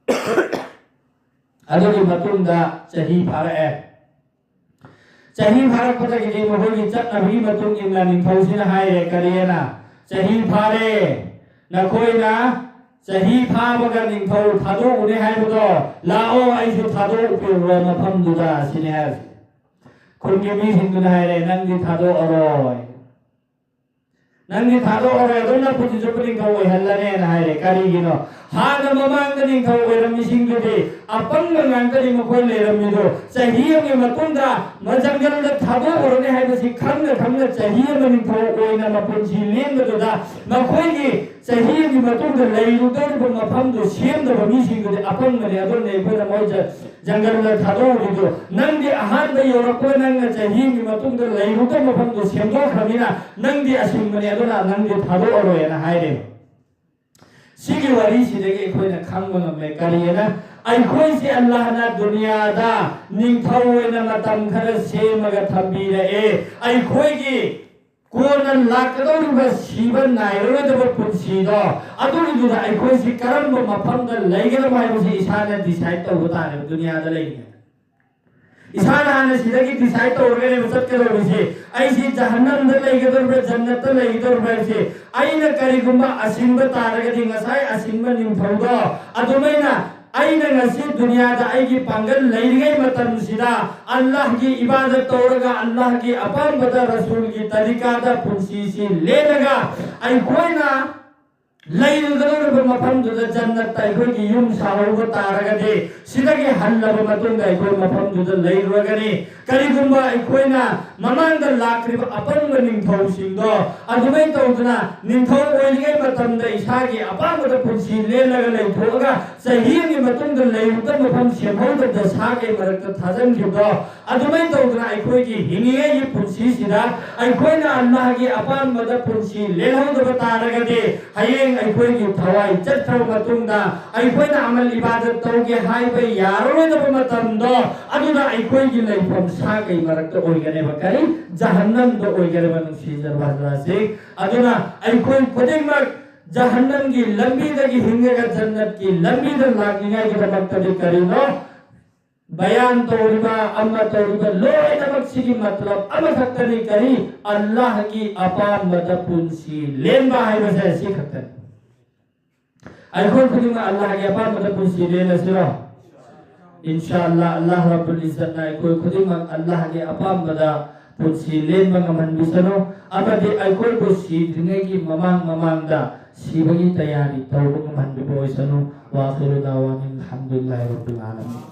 ꯑꯗꯨꯒꯤ ꯃꯇꯨꯡꯗ ꯆꯍꯤ ꯐꯥꯔꯛꯑꯦ꯫ ꯆꯍꯤ ꯐꯥꯔꯛꯄꯗꯒꯤꯗꯤ ꯃꯈꯣꯏꯒꯤ ꯆꯠꯅꯕꯤꯒꯤ ꯃꯇꯨꯡ ꯏꯟꯅ ꯅꯤꯡꯊꯧꯁꯤꯅ ꯍꯥꯏꯔꯦ, ꯀꯔꯤꯅ? "ꯆꯍꯤ ꯐꯥꯔꯦ, ꯅꯈꯣꯏꯅ ꯆꯍꯤ ꯐꯥꯕꯒ ꯅꯤꯡꯊꯧ ꯊꯥꯗꯣꯛꯎꯅꯤ ꯍꯥꯏꯕꯗꯣ, ꯂꯥꯛꯑꯣ, ꯑꯩꯁꯨ ꯊꯥꯗꯣꯛꯄꯤꯔꯨꯔꯣ ꯃꯐꯝꯗꯨꯗ" ꯁꯤꯅꯤ ꯍꯥꯏꯔꯤꯁꯦ꯫ ꯈꯨꯟꯒꯤ ꯃꯤꯁꯤꯡꯗꯨꯅ ꯍꯥꯏꯔꯦ, "ꯅꯪꯗꯤ ꯊꯥꯗꯣꯛꯑꯔꯣꯏ, ꯅꯪꯗꯤ ꯊꯥꯗꯣꯛꯑꯔꯣꯏ, ꯑꯗꯨꯝ ꯅꯄꯨꯟꯁꯤ ꯆꯨꯞꯄ ꯅꯤꯡꯊꯧ ꯑꯣꯏꯍꯜꯂꯅꯦꯅ ꯍꯥꯏꯔꯦ꯫ ꯀꯔꯤꯒꯤꯅꯣ? ꯍꯥꯟꯅ ꯃꯃꯥꯡꯗ ꯅꯤꯡꯊꯧ ꯑꯣꯏꯔꯝꯃꯤꯁꯤꯡꯗꯨꯗꯤ ꯑꯄꯪꯕ ꯉꯥꯛꯇꯅꯤ ꯃꯈꯣꯏ ꯂꯩꯔꯝꯃꯤꯗꯣ꯫ ꯆꯍꯤ ꯑꯃꯒꯤ ꯃꯇꯨꯡꯗ ꯃ-, ꯖꯪꯒꯜꯗ ꯊꯥꯗꯣꯛꯎꯔꯅꯤ ꯍꯥꯏꯕꯁꯤ ꯈꯪꯅ ꯈꯪꯅ ꯆꯍꯤ ꯑꯃ ꯅꯤꯡꯊꯧ ꯑꯣꯏꯅ ꯃꯄꯨꯟꯁꯤ ꯂꯦꯟꯕꯗꯨꯗ, ꯃꯈꯣꯏꯒꯤ ꯆꯍꯤ ꯑꯃꯒꯤ ꯃꯇꯨꯡꯗ ꯂꯩꯔꯨꯗꯧꯔꯤꯕ ꯃꯐꯝꯗꯨ ꯁꯦꯝꯗꯕ ꯃꯤꯁꯤꯡꯗꯨꯗꯤ ꯑꯄꯪꯕꯅꯤ꯫ ꯑꯗꯨꯅ ꯑꯩꯈꯣꯏꯅ ꯃꯣꯏ ꯖ-, ꯖꯪꯒꯜꯗ ꯊꯥꯗꯣꯛꯎꯔꯤꯗꯣ꯫ ꯅꯪꯗꯤ ꯑꯍꯥꯟꯕ ꯌꯧꯔꯛꯄ, ꯅꯪꯅ ꯆꯍꯤ ꯑꯃꯒꯤ ꯃꯇꯨꯡꯗ ꯂꯩꯔꯨꯗꯧꯕ ꯃꯐꯝꯗꯨ ꯁꯦꯝꯗꯣꯛꯈ꯭ꯔꯕꯅꯤꯅ ꯅꯪꯗꯤ ꯑꯁꯤꯡꯕꯅꯤ, ꯑꯗꯨꯅ ꯅꯪꯗꯤ ꯊꯥꯗꯣꯛꯑꯔꯣꯏꯅ ꯍꯥꯏꯔꯦ꯫ ꯁꯤꯒꯤ ꯋꯥꯔꯤꯁꯤꯗꯒꯤ ꯑꯩꯈꯣꯏꯅ ꯈꯪꯕ ꯉꯝꯃꯦ꯫ ꯀꯔꯤꯅ? ꯑꯩꯈꯣꯏꯁꯦ ꯑꯜꯂꯥꯍꯅ ꯗꯨꯅꯤꯌꯥꯗ ꯅꯤꯡꯊꯧ ꯑꯣꯏꯅ ꯃꯇꯝ ꯈꯔ ꯁꯦꯝꯃꯒ ꯊꯝꯕꯤꯔꯛꯑꯦ꯫ ꯑꯩꯈꯣꯏꯒꯤ ꯀꯣꯟꯅ ꯂꯥꯛꯀꯗꯧꯔꯤꯕ ꯁꯤꯕ ꯅꯥꯏꯔꯔꯣꯏꯗꯕ ꯄꯨꯟꯁꯤꯗꯣ, ꯑꯗꯨꯒꯤꯗꯨꯗ ꯑꯩꯈꯣꯏꯁꯤ ꯀꯔꯝꯕ ꯃꯐꯝꯗ ꯂꯩꯒꯗꯕ ꯍꯥꯏꯕꯁꯤ ꯏꯁꯥꯅ decide ꯇꯧꯕ ꯇꯥꯔꯦꯕ꯫ ꯗꯨꯅꯤꯌꯥꯗ ꯂꯩꯔꯤꯉꯩꯗ ꯏꯁꯥꯅ ꯍꯥꯟꯅ ꯁꯤꯗꯒꯤ decide ꯇꯧꯔꯒꯅꯦꯕ ꯆꯠꯀꯗꯧꯔꯤꯁꯦ꯫ ꯑꯩꯁꯤ ꯖꯍꯟꯅꯝꯗ ꯂꯩꯒꯗꯧꯔꯤꯕ꯭ꯔꯥ, ꯖꯟꯅꯠꯇ ꯂꯩꯒꯗꯧꯔꯤꯕ꯭ꯔꯥ ꯍꯥꯏꯕꯁꯦ꯫ ꯑꯩꯅ ꯀꯔꯤꯒꯨꯝꯕ ꯑꯁꯤꯡꯕ ꯇꯥꯔꯒꯗꯤ, ꯉꯁꯥꯏ ꯑꯁꯤꯡꯕ ꯅꯤꯡꯊꯧꯗꯣ ꯑꯗꯨꯃꯥꯏꯅ ꯑꯩꯅ ꯉꯁꯤ ꯗꯨꯅꯤꯌꯥꯗ ꯑꯩꯒꯤ ꯄꯥꯡꯒꯜ ꯂꯩꯔꯤꯉꯩ ꯃꯇꯝꯁꯤꯗ ꯑꯜꯂꯥꯍꯒꯤ ꯏꯕꯥꯗꯠ ꯇꯧꯔꯒ, ꯑꯜꯂꯥꯍꯒꯤ ꯑꯄꯥꯝꯕꯗ, ꯔꯁꯨꯜꯒꯤ ꯇꯔꯤꯀꯥꯗ ꯄꯨꯟꯁꯤꯁꯤ ꯂꯦꯜꯂꯒ, ꯑꯩꯈꯣꯏꯅ ꯂꯩꯔꯨꯒꯗꯧꯔꯤꯕ ꯃꯐꯝꯗꯨꯗ, ꯖꯟꯅꯠꯇ ꯑꯩꯈꯣꯏꯒꯤ ꯌꯨꯝ ꯁꯥꯍꯧꯕ ꯇꯥꯔꯒꯗꯤ, ꯁꯤꯗꯒꯤ ꯍꯜꯂꯕ ꯃꯇꯨꯡꯗ ꯑꯩꯈꯣꯏ ꯃꯐꯝꯗꯨꯗ ꯂꯩꯔꯨꯔꯒꯅꯤ꯫ ꯀꯔꯤꯒꯨꯝꯕ ꯑꯩꯈꯣꯏꯅ ꯃꯃꯥꯡꯗ ꯂꯥꯛꯈ꯭ꯔꯤꯕ ꯑꯄꯪꯕ ꯅꯤꯡꯊꯧꯁꯤꯡꯗꯣ ꯑꯗꯨꯃꯥꯏꯅ ꯇꯧꯗꯅ, ꯅꯤꯡꯊꯧ ꯑꯣꯏꯔꯤꯉꯩ ꯃꯇꯝꯗ ꯏꯁꯥꯒꯤ ꯑꯄꯥꯝꯕꯗ ꯄꯨꯟꯁꯤ ꯂꯦꯜꯂꯒ ꯂꯩꯊꯣꯛꯑꯒ, ꯆꯍꯤ ꯑꯃꯒꯤ ꯃꯇꯨꯡꯗ ꯂꯩꯔꯨꯕ ꯃꯐꯝ ꯁꯦꯝꯍꯧꯗꯕꯗ ꯁꯥ ꯀꯩ ꯃꯔꯛꯇ ꯊꯥꯖꯤꯟꯈꯤꯕꯗꯣ, ꯑꯗꯨꯃꯥꯏꯅ ꯇꯧꯗꯅ ꯑꯩꯈꯣꯏꯒꯤ ꯍꯤꯡꯉꯤꯉꯩꯒꯤ ꯄꯨꯟꯁꯤꯁꯤꯗ ꯑꯩꯈꯣꯏꯅ ꯑꯜꯂꯥꯍꯒꯤ ꯑꯄꯥꯝꯕꯗ ꯄꯨꯟꯁꯤ ꯂꯦꯜꯍꯧꯗꯕ ꯇꯥꯔꯒꯗꯤ, ꯍꯌꯦꯡ ꯑꯩꯈꯣꯏꯒꯤ ꯊꯋꯥꯏ ꯆꯠꯈ꯭ꯔꯕ ꯃꯇꯨꯡꯗ ꯑꯩꯈꯣꯏꯅ ꯑꯃꯜ ꯏꯕꯥꯗꯠ ꯇꯧꯒꯦ ꯍꯥꯏꯕ ꯌꯥꯔꯔꯣꯏꯗꯕ ꯃꯇꯝꯗꯣ, ꯑꯗꯨꯗ ꯑꯩꯈꯣꯏꯒꯤ ꯂꯩꯐꯝ ꯁꯥ ꯀꯩ ꯃꯔꯛꯇ ꯑꯣꯏꯒꯅꯦꯕ꯫ ꯀꯔꯤ? ꯖꯍꯟꯅꯝꯗ ꯑꯣꯏꯒꯅꯦꯕ, ꯅꯨꯡꯁꯤꯖꯔꯕ ꯍꯖꯔꯠꯁꯤꯡ꯫ ꯑꯗꯨꯅ ꯑꯩꯈꯣꯏ ꯈꯨꯗꯤꯡꯃꯛ ꯖꯍꯟꯅꯝꯒꯤ ꯂꯝꯕꯤꯗꯒꯤ ꯍꯤꯡꯉꯒ ꯖꯟꯅꯠꯀꯤ ꯂꯝꯕꯤꯗ ꯂꯥꯛꯅꯤꯡꯉꯥꯏꯒꯤꯗꯃꯛꯇꯗꯤ ꯀꯔꯤꯅꯣ? ꯕꯌꯥꯟ ꯇꯧꯔꯤꯕ, ꯑꯃ ꯇꯧꯔꯤꯕ ꯂꯣꯏꯅꯃꯛꯁꯤꯒꯤ ꯃꯇꯂꯕ ꯑꯃꯈꯛꯇꯅꯤ꯫ ꯀꯔꯤ? ꯑꯜꯂꯥꯍꯒꯤ ꯑꯄꯥꯝꯕꯗ ꯄꯨꯟꯁꯤ ꯂꯦꯟꯕ ꯍꯥꯏꯕꯁꯦ ꯑꯁꯤ ꯈꯛꯇꯅꯤ꯫ ꯑꯩꯈꯣꯏ ꯈꯨꯗꯤꯡꯃꯛ ꯑꯜꯂꯥꯍꯒꯤ ꯑꯄꯥꯝꯕꯗ ꯄꯨꯟꯁꯤ ꯂꯦꯜꯂꯁꯤꯔꯣ? ꯏꯟꯁꯥ ꯑꯜꯂꯥꯍ, ꯑꯜꯂꯥꯍ ꯔꯕꯨꯜ ꯏꯖꯠꯅ ꯑꯩꯈꯣꯏ ꯈꯨꯗꯤꯡꯃꯛ ꯑꯜꯂꯥꯍꯒꯤ ꯑꯄꯥꯝꯕꯗ ꯄꯨꯟꯁꯤ ꯂꯦꯟꯕ ꯉꯝꯍꯟꯕꯤꯁꯅꯨ, ꯑꯃꯗꯤ ꯑꯩꯈꯣꯏꯕꯨ ꯁꯤꯗ꯭ꯔꯤꯉꯩꯒꯤ ꯃꯃꯥꯡ ꯃꯃꯥꯡꯗ ꯁꯤꯕꯒꯤ ꯇꯌꯥꯔꯤ ꯇꯧꯕ ꯉꯝꯍꯟꯕꯤꯕ ꯑꯣꯏꯁꯅꯨ꯫ ꯋꯥꯈꯤꯔꯨ ꯗꯥꯋꯥꯅꯤꯟ ꯑꯜꯍꯝꯗꯨꯂꯤꯜꯂꯥꯍꯤ ꯔꯕꯤꯜ ꯑꯥꯂꯃꯤꯟ꯫